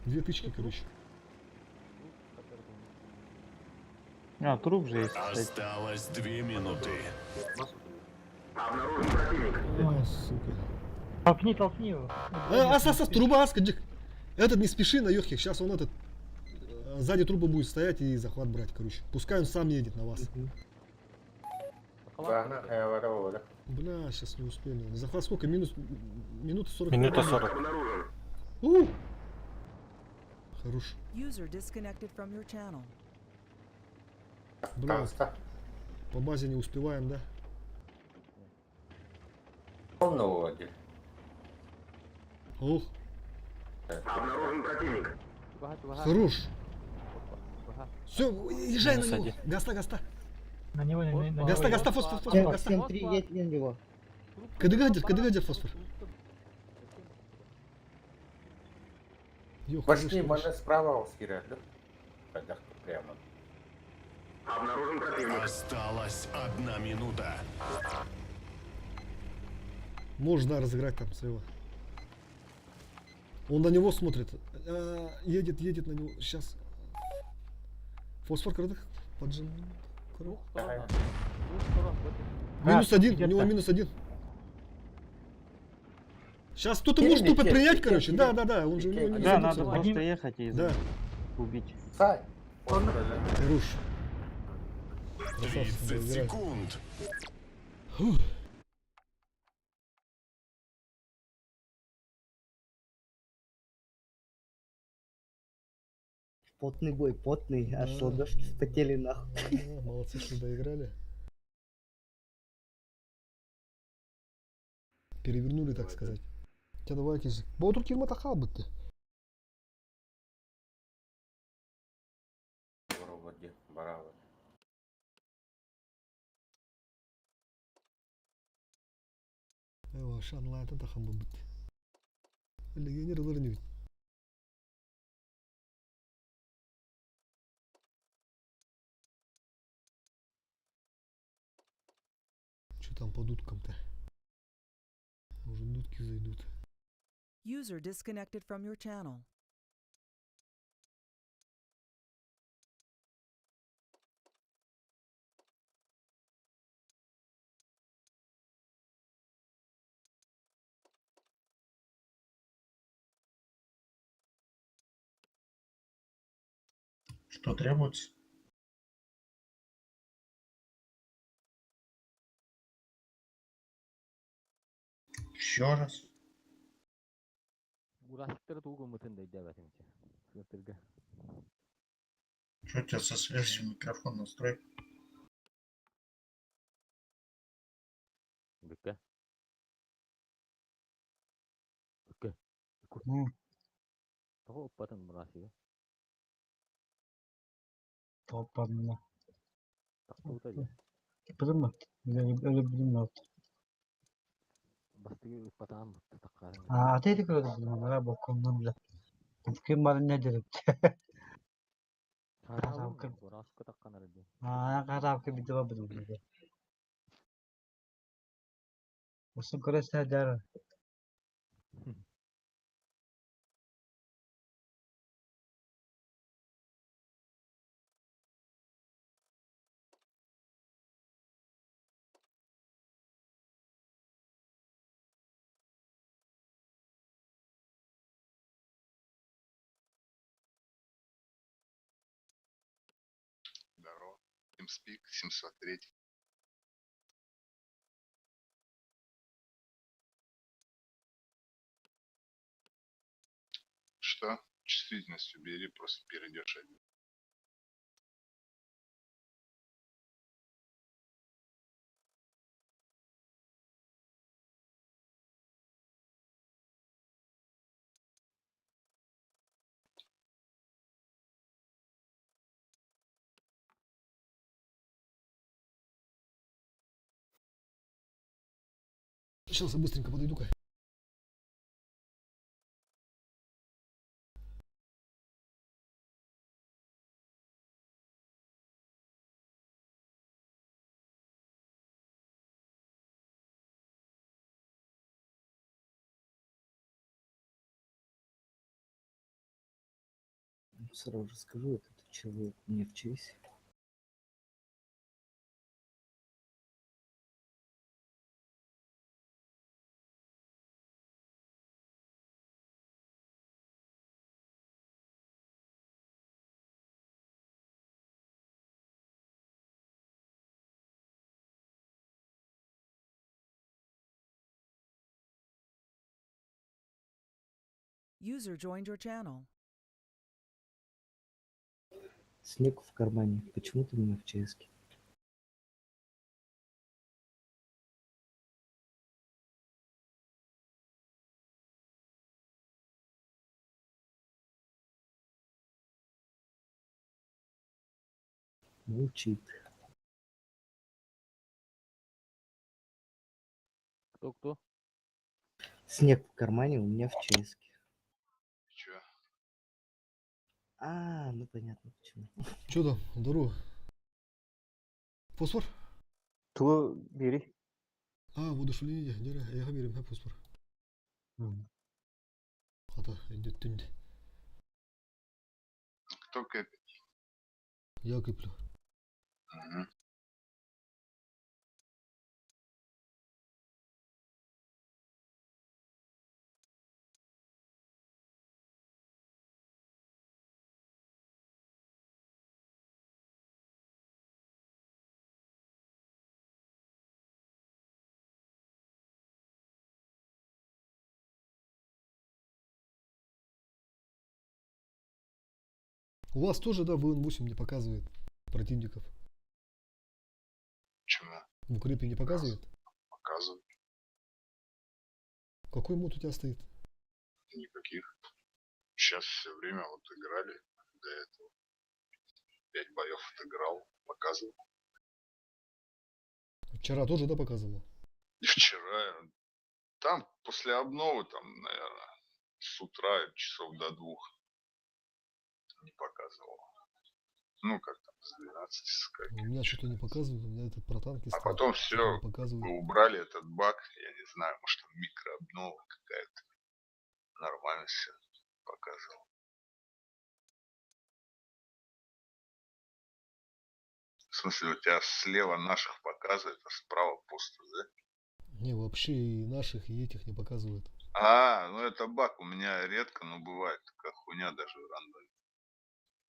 Speaker 1: Две тычки, короче.
Speaker 11: А, труп же есть, кстати.
Speaker 2: Осталось 2 минуты.
Speaker 3: Обнаружен противник.
Speaker 1: А, сука.
Speaker 7: Толкни, толкни его.
Speaker 1: А, ас, ас, ас, труба, аска, Дик. Этот не спеши на Йохе, сейчас он этот сзади труба будет стоять и захват брать, короче. Пускай он сам едет на вас. Бля, сейчас не успеем. Захват сколько? Минус минута 40.
Speaker 11: Минута 40.
Speaker 3: Обнаружен.
Speaker 1: У! Хорош.
Speaker 5: User disconnected from your channel.
Speaker 1: Бля, по базе не успеваем, да?
Speaker 13: Полного
Speaker 1: Ох,
Speaker 3: Обнаружен противник.
Speaker 1: хорош. Все, езжай на
Speaker 11: Минус
Speaker 1: него.
Speaker 11: один.
Speaker 1: Гаста, гаста.
Speaker 7: На него, на
Speaker 1: Гаста,
Speaker 7: него.
Speaker 1: гаста, фосфор, фосфор,
Speaker 9: Так,
Speaker 1: гаста.
Speaker 9: 7-3, едь на него.
Speaker 1: КДГ, КДГ, фосфор. Йох, хорош,
Speaker 13: Башни
Speaker 1: хорош.
Speaker 13: маны справа скирәді. Прямо.
Speaker 3: Обнаружен противник.
Speaker 2: Осталась 1 минута.
Speaker 1: Можно разыграть там своего. Он на него смотрит. Едет, едет на него. Сейчас. Фосфор крадых. Поджим. Минус
Speaker 7: А,
Speaker 1: один. У
Speaker 7: идет
Speaker 1: него
Speaker 7: так.
Speaker 1: минус один. Сейчас кто-то
Speaker 13: Кири,
Speaker 1: может тупо
Speaker 13: Кири,
Speaker 1: принять,
Speaker 13: Кири,
Speaker 1: короче.
Speaker 13: Кири.
Speaker 1: Да, да, да. Он же у него
Speaker 13: Кири.
Speaker 1: минус
Speaker 11: Да,
Speaker 1: один
Speaker 11: надо
Speaker 1: всего.
Speaker 11: просто ехать и
Speaker 1: Да.
Speaker 11: убить.
Speaker 13: Сай.
Speaker 1: Хорош. Красавцы,
Speaker 2: 30
Speaker 1: да, играют.
Speaker 2: секунд.
Speaker 1: Фух.
Speaker 9: Потный бой, потный, аж
Speaker 1: Да.
Speaker 9: ладошки вспотели нахуй.
Speaker 1: Да, молодцы, что доиграли. Перевернули, так сказать. Чэ давай киз. Боотур кирмата хаалбыт.
Speaker 13: Боробот диэн бараабыт.
Speaker 1: Эва шанлаатын тахан булбут. Легионер ылар инибит. Что там по дудкам-то? Может, дудки зайдут.
Speaker 5: User disconnected from your channel.
Speaker 12: Что требуется? Еще раз.
Speaker 11: Графиктары тугу гыммытын да өйдөөбөтүм ити. Сыатырга.
Speaker 12: Что у тебя со связью микрофон настрой?
Speaker 11: Бүккэ. Бүккэ. Тоҕо ыппатын графига?
Speaker 7: Топпадым.
Speaker 11: Тахсыбыта дии.
Speaker 7: Bilmiyorum. Öyle bilmiyorum.
Speaker 11: Бастыгы ыппатаҕым бутта таккаарын.
Speaker 7: А ты көрдüm. Боконнан bile. Kim var ne derim.
Speaker 11: Хараабын графика такканары дии.
Speaker 7: Аа, карабы bir de bilmiyorum. Usun көрөсө дэр.
Speaker 14: Здорово. TeamSpeak 703. Что? Чувствительность убери, просто перейдешь один.
Speaker 1: Сейчас я быстренько подойду-ка.
Speaker 9: Сразу же скажу, этот человек мне в честь.
Speaker 5: User joined your channel.
Speaker 9: Снег в кармане. Почему ты меня в ЧСке? Молчит.
Speaker 11: Кто-кто?
Speaker 9: Снег в кармане у меня в ЧСке.
Speaker 14: Чё?
Speaker 9: А, ну понятно почему.
Speaker 1: Че там? Здорово. Фосфор?
Speaker 11: Тугу бири.
Speaker 1: А, воодушевление. Дere, эйиэхэ биэрим һэ фосфор. Хата, өйдөттүн.
Speaker 14: Кто кэпит?
Speaker 1: Я кыплю.
Speaker 14: Угу.
Speaker 1: У вас тоже, да, ВН-8 не показывает противников?
Speaker 14: Почему?
Speaker 1: В укрепе не показывает?
Speaker 14: Показывает.
Speaker 1: Какой мод у тебя стоит?
Speaker 14: Никаких. Сейчас все время вот играли до этого. Пять боев отыграл, показывал.
Speaker 1: Вчера тоже, да, показывал?
Speaker 14: И вчера. Там после обновы, там, наверное, с утра часов до 2 не показывал. Ну, как там, с 12, с
Speaker 1: У меня что-то не показывает, у меня этот про танки
Speaker 14: А
Speaker 1: стоит,
Speaker 14: потом
Speaker 1: что-то
Speaker 14: все,
Speaker 1: не показывает.
Speaker 14: убрали этот баг, я не знаю, может там микрообнова какая-то. Нормально все показывал. В смысле, у тебя слева наших показывает, а справа пусто, да?
Speaker 1: Не, вообще и наших, и этих не показывает.
Speaker 14: А, ну это баг, у меня редко, но бывает такая хуйня даже в рандоме.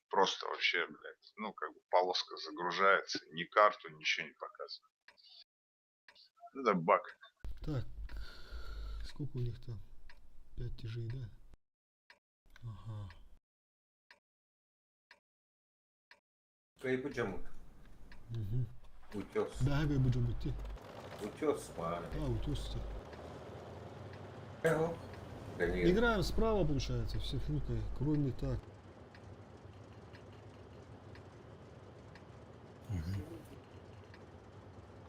Speaker 14: Просто вообще, блядь, ну как бы полоска загружается, ни карту, ничего не показывает. Это баг.
Speaker 1: Так, сколько у них там? Пять тяжей, да? Ага.
Speaker 13: Кайбы жамут.
Speaker 1: Угу.
Speaker 13: Утес.
Speaker 1: Да, я буду идти.
Speaker 13: Утес, мары.
Speaker 1: А, утес.
Speaker 13: Эго. Данил.
Speaker 1: Играем справа, получается, все флукой, кроме так.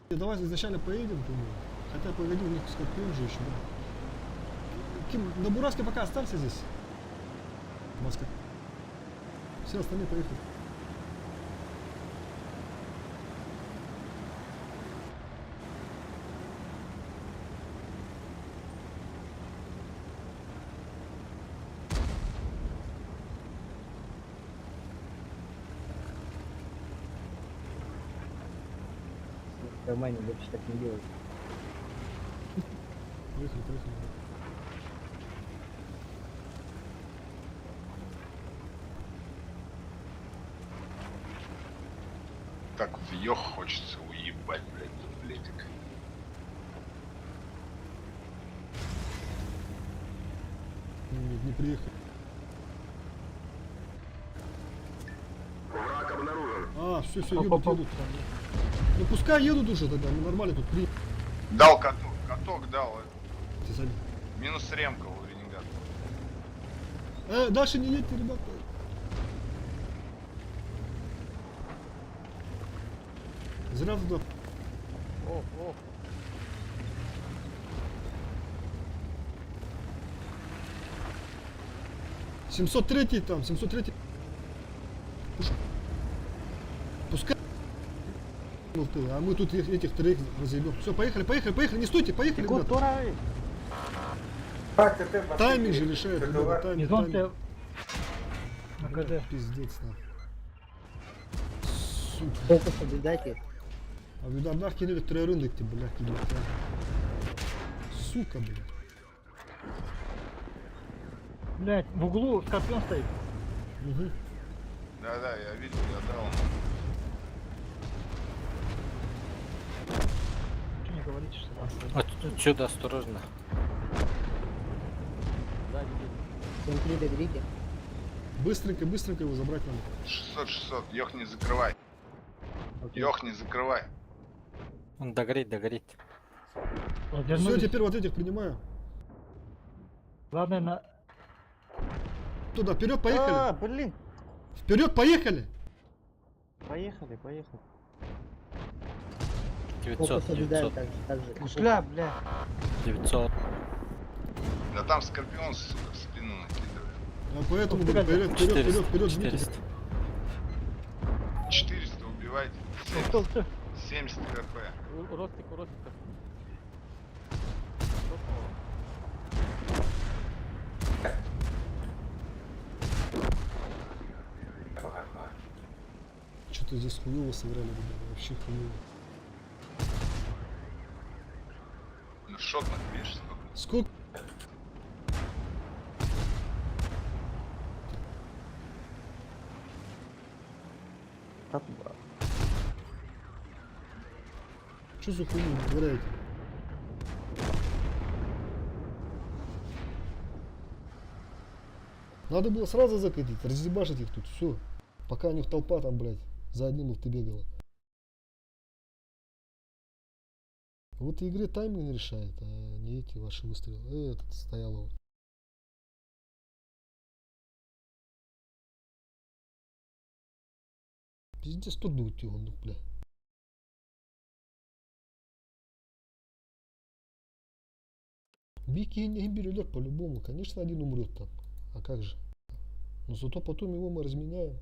Speaker 1: Давай изначально поедем, думаю. Хотя погоди, у них скорпион же еще, да. Ким, на Бураске пока останься здесь. Маска. Все остальные поехали.
Speaker 9: Нормально, больше так не делают.
Speaker 1: Поехали, поехали.
Speaker 14: Так в ёх хочется уебать, блядь, дуплетик.
Speaker 1: Не, не приехали.
Speaker 3: Враг обнаружен.
Speaker 1: А, все, все, едут, едут. Ну пускай едут уже тогда, ну нормально тут при.
Speaker 14: Дал каток, каток дал.
Speaker 1: Ты сами.
Speaker 14: Минус ремка у ренегата.
Speaker 1: Дальше не едьте, ребята. Зря туда.
Speaker 11: О, о.
Speaker 1: 703 там, 703. Пуш- Пускай. Ну ты, а мы тут этих троих разъебем. Все, поехали, поехали, поехали, не стойте, поехали, ребята. Тайминг же решает, ребята, тайминг, тайминг.
Speaker 7: На КД.
Speaker 1: Пиздец, нахуй. Сука.
Speaker 9: Фокус обидайте.
Speaker 1: А видарнах кинули троерындык ты, блядь, кинули. Сука, блядь.
Speaker 7: Блять, в углу скорпион стоит.
Speaker 1: Угу.
Speaker 14: Да-да, я видел, я дал.
Speaker 7: Че не говорите, что там стоит?
Speaker 11: Отсюда осторожно.
Speaker 9: Центри доберите.
Speaker 1: Быстренько, быстренько его забрать надо.
Speaker 14: 600, 600, ёх не закрывай. Ёх не закрывай.
Speaker 11: Он догорит, догорит.
Speaker 1: Все, теперь вот этих принимаю.
Speaker 7: Главное на...
Speaker 1: Туда, вперед, поехали.
Speaker 11: А, блин.
Speaker 1: Вперед, поехали.
Speaker 11: Поехали, поехали.
Speaker 9: Фокус
Speaker 11: 900,
Speaker 9: обидаем
Speaker 11: 900.
Speaker 9: так же, так же.
Speaker 11: Гусля, бля. 900.
Speaker 14: Да там скорпион, сука, в спину накидывает.
Speaker 1: А поэтому, говорю, вперед, вперед, вперед, вперед, жмите.
Speaker 11: 400.
Speaker 14: 400 убивайте. 70, 70 хп.
Speaker 11: Ростик, Ростик.
Speaker 1: Что-то здесь хуёво сыграли, ребята, вообще хуёво.
Speaker 14: Ну шотных, видишь, сколько?
Speaker 1: Сколько? Что за хуйню вы вытворяете? Надо было сразу закатить, разъебашить их тут, все. Пока у них толпа там, блядь, за одним ты бегала. Вот в игре тайминг решает, а не эти ваши выстрелы. Этот стоял вот. Пиздец турдубут дии оннук бля. Бики не берет по-любому. Конечно, один умрет там. А как же? Но зато потом его мы разменяем.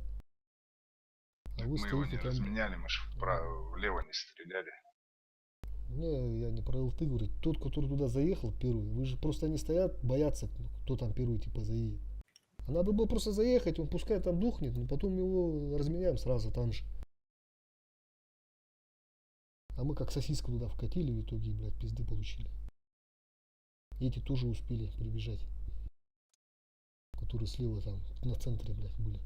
Speaker 1: А вы
Speaker 14: Мы его
Speaker 1: стоите
Speaker 14: не
Speaker 1: там.
Speaker 14: разменяли, мы ж вправо, влево не стреляли.
Speaker 1: Не, я не про ЛТ говорю. Тот, который туда заехал первый, вы же просто они стоят, боятся, кто там первый типа заедет. А надо было просто заехать, он пускай там духнет, но потом его разменяем сразу там же. А мы как сосиску туда вкатили, в итоге, блядь, пизды получили. Эти тоже успели прибежать. Которые слева там, на центре, блядь, были.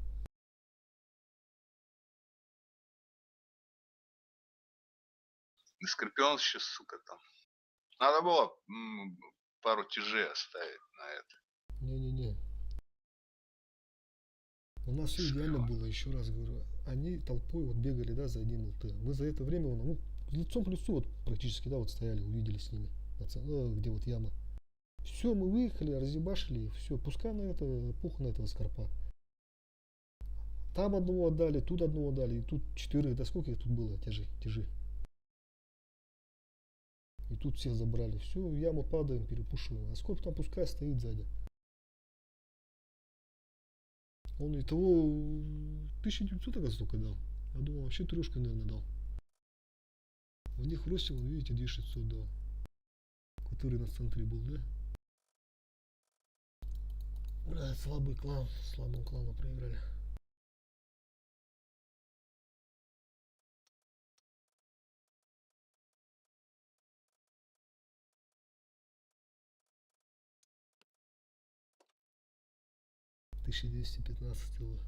Speaker 14: На Скорпион еще, сука, там. Надо было пару тяжей оставить на это.
Speaker 1: Не-не-не. У нас все идеально было, еще раз говорю. Они толпой вот бегали, да, за одним ЛТ. Мы за это время, ну, лицом к лицу вот практически, да, вот стояли, увидели с ними, ну, где вот яма. Все, мы выехали, разъебашили их, все, пускай на это, пух на этого скорпа. Там одного отдали, тут одного отдали, и тут четверых, да сколько их тут было, тяжи, тяжи. И тут всех забрали. Все, в яму падаем, перепушиваем. А скорб там пускай стоит сзади. Он и того 1900, оказывается, только дал. Я думал, вообще трешку, наверное, дал. У них в вон, видите, 2600 дал. Который на центре был, да? Бля, слабый клан. Слабым клану проиграли. 1215 его.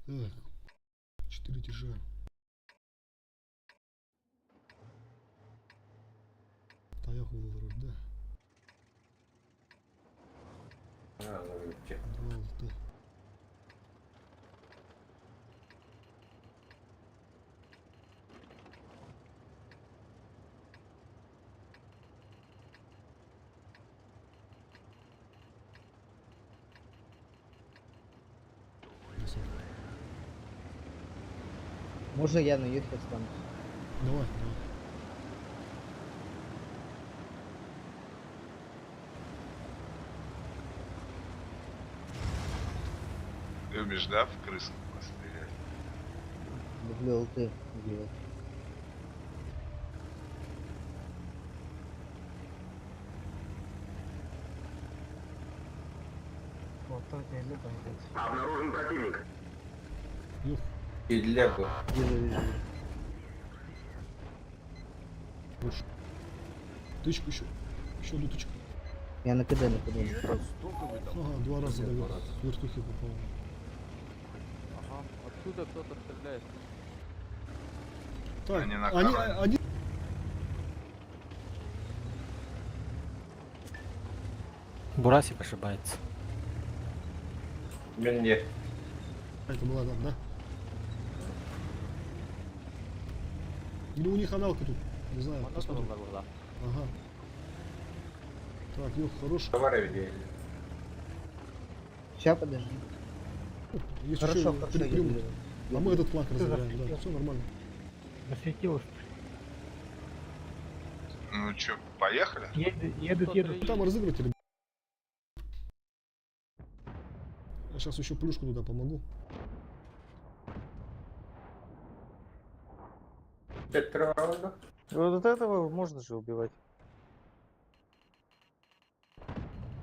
Speaker 1: Так, 4 тяжа. Таяқ вроде, да?
Speaker 13: А, ну, вообще.
Speaker 1: Два ЛТ.
Speaker 9: Можно я на Йохе останусь?
Speaker 1: Давай, давай.
Speaker 14: Любишь, да, в крыску пострелять?
Speaker 9: Люблю ЛТ убивать.
Speaker 3: Обнаружен противник.
Speaker 1: Юх.
Speaker 13: И лего.
Speaker 9: Вижу, вижу.
Speaker 1: Хорош. Тычку еще. Еще одну тычку.
Speaker 9: Я на КД, на КД.
Speaker 1: Ага, два раза до вертухи попал.
Speaker 11: Ага, откуда кто-то стреляет?
Speaker 1: Так,
Speaker 14: Они на
Speaker 1: они,
Speaker 14: корабле.
Speaker 1: они...
Speaker 11: Бурасик ошибается.
Speaker 13: Мне.
Speaker 1: Это была там, да? Или у них аналка тут? Не знаю, посмотрим. Ага. Так, Юх, хорош.
Speaker 13: Товары видели.
Speaker 9: Сейчас, подожди.
Speaker 1: Есть
Speaker 9: Хорошо,
Speaker 1: еще
Speaker 9: хорошо,
Speaker 1: примут.
Speaker 9: я вижу.
Speaker 1: А мы этот флаг
Speaker 7: Ты
Speaker 1: разыграем, да.
Speaker 7: засветил.
Speaker 1: Все нормально.
Speaker 7: Засветилось.
Speaker 14: Ну чё, поехали?
Speaker 7: Едут, едут, едут.
Speaker 1: Там разыграть или... Я сейчас еще плюшку туда помогу.
Speaker 13: Пять раунда.
Speaker 11: Вот от этого можно же убивать.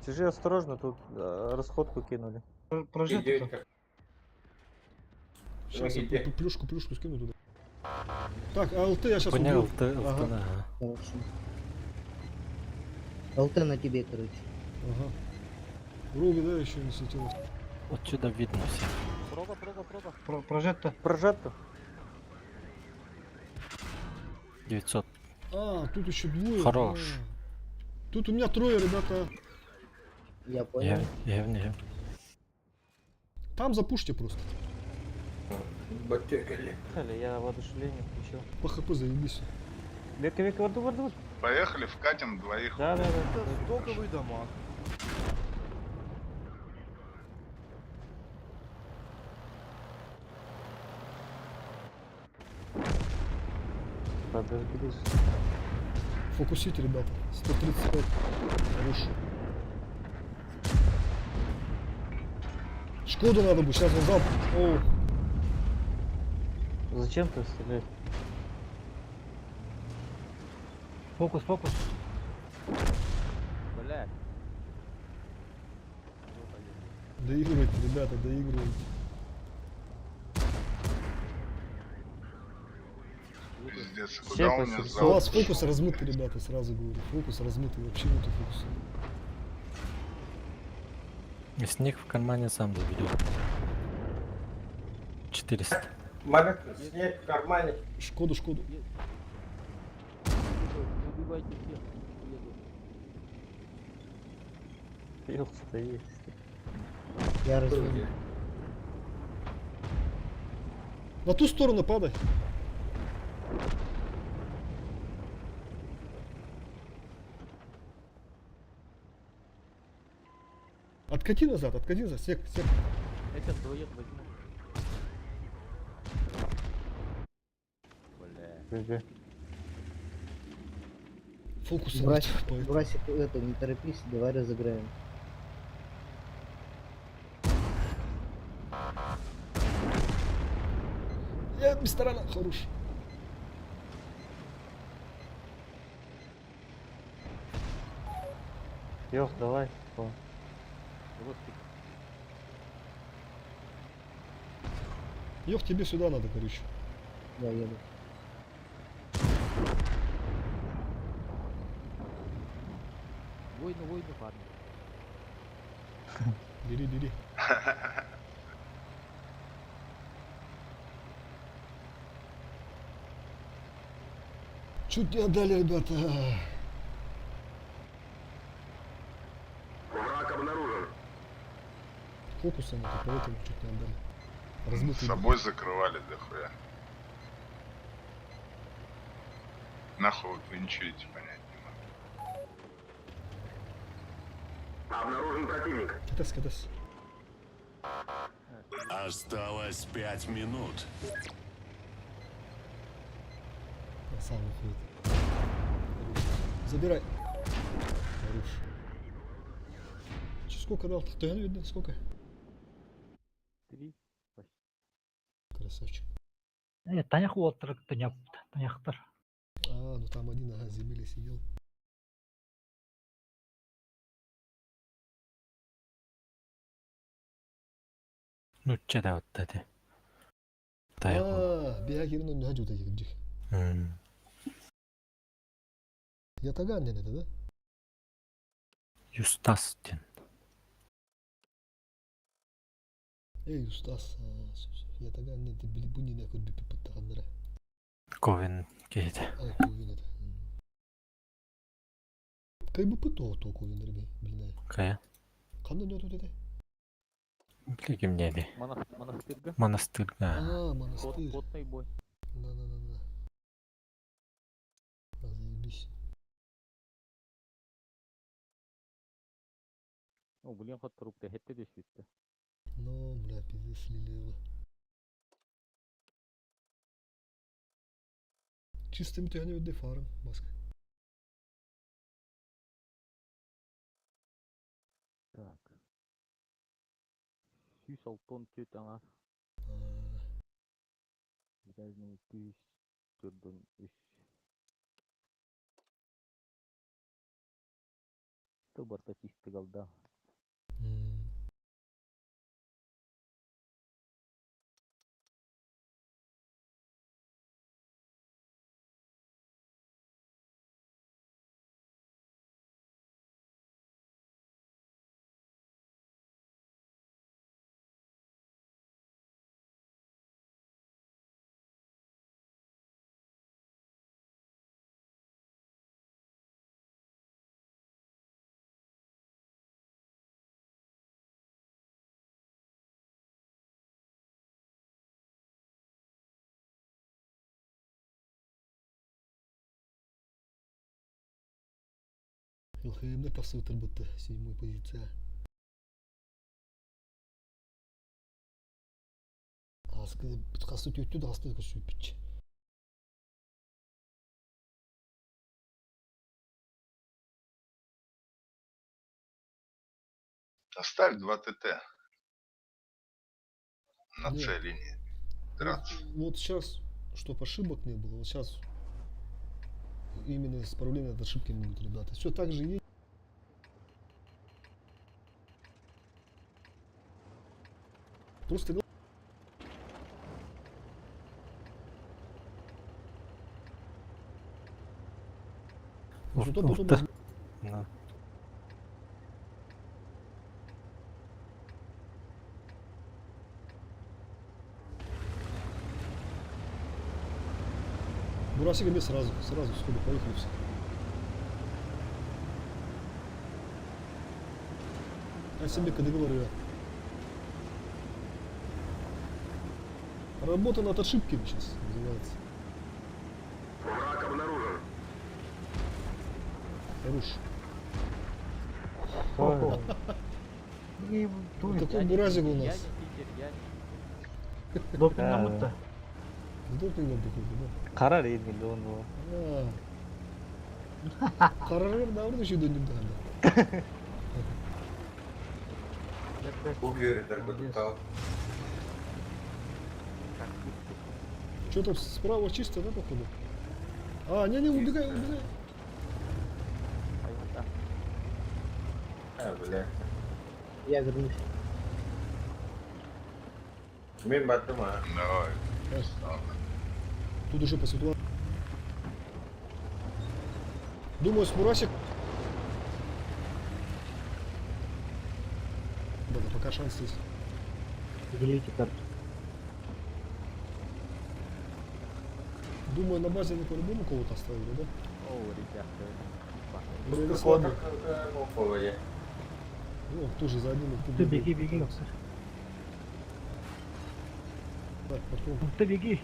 Speaker 11: Чужие осторожно, тут расходку кинули.
Speaker 7: Прожето.
Speaker 1: Сейчас я плюшку, плюшку скину туда. Так, а ЛТ я сейчас
Speaker 11: Понял,
Speaker 1: убью.
Speaker 11: ЛТ, ЛТ,
Speaker 1: Ага.
Speaker 11: ага.
Speaker 9: Хорошо. ЛТ на тебе, короче.
Speaker 1: Ага. Роги, да, еще не светилось.
Speaker 11: Отсюда видно все.
Speaker 8: Проба, проба, проба.
Speaker 7: Прожето.
Speaker 11: Прожето. 900.
Speaker 1: А, тут еще двое.
Speaker 11: Хорош.
Speaker 1: А. Тут у меня трое, ребята.
Speaker 9: Я понял.
Speaker 11: Я, я,
Speaker 1: Там запушьте просто.
Speaker 11: Я воодушевление включил.
Speaker 1: По хп заебись.
Speaker 11: Века, века, варду, варду.
Speaker 14: Поехали, вкатим двоих.
Speaker 11: Да.
Speaker 8: Это стоковый дамаг.
Speaker 11: Подожгли.
Speaker 1: Фокусите, ребята. 135. Хорош. Шкоду надо будет, сейчас он залп. О,
Speaker 11: Зачем ты стрелять?
Speaker 7: Фокус, фокус.
Speaker 10: Блядь.
Speaker 1: доигрывайте, ребята, доигрывайте.
Speaker 14: Пиздец,
Speaker 11: Все
Speaker 14: куда
Speaker 11: по
Speaker 14: у меня
Speaker 11: 700.
Speaker 1: У
Speaker 14: залп
Speaker 1: вас
Speaker 14: ушел?
Speaker 1: фокус размытый, ребята, сразу говорю. Фокус размытый, вообще нету фокуса.
Speaker 11: Снег в кармане сам заберет. 400.
Speaker 13: Марк, снег в кармане.
Speaker 1: Шкоду, Шкоду.
Speaker 10: Убивайте всех. Еду.
Speaker 11: Ёх, стоит.
Speaker 9: Я разумею.
Speaker 1: На ту сторону падай. Откати назад, откати назад, сек, сек.
Speaker 10: Я сейчас двоих возьму. Бля.
Speaker 11: ГГ.
Speaker 1: Фокус
Speaker 9: Брось,
Speaker 1: поэтому.
Speaker 9: брось это, не торопись, давай разыграем.
Speaker 1: Я без тарана, хорош.
Speaker 11: Ёх, давай. О.
Speaker 10: Вот ты.
Speaker 1: Ёх, тебе сюда надо, короче.
Speaker 9: Я еду.
Speaker 10: Войну, войну, парни.
Speaker 1: Бери, бери. Чуть не отдали, ребята.
Speaker 3: Враг обнаружен.
Speaker 1: Фокуса нету, поэтому чуть не отдали.
Speaker 14: С
Speaker 1: Размытый.
Speaker 14: собой закрывали дохуя. Нахуй вы клинчуете, понять не могу.
Speaker 3: Обнаружен противник.
Speaker 1: Катас, катас.
Speaker 2: Осталось 5 минут.
Speaker 1: Он сам уходит. Хорош. Забирай. Хорош. Че, сколько дал? Ты видно, сколько?
Speaker 10: Три.
Speaker 1: Красавчик.
Speaker 7: Таях уоттар, таяхтар.
Speaker 1: А, ну там один, ага, земле сидел.
Speaker 11: Ну, че да вот это. Таяқ.
Speaker 1: А, бия кирин он не хочу таких. Ятаган это, да?
Speaker 11: Юстас ден.
Speaker 1: Эй, Юстас, ятаган не, ты билибуни на кот бипи.
Speaker 11: Ковен кейт.
Speaker 1: А, ковин это. Кай бы пытол то ковин ребе, блин.
Speaker 11: Кая?
Speaker 1: Кандай не тут это?
Speaker 11: Билигим неди.
Speaker 10: Монастырьга.
Speaker 11: Монастырь.
Speaker 1: А, монастырь.
Speaker 10: Потный бой.
Speaker 1: Да-да-да-да. А, заебись.
Speaker 10: О, блин, хот трупты, хетте düşmüştü.
Speaker 1: Ну, бля, пиздец слили его. Чистым ты не фарм, маска.
Speaker 10: Так. Сүүс алтон түт аңа. Грязный күйіс түрдін үш. Тобарта чисті қалда.
Speaker 1: ЛХМ тахсыбыттар седьмой позиция. Аскы хасты түөттү да хасты көсүүппүч.
Speaker 14: Оставь 2 ТТ на
Speaker 1: Не.
Speaker 14: С-линии. Драться.
Speaker 1: Вот сейчас, чтоб ошибок не было, вот сейчас именно исправление от ошибки могут ребята. Все так же есть. Просто Зато потом
Speaker 11: Да.
Speaker 1: Бурасик мне сразу, сразу сходу поехали все. Я себе когда говорю. Работа над ошибками сейчас называется.
Speaker 3: Враг обнаружен.
Speaker 1: Хорош. Вот такой буразик у нас.
Speaker 7: Допингламмыт
Speaker 1: С допингом походу, да?
Speaker 11: Карар един он
Speaker 1: А. Карарыр давыр еще дөнүм да.
Speaker 13: Уверен,
Speaker 1: Что там справа чисто, да, походу? А, не-не, убегай, убегай.
Speaker 13: А, бля.
Speaker 9: Я вернусь.
Speaker 13: Мен баттым, а.
Speaker 14: Давай.
Speaker 1: Тут уже по ситуации. Думаю, с Мурасик. Да, да, пока шанс есть.
Speaker 9: Делите карту.
Speaker 1: Думаю, на базе они по-любому кого-то оставили, да?
Speaker 10: О, ребята.
Speaker 1: Или они слабые? Ну, тоже за одним их
Speaker 7: Ты беги, беги.
Speaker 1: Так, потом.
Speaker 7: Ты беги.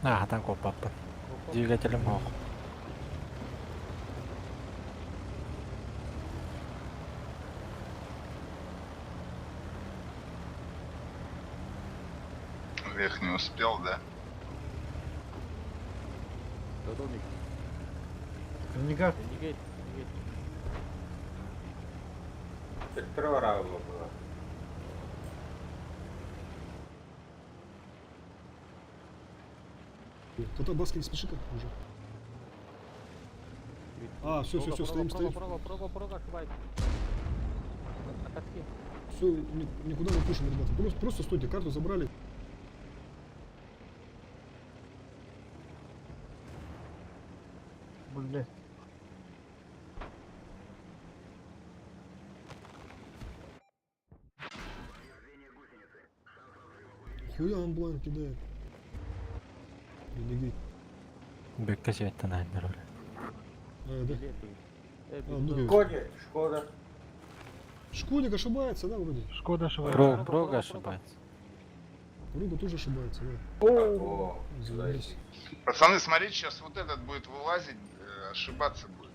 Speaker 11: А, там копаппын. Двигателем ох.
Speaker 14: Вверх не успел, да?
Speaker 10: Домик.
Speaker 6: Ренегат.
Speaker 10: Ренегейт, ренегейт.
Speaker 13: было.
Speaker 1: Кто-то баски не спеши как уже. А, все, все, все, стоим, стоим.
Speaker 10: Прога, прога, прога, ошибается. На катке.
Speaker 1: Все, никуда не пушим, ребята. Просто, просто стойте, карту забрали.
Speaker 6: Блядь.
Speaker 1: Хуя он блайн кидает. Ренегейт.
Speaker 11: Бекке севеттен айндар öyle.
Speaker 1: А, да.
Speaker 10: Э,
Speaker 1: А, ну,
Speaker 13: Шкоде, Шкода.
Speaker 1: Шкодик ошибается, да, вроде?
Speaker 7: Шкода ошибается.
Speaker 11: Прога, прога ошибается.
Speaker 1: Руга тоже ошибается, да.
Speaker 13: О,
Speaker 1: Заебись.
Speaker 14: Пацаны, смотрите, сейчас вот этот будет вылазить, ошибаться будет.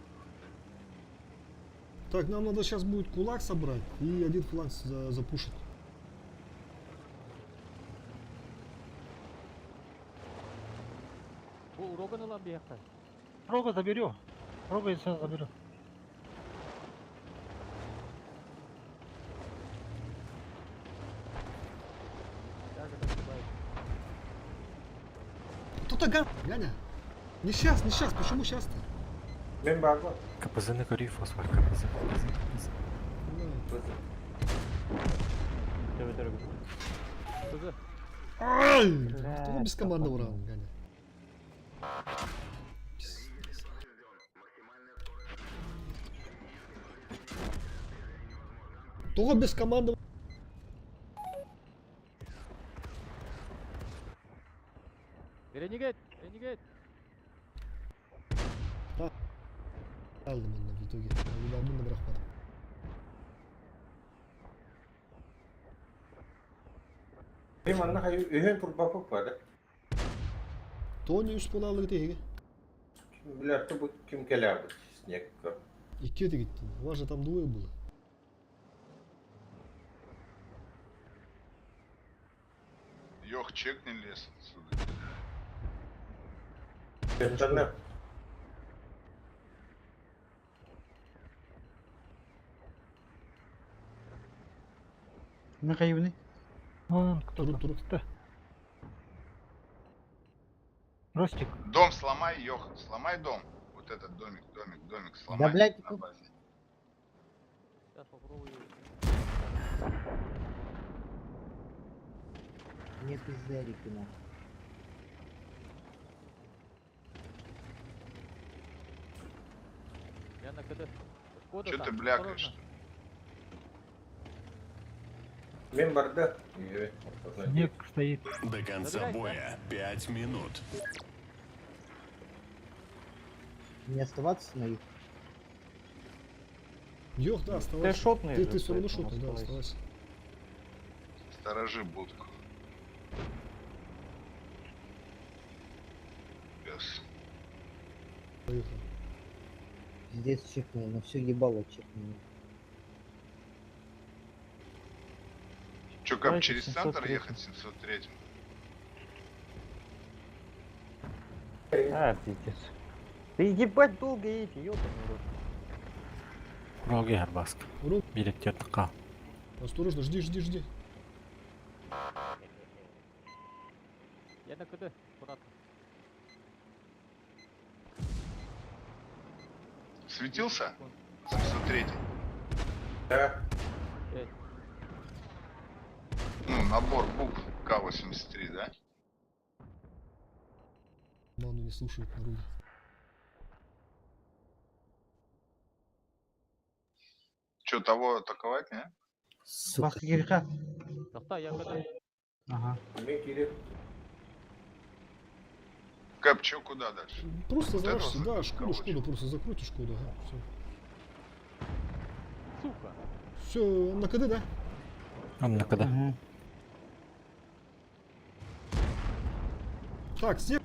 Speaker 1: Так, нам надо сейчас будет кулак собрать и один фланг за запушить.
Speaker 10: Бу Роганы лан бияқта.
Speaker 7: Рога заберу. Рога я сейчас заберу.
Speaker 1: Кто-то ган, Ганя. Не сейчас, не сейчас. Почему сейчас-то?
Speaker 13: Мен барбы.
Speaker 11: КПЗ-ны көрүй фосфор, КПЗ, КПЗ, КПЗ.
Speaker 10: КПЗ.
Speaker 1: Ай! Кто без команды уран, Ганя? Пиздец. Только без команды.
Speaker 10: Ренегейт, ренегейт.
Speaker 1: Aldım ondan в итоге. Bunu da bırakmadım.
Speaker 13: Мен манна хайы өһөн турбапы бар.
Speaker 1: Тони үс пол алды теге.
Speaker 13: Билер бу ким келер снег.
Speaker 1: Икки этигиттин. У вас же там двое было.
Speaker 14: Йох, чекни лес отсюда.
Speaker 13: Интернет.
Speaker 11: Михаиловны.
Speaker 7: Вон кто
Speaker 1: Туруп,
Speaker 7: там.
Speaker 1: туруп.
Speaker 7: Да. Ростик,
Speaker 14: Дом сломай, Йох, сломай дом. Вот этот домик, домик, домик сломай.
Speaker 9: блядь,
Speaker 14: на
Speaker 9: как-
Speaker 14: базе.
Speaker 11: Сейчас попробую.
Speaker 9: Мне пиздарики нахуй.
Speaker 11: Я на КД. Шкода
Speaker 14: Че ты
Speaker 11: там,
Speaker 14: блякаешь?
Speaker 11: осторожно.
Speaker 13: Мен барда.
Speaker 7: снег стоит.
Speaker 2: До конца
Speaker 11: Забирай, да?
Speaker 2: боя 5 минут.
Speaker 9: Не оставаться на их.
Speaker 1: Йох, да,
Speaker 11: Ты
Speaker 1: оставайся.
Speaker 11: шотный
Speaker 1: Ты,
Speaker 11: же,
Speaker 1: ты все равно
Speaker 11: поэтому
Speaker 1: шотный, да,
Speaker 11: оставайся.
Speaker 1: оставайся.
Speaker 14: Сторожи будку. Пес.
Speaker 1: Поехал.
Speaker 9: Пиздец чекнул, на все ебало чекнул.
Speaker 14: Че, как
Speaker 11: Давайте
Speaker 14: через центр
Speaker 11: 703.
Speaker 14: ехать 703?
Speaker 11: А, пиздец. Ты ебать долго едете, ёбаный рот.
Speaker 15: Роги Арбаск.
Speaker 1: Ру-
Speaker 15: Билеттер
Speaker 1: Осторожно, жди, жди, жди.
Speaker 11: Я на КД, аккуратно.
Speaker 14: Светился? 703.
Speaker 13: Да.
Speaker 11: Пять.
Speaker 14: Ну, набор букв К-83, да?
Speaker 1: Ману не слушает народа.
Speaker 14: Че, того атаковать, не?
Speaker 9: Сука.
Speaker 11: Тохта, я КД.
Speaker 9: Ага.
Speaker 13: Мен киреп.
Speaker 14: Кэп, че, куда дальше?
Speaker 1: Просто
Speaker 14: Вот этого
Speaker 1: зарашься, да, Шкоду,
Speaker 14: короче.
Speaker 1: Шкоду, просто закройте Шкоду, ага, все.
Speaker 11: Сука.
Speaker 1: Все, на КД, да?
Speaker 15: Он на КД.
Speaker 1: Так, снег.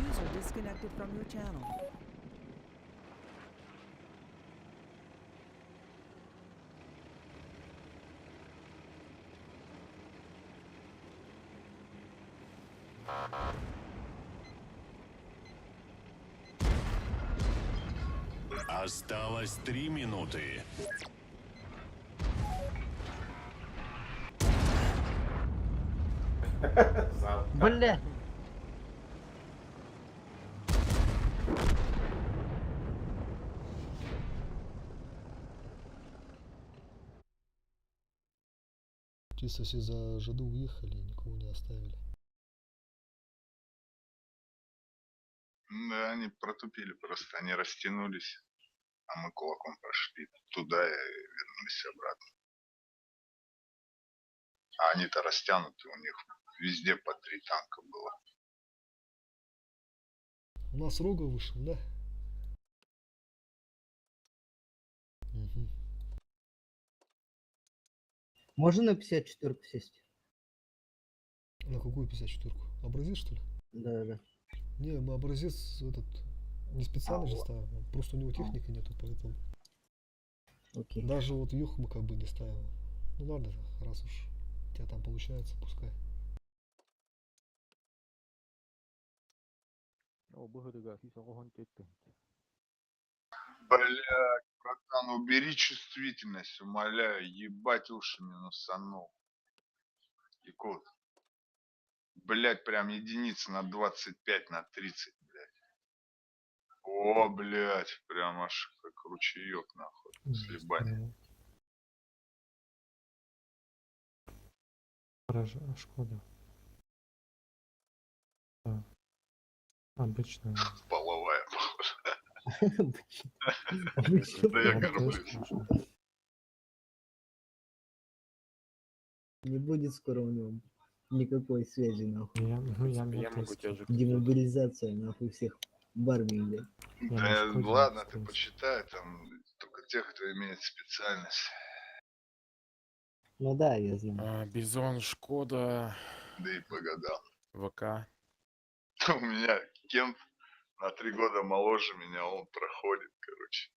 Speaker 5: User disconnected from your channel.
Speaker 2: Осталось 3 минуты.
Speaker 13: Зал.
Speaker 7: Бля!
Speaker 1: Чисто все за жиду уехали, никого не оставили.
Speaker 14: Да, они протупили просто, они растянулись, а мы кулаком прошли туда и вернулись обратно. А они-то растянуты, у них везде по три танка было.
Speaker 1: У нас Рога вышел, да? Мгм.
Speaker 9: Можно на 54-ку сесть?
Speaker 1: На какую 54-ку? Образец, что ли?
Speaker 9: Да, да.
Speaker 1: Не, мы образец этот не специально
Speaker 9: А,
Speaker 1: же
Speaker 9: о.
Speaker 1: ставим, просто у него техники нету, поэтому.
Speaker 9: Окей.
Speaker 1: Даже вот Юх мы как бы не ставим. Ну ладно, раз уж у тебя там получается, пускай.
Speaker 11: О, быгырыга, сисоҕоһон төттө.
Speaker 14: Бля, братан, убери чувствительность, умоляю, ебать уши минусанул. Якут. Блять, прям единица на 25, на 30, блядь. О, блядь, прям аж как ручеек, нахуй, сливание.
Speaker 12: Шкода. Да. Обычная.
Speaker 14: Половая, похоже.
Speaker 9: Обычно.
Speaker 14: Да я горблюсь.
Speaker 9: Не будет скоро у него никакой связи, нахуй.
Speaker 12: Я, ну, я,
Speaker 10: Я могу тебя же
Speaker 9: Демобилизация, нахуй, всех в армии, блядь.
Speaker 14: Да ладно, ты почитай, там только тех, кто имеет специальность.
Speaker 9: Ну да, я знаю.
Speaker 15: Бизон, Шкода.
Speaker 14: Да и по годам.
Speaker 16: ВК.
Speaker 14: У меня Кент на 3 года моложе меня, он проходит, короче.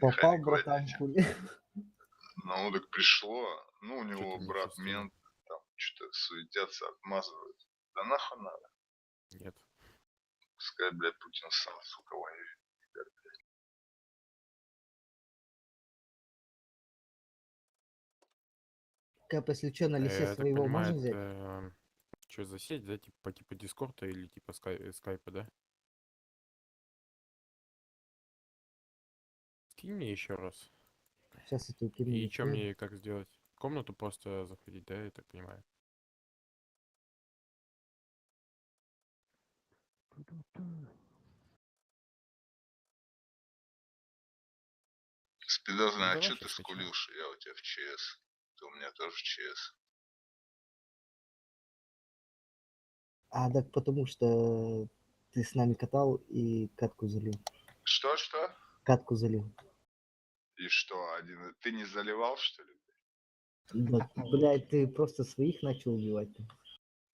Speaker 9: Попал,
Speaker 14: Механик
Speaker 9: братан,
Speaker 14: водитель.
Speaker 9: хули.
Speaker 14: Ну, так пришло. Ну, у
Speaker 16: Чё
Speaker 14: него
Speaker 16: ты не
Speaker 14: брат
Speaker 16: чувствую?
Speaker 14: мент, там что-то суетятся, отмазывают. Да нахуй надо.
Speaker 16: Нет.
Speaker 14: Пускай, блядь, Путин сам, сука, воюет.
Speaker 9: Кэп, если что, на лисе
Speaker 16: Я так
Speaker 9: своего
Speaker 16: понимаю,
Speaker 9: можно взять?
Speaker 16: это что за сеть, да? Типа типа Дискорда или типа скайпа, да? Скинь мне еще раз.
Speaker 9: Сейчас я тебе кину.
Speaker 16: И что
Speaker 9: нихуя.
Speaker 16: мне как сделать? В комнату просто заходить, да, я так понимаю?
Speaker 14: Спидозный,
Speaker 16: Ну
Speaker 14: а
Speaker 16: давай
Speaker 14: чё ты
Speaker 16: щас скачаю.
Speaker 14: скулил, что я у тебя в ЧС? Ты у меня тоже в ЧС.
Speaker 9: А, так потому что ты с нами катал и катку залил.
Speaker 14: Что, что?
Speaker 9: Катку залил.
Speaker 14: И что, один... Ты не заливал, что ли?
Speaker 9: Да, блядь, ты просто своих начал убивать.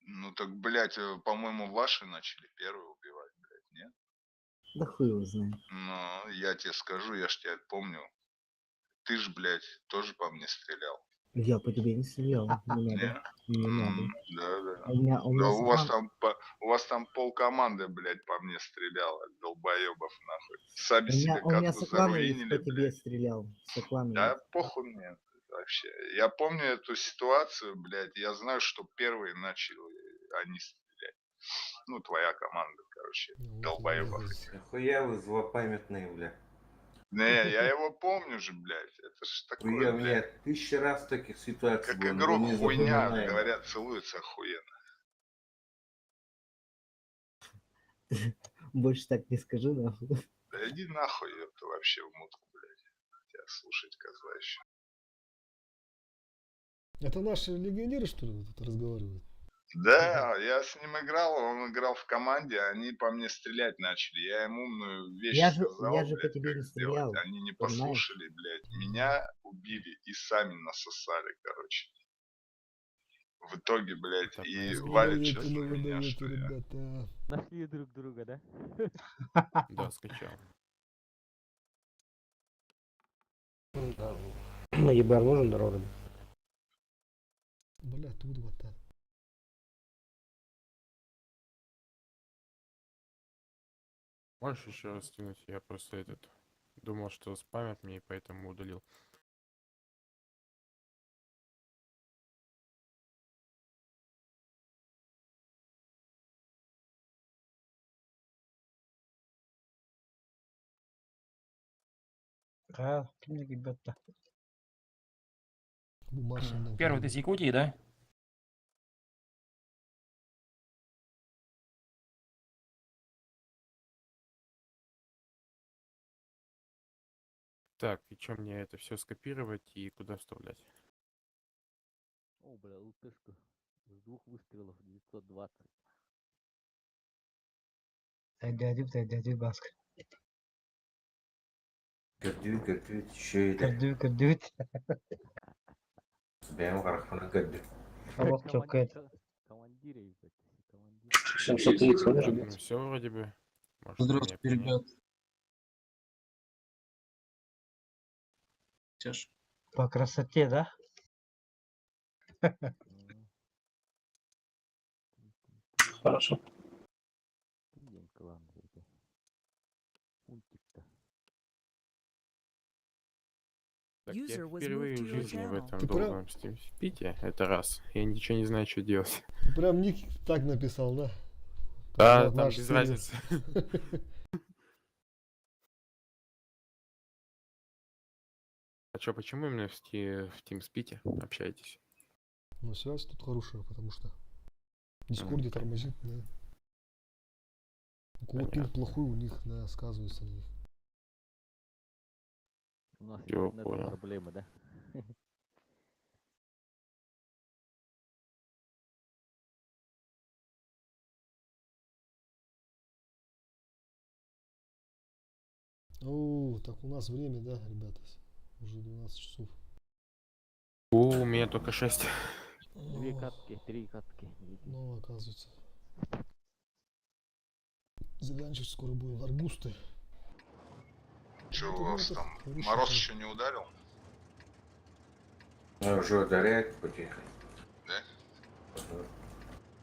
Speaker 14: Ну так, блядь, по-моему, ваши начали первые убивать, блядь, нет?
Speaker 9: Да хуй его знает.
Speaker 14: Ну, я тебе скажу, я ж тебя помню. Ты ж, блядь, тоже по мне стрелял.
Speaker 9: Я по тебе не стрелял. Не надо. Не надо.
Speaker 14: Да, да.
Speaker 9: У меня
Speaker 14: Да у вас
Speaker 9: Саклан-
Speaker 14: там у вас там пол команды, блядь, по мне стреляло, долбоебов нахуй. Сами
Speaker 9: У меня,
Speaker 14: себе
Speaker 9: у меня
Speaker 14: катку
Speaker 9: Сокланович
Speaker 14: заруинили,
Speaker 9: по тебе стрелял. Сокланович.
Speaker 14: Да, похуй мне вообще. Я помню эту ситуацию, блядь. Я знаю, что первые начали они стрелять. Ну, твоя команда, короче, долбоебов. этих.
Speaker 13: Нахуя вы злопамятные, бля?
Speaker 14: Не, я его помню же, блядь. Это ж такое,
Speaker 13: Хуя, у
Speaker 14: блядь.
Speaker 13: меня тысяча раз таких ситуаций
Speaker 14: Как
Speaker 13: было, но
Speaker 14: игрок
Speaker 13: не
Speaker 14: хуйня,
Speaker 13: запоминаем.
Speaker 14: говорят, целуется охуенно.
Speaker 9: Больше так не скажу, нахуй.
Speaker 14: Да иди нахуй, ёпта, вообще в мутку, блядь. Тебя слушать, козла еще.
Speaker 1: Это наши легионеры, что ли, тут разговаривают?
Speaker 14: Да, я с ним играл, он играл в команде, они по мне стрелять начали. Я им умную вещь сказал,
Speaker 9: Я же по
Speaker 14: блядь,
Speaker 9: тебе
Speaker 14: как
Speaker 9: не
Speaker 14: сделать.
Speaker 9: стрелял,
Speaker 14: Они не
Speaker 9: понимаешь?
Speaker 14: послушали, блядь. Меня убили и сами насосали, короче. В итоге, блядь, и
Speaker 1: Ну,
Speaker 14: валит
Speaker 1: вы
Speaker 14: сейчас
Speaker 1: даете,
Speaker 14: на
Speaker 1: ну вы
Speaker 14: меня,
Speaker 1: даете,
Speaker 14: что я.
Speaker 1: ребята.
Speaker 11: Нашли друг друга, да?
Speaker 16: Да, скачал.
Speaker 17: На ЕБР нужен дорога?
Speaker 1: Бля, тут вот так.
Speaker 16: Можешь еще раз скинуть? Я просто этот думал, что спамят мне, и поэтому удалил.
Speaker 7: А, ребята.
Speaker 1: Бумажный.
Speaker 18: Первый ты из Якутии, да?
Speaker 16: Так, и что мне это все скопировать и куда вставлять?
Speaker 11: О, бля, ЛТшка. С двух выстрелов 920.
Speaker 7: Дядю, баск.
Speaker 13: Көрдүү, көрдүү, еще и
Speaker 7: Көрдүү, көрдүү.
Speaker 13: Бэм харахмана көрдүү.
Speaker 7: Аллах чокает.
Speaker 11: Командир, ебать. Командир.
Speaker 17: 730 может
Speaker 16: Ну
Speaker 17: быть?
Speaker 16: все вроде бы. Может, у меня
Speaker 18: Здравствуйте,
Speaker 16: поменять.
Speaker 18: ребят. Тяж.
Speaker 7: По красоте, да?
Speaker 18: Хорошо.
Speaker 11: День клан, блядь. Пунктик-то.
Speaker 16: Так, я
Speaker 5: User was
Speaker 16: впервые
Speaker 5: moved to
Speaker 16: в
Speaker 5: your
Speaker 16: жизни в
Speaker 5: channel.
Speaker 16: этом
Speaker 1: Ты прям-
Speaker 16: долбанном Steam это раз. Я ничего не знаю, что делать.
Speaker 1: Ты прям ник так написал, да?
Speaker 16: Да,
Speaker 1: Вот
Speaker 16: там
Speaker 1: наш
Speaker 16: без
Speaker 1: сервер.
Speaker 16: разницы. А чё, почему именно в TeamSpeak общаетесь?
Speaker 1: Ну, связь тут хорошая, потому что в Дискорде тормозит, да. У кого пинг
Speaker 16: Понятно.
Speaker 1: плохой, у них, да, сказывается на них.
Speaker 11: У нас
Speaker 16: Всё,
Speaker 11: интернетом
Speaker 16: понял.
Speaker 11: проблемы, да?
Speaker 1: О, так у нас время, да, ребята? Уже 12 часов.
Speaker 16: У меня только 6.
Speaker 11: Две катки, три катки.
Speaker 1: Ну, оказывается. Заканчивать скоро будем. Аргусты.
Speaker 14: Че
Speaker 1: Это
Speaker 14: у вас
Speaker 1: ну, это
Speaker 14: там?
Speaker 1: хороший
Speaker 14: Мороз
Speaker 1: план.
Speaker 14: еще не ударил?
Speaker 13: Ну, уже ударяет потихо.
Speaker 14: Да?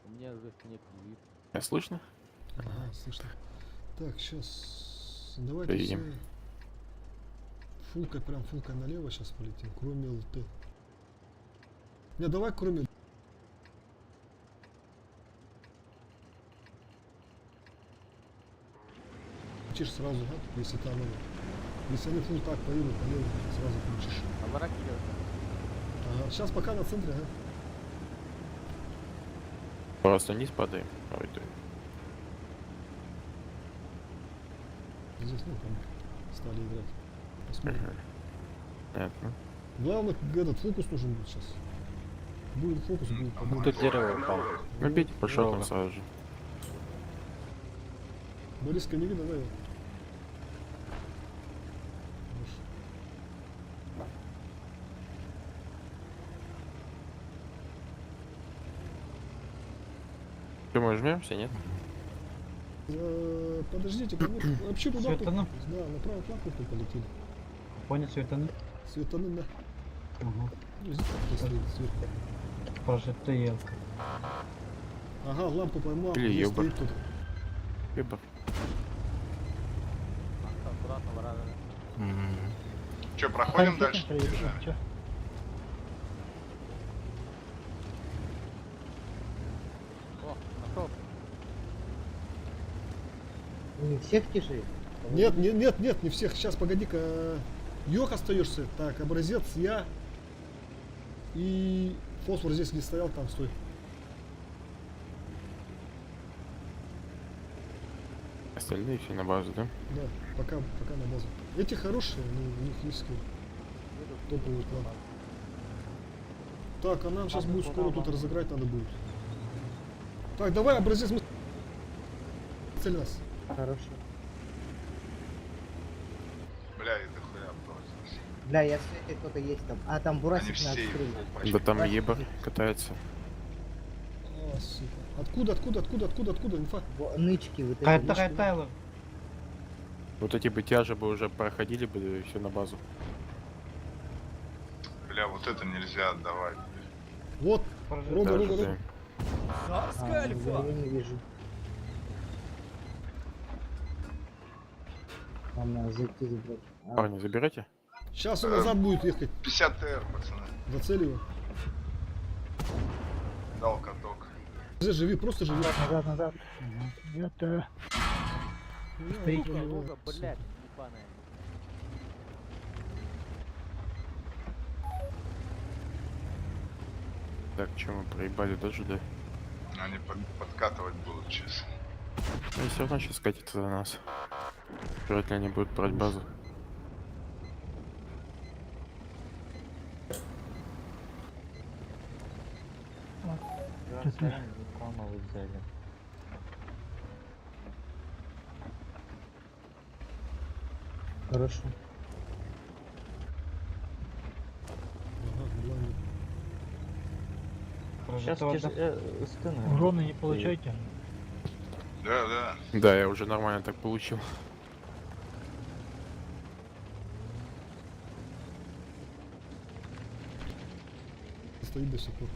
Speaker 11: У меня уже снег лежит.
Speaker 16: Меня слышно?
Speaker 1: Ага, слышно. Так, сейчас. Давайте
Speaker 16: Поедем.
Speaker 1: все. Фулкой, прям фулкой налево сейчас полетим, кроме ЛТ. Не, давай кроме... Включишь сразу, а? Если там они. Если они фул так поедут налево, сразу включишь.
Speaker 11: А враг идет.
Speaker 1: Ага, сейчас пока на центре, ага.
Speaker 16: Просто вниз падаем. Ой, ты.
Speaker 1: Здесь, ну, там стали играть. Посмотрим.
Speaker 16: Понятно.
Speaker 1: Главное, этот фокус нужен будет сейчас. Будет фокус, будет победа.
Speaker 11: Тут дерево упало.
Speaker 16: Ну, бейте по шотам сразу же.
Speaker 1: Бориска не видно, да? его? Хорош.
Speaker 16: Что, мы жмемся, нет?
Speaker 1: Подождите, кого вообще туда?
Speaker 6: Светаны?
Speaker 1: Да, на правый фланг вот полетели.
Speaker 6: Понял, светаны.
Speaker 1: Светаны, да.
Speaker 6: Угу.
Speaker 1: Ну, здесь как-то стоит сверху.
Speaker 6: Прожекты елка.
Speaker 1: Ага, лампу поймал.
Speaker 16: Или
Speaker 1: здесь
Speaker 16: ёбар.
Speaker 1: стоит тут.
Speaker 16: Ёбар.
Speaker 11: Аккуратно, враг.
Speaker 14: Че, проходим дальше?
Speaker 7: Чё?
Speaker 11: О, нашел.
Speaker 9: Не всех тиши?
Speaker 1: Нет, нет, нет, нет, не всех. Сейчас, погоди-ка. Йох остаешься. Так, образец, я. И фосфор здесь не стоял, там стой.
Speaker 16: Остальные все на базу, да?
Speaker 1: Да, пока, пока на базу. Эти хорошие, они, у них есть скилл. Топовый клан. Так, а нам сейчас будет скоро тут разыграть надо будет. Так, давай образец мы... Цель нас.
Speaker 9: Хорошо.
Speaker 14: Бля, и дохуя бросился.
Speaker 9: Бля, я в свете кто-то есть там. А, там
Speaker 14: Они
Speaker 9: Бурасик на
Speaker 14: все
Speaker 9: отстреле.
Speaker 14: фул пачки.
Speaker 16: Да там
Speaker 9: Бурасик
Speaker 16: еба
Speaker 9: здесь.
Speaker 16: катается.
Speaker 1: А, сука. Откуда, откуда, откуда, откуда, откуда? Инфа.
Speaker 9: Во, Нычки вот эти.
Speaker 6: Кайта,
Speaker 9: нычки.
Speaker 6: кайта,
Speaker 16: Вот эти бы тяжи бы уже проходили бы и все на базу.
Speaker 14: Бля, вот это нельзя отдавать.
Speaker 1: Вот. Рога,
Speaker 16: Даже,
Speaker 1: рога,
Speaker 16: да.
Speaker 1: рога.
Speaker 8: Царская
Speaker 9: А,
Speaker 8: альфа!
Speaker 9: я не вижу. Там надо зайти забрать. А,
Speaker 16: Парни, заберете?
Speaker 1: Сейчас он назад будет ехать.
Speaker 14: 50 ТР, пацаны.
Speaker 1: Зацели его.
Speaker 14: Дал каток.
Speaker 1: Здесь живи, просто живи.
Speaker 7: Назад, назад. Нет, Стоит.
Speaker 11: Сука, лоза, блядь, ебаная.
Speaker 16: Так, что мы проебали даже, да?
Speaker 14: Они подкатывать будут сейчас.
Speaker 16: Ну, все равно сейчас катится за нас. Вряд ли они будут брать базу.
Speaker 11: Взяли.
Speaker 9: Хорошо.
Speaker 1: Ага, блайндер.
Speaker 11: Сейчас спину.
Speaker 7: Урона не получайте.
Speaker 14: Да, да.
Speaker 16: Да, я уже нормально так получил.
Speaker 1: Стоит до сих пор.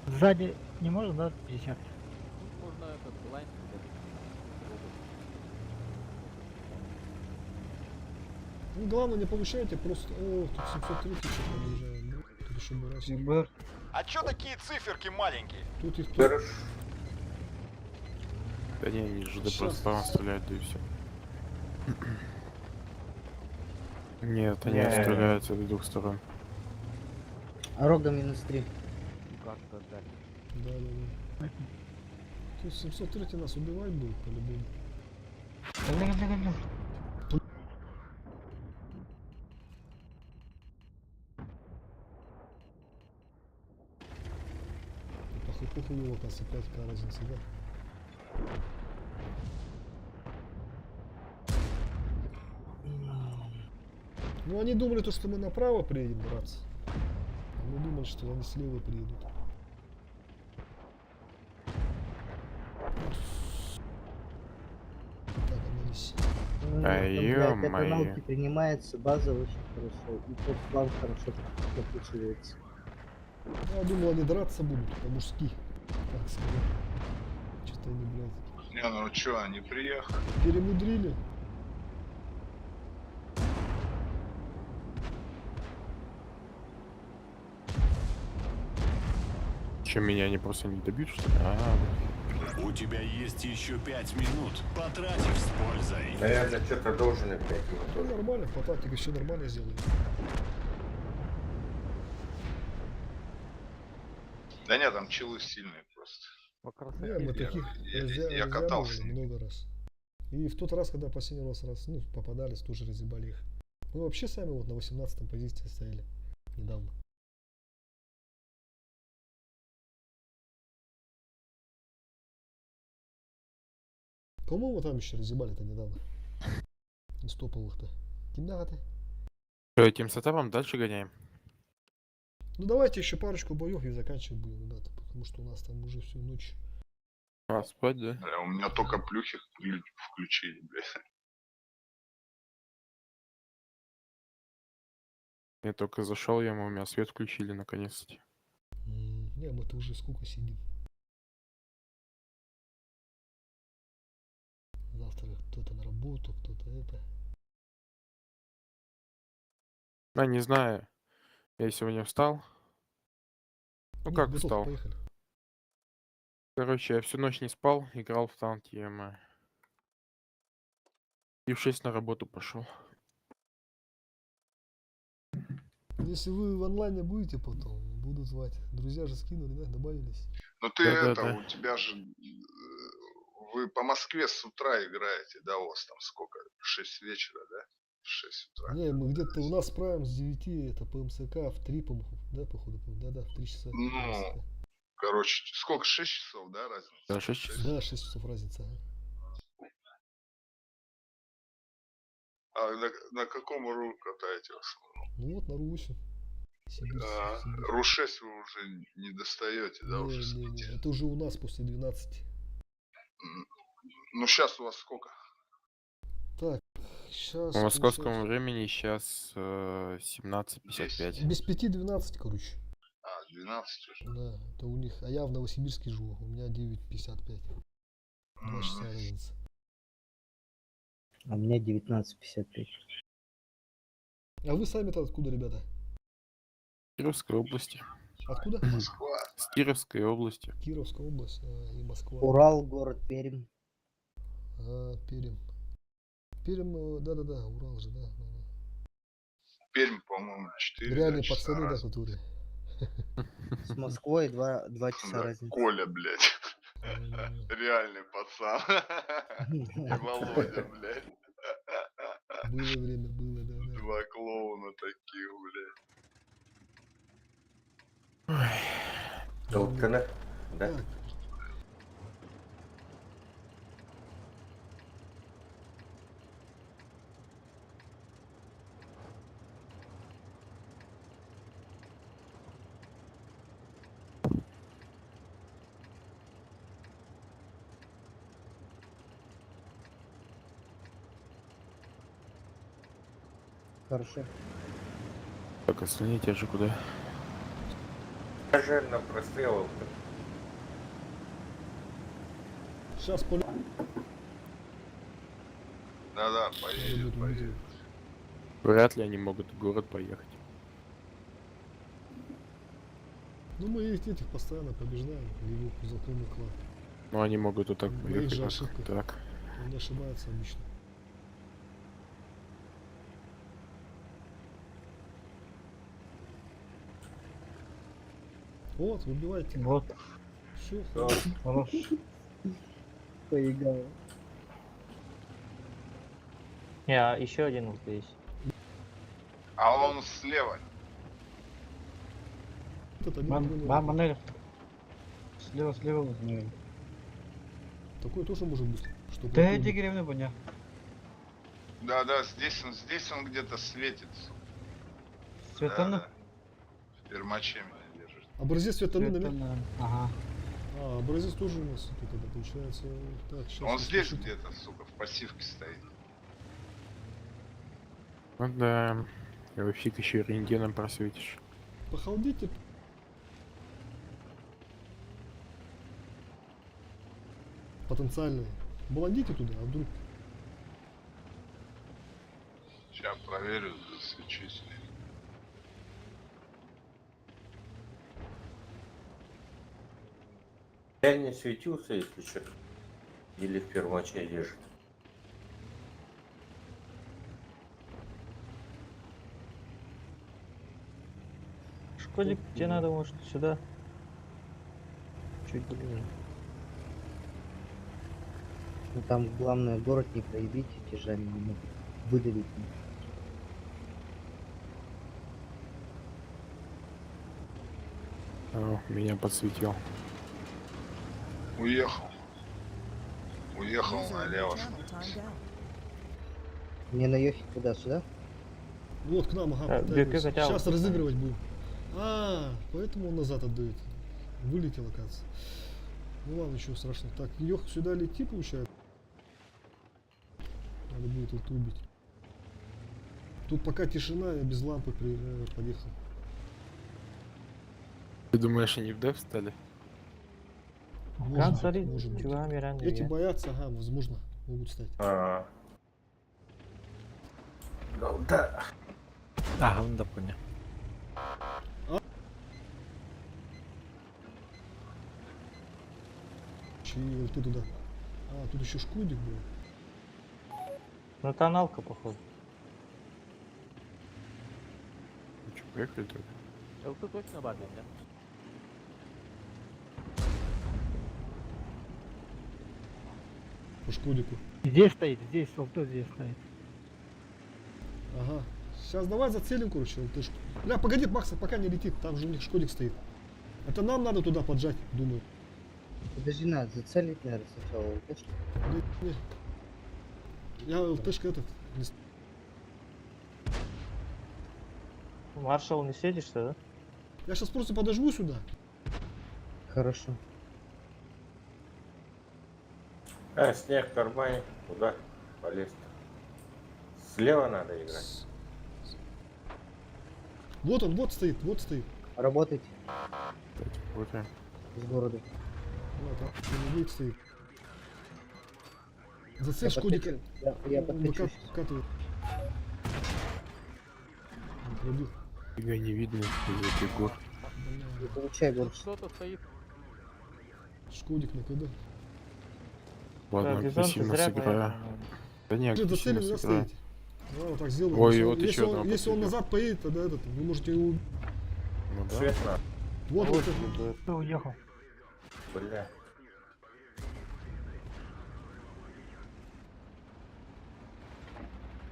Speaker 7: Сзади не можно, да, 50?
Speaker 11: Можно этот blind кидать.
Speaker 1: Ну, главное, не получайте, просто... О, тут 703 еще подъезжает. Ну, тут еще Бурасик.
Speaker 4: А чё такие циферки маленькие?
Speaker 1: Тут их тут...
Speaker 13: Хорошо.
Speaker 16: Да не, они же
Speaker 1: Щас.
Speaker 16: просто по вам стреляют, да и все. Нет, они
Speaker 11: Не.
Speaker 16: стреляются с двух сторон.
Speaker 9: Рога минус 3.
Speaker 11: Карту отдали.
Speaker 1: Да, да, да. Тут 703 нас убивать будет по-любому. По хп хуёво, оказывается, 5к разница, да? Ну, Ну они думали то, что мы направо приедем драться. А мы думали, что они слева приедут. Догнались.
Speaker 9: Ну,
Speaker 16: А
Speaker 9: там, блядь, это
Speaker 16: ё-моё.
Speaker 9: науки принимается, база очень хорошо, и тот план хорошо прокручивается.
Speaker 1: Я думал, они драться будут по-мужски, так сказать. Что-то они, блядь,
Speaker 14: Не, ну чё, они приехали.
Speaker 1: перемудрили.
Speaker 16: Че, меня они просто не добьют, что ли? А,
Speaker 2: У тебя есть еще 5 минут. Потрать их с пользой.
Speaker 13: Наверное, что-то должен опять ему
Speaker 1: Ну,
Speaker 13: тоже.
Speaker 1: нормально, по тактике все нормально сделали.
Speaker 14: Да нет, там челы сильные просто.
Speaker 11: По красоте.
Speaker 1: Не, мы таких
Speaker 14: Я катался.
Speaker 1: разъябывали много раз. И в тот раз, когда последний раз, ну, попадались, тоже разъебали их. Мы вообще сами вот на 18 позиции стояли недавно. Кому мы там еще разъебали-то недавно? Из топовых-то. Кимдага-то?
Speaker 16: Что, этим сетапом дальше гоняем?
Speaker 1: Ну давайте еще парочку боев и заканчивать будем, ребята, потому что у нас там уже всю ночь.
Speaker 16: А, спать, да?
Speaker 14: Бля, у меня только плюхи включили, блядь.
Speaker 16: Я только зашел, я у меня свет включили наконец-то.
Speaker 1: Не, мы-то уже сколько сидим. Завтра кто-то на работу, кто-то это.
Speaker 16: А, не знаю. Я сегодня встал. Ну
Speaker 1: Не,
Speaker 16: как
Speaker 1: готов,
Speaker 16: встал?
Speaker 1: поехали.
Speaker 16: Короче, я всю ночь не спал, играл в танки, ё. И в 6 на работу пошел.
Speaker 1: Если вы в онлайне будете потом, буду звать. Друзья же скинули, да, добавились.
Speaker 14: Ну ты
Speaker 16: Да-да-да.
Speaker 14: это, у тебя же... Вы по Москве с утра играете, да, у вас там сколько? 6 вечера, да? 6 утра.
Speaker 1: Не, мы где-то у нас прайм с 9, это по МСК в 3, по-моему, да, походу, да-да, в 3 часа.
Speaker 14: Ну, короче, сколько? 6 часов, да, разница?
Speaker 16: Да, 6 часов.
Speaker 1: Да, 6 часов разница. Ага.
Speaker 14: А на каком РУ катаете в основном?
Speaker 1: Ну вот, на Ру-8. Сибирь,
Speaker 14: А,
Speaker 1: Сибирь.
Speaker 14: РУ-6 вы уже не достаете, да,
Speaker 1: Не,
Speaker 14: уже
Speaker 1: не,
Speaker 14: спите?
Speaker 1: не, это уже у нас после 12.
Speaker 14: Ну, сейчас у вас сколько?
Speaker 1: Так, сейчас.
Speaker 16: По московскому времени сейчас 17:55.
Speaker 1: Без 5:12, короче.
Speaker 14: А, 12 уже.
Speaker 1: Да, это у них. А я в Новосибирске живу, у меня 9:55. 2 часа разница.
Speaker 9: А у меня 19:55.
Speaker 1: А вы сами-то откуда, ребята?
Speaker 16: Кировской области.
Speaker 1: Откуда?
Speaker 14: Москва.
Speaker 16: С Кировской области.
Speaker 1: Кировская область и Москва.
Speaker 9: Урал, город Пермь.
Speaker 1: А, Пермь. Пермь, да-да-да, Урал же, да.
Speaker 14: Пермь, по-моему, 4
Speaker 1: Реальные
Speaker 14: часа
Speaker 1: пацаны, да,
Speaker 14: разница.
Speaker 1: которые.
Speaker 9: С Москвой 2 часа
Speaker 14: Да,
Speaker 9: разницы.
Speaker 14: Коля, блядь. Реальный пацан. И Володя, блядь.
Speaker 1: Было время, было, да.
Speaker 14: Два клоуна таких, блядь.
Speaker 13: Толкана, да?
Speaker 9: Хорошо.
Speaker 16: Так, остальные те же куда?
Speaker 13: Даже на прострелов.
Speaker 1: Сейчас по...
Speaker 14: Да-да, поедет, поедет.
Speaker 16: Вряд ли они могут в город поехать.
Speaker 1: Ну мы их этих постоянно побеждаем, его знакомый клан.
Speaker 16: Но они могут вот так
Speaker 1: На их
Speaker 16: поехать.
Speaker 1: же
Speaker 16: Так,
Speaker 1: ошибках.
Speaker 16: так.
Speaker 1: Они ошибаются обычно. Вот, выбивайте.
Speaker 7: Вот.
Speaker 1: Все,
Speaker 7: Хорош.
Speaker 9: Поиграл.
Speaker 11: Не, а еще один вот здесь.
Speaker 14: А он слева.
Speaker 1: Этот один
Speaker 7: Мам,
Speaker 1: другой
Speaker 7: мам, манер. Слева, слева, вот, наверное.
Speaker 1: Такое тоже может быть. Что
Speaker 7: Да, эти гривны, понял.
Speaker 14: Да-да, здесь он где-то светит. сука.
Speaker 11: Светону?
Speaker 14: Да, да. В пермаче меня держит.
Speaker 1: Образец светаны, да?
Speaker 11: Ага.
Speaker 1: А, образец тоже у нас тут это получается. Так, сейчас.
Speaker 14: Он здесь где-то, сука, в пассивке стоит.
Speaker 16: Ну да. И вообще ты еще рентгеном просветишь.
Speaker 1: Похолдите. Потенциальные. Баландите туда, а вдруг.
Speaker 14: Сейчас проверю, засвечусь.
Speaker 13: Я не светился, если что. Или в первоче держит.
Speaker 11: Шкодик, тебе надо, может, сюда? Чуть ближе.
Speaker 9: Ну там главное город не проебить, эти же они не могут выдавить.
Speaker 16: О, меня подсветил.
Speaker 14: Уехал. Уехал
Speaker 5: User in your
Speaker 14: налево.
Speaker 5: channel timed out.
Speaker 9: Мне на Йохе куда, сюда?
Speaker 1: Вот к нам, ага,
Speaker 11: Да,
Speaker 1: подтягивается.
Speaker 11: Бюке хотя бы
Speaker 1: Сейчас разыгрывать будем. А, поэтому он назад отдает. Вылетел, оказывается. Ну ладно, ничего страшного. Так, Йох сюда лети, получается. Надо будет это убить. Тут пока тишина, я без лампы подъехал.
Speaker 16: Ты думаешь, они в деф стали?
Speaker 1: Может
Speaker 11: Ган,
Speaker 1: быть, может быть.
Speaker 11: чувак, Миранда,
Speaker 1: Эти
Speaker 11: я.
Speaker 1: боятся, ага, возможно, могут стать.
Speaker 13: А. Ну да.
Speaker 15: Ага, ну да, понял.
Speaker 1: Чьи ты туда? А, тут еще шкодик был.
Speaker 11: Ну тоналка, походу.
Speaker 16: Ну что, поехали тогда?
Speaker 18: ЛТ точно бабин, да?
Speaker 1: По шкодику.
Speaker 7: Здесь стоит, здесь, ЛТ здесь стоит.
Speaker 1: Ага. Сейчас давай зацелим, короче, ЛТшку. Бля, погоди, Макса, пока не летит, там же у них шкодик стоит. Это нам надо туда поджать, думаю.
Speaker 9: Подожди, надо зацелить, наверное, сначала ЛТшку.
Speaker 1: Не, не. Я ЛТшка этот, не
Speaker 11: Маршал, не сидишь да?
Speaker 1: Я сейчас просто подожму сюда.
Speaker 9: Хорошо.
Speaker 13: А, снег в кармане. Куда полез-то? Слева надо играть.
Speaker 1: Вот он, вот стоит, вот стоит.
Speaker 9: Работайте
Speaker 16: Вот я.
Speaker 9: с города.
Speaker 1: Вот, а, он стоит. Зацель
Speaker 9: Я
Speaker 1: шкодик.
Speaker 9: подкачу. Я
Speaker 1: Он
Speaker 9: подкачу щас.
Speaker 1: выкатывает. Он пробил.
Speaker 16: Фига не видно из этих гор.
Speaker 9: Не получай больше.
Speaker 18: Кто-то стоит.
Speaker 1: Шкодик на КД.
Speaker 16: Ладно,
Speaker 11: Да, Бизон, ты
Speaker 16: агрессивно
Speaker 11: зря
Speaker 16: сыграю.
Speaker 11: поехал.
Speaker 16: Да не,
Speaker 1: Ты
Speaker 16: агрессивно
Speaker 1: зацелен, да,
Speaker 16: сыграю.
Speaker 1: стоите? Давай вот так сделаем.
Speaker 16: Ой,
Speaker 1: если
Speaker 16: вот
Speaker 1: он,
Speaker 16: еще
Speaker 1: если он,
Speaker 16: одного
Speaker 1: если он
Speaker 16: подсветил.
Speaker 1: назад поедет, тогда этот, вы можете его...
Speaker 16: Ну да.
Speaker 13: Свет надо.
Speaker 1: Вот, вот, вот.
Speaker 7: Кто уехал?
Speaker 13: Бля.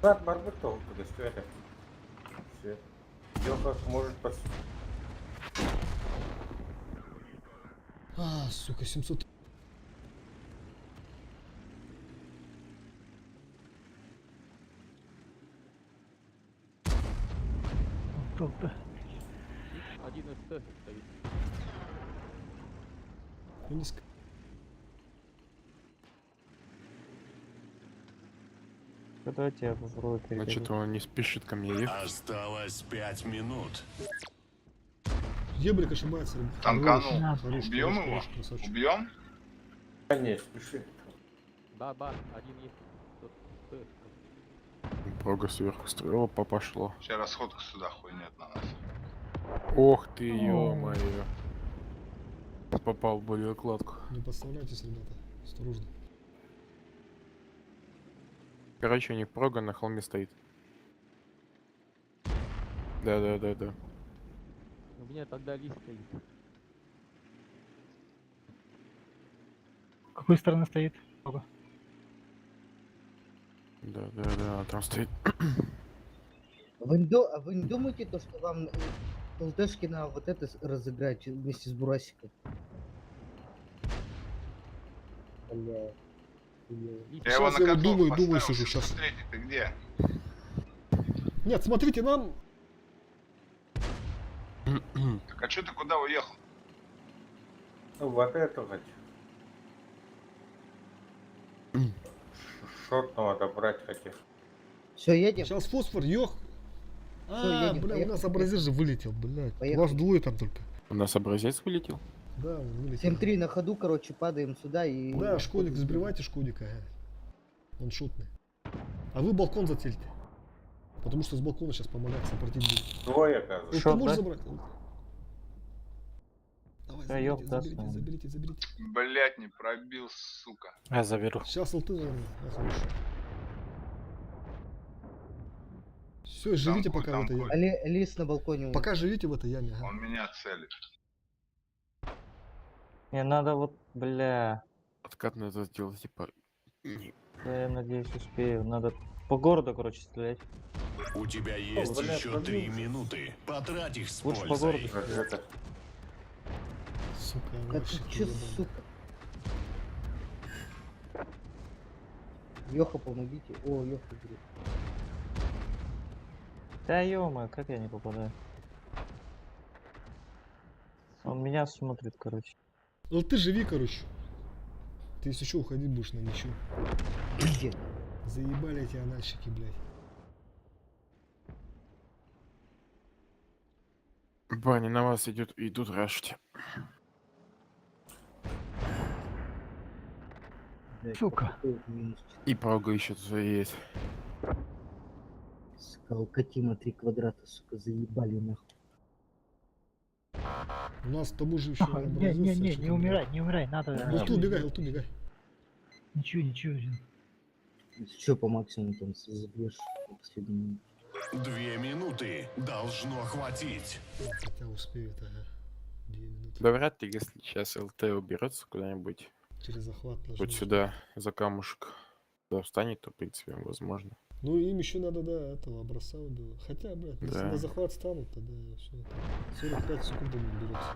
Speaker 13: Назад барбыт то, что это? Свет. Йоха может под...
Speaker 1: А, сука, 700.
Speaker 7: ЛТ.
Speaker 18: Один СТ стоит.
Speaker 1: Я не
Speaker 11: Давайте я попробую перебегу.
Speaker 16: Значит, он не спешит ко мне ехать.
Speaker 2: Осталось 5 минут.
Speaker 1: Ебрик ошибается. ребят.
Speaker 14: Танканул.
Speaker 1: Хорош, хорош,
Speaker 14: Убьем
Speaker 1: хорош,
Speaker 14: его?
Speaker 1: хорош, красавчик.
Speaker 14: Убьем?
Speaker 13: Да не, спеши.
Speaker 18: Да, ба, один есть. Тут Т.
Speaker 16: Прога сверху строила, опа, пошло.
Speaker 14: Сейчас расходка сюда хуйнет на нас.
Speaker 16: Ох ты, ё-моё. Попал в боеукладку.
Speaker 1: Не подставляйтесь, ребята. Осторожно.
Speaker 16: Короче, у них прога на холме стоит. Да-да-да-да.
Speaker 18: У меня тогда лист стоит.
Speaker 7: С какой стороны стоит? Ого.
Speaker 16: Да-да-да, там стоит.
Speaker 9: А вы не думаете, то, что вам ЛТшки на вот это разыграть вместе с Бурасиком? Бля.
Speaker 14: Я его
Speaker 1: Щас
Speaker 14: на
Speaker 1: я вот
Speaker 14: котлов
Speaker 1: думаю, думаю,
Speaker 14: поставил,
Speaker 1: сижу щас.
Speaker 14: 703, ты где?
Speaker 1: Нет, смотрите, нам...
Speaker 14: Так а что ты куда уехал?
Speaker 13: Ну, вот это хочу. Шотного добрать хотел.
Speaker 9: Все, едем.
Speaker 1: Сейчас фосфор, ёх. А,
Speaker 9: едем,
Speaker 1: бля, у
Speaker 9: поехали,
Speaker 1: нас образец же вылетел, блядь. У
Speaker 9: Поехали.
Speaker 1: вас двое там только.
Speaker 16: У нас образец вылетел?
Speaker 1: Да, он вылетел.
Speaker 9: 7-3 на ходу, короче, падаем сюда и...
Speaker 1: Да, шкодик, сбривайте шкодика. Ага. Он шотный. А вы балкон зацельте. Потому что с балкона сейчас помогать сопротить будет.
Speaker 13: Двое, оказывается.
Speaker 1: Ну, ты
Speaker 11: Шот,
Speaker 1: можешь
Speaker 11: да?
Speaker 1: забрать? Давай,
Speaker 11: Да,
Speaker 1: заберите,
Speaker 11: ёб, даст,
Speaker 1: заберите,
Speaker 11: наверное.
Speaker 1: заберите, заберите.
Speaker 14: Блять, не пробил, сука.
Speaker 15: Я заберу.
Speaker 1: Сейчас ЛТ, наверное. А, хорошо. Все, живите
Speaker 14: Танкуй,
Speaker 1: пока в этой
Speaker 14: танкуй.
Speaker 1: яме.
Speaker 9: Лис на балконе. у
Speaker 1: Пока живите в этой яме. Ага.
Speaker 14: Он меня целит.
Speaker 11: Мне надо вот, бля,
Speaker 16: Откат надо сделать, типа... не-
Speaker 11: я надеюсь успею. Надо по городу, короче, стрелять.
Speaker 2: У тебя есть
Speaker 13: бля,
Speaker 2: еще 3
Speaker 13: пробился.
Speaker 2: минуты. Потрать их с
Speaker 11: Лучше по
Speaker 2: пользой.
Speaker 11: городу.
Speaker 13: Это
Speaker 1: Сука,
Speaker 9: Да ты
Speaker 1: вообще
Speaker 9: чё,
Speaker 1: ебаный.
Speaker 9: сука? Йоха, помогите. О, Йоха, бери.
Speaker 11: Да ё как я не попадаю? Он меня смотрит, короче.
Speaker 1: Ну ты живи, короче. Ты если еще уходить будешь на ничью.
Speaker 9: Иди.
Speaker 1: Заебали эти анальщики, блядь.
Speaker 16: Баня на вас идет, идут рашить.
Speaker 9: Блядь,
Speaker 7: Сука.
Speaker 9: какой минус
Speaker 16: И прога еще тут есть.
Speaker 9: Сука, Алкатима 3 квадрата, сука, заебали нахуй.
Speaker 1: У нас к тому же еще
Speaker 7: Ага, Не, не, не, не умирай, не умирай, надо.
Speaker 1: Алту убегай, Алту убегай.
Speaker 7: Ничего, ничего.
Speaker 9: Еще по максимуму там забьешь на последний минут.
Speaker 2: 2 минуты. Должно хватить.
Speaker 1: Хотя успеет, ага. 2 минуты.
Speaker 16: Да вряд ли, если сейчас ЛТ уберется куда-нибудь.
Speaker 1: Через захват
Speaker 16: Вот
Speaker 1: должны.
Speaker 16: сюда, за камушек. Туда встанет, то, в принципе, возможно.
Speaker 1: Ну им еще надо, да, этого образца убивать. Хотя, блядь, если
Speaker 16: Да.
Speaker 1: на захват станут, тогда все. 45 секунд они уберутся.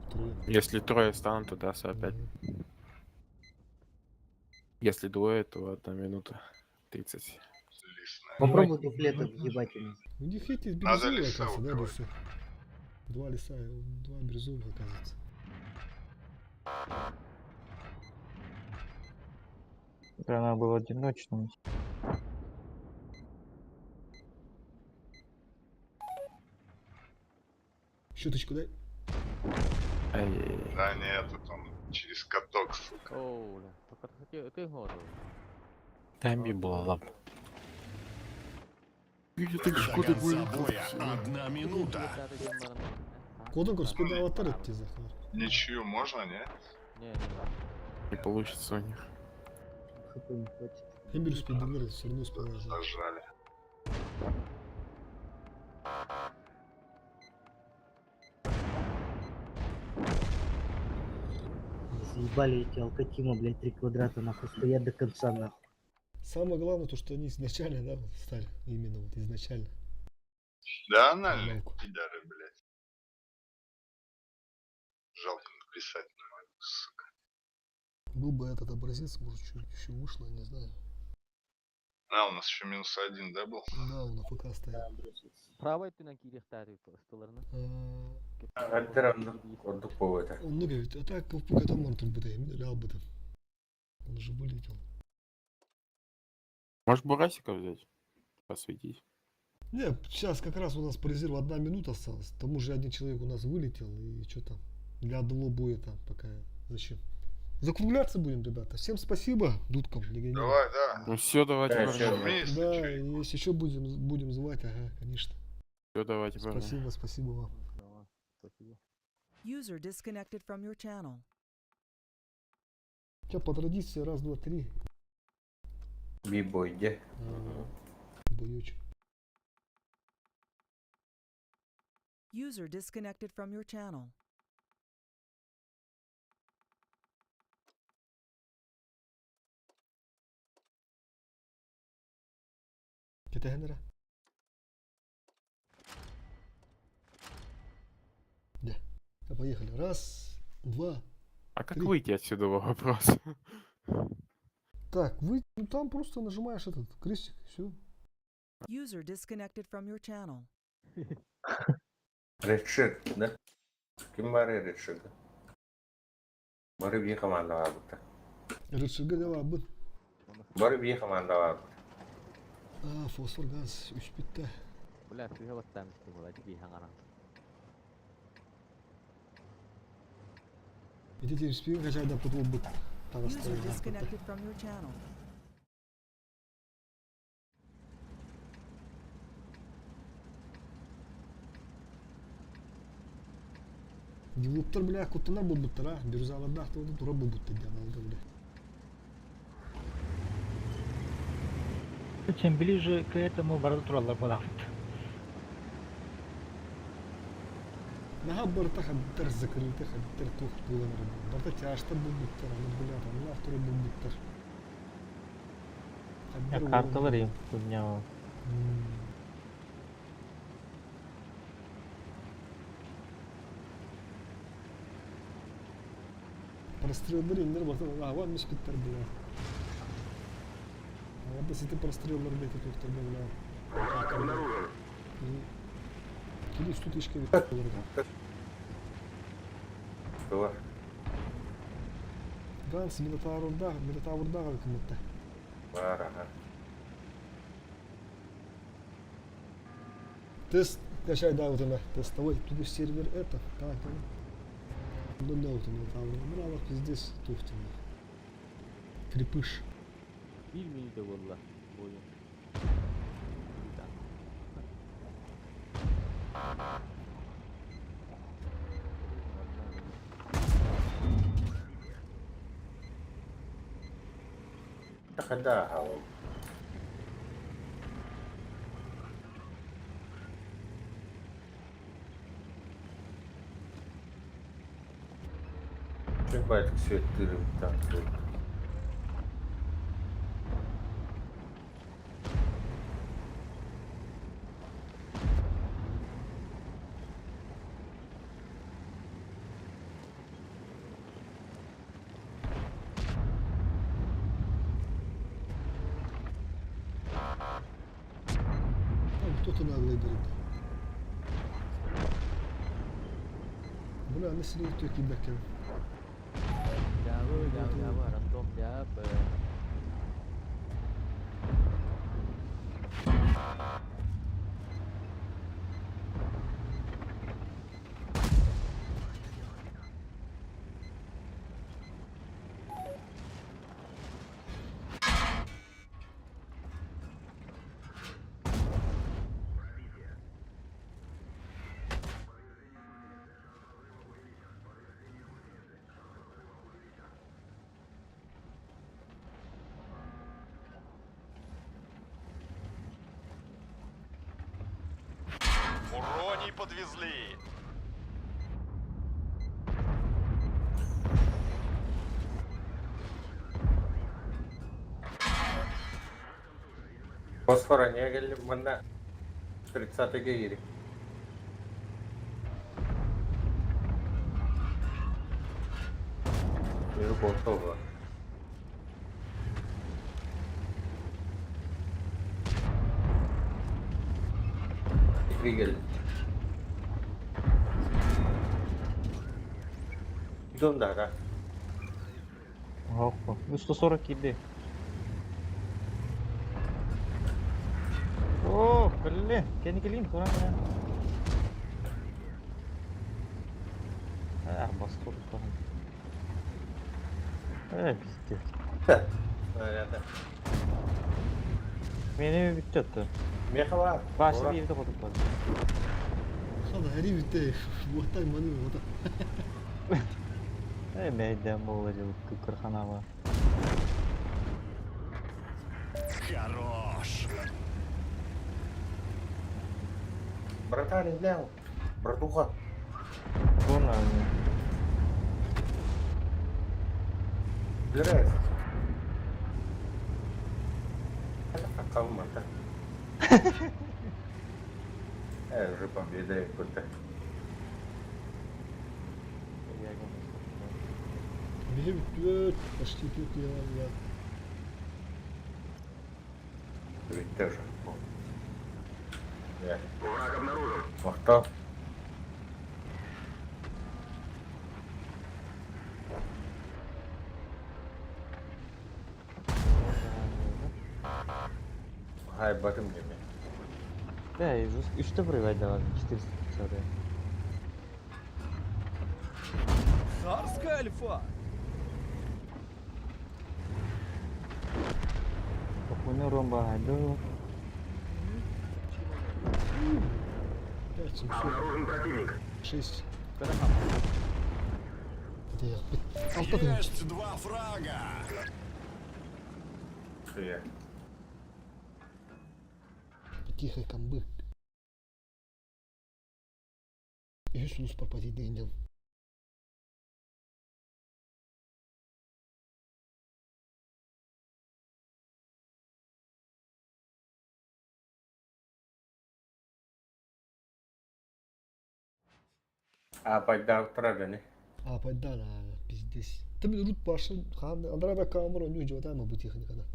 Speaker 1: Втроем.
Speaker 16: Если трое станут, то да, опять.
Speaker 1: Мгм.
Speaker 16: Если двое, то 1 минута 30.
Speaker 14: Лесная.
Speaker 9: Попробуй дуплета въебать ему.
Speaker 1: У них эти
Speaker 14: Надо
Speaker 1: бирюзовые,
Speaker 14: леса
Speaker 1: оказывается, да,
Speaker 14: убивать.
Speaker 1: лесы? Два леса, два бирюзовых, оказывается.
Speaker 11: Бля, надо было одиночным.
Speaker 1: Щеточку дай.
Speaker 16: Ай-яй-яй.
Speaker 14: Да нет, это он через каток, сука.
Speaker 18: Оу, бля. Только ты гору.
Speaker 15: Там и было лап.
Speaker 16: Я так
Speaker 2: До
Speaker 16: шкода
Speaker 2: конца
Speaker 16: будет.
Speaker 2: боя 1 минута.
Speaker 1: Кодон, спид аватар тебе захват.
Speaker 14: Ничью можно, не?
Speaker 18: Не, не.
Speaker 16: Не получится у них.
Speaker 9: ХП не хватит.
Speaker 1: Я беру спиддинер, все равно успеваю.
Speaker 14: Зажали.
Speaker 9: Заебали эти алкатима, блядь, 3 квадрата нахуй, стоят до конца нахуй.
Speaker 1: Самое главное, то, что они изначально, да, вот стали. Именно вот изначально.
Speaker 14: Да, анальные
Speaker 1: Аналку.
Speaker 14: пидоры, блядь. Жалко написать не могу, сука.
Speaker 1: Был бы этот образец, может, чуть еще вышло, не знаю.
Speaker 14: А, у нас еще -1, да, был?
Speaker 1: Да, он на ФК стоит.
Speaker 18: Правой ты на кирихтаре столарна.
Speaker 1: А,
Speaker 13: ордук это.
Speaker 1: Он много ведь, а так колпук это может быть, я лял бы там. Он же вылетел.
Speaker 16: Можешь Бурасика взять? Посветить.
Speaker 1: Не, сейчас как раз у нас по резерву 1 минута осталась. К тому же один человек у нас вылетел, и что там? Для одного боя там пока зачем? Закругляться будем, ребята. Всем спасибо, дудкам, легионерам.
Speaker 14: Давай, да.
Speaker 16: Ну все, давайте,
Speaker 13: Да,
Speaker 16: парни.
Speaker 13: щас.
Speaker 14: Вместе,
Speaker 1: Да,
Speaker 14: чё?
Speaker 1: и если еще будем звать, ага, конечно.
Speaker 16: Все, давайте, парни.
Speaker 1: Спасибо, спасибо вам.
Speaker 18: Давай, спасибо.
Speaker 5: User disconnected from your channel.
Speaker 1: Че, по традиции, раз, два, три.
Speaker 13: Бибой, где?
Speaker 1: А, Боечек.
Speaker 5: User disconnected from your channel.
Speaker 1: Кэтэ Да. А, Поехали. Раз, два.
Speaker 16: А как
Speaker 1: Три.
Speaker 16: выйти отсюда вопрос?
Speaker 1: Так, вы ну, там просто нажимаешь этот крестик, все.
Speaker 5: User disconnected from your channel.
Speaker 13: Редшит, да? Ким баарый Редшига? Бары биир командалаабыттар.
Speaker 1: Редшига да баарбын.
Speaker 13: Бары биир командалаабыт.
Speaker 1: А, фосфор газ үспүттэ.
Speaker 18: Бля, сыыһа баттаан истим була дии хаҥаран.
Speaker 1: Ити тимспиин хачайдаппыт буолбут
Speaker 5: User
Speaker 1: таҕыстарын
Speaker 5: disconnected from your channel.
Speaker 1: Гивуптар, бля, куттанар буолбуттара, бирюзалардаах да турар буолбуттар диэн алга, бля.
Speaker 7: Чем ближе к этому барда тураллар буолаахпыт.
Speaker 1: Наһаа барыта хаддар закрыты, хаддар туох буолан эрэ барыта тяжтар буолбуттар, аны, бля, анлаах турар буолбуттар.
Speaker 11: Я
Speaker 1: Хаддар
Speaker 11: карталар им хуйня.
Speaker 1: Простреллар иннер барыта аҕа миспиттэр, бля. Аҕа сити простреллар бэти туохтар, бля.
Speaker 3: Враг обнаружен.
Speaker 1: Кили үстү тишке
Speaker 13: Было.
Speaker 1: Ганс Минотаврдаах, Минотаврдаах кымытта.
Speaker 13: Бар, ага.
Speaker 1: Тест качай да вот она, тестовой, тут сервер это, так, ну да, вот Минотавр, браво, пиздец, туфтина. Крепыш.
Speaker 18: Биир мүнүүтэ буолла буойун.
Speaker 13: Когда хавал? Чуть все это там.
Speaker 1: Там кто-то наглый говорит. Бля, на сидел только бекер.
Speaker 18: Дьаабы, дьаабы, дьаабы, рандом дьаабы.
Speaker 4: Уроний подвезли.
Speaker 13: Фосфора не келли манна 30 гири. Миру готово. Двигатель. Дом да, да.
Speaker 11: Охо. Ну 140 иди. О, блин, я не клин, куда меня? Эх, бастур там. Пиздец.
Speaker 13: Понятно.
Speaker 11: Мени бүттөттү.
Speaker 13: Мехала.
Speaker 11: Башы бирде кодуп барды.
Speaker 1: Хада, хари битте, буоттай маны вот.
Speaker 11: Мейден болла жылып кырханава.
Speaker 2: Хорош.
Speaker 13: Братан, не взял. Братуха.
Speaker 11: Буна.
Speaker 13: Убирайся. Калмата. Уже победа какой-то.
Speaker 1: Биһи почти тут я.
Speaker 13: Ведь тоже.
Speaker 3: Враг обнаружен.
Speaker 13: Махтал. Хайбатым деме.
Speaker 11: Да, и что проиграть давали? 450.
Speaker 8: Царская альфа!
Speaker 11: Похуйну ромба гайду.
Speaker 1: 5700.
Speaker 3: Обнаружен противник.
Speaker 1: 6. Алта тыһыынча.
Speaker 2: Есть два фрага!
Speaker 13: Суя.
Speaker 1: Тихо, комбы. Үһүс сулус пропадит деген.
Speaker 13: А пайда турар.
Speaker 1: А, пайда, пиздец. Там рут башы, хан, андрада камера, у него жотама бу техникада.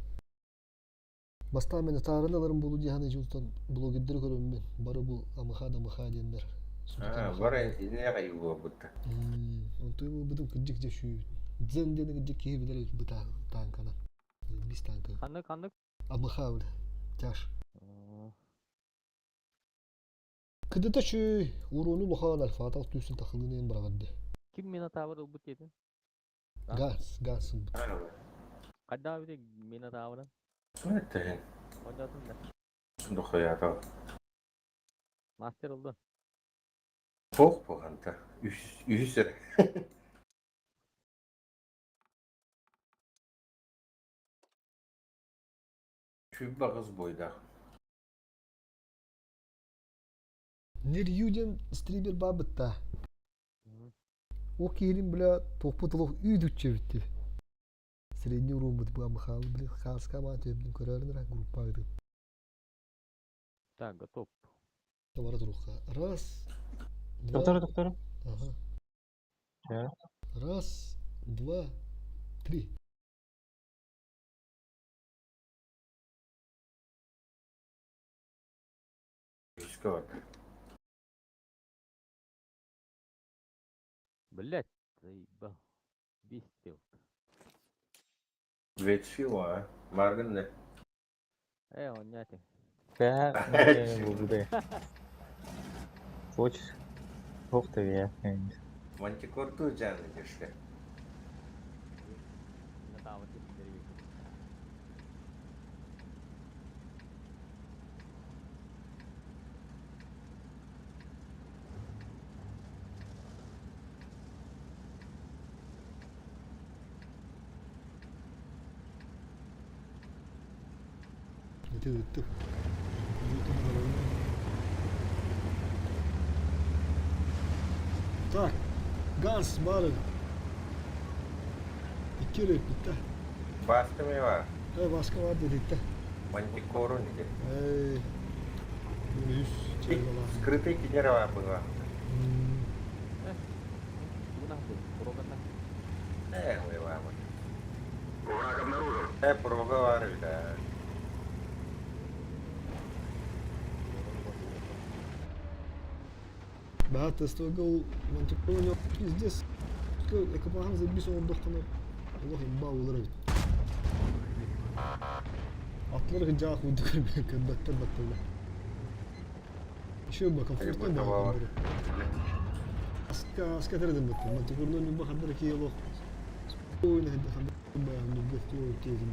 Speaker 1: Бастан мен таарыналарым болу диханы жултан блогердер көрөм мен. Бары бу амыха да мыха диэннер.
Speaker 13: А, бара ине гайы бутта.
Speaker 1: Онтуй бу бутум кыджык же шу. Дзен дени кыджык киһи билер бу танкана. Бис танка.
Speaker 18: Ханнык, ханнык.
Speaker 1: Амыха бу. Тяж. Кыдыта шу урону лохан альфа тал түсүн тахылынын барагадды.
Speaker 18: Ким Минотавр ылбыт диэтин?
Speaker 1: Газ, газ.
Speaker 18: Кайда бите Минотаврын?
Speaker 13: Это.
Speaker 18: Ойнатын да.
Speaker 13: Дохуя
Speaker 18: Мастер oldu.
Speaker 13: Бог болғанда. Үш сер. Чүбі бойда.
Speaker 1: Нерюден стример бабытта. О киһин бля топпу толох үй битти. Средний урон бут буа махал бля хаска ма төбдүн көрөрүн группа гыды.
Speaker 18: Так, готов.
Speaker 1: Товар туруха. Раз. Два.
Speaker 11: Доктор, доктор.
Speaker 1: Ага.
Speaker 11: Да.
Speaker 1: Раз, два, три.
Speaker 18: Блять, заебал. Бестел.
Speaker 13: Ветфила, Марган не.
Speaker 18: Он няти.
Speaker 11: Да, буду. Хочешь? Ох ты, я.
Speaker 13: Мантикорту жаны деште.
Speaker 18: Минотавр
Speaker 1: Ты. Так, газ бары. Икки битте.
Speaker 13: Басками var.
Speaker 1: Э, баска бар дедикте.
Speaker 13: Мантикору не.
Speaker 1: Эй. Үс чайгала.
Speaker 13: Скрытый генерал была. Э,
Speaker 3: Враг обнаружен.
Speaker 13: Э, прога var да.
Speaker 1: Да, тестовый мантикору пиздец. Экопахан забис он дохкана. Аллах имба улар бит. Атлар жаах уйду көрбөк баттар баттар. Еще бы комфортно да. Аска аска тердем баттар. Мантикорну нюба хандар ки аллах. Ой, не хандар ба нюба то тезин.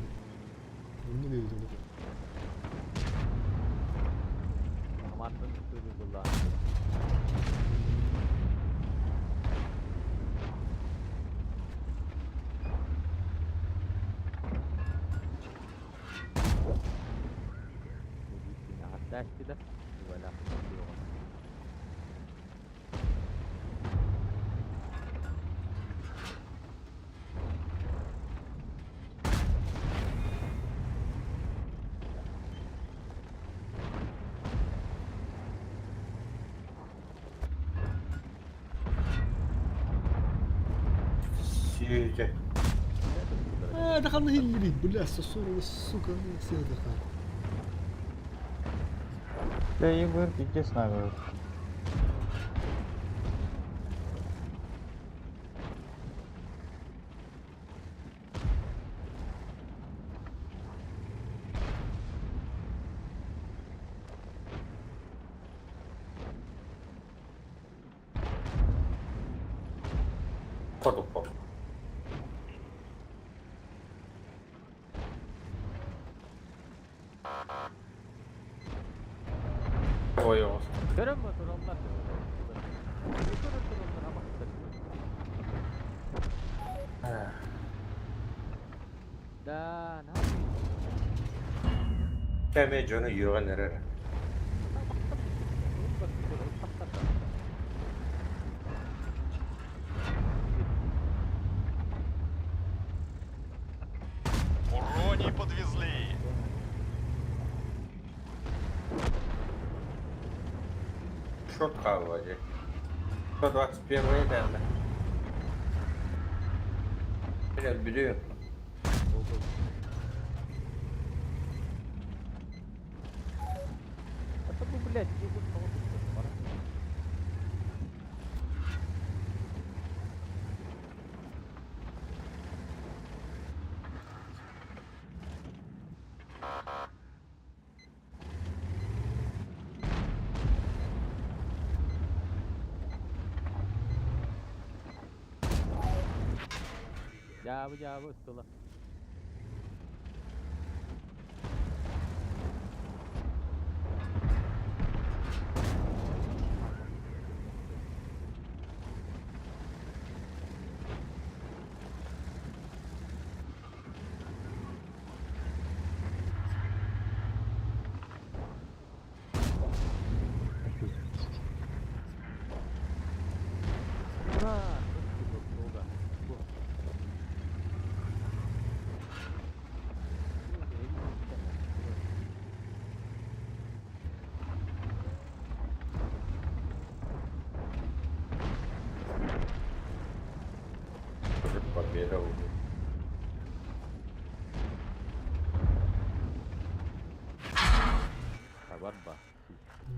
Speaker 1: Онну бейбит.
Speaker 18: Аматтын көрү булла. Hatta Wala.
Speaker 13: Сүйе.
Speaker 1: А, دخلنا هي бля, сосорова, сука, ну все дыхали.
Speaker 11: Да, ЕБР пиздец надо.
Speaker 13: Хотуппа. Ой, ой.
Speaker 18: Көрөн ба тураллар. Көрөн тураллар абактар. Да, на.
Speaker 13: Кәме дьону үөҕэн эрэр.
Speaker 4: Уроний подвезли.
Speaker 13: Шот хаалла дии. 121 наверное. Блядь, бери.
Speaker 18: Это бу, блядь, не буду Дьаабы, дьаабы, ыстыла. Ура! Долго.
Speaker 13: Уже победа уже.
Speaker 18: Барба.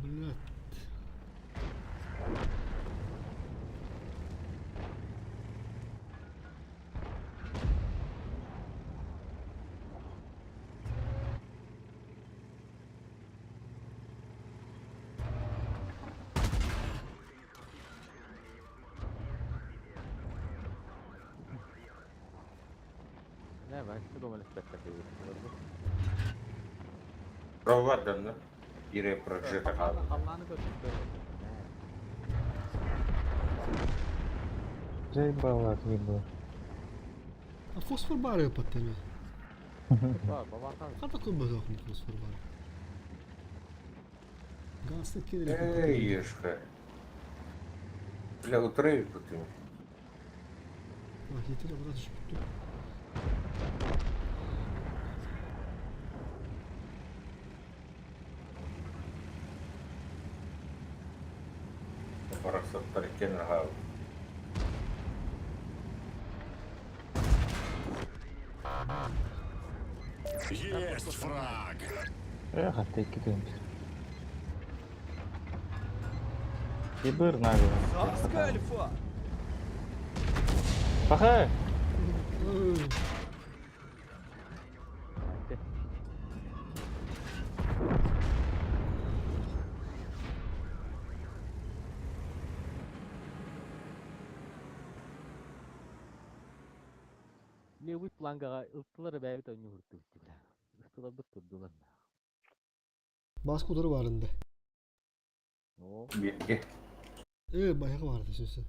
Speaker 1: Блядь.
Speaker 18: Не, вась думали спектакль.
Speaker 13: Проваданна. Ире прожита хаалла.
Speaker 18: Халланы көрдүк.
Speaker 11: Заебало отъебало.
Speaker 1: А фосфор бары паттами.
Speaker 18: Ба, бабахан.
Speaker 1: А такой базах не фосфор бары. Газ таки
Speaker 13: Эй, ешка. Бля, утры тут.
Speaker 1: А, хитре брат түшүптү.
Speaker 13: Барахсаттар кен хаал.
Speaker 2: Есть фраг!
Speaker 11: Эх, а ты кидаемся. Ебыр нагло.
Speaker 8: Царская альфа!
Speaker 11: Пахай!
Speaker 18: Левый фланга ылтылар бәйбит ойну хурту бля. Ыстылар бит турдулар.
Speaker 1: Баскы удары барында.
Speaker 18: О,
Speaker 13: Бирге.
Speaker 1: Э, баягы барды сөзсүз.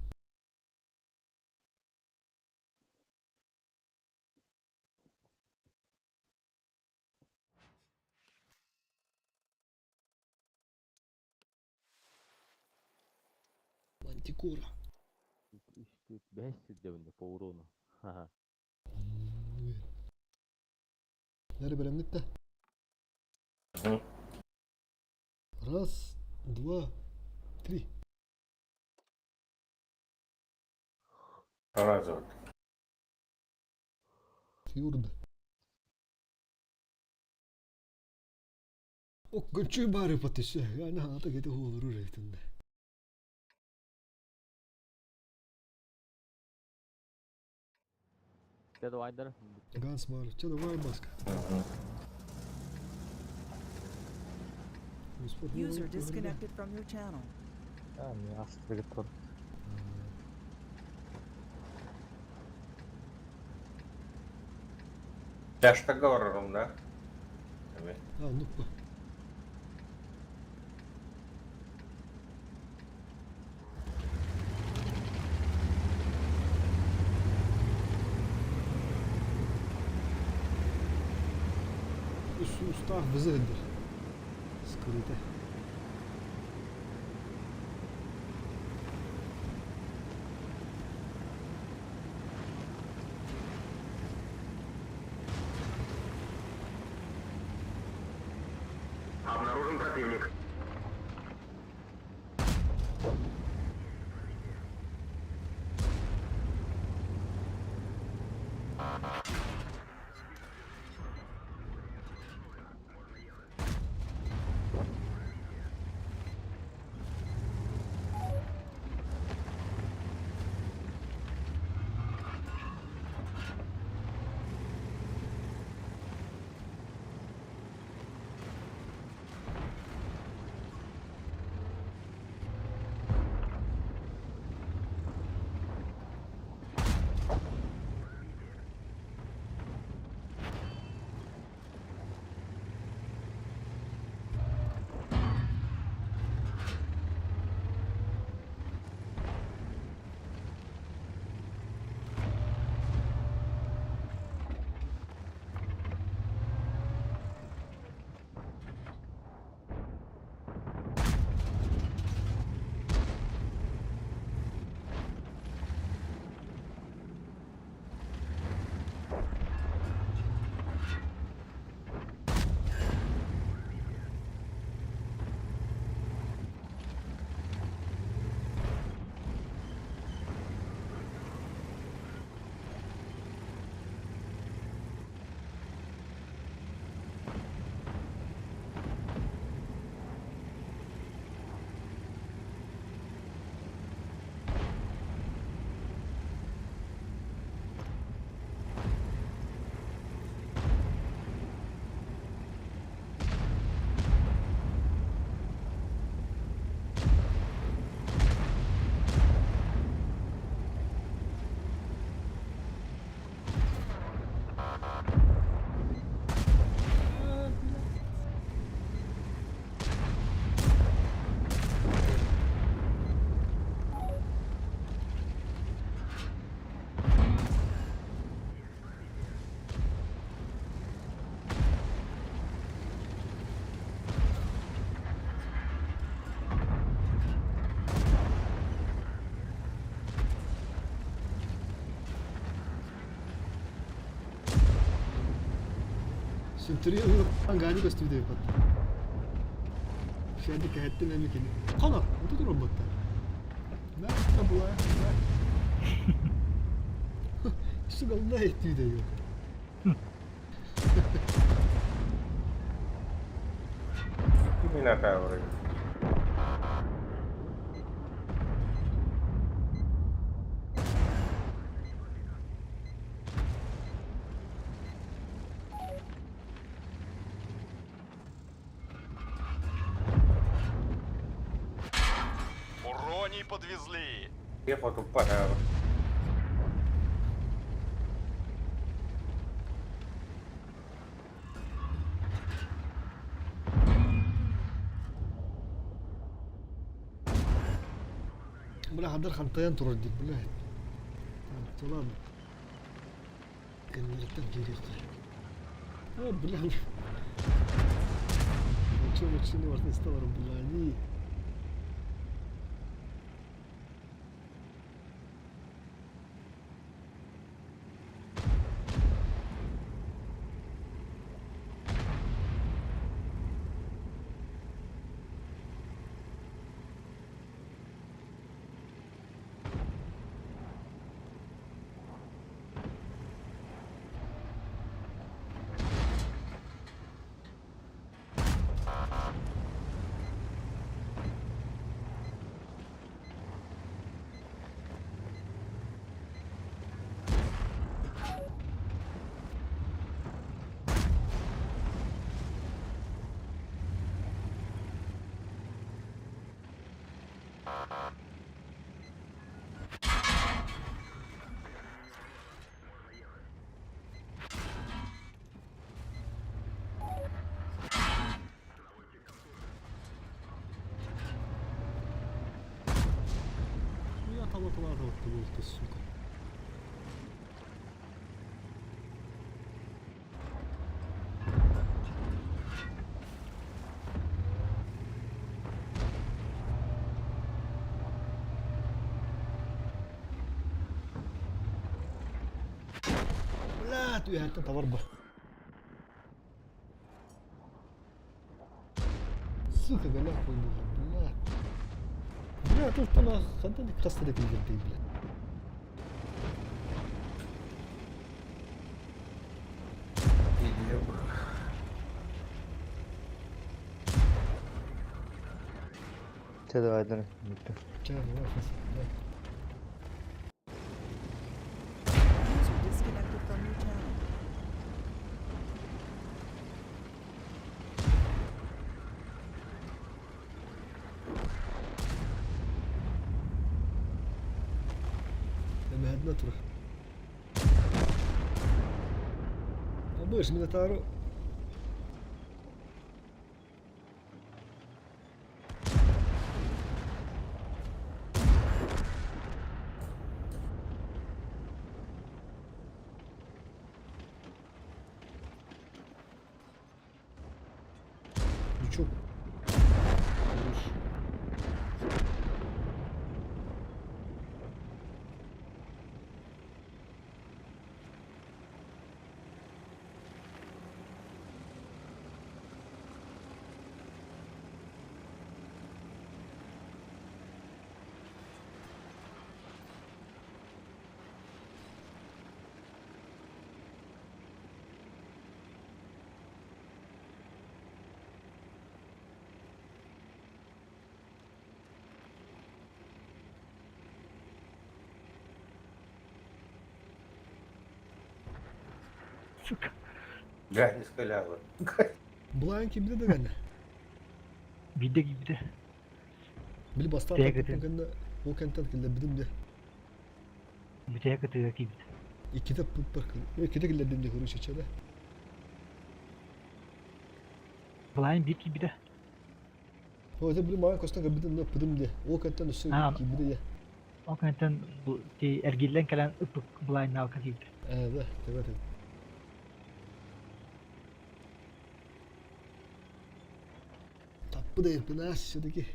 Speaker 1: Мантикора.
Speaker 18: 3, 4, 5 сүрдебинде по урону. Ха-ха.
Speaker 1: Нere беремдик да? Раз, два, три.
Speaker 13: Раз вот.
Speaker 1: Фьюрд. Ок, гүчү бары патышы. Ана ата кете холуру рейтинде.
Speaker 18: Дед вайдар.
Speaker 1: Ганс бар. Че давай баска.
Speaker 5: User disconnected from your channel.
Speaker 11: А, мне ас тур.
Speaker 13: Чаштага барарым да? Эми.
Speaker 1: А, ну-ка. Үс устаах бызыһыдыр. Скрыто.
Speaker 3: Обнаружен противник.
Speaker 1: Центурион ангани көстүбүт эбит. Шәді кәһәттен әми кини. Конор, вот это роботта. Да, это была. Да. Сука, лайт дает.
Speaker 13: Именно вроде.
Speaker 4: Уроний подвезли.
Speaker 13: Я потупая.
Speaker 1: Бля, хадар хантайан турар дип, бля. Тулан. Кеннереттен кириэхтэр. А, бля. Чё машина бар сталар, бля, они. улаталаата буолта, сука. Бля, түһэртэн табар ба. Сука, голяк буолла, бля. Бля, тут ана хантан хаста да килбэрдэй, бля.
Speaker 11: Чэ давай давай.
Speaker 1: Чэ, давай, хас, давай.
Speaker 5: User disconnected from your channel.
Speaker 1: Эмэһэтинэ тур. Абыш, Минотавру. Ничего. Хорош.
Speaker 7: Сука.
Speaker 13: Бля, не скаляла.
Speaker 1: Былаан кимде дегенне?
Speaker 7: Биирдэ киирдэ.
Speaker 1: Били бастаан
Speaker 7: Тэгэ
Speaker 1: таппытын кэннэ ол кэнтэн киллэрбитим дии.
Speaker 7: Бүтэһик ытыга киирбит.
Speaker 1: Иккитэ пыппар иккитэ киллэрдим дии короче чэ
Speaker 7: Былаан биир киирбитэ.
Speaker 1: О, это били маған көстөн көрбүтүм ыппытым дии. Ол кэнтэн өссө
Speaker 7: Аа,
Speaker 1: киирбитэ дии.
Speaker 7: Ол кэнниттэн бу ти эргиллэн кэлэн ыппыт былааннаабыкка киирбит.
Speaker 1: Ээ, да, тэбэ тэбэ. Таппы да ирпинаас все-таки.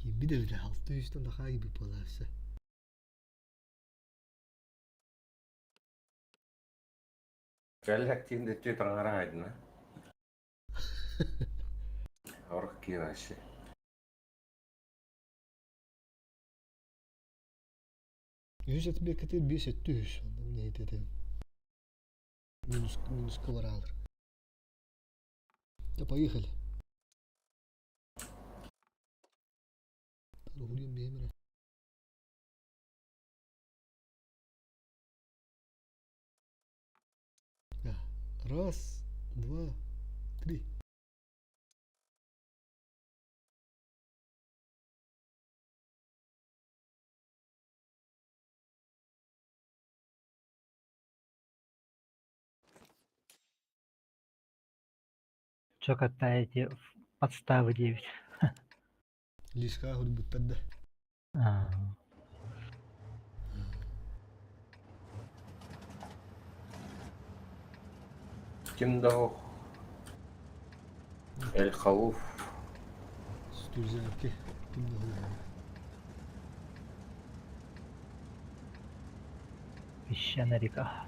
Speaker 1: Киирбит эбитэ алта үстэн тахаа киирбит буолааччы.
Speaker 13: Кэллэктиин да түө таҥара айдына. Орох киирээччи.
Speaker 1: Үһүс этбиэккэтигэр биэс өттү үһүс. Онно этэ минус минуска бараалар. Да поехали. Уһуруйан биэм эрэ. Раз, два, три.
Speaker 7: Чё катаете в подставы 9?
Speaker 1: Лишка хурбуттар да.
Speaker 7: А,
Speaker 13: Ким да ох. Эль Халуф.
Speaker 1: Стюрзяки. Ким да хурбут.
Speaker 7: Песчаная река.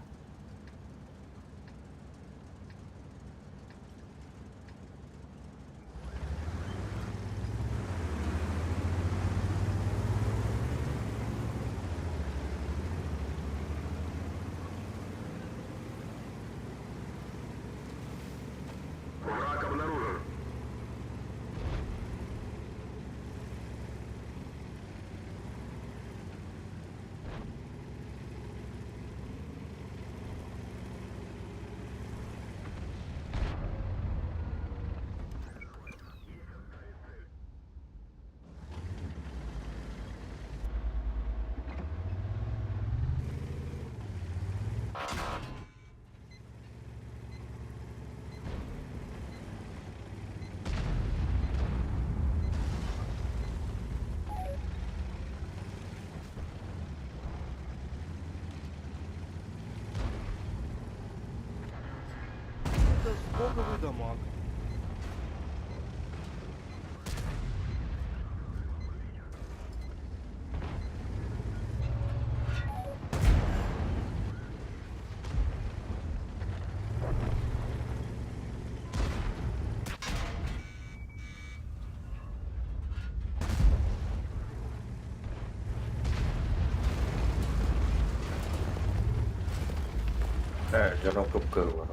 Speaker 13: Дьоно кып-кыһыл.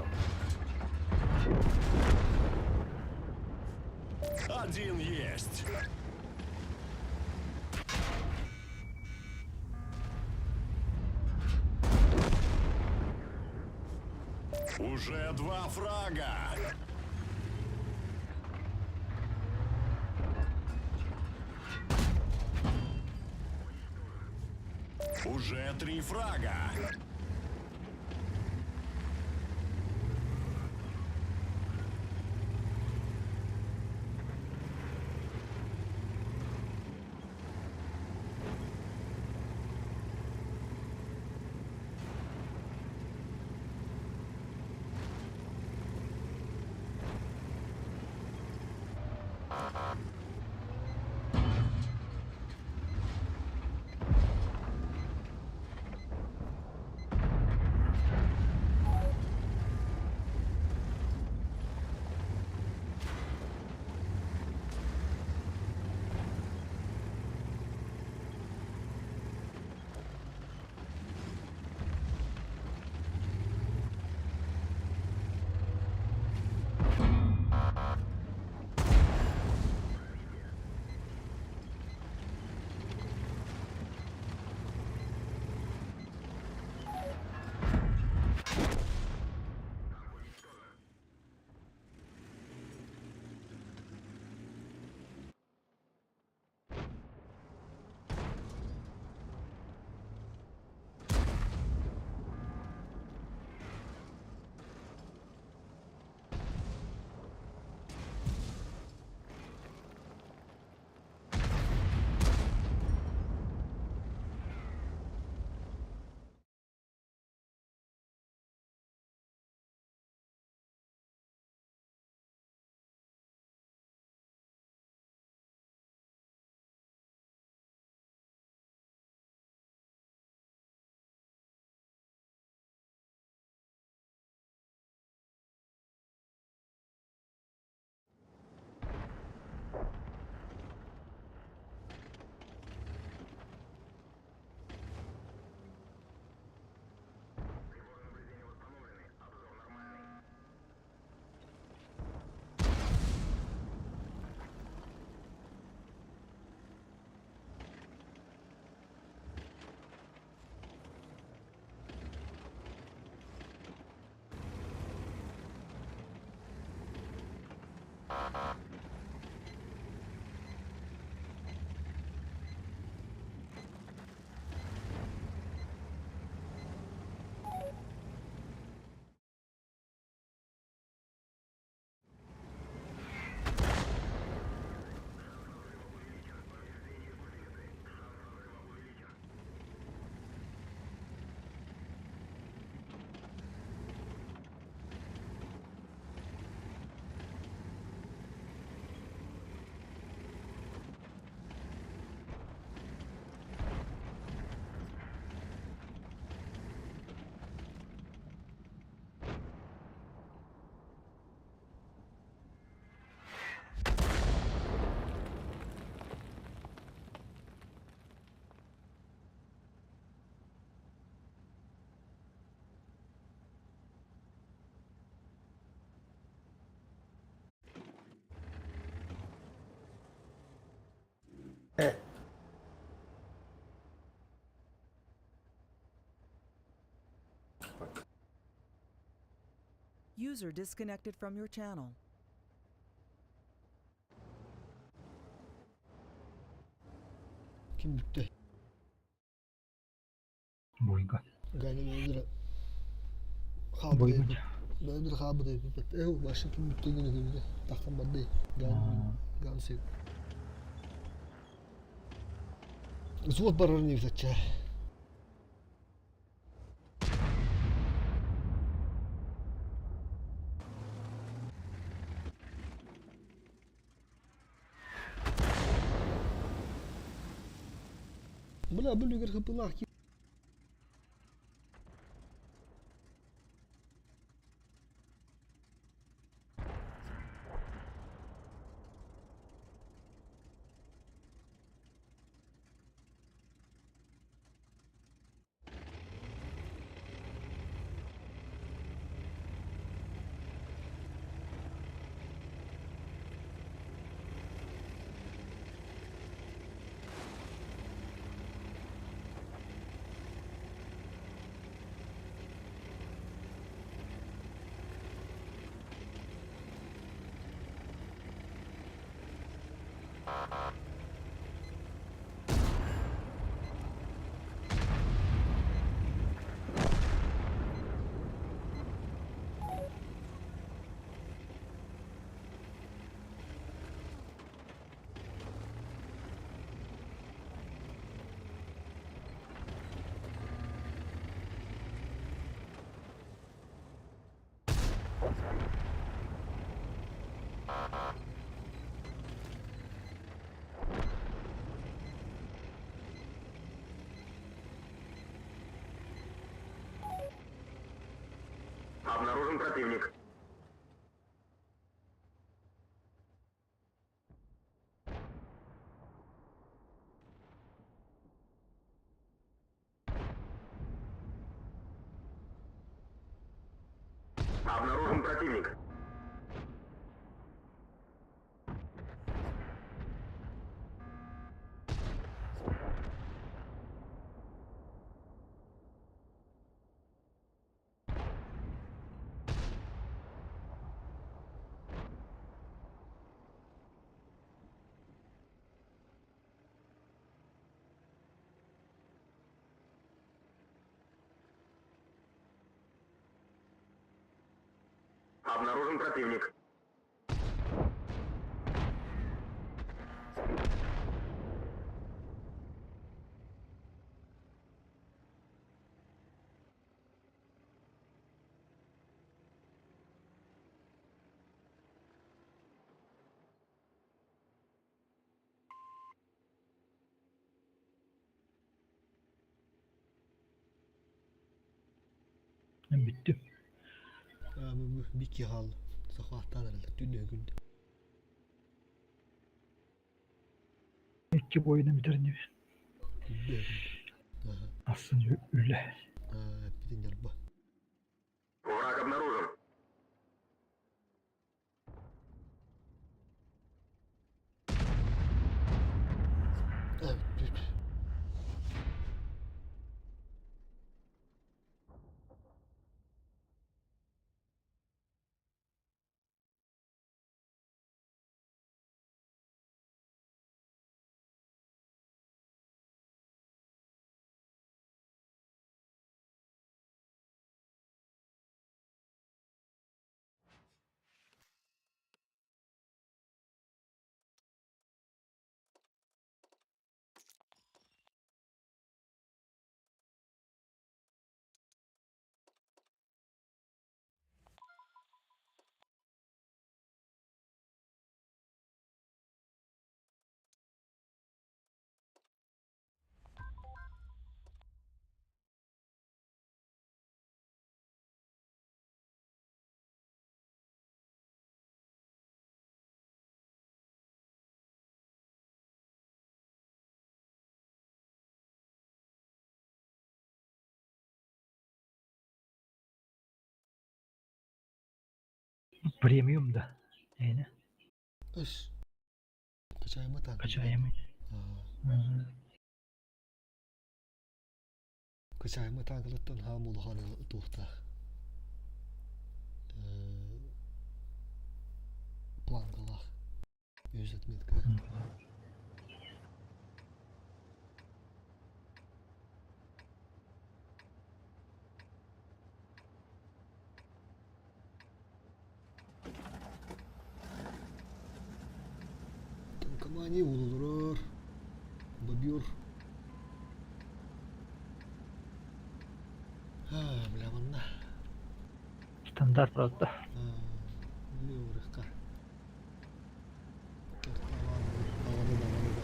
Speaker 2: Один есть. Уже два фрага. Уже три фрага.
Speaker 5: User disconnected from your channel.
Speaker 1: Ким бүттэ?
Speaker 7: Буйга.
Speaker 1: Ганя бэйдere
Speaker 7: Буйга.
Speaker 1: Бэйдere хаабыт эбит. Эу, башы ким бүттэ гене кимде. Тахтан барды. Ган ган сеп. Взвод барар не взять. Бля, бүлүгер хыпылах.
Speaker 3: противник. Обнаружен противник. Обнаружен противник.
Speaker 7: Бүттүм.
Speaker 1: Бики хаалла. Сахааттаан эрэллэр түүнү күндү.
Speaker 7: Икки бойуна бүтэрин Асын үлэ.
Speaker 1: Эппитин ньарба.
Speaker 3: Враг обнаружен.
Speaker 1: Бүт.
Speaker 7: Премиум да. Эйне.
Speaker 1: Үс. Качаемы так.
Speaker 7: Качаемый.
Speaker 1: Качаемы танкалыттан хаам улахан туохтаах. Планкалаах. Үс отметка. Танкомания улулурар. Бобер. А, бля, манна.
Speaker 7: Стандарт правда.
Speaker 1: Леурыхка. Даваны, даваны, да.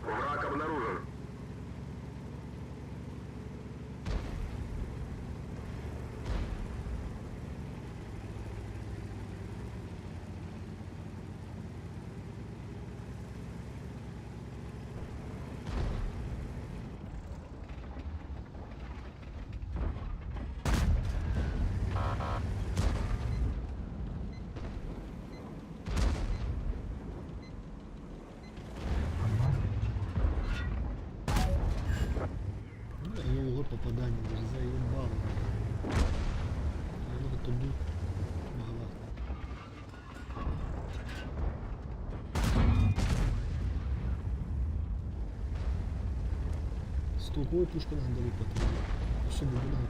Speaker 3: Враг обнаружен.
Speaker 1: Ну, его попадание даже заебало. Я много тубу могла. Столковая пушка нам дали патроны. Особо много.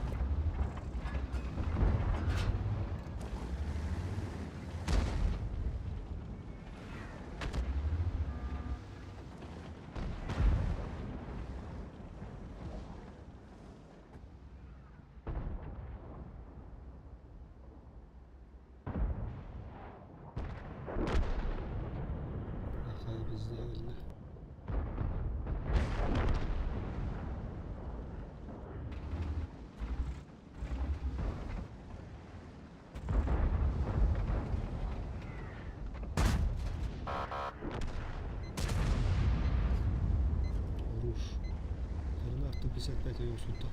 Speaker 1: 55 её сутта.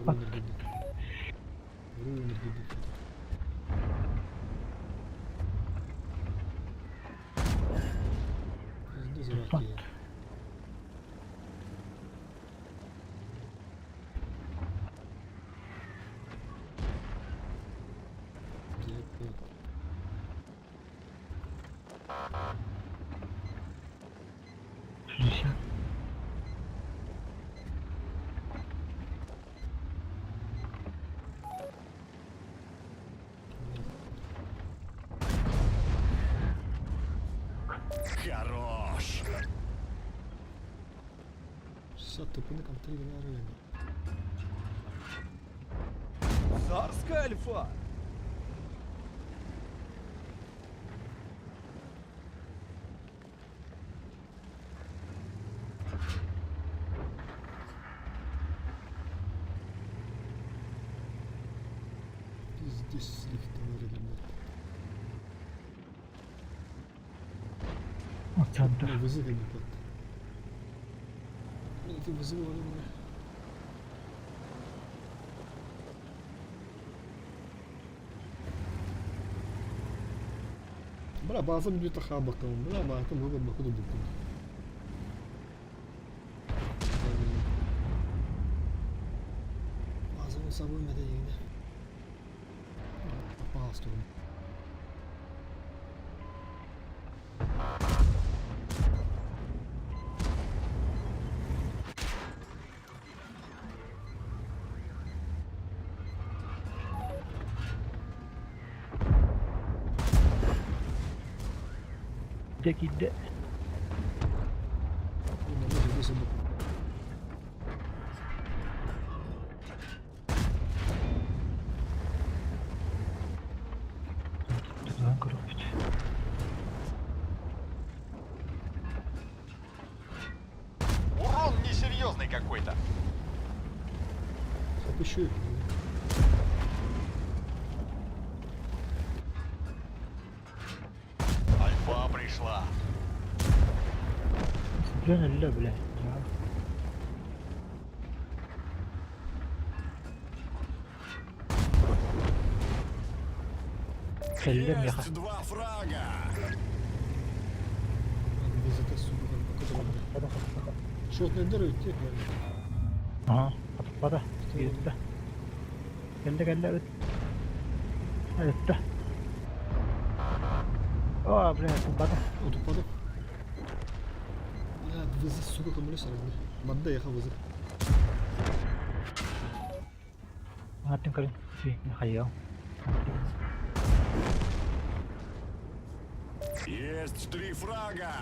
Speaker 1: Ага, руинер гибит. Руинер гибит. Пиздец, раки.
Speaker 7: Шестьдесят.
Speaker 2: Хорош.
Speaker 1: 60 тупыны там 3 2
Speaker 8: Царская альфа!
Speaker 1: Пиздец, слив ребят.
Speaker 7: Центр.
Speaker 1: Ну, вызови ребят. Это вызывали меня. Бра, база будет хабаком. Бра, база много бакуду будет. База он собой медейне. Попал сторону.
Speaker 7: Декиде.
Speaker 4: Урон несерьезный какой-то.
Speaker 1: Еще
Speaker 4: Альфа пришла.
Speaker 7: Жөн өллө, бля. Кэллем яха.
Speaker 2: Есть два фрага.
Speaker 1: Шотный дыры, тех,
Speaker 7: Ага, атпада. Киирдэ. Кэллэ кэллэ ыт. Ытта. О, бля, туппата.
Speaker 1: О, туппада. Бля, вызов, сука, кому сарагны. Мадда яха вызов.
Speaker 7: Атын көрүн. Хайяу.
Speaker 2: Есть три фрага.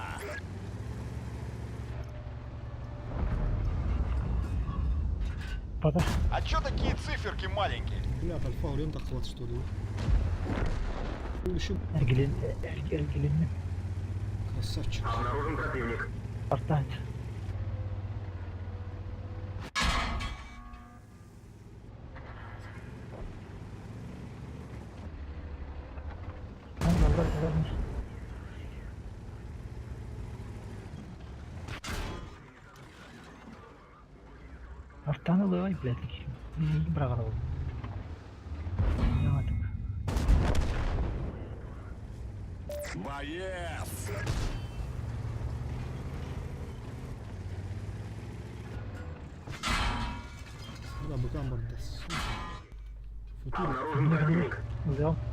Speaker 7: Пада.
Speaker 4: А чё такие циферки маленькие?
Speaker 1: Бля, альфа урен так хватит, что ли? Еще
Speaker 7: Эргилин, эргилин.
Speaker 1: красавчик.
Speaker 3: Обнаружен противник.
Speaker 7: Артант. Артаны ылай, блядь. Брагара ол.
Speaker 2: Боец.
Speaker 1: Бля, быкам бардас. Футура.
Speaker 3: Обнаружен противник.
Speaker 7: Ылыам.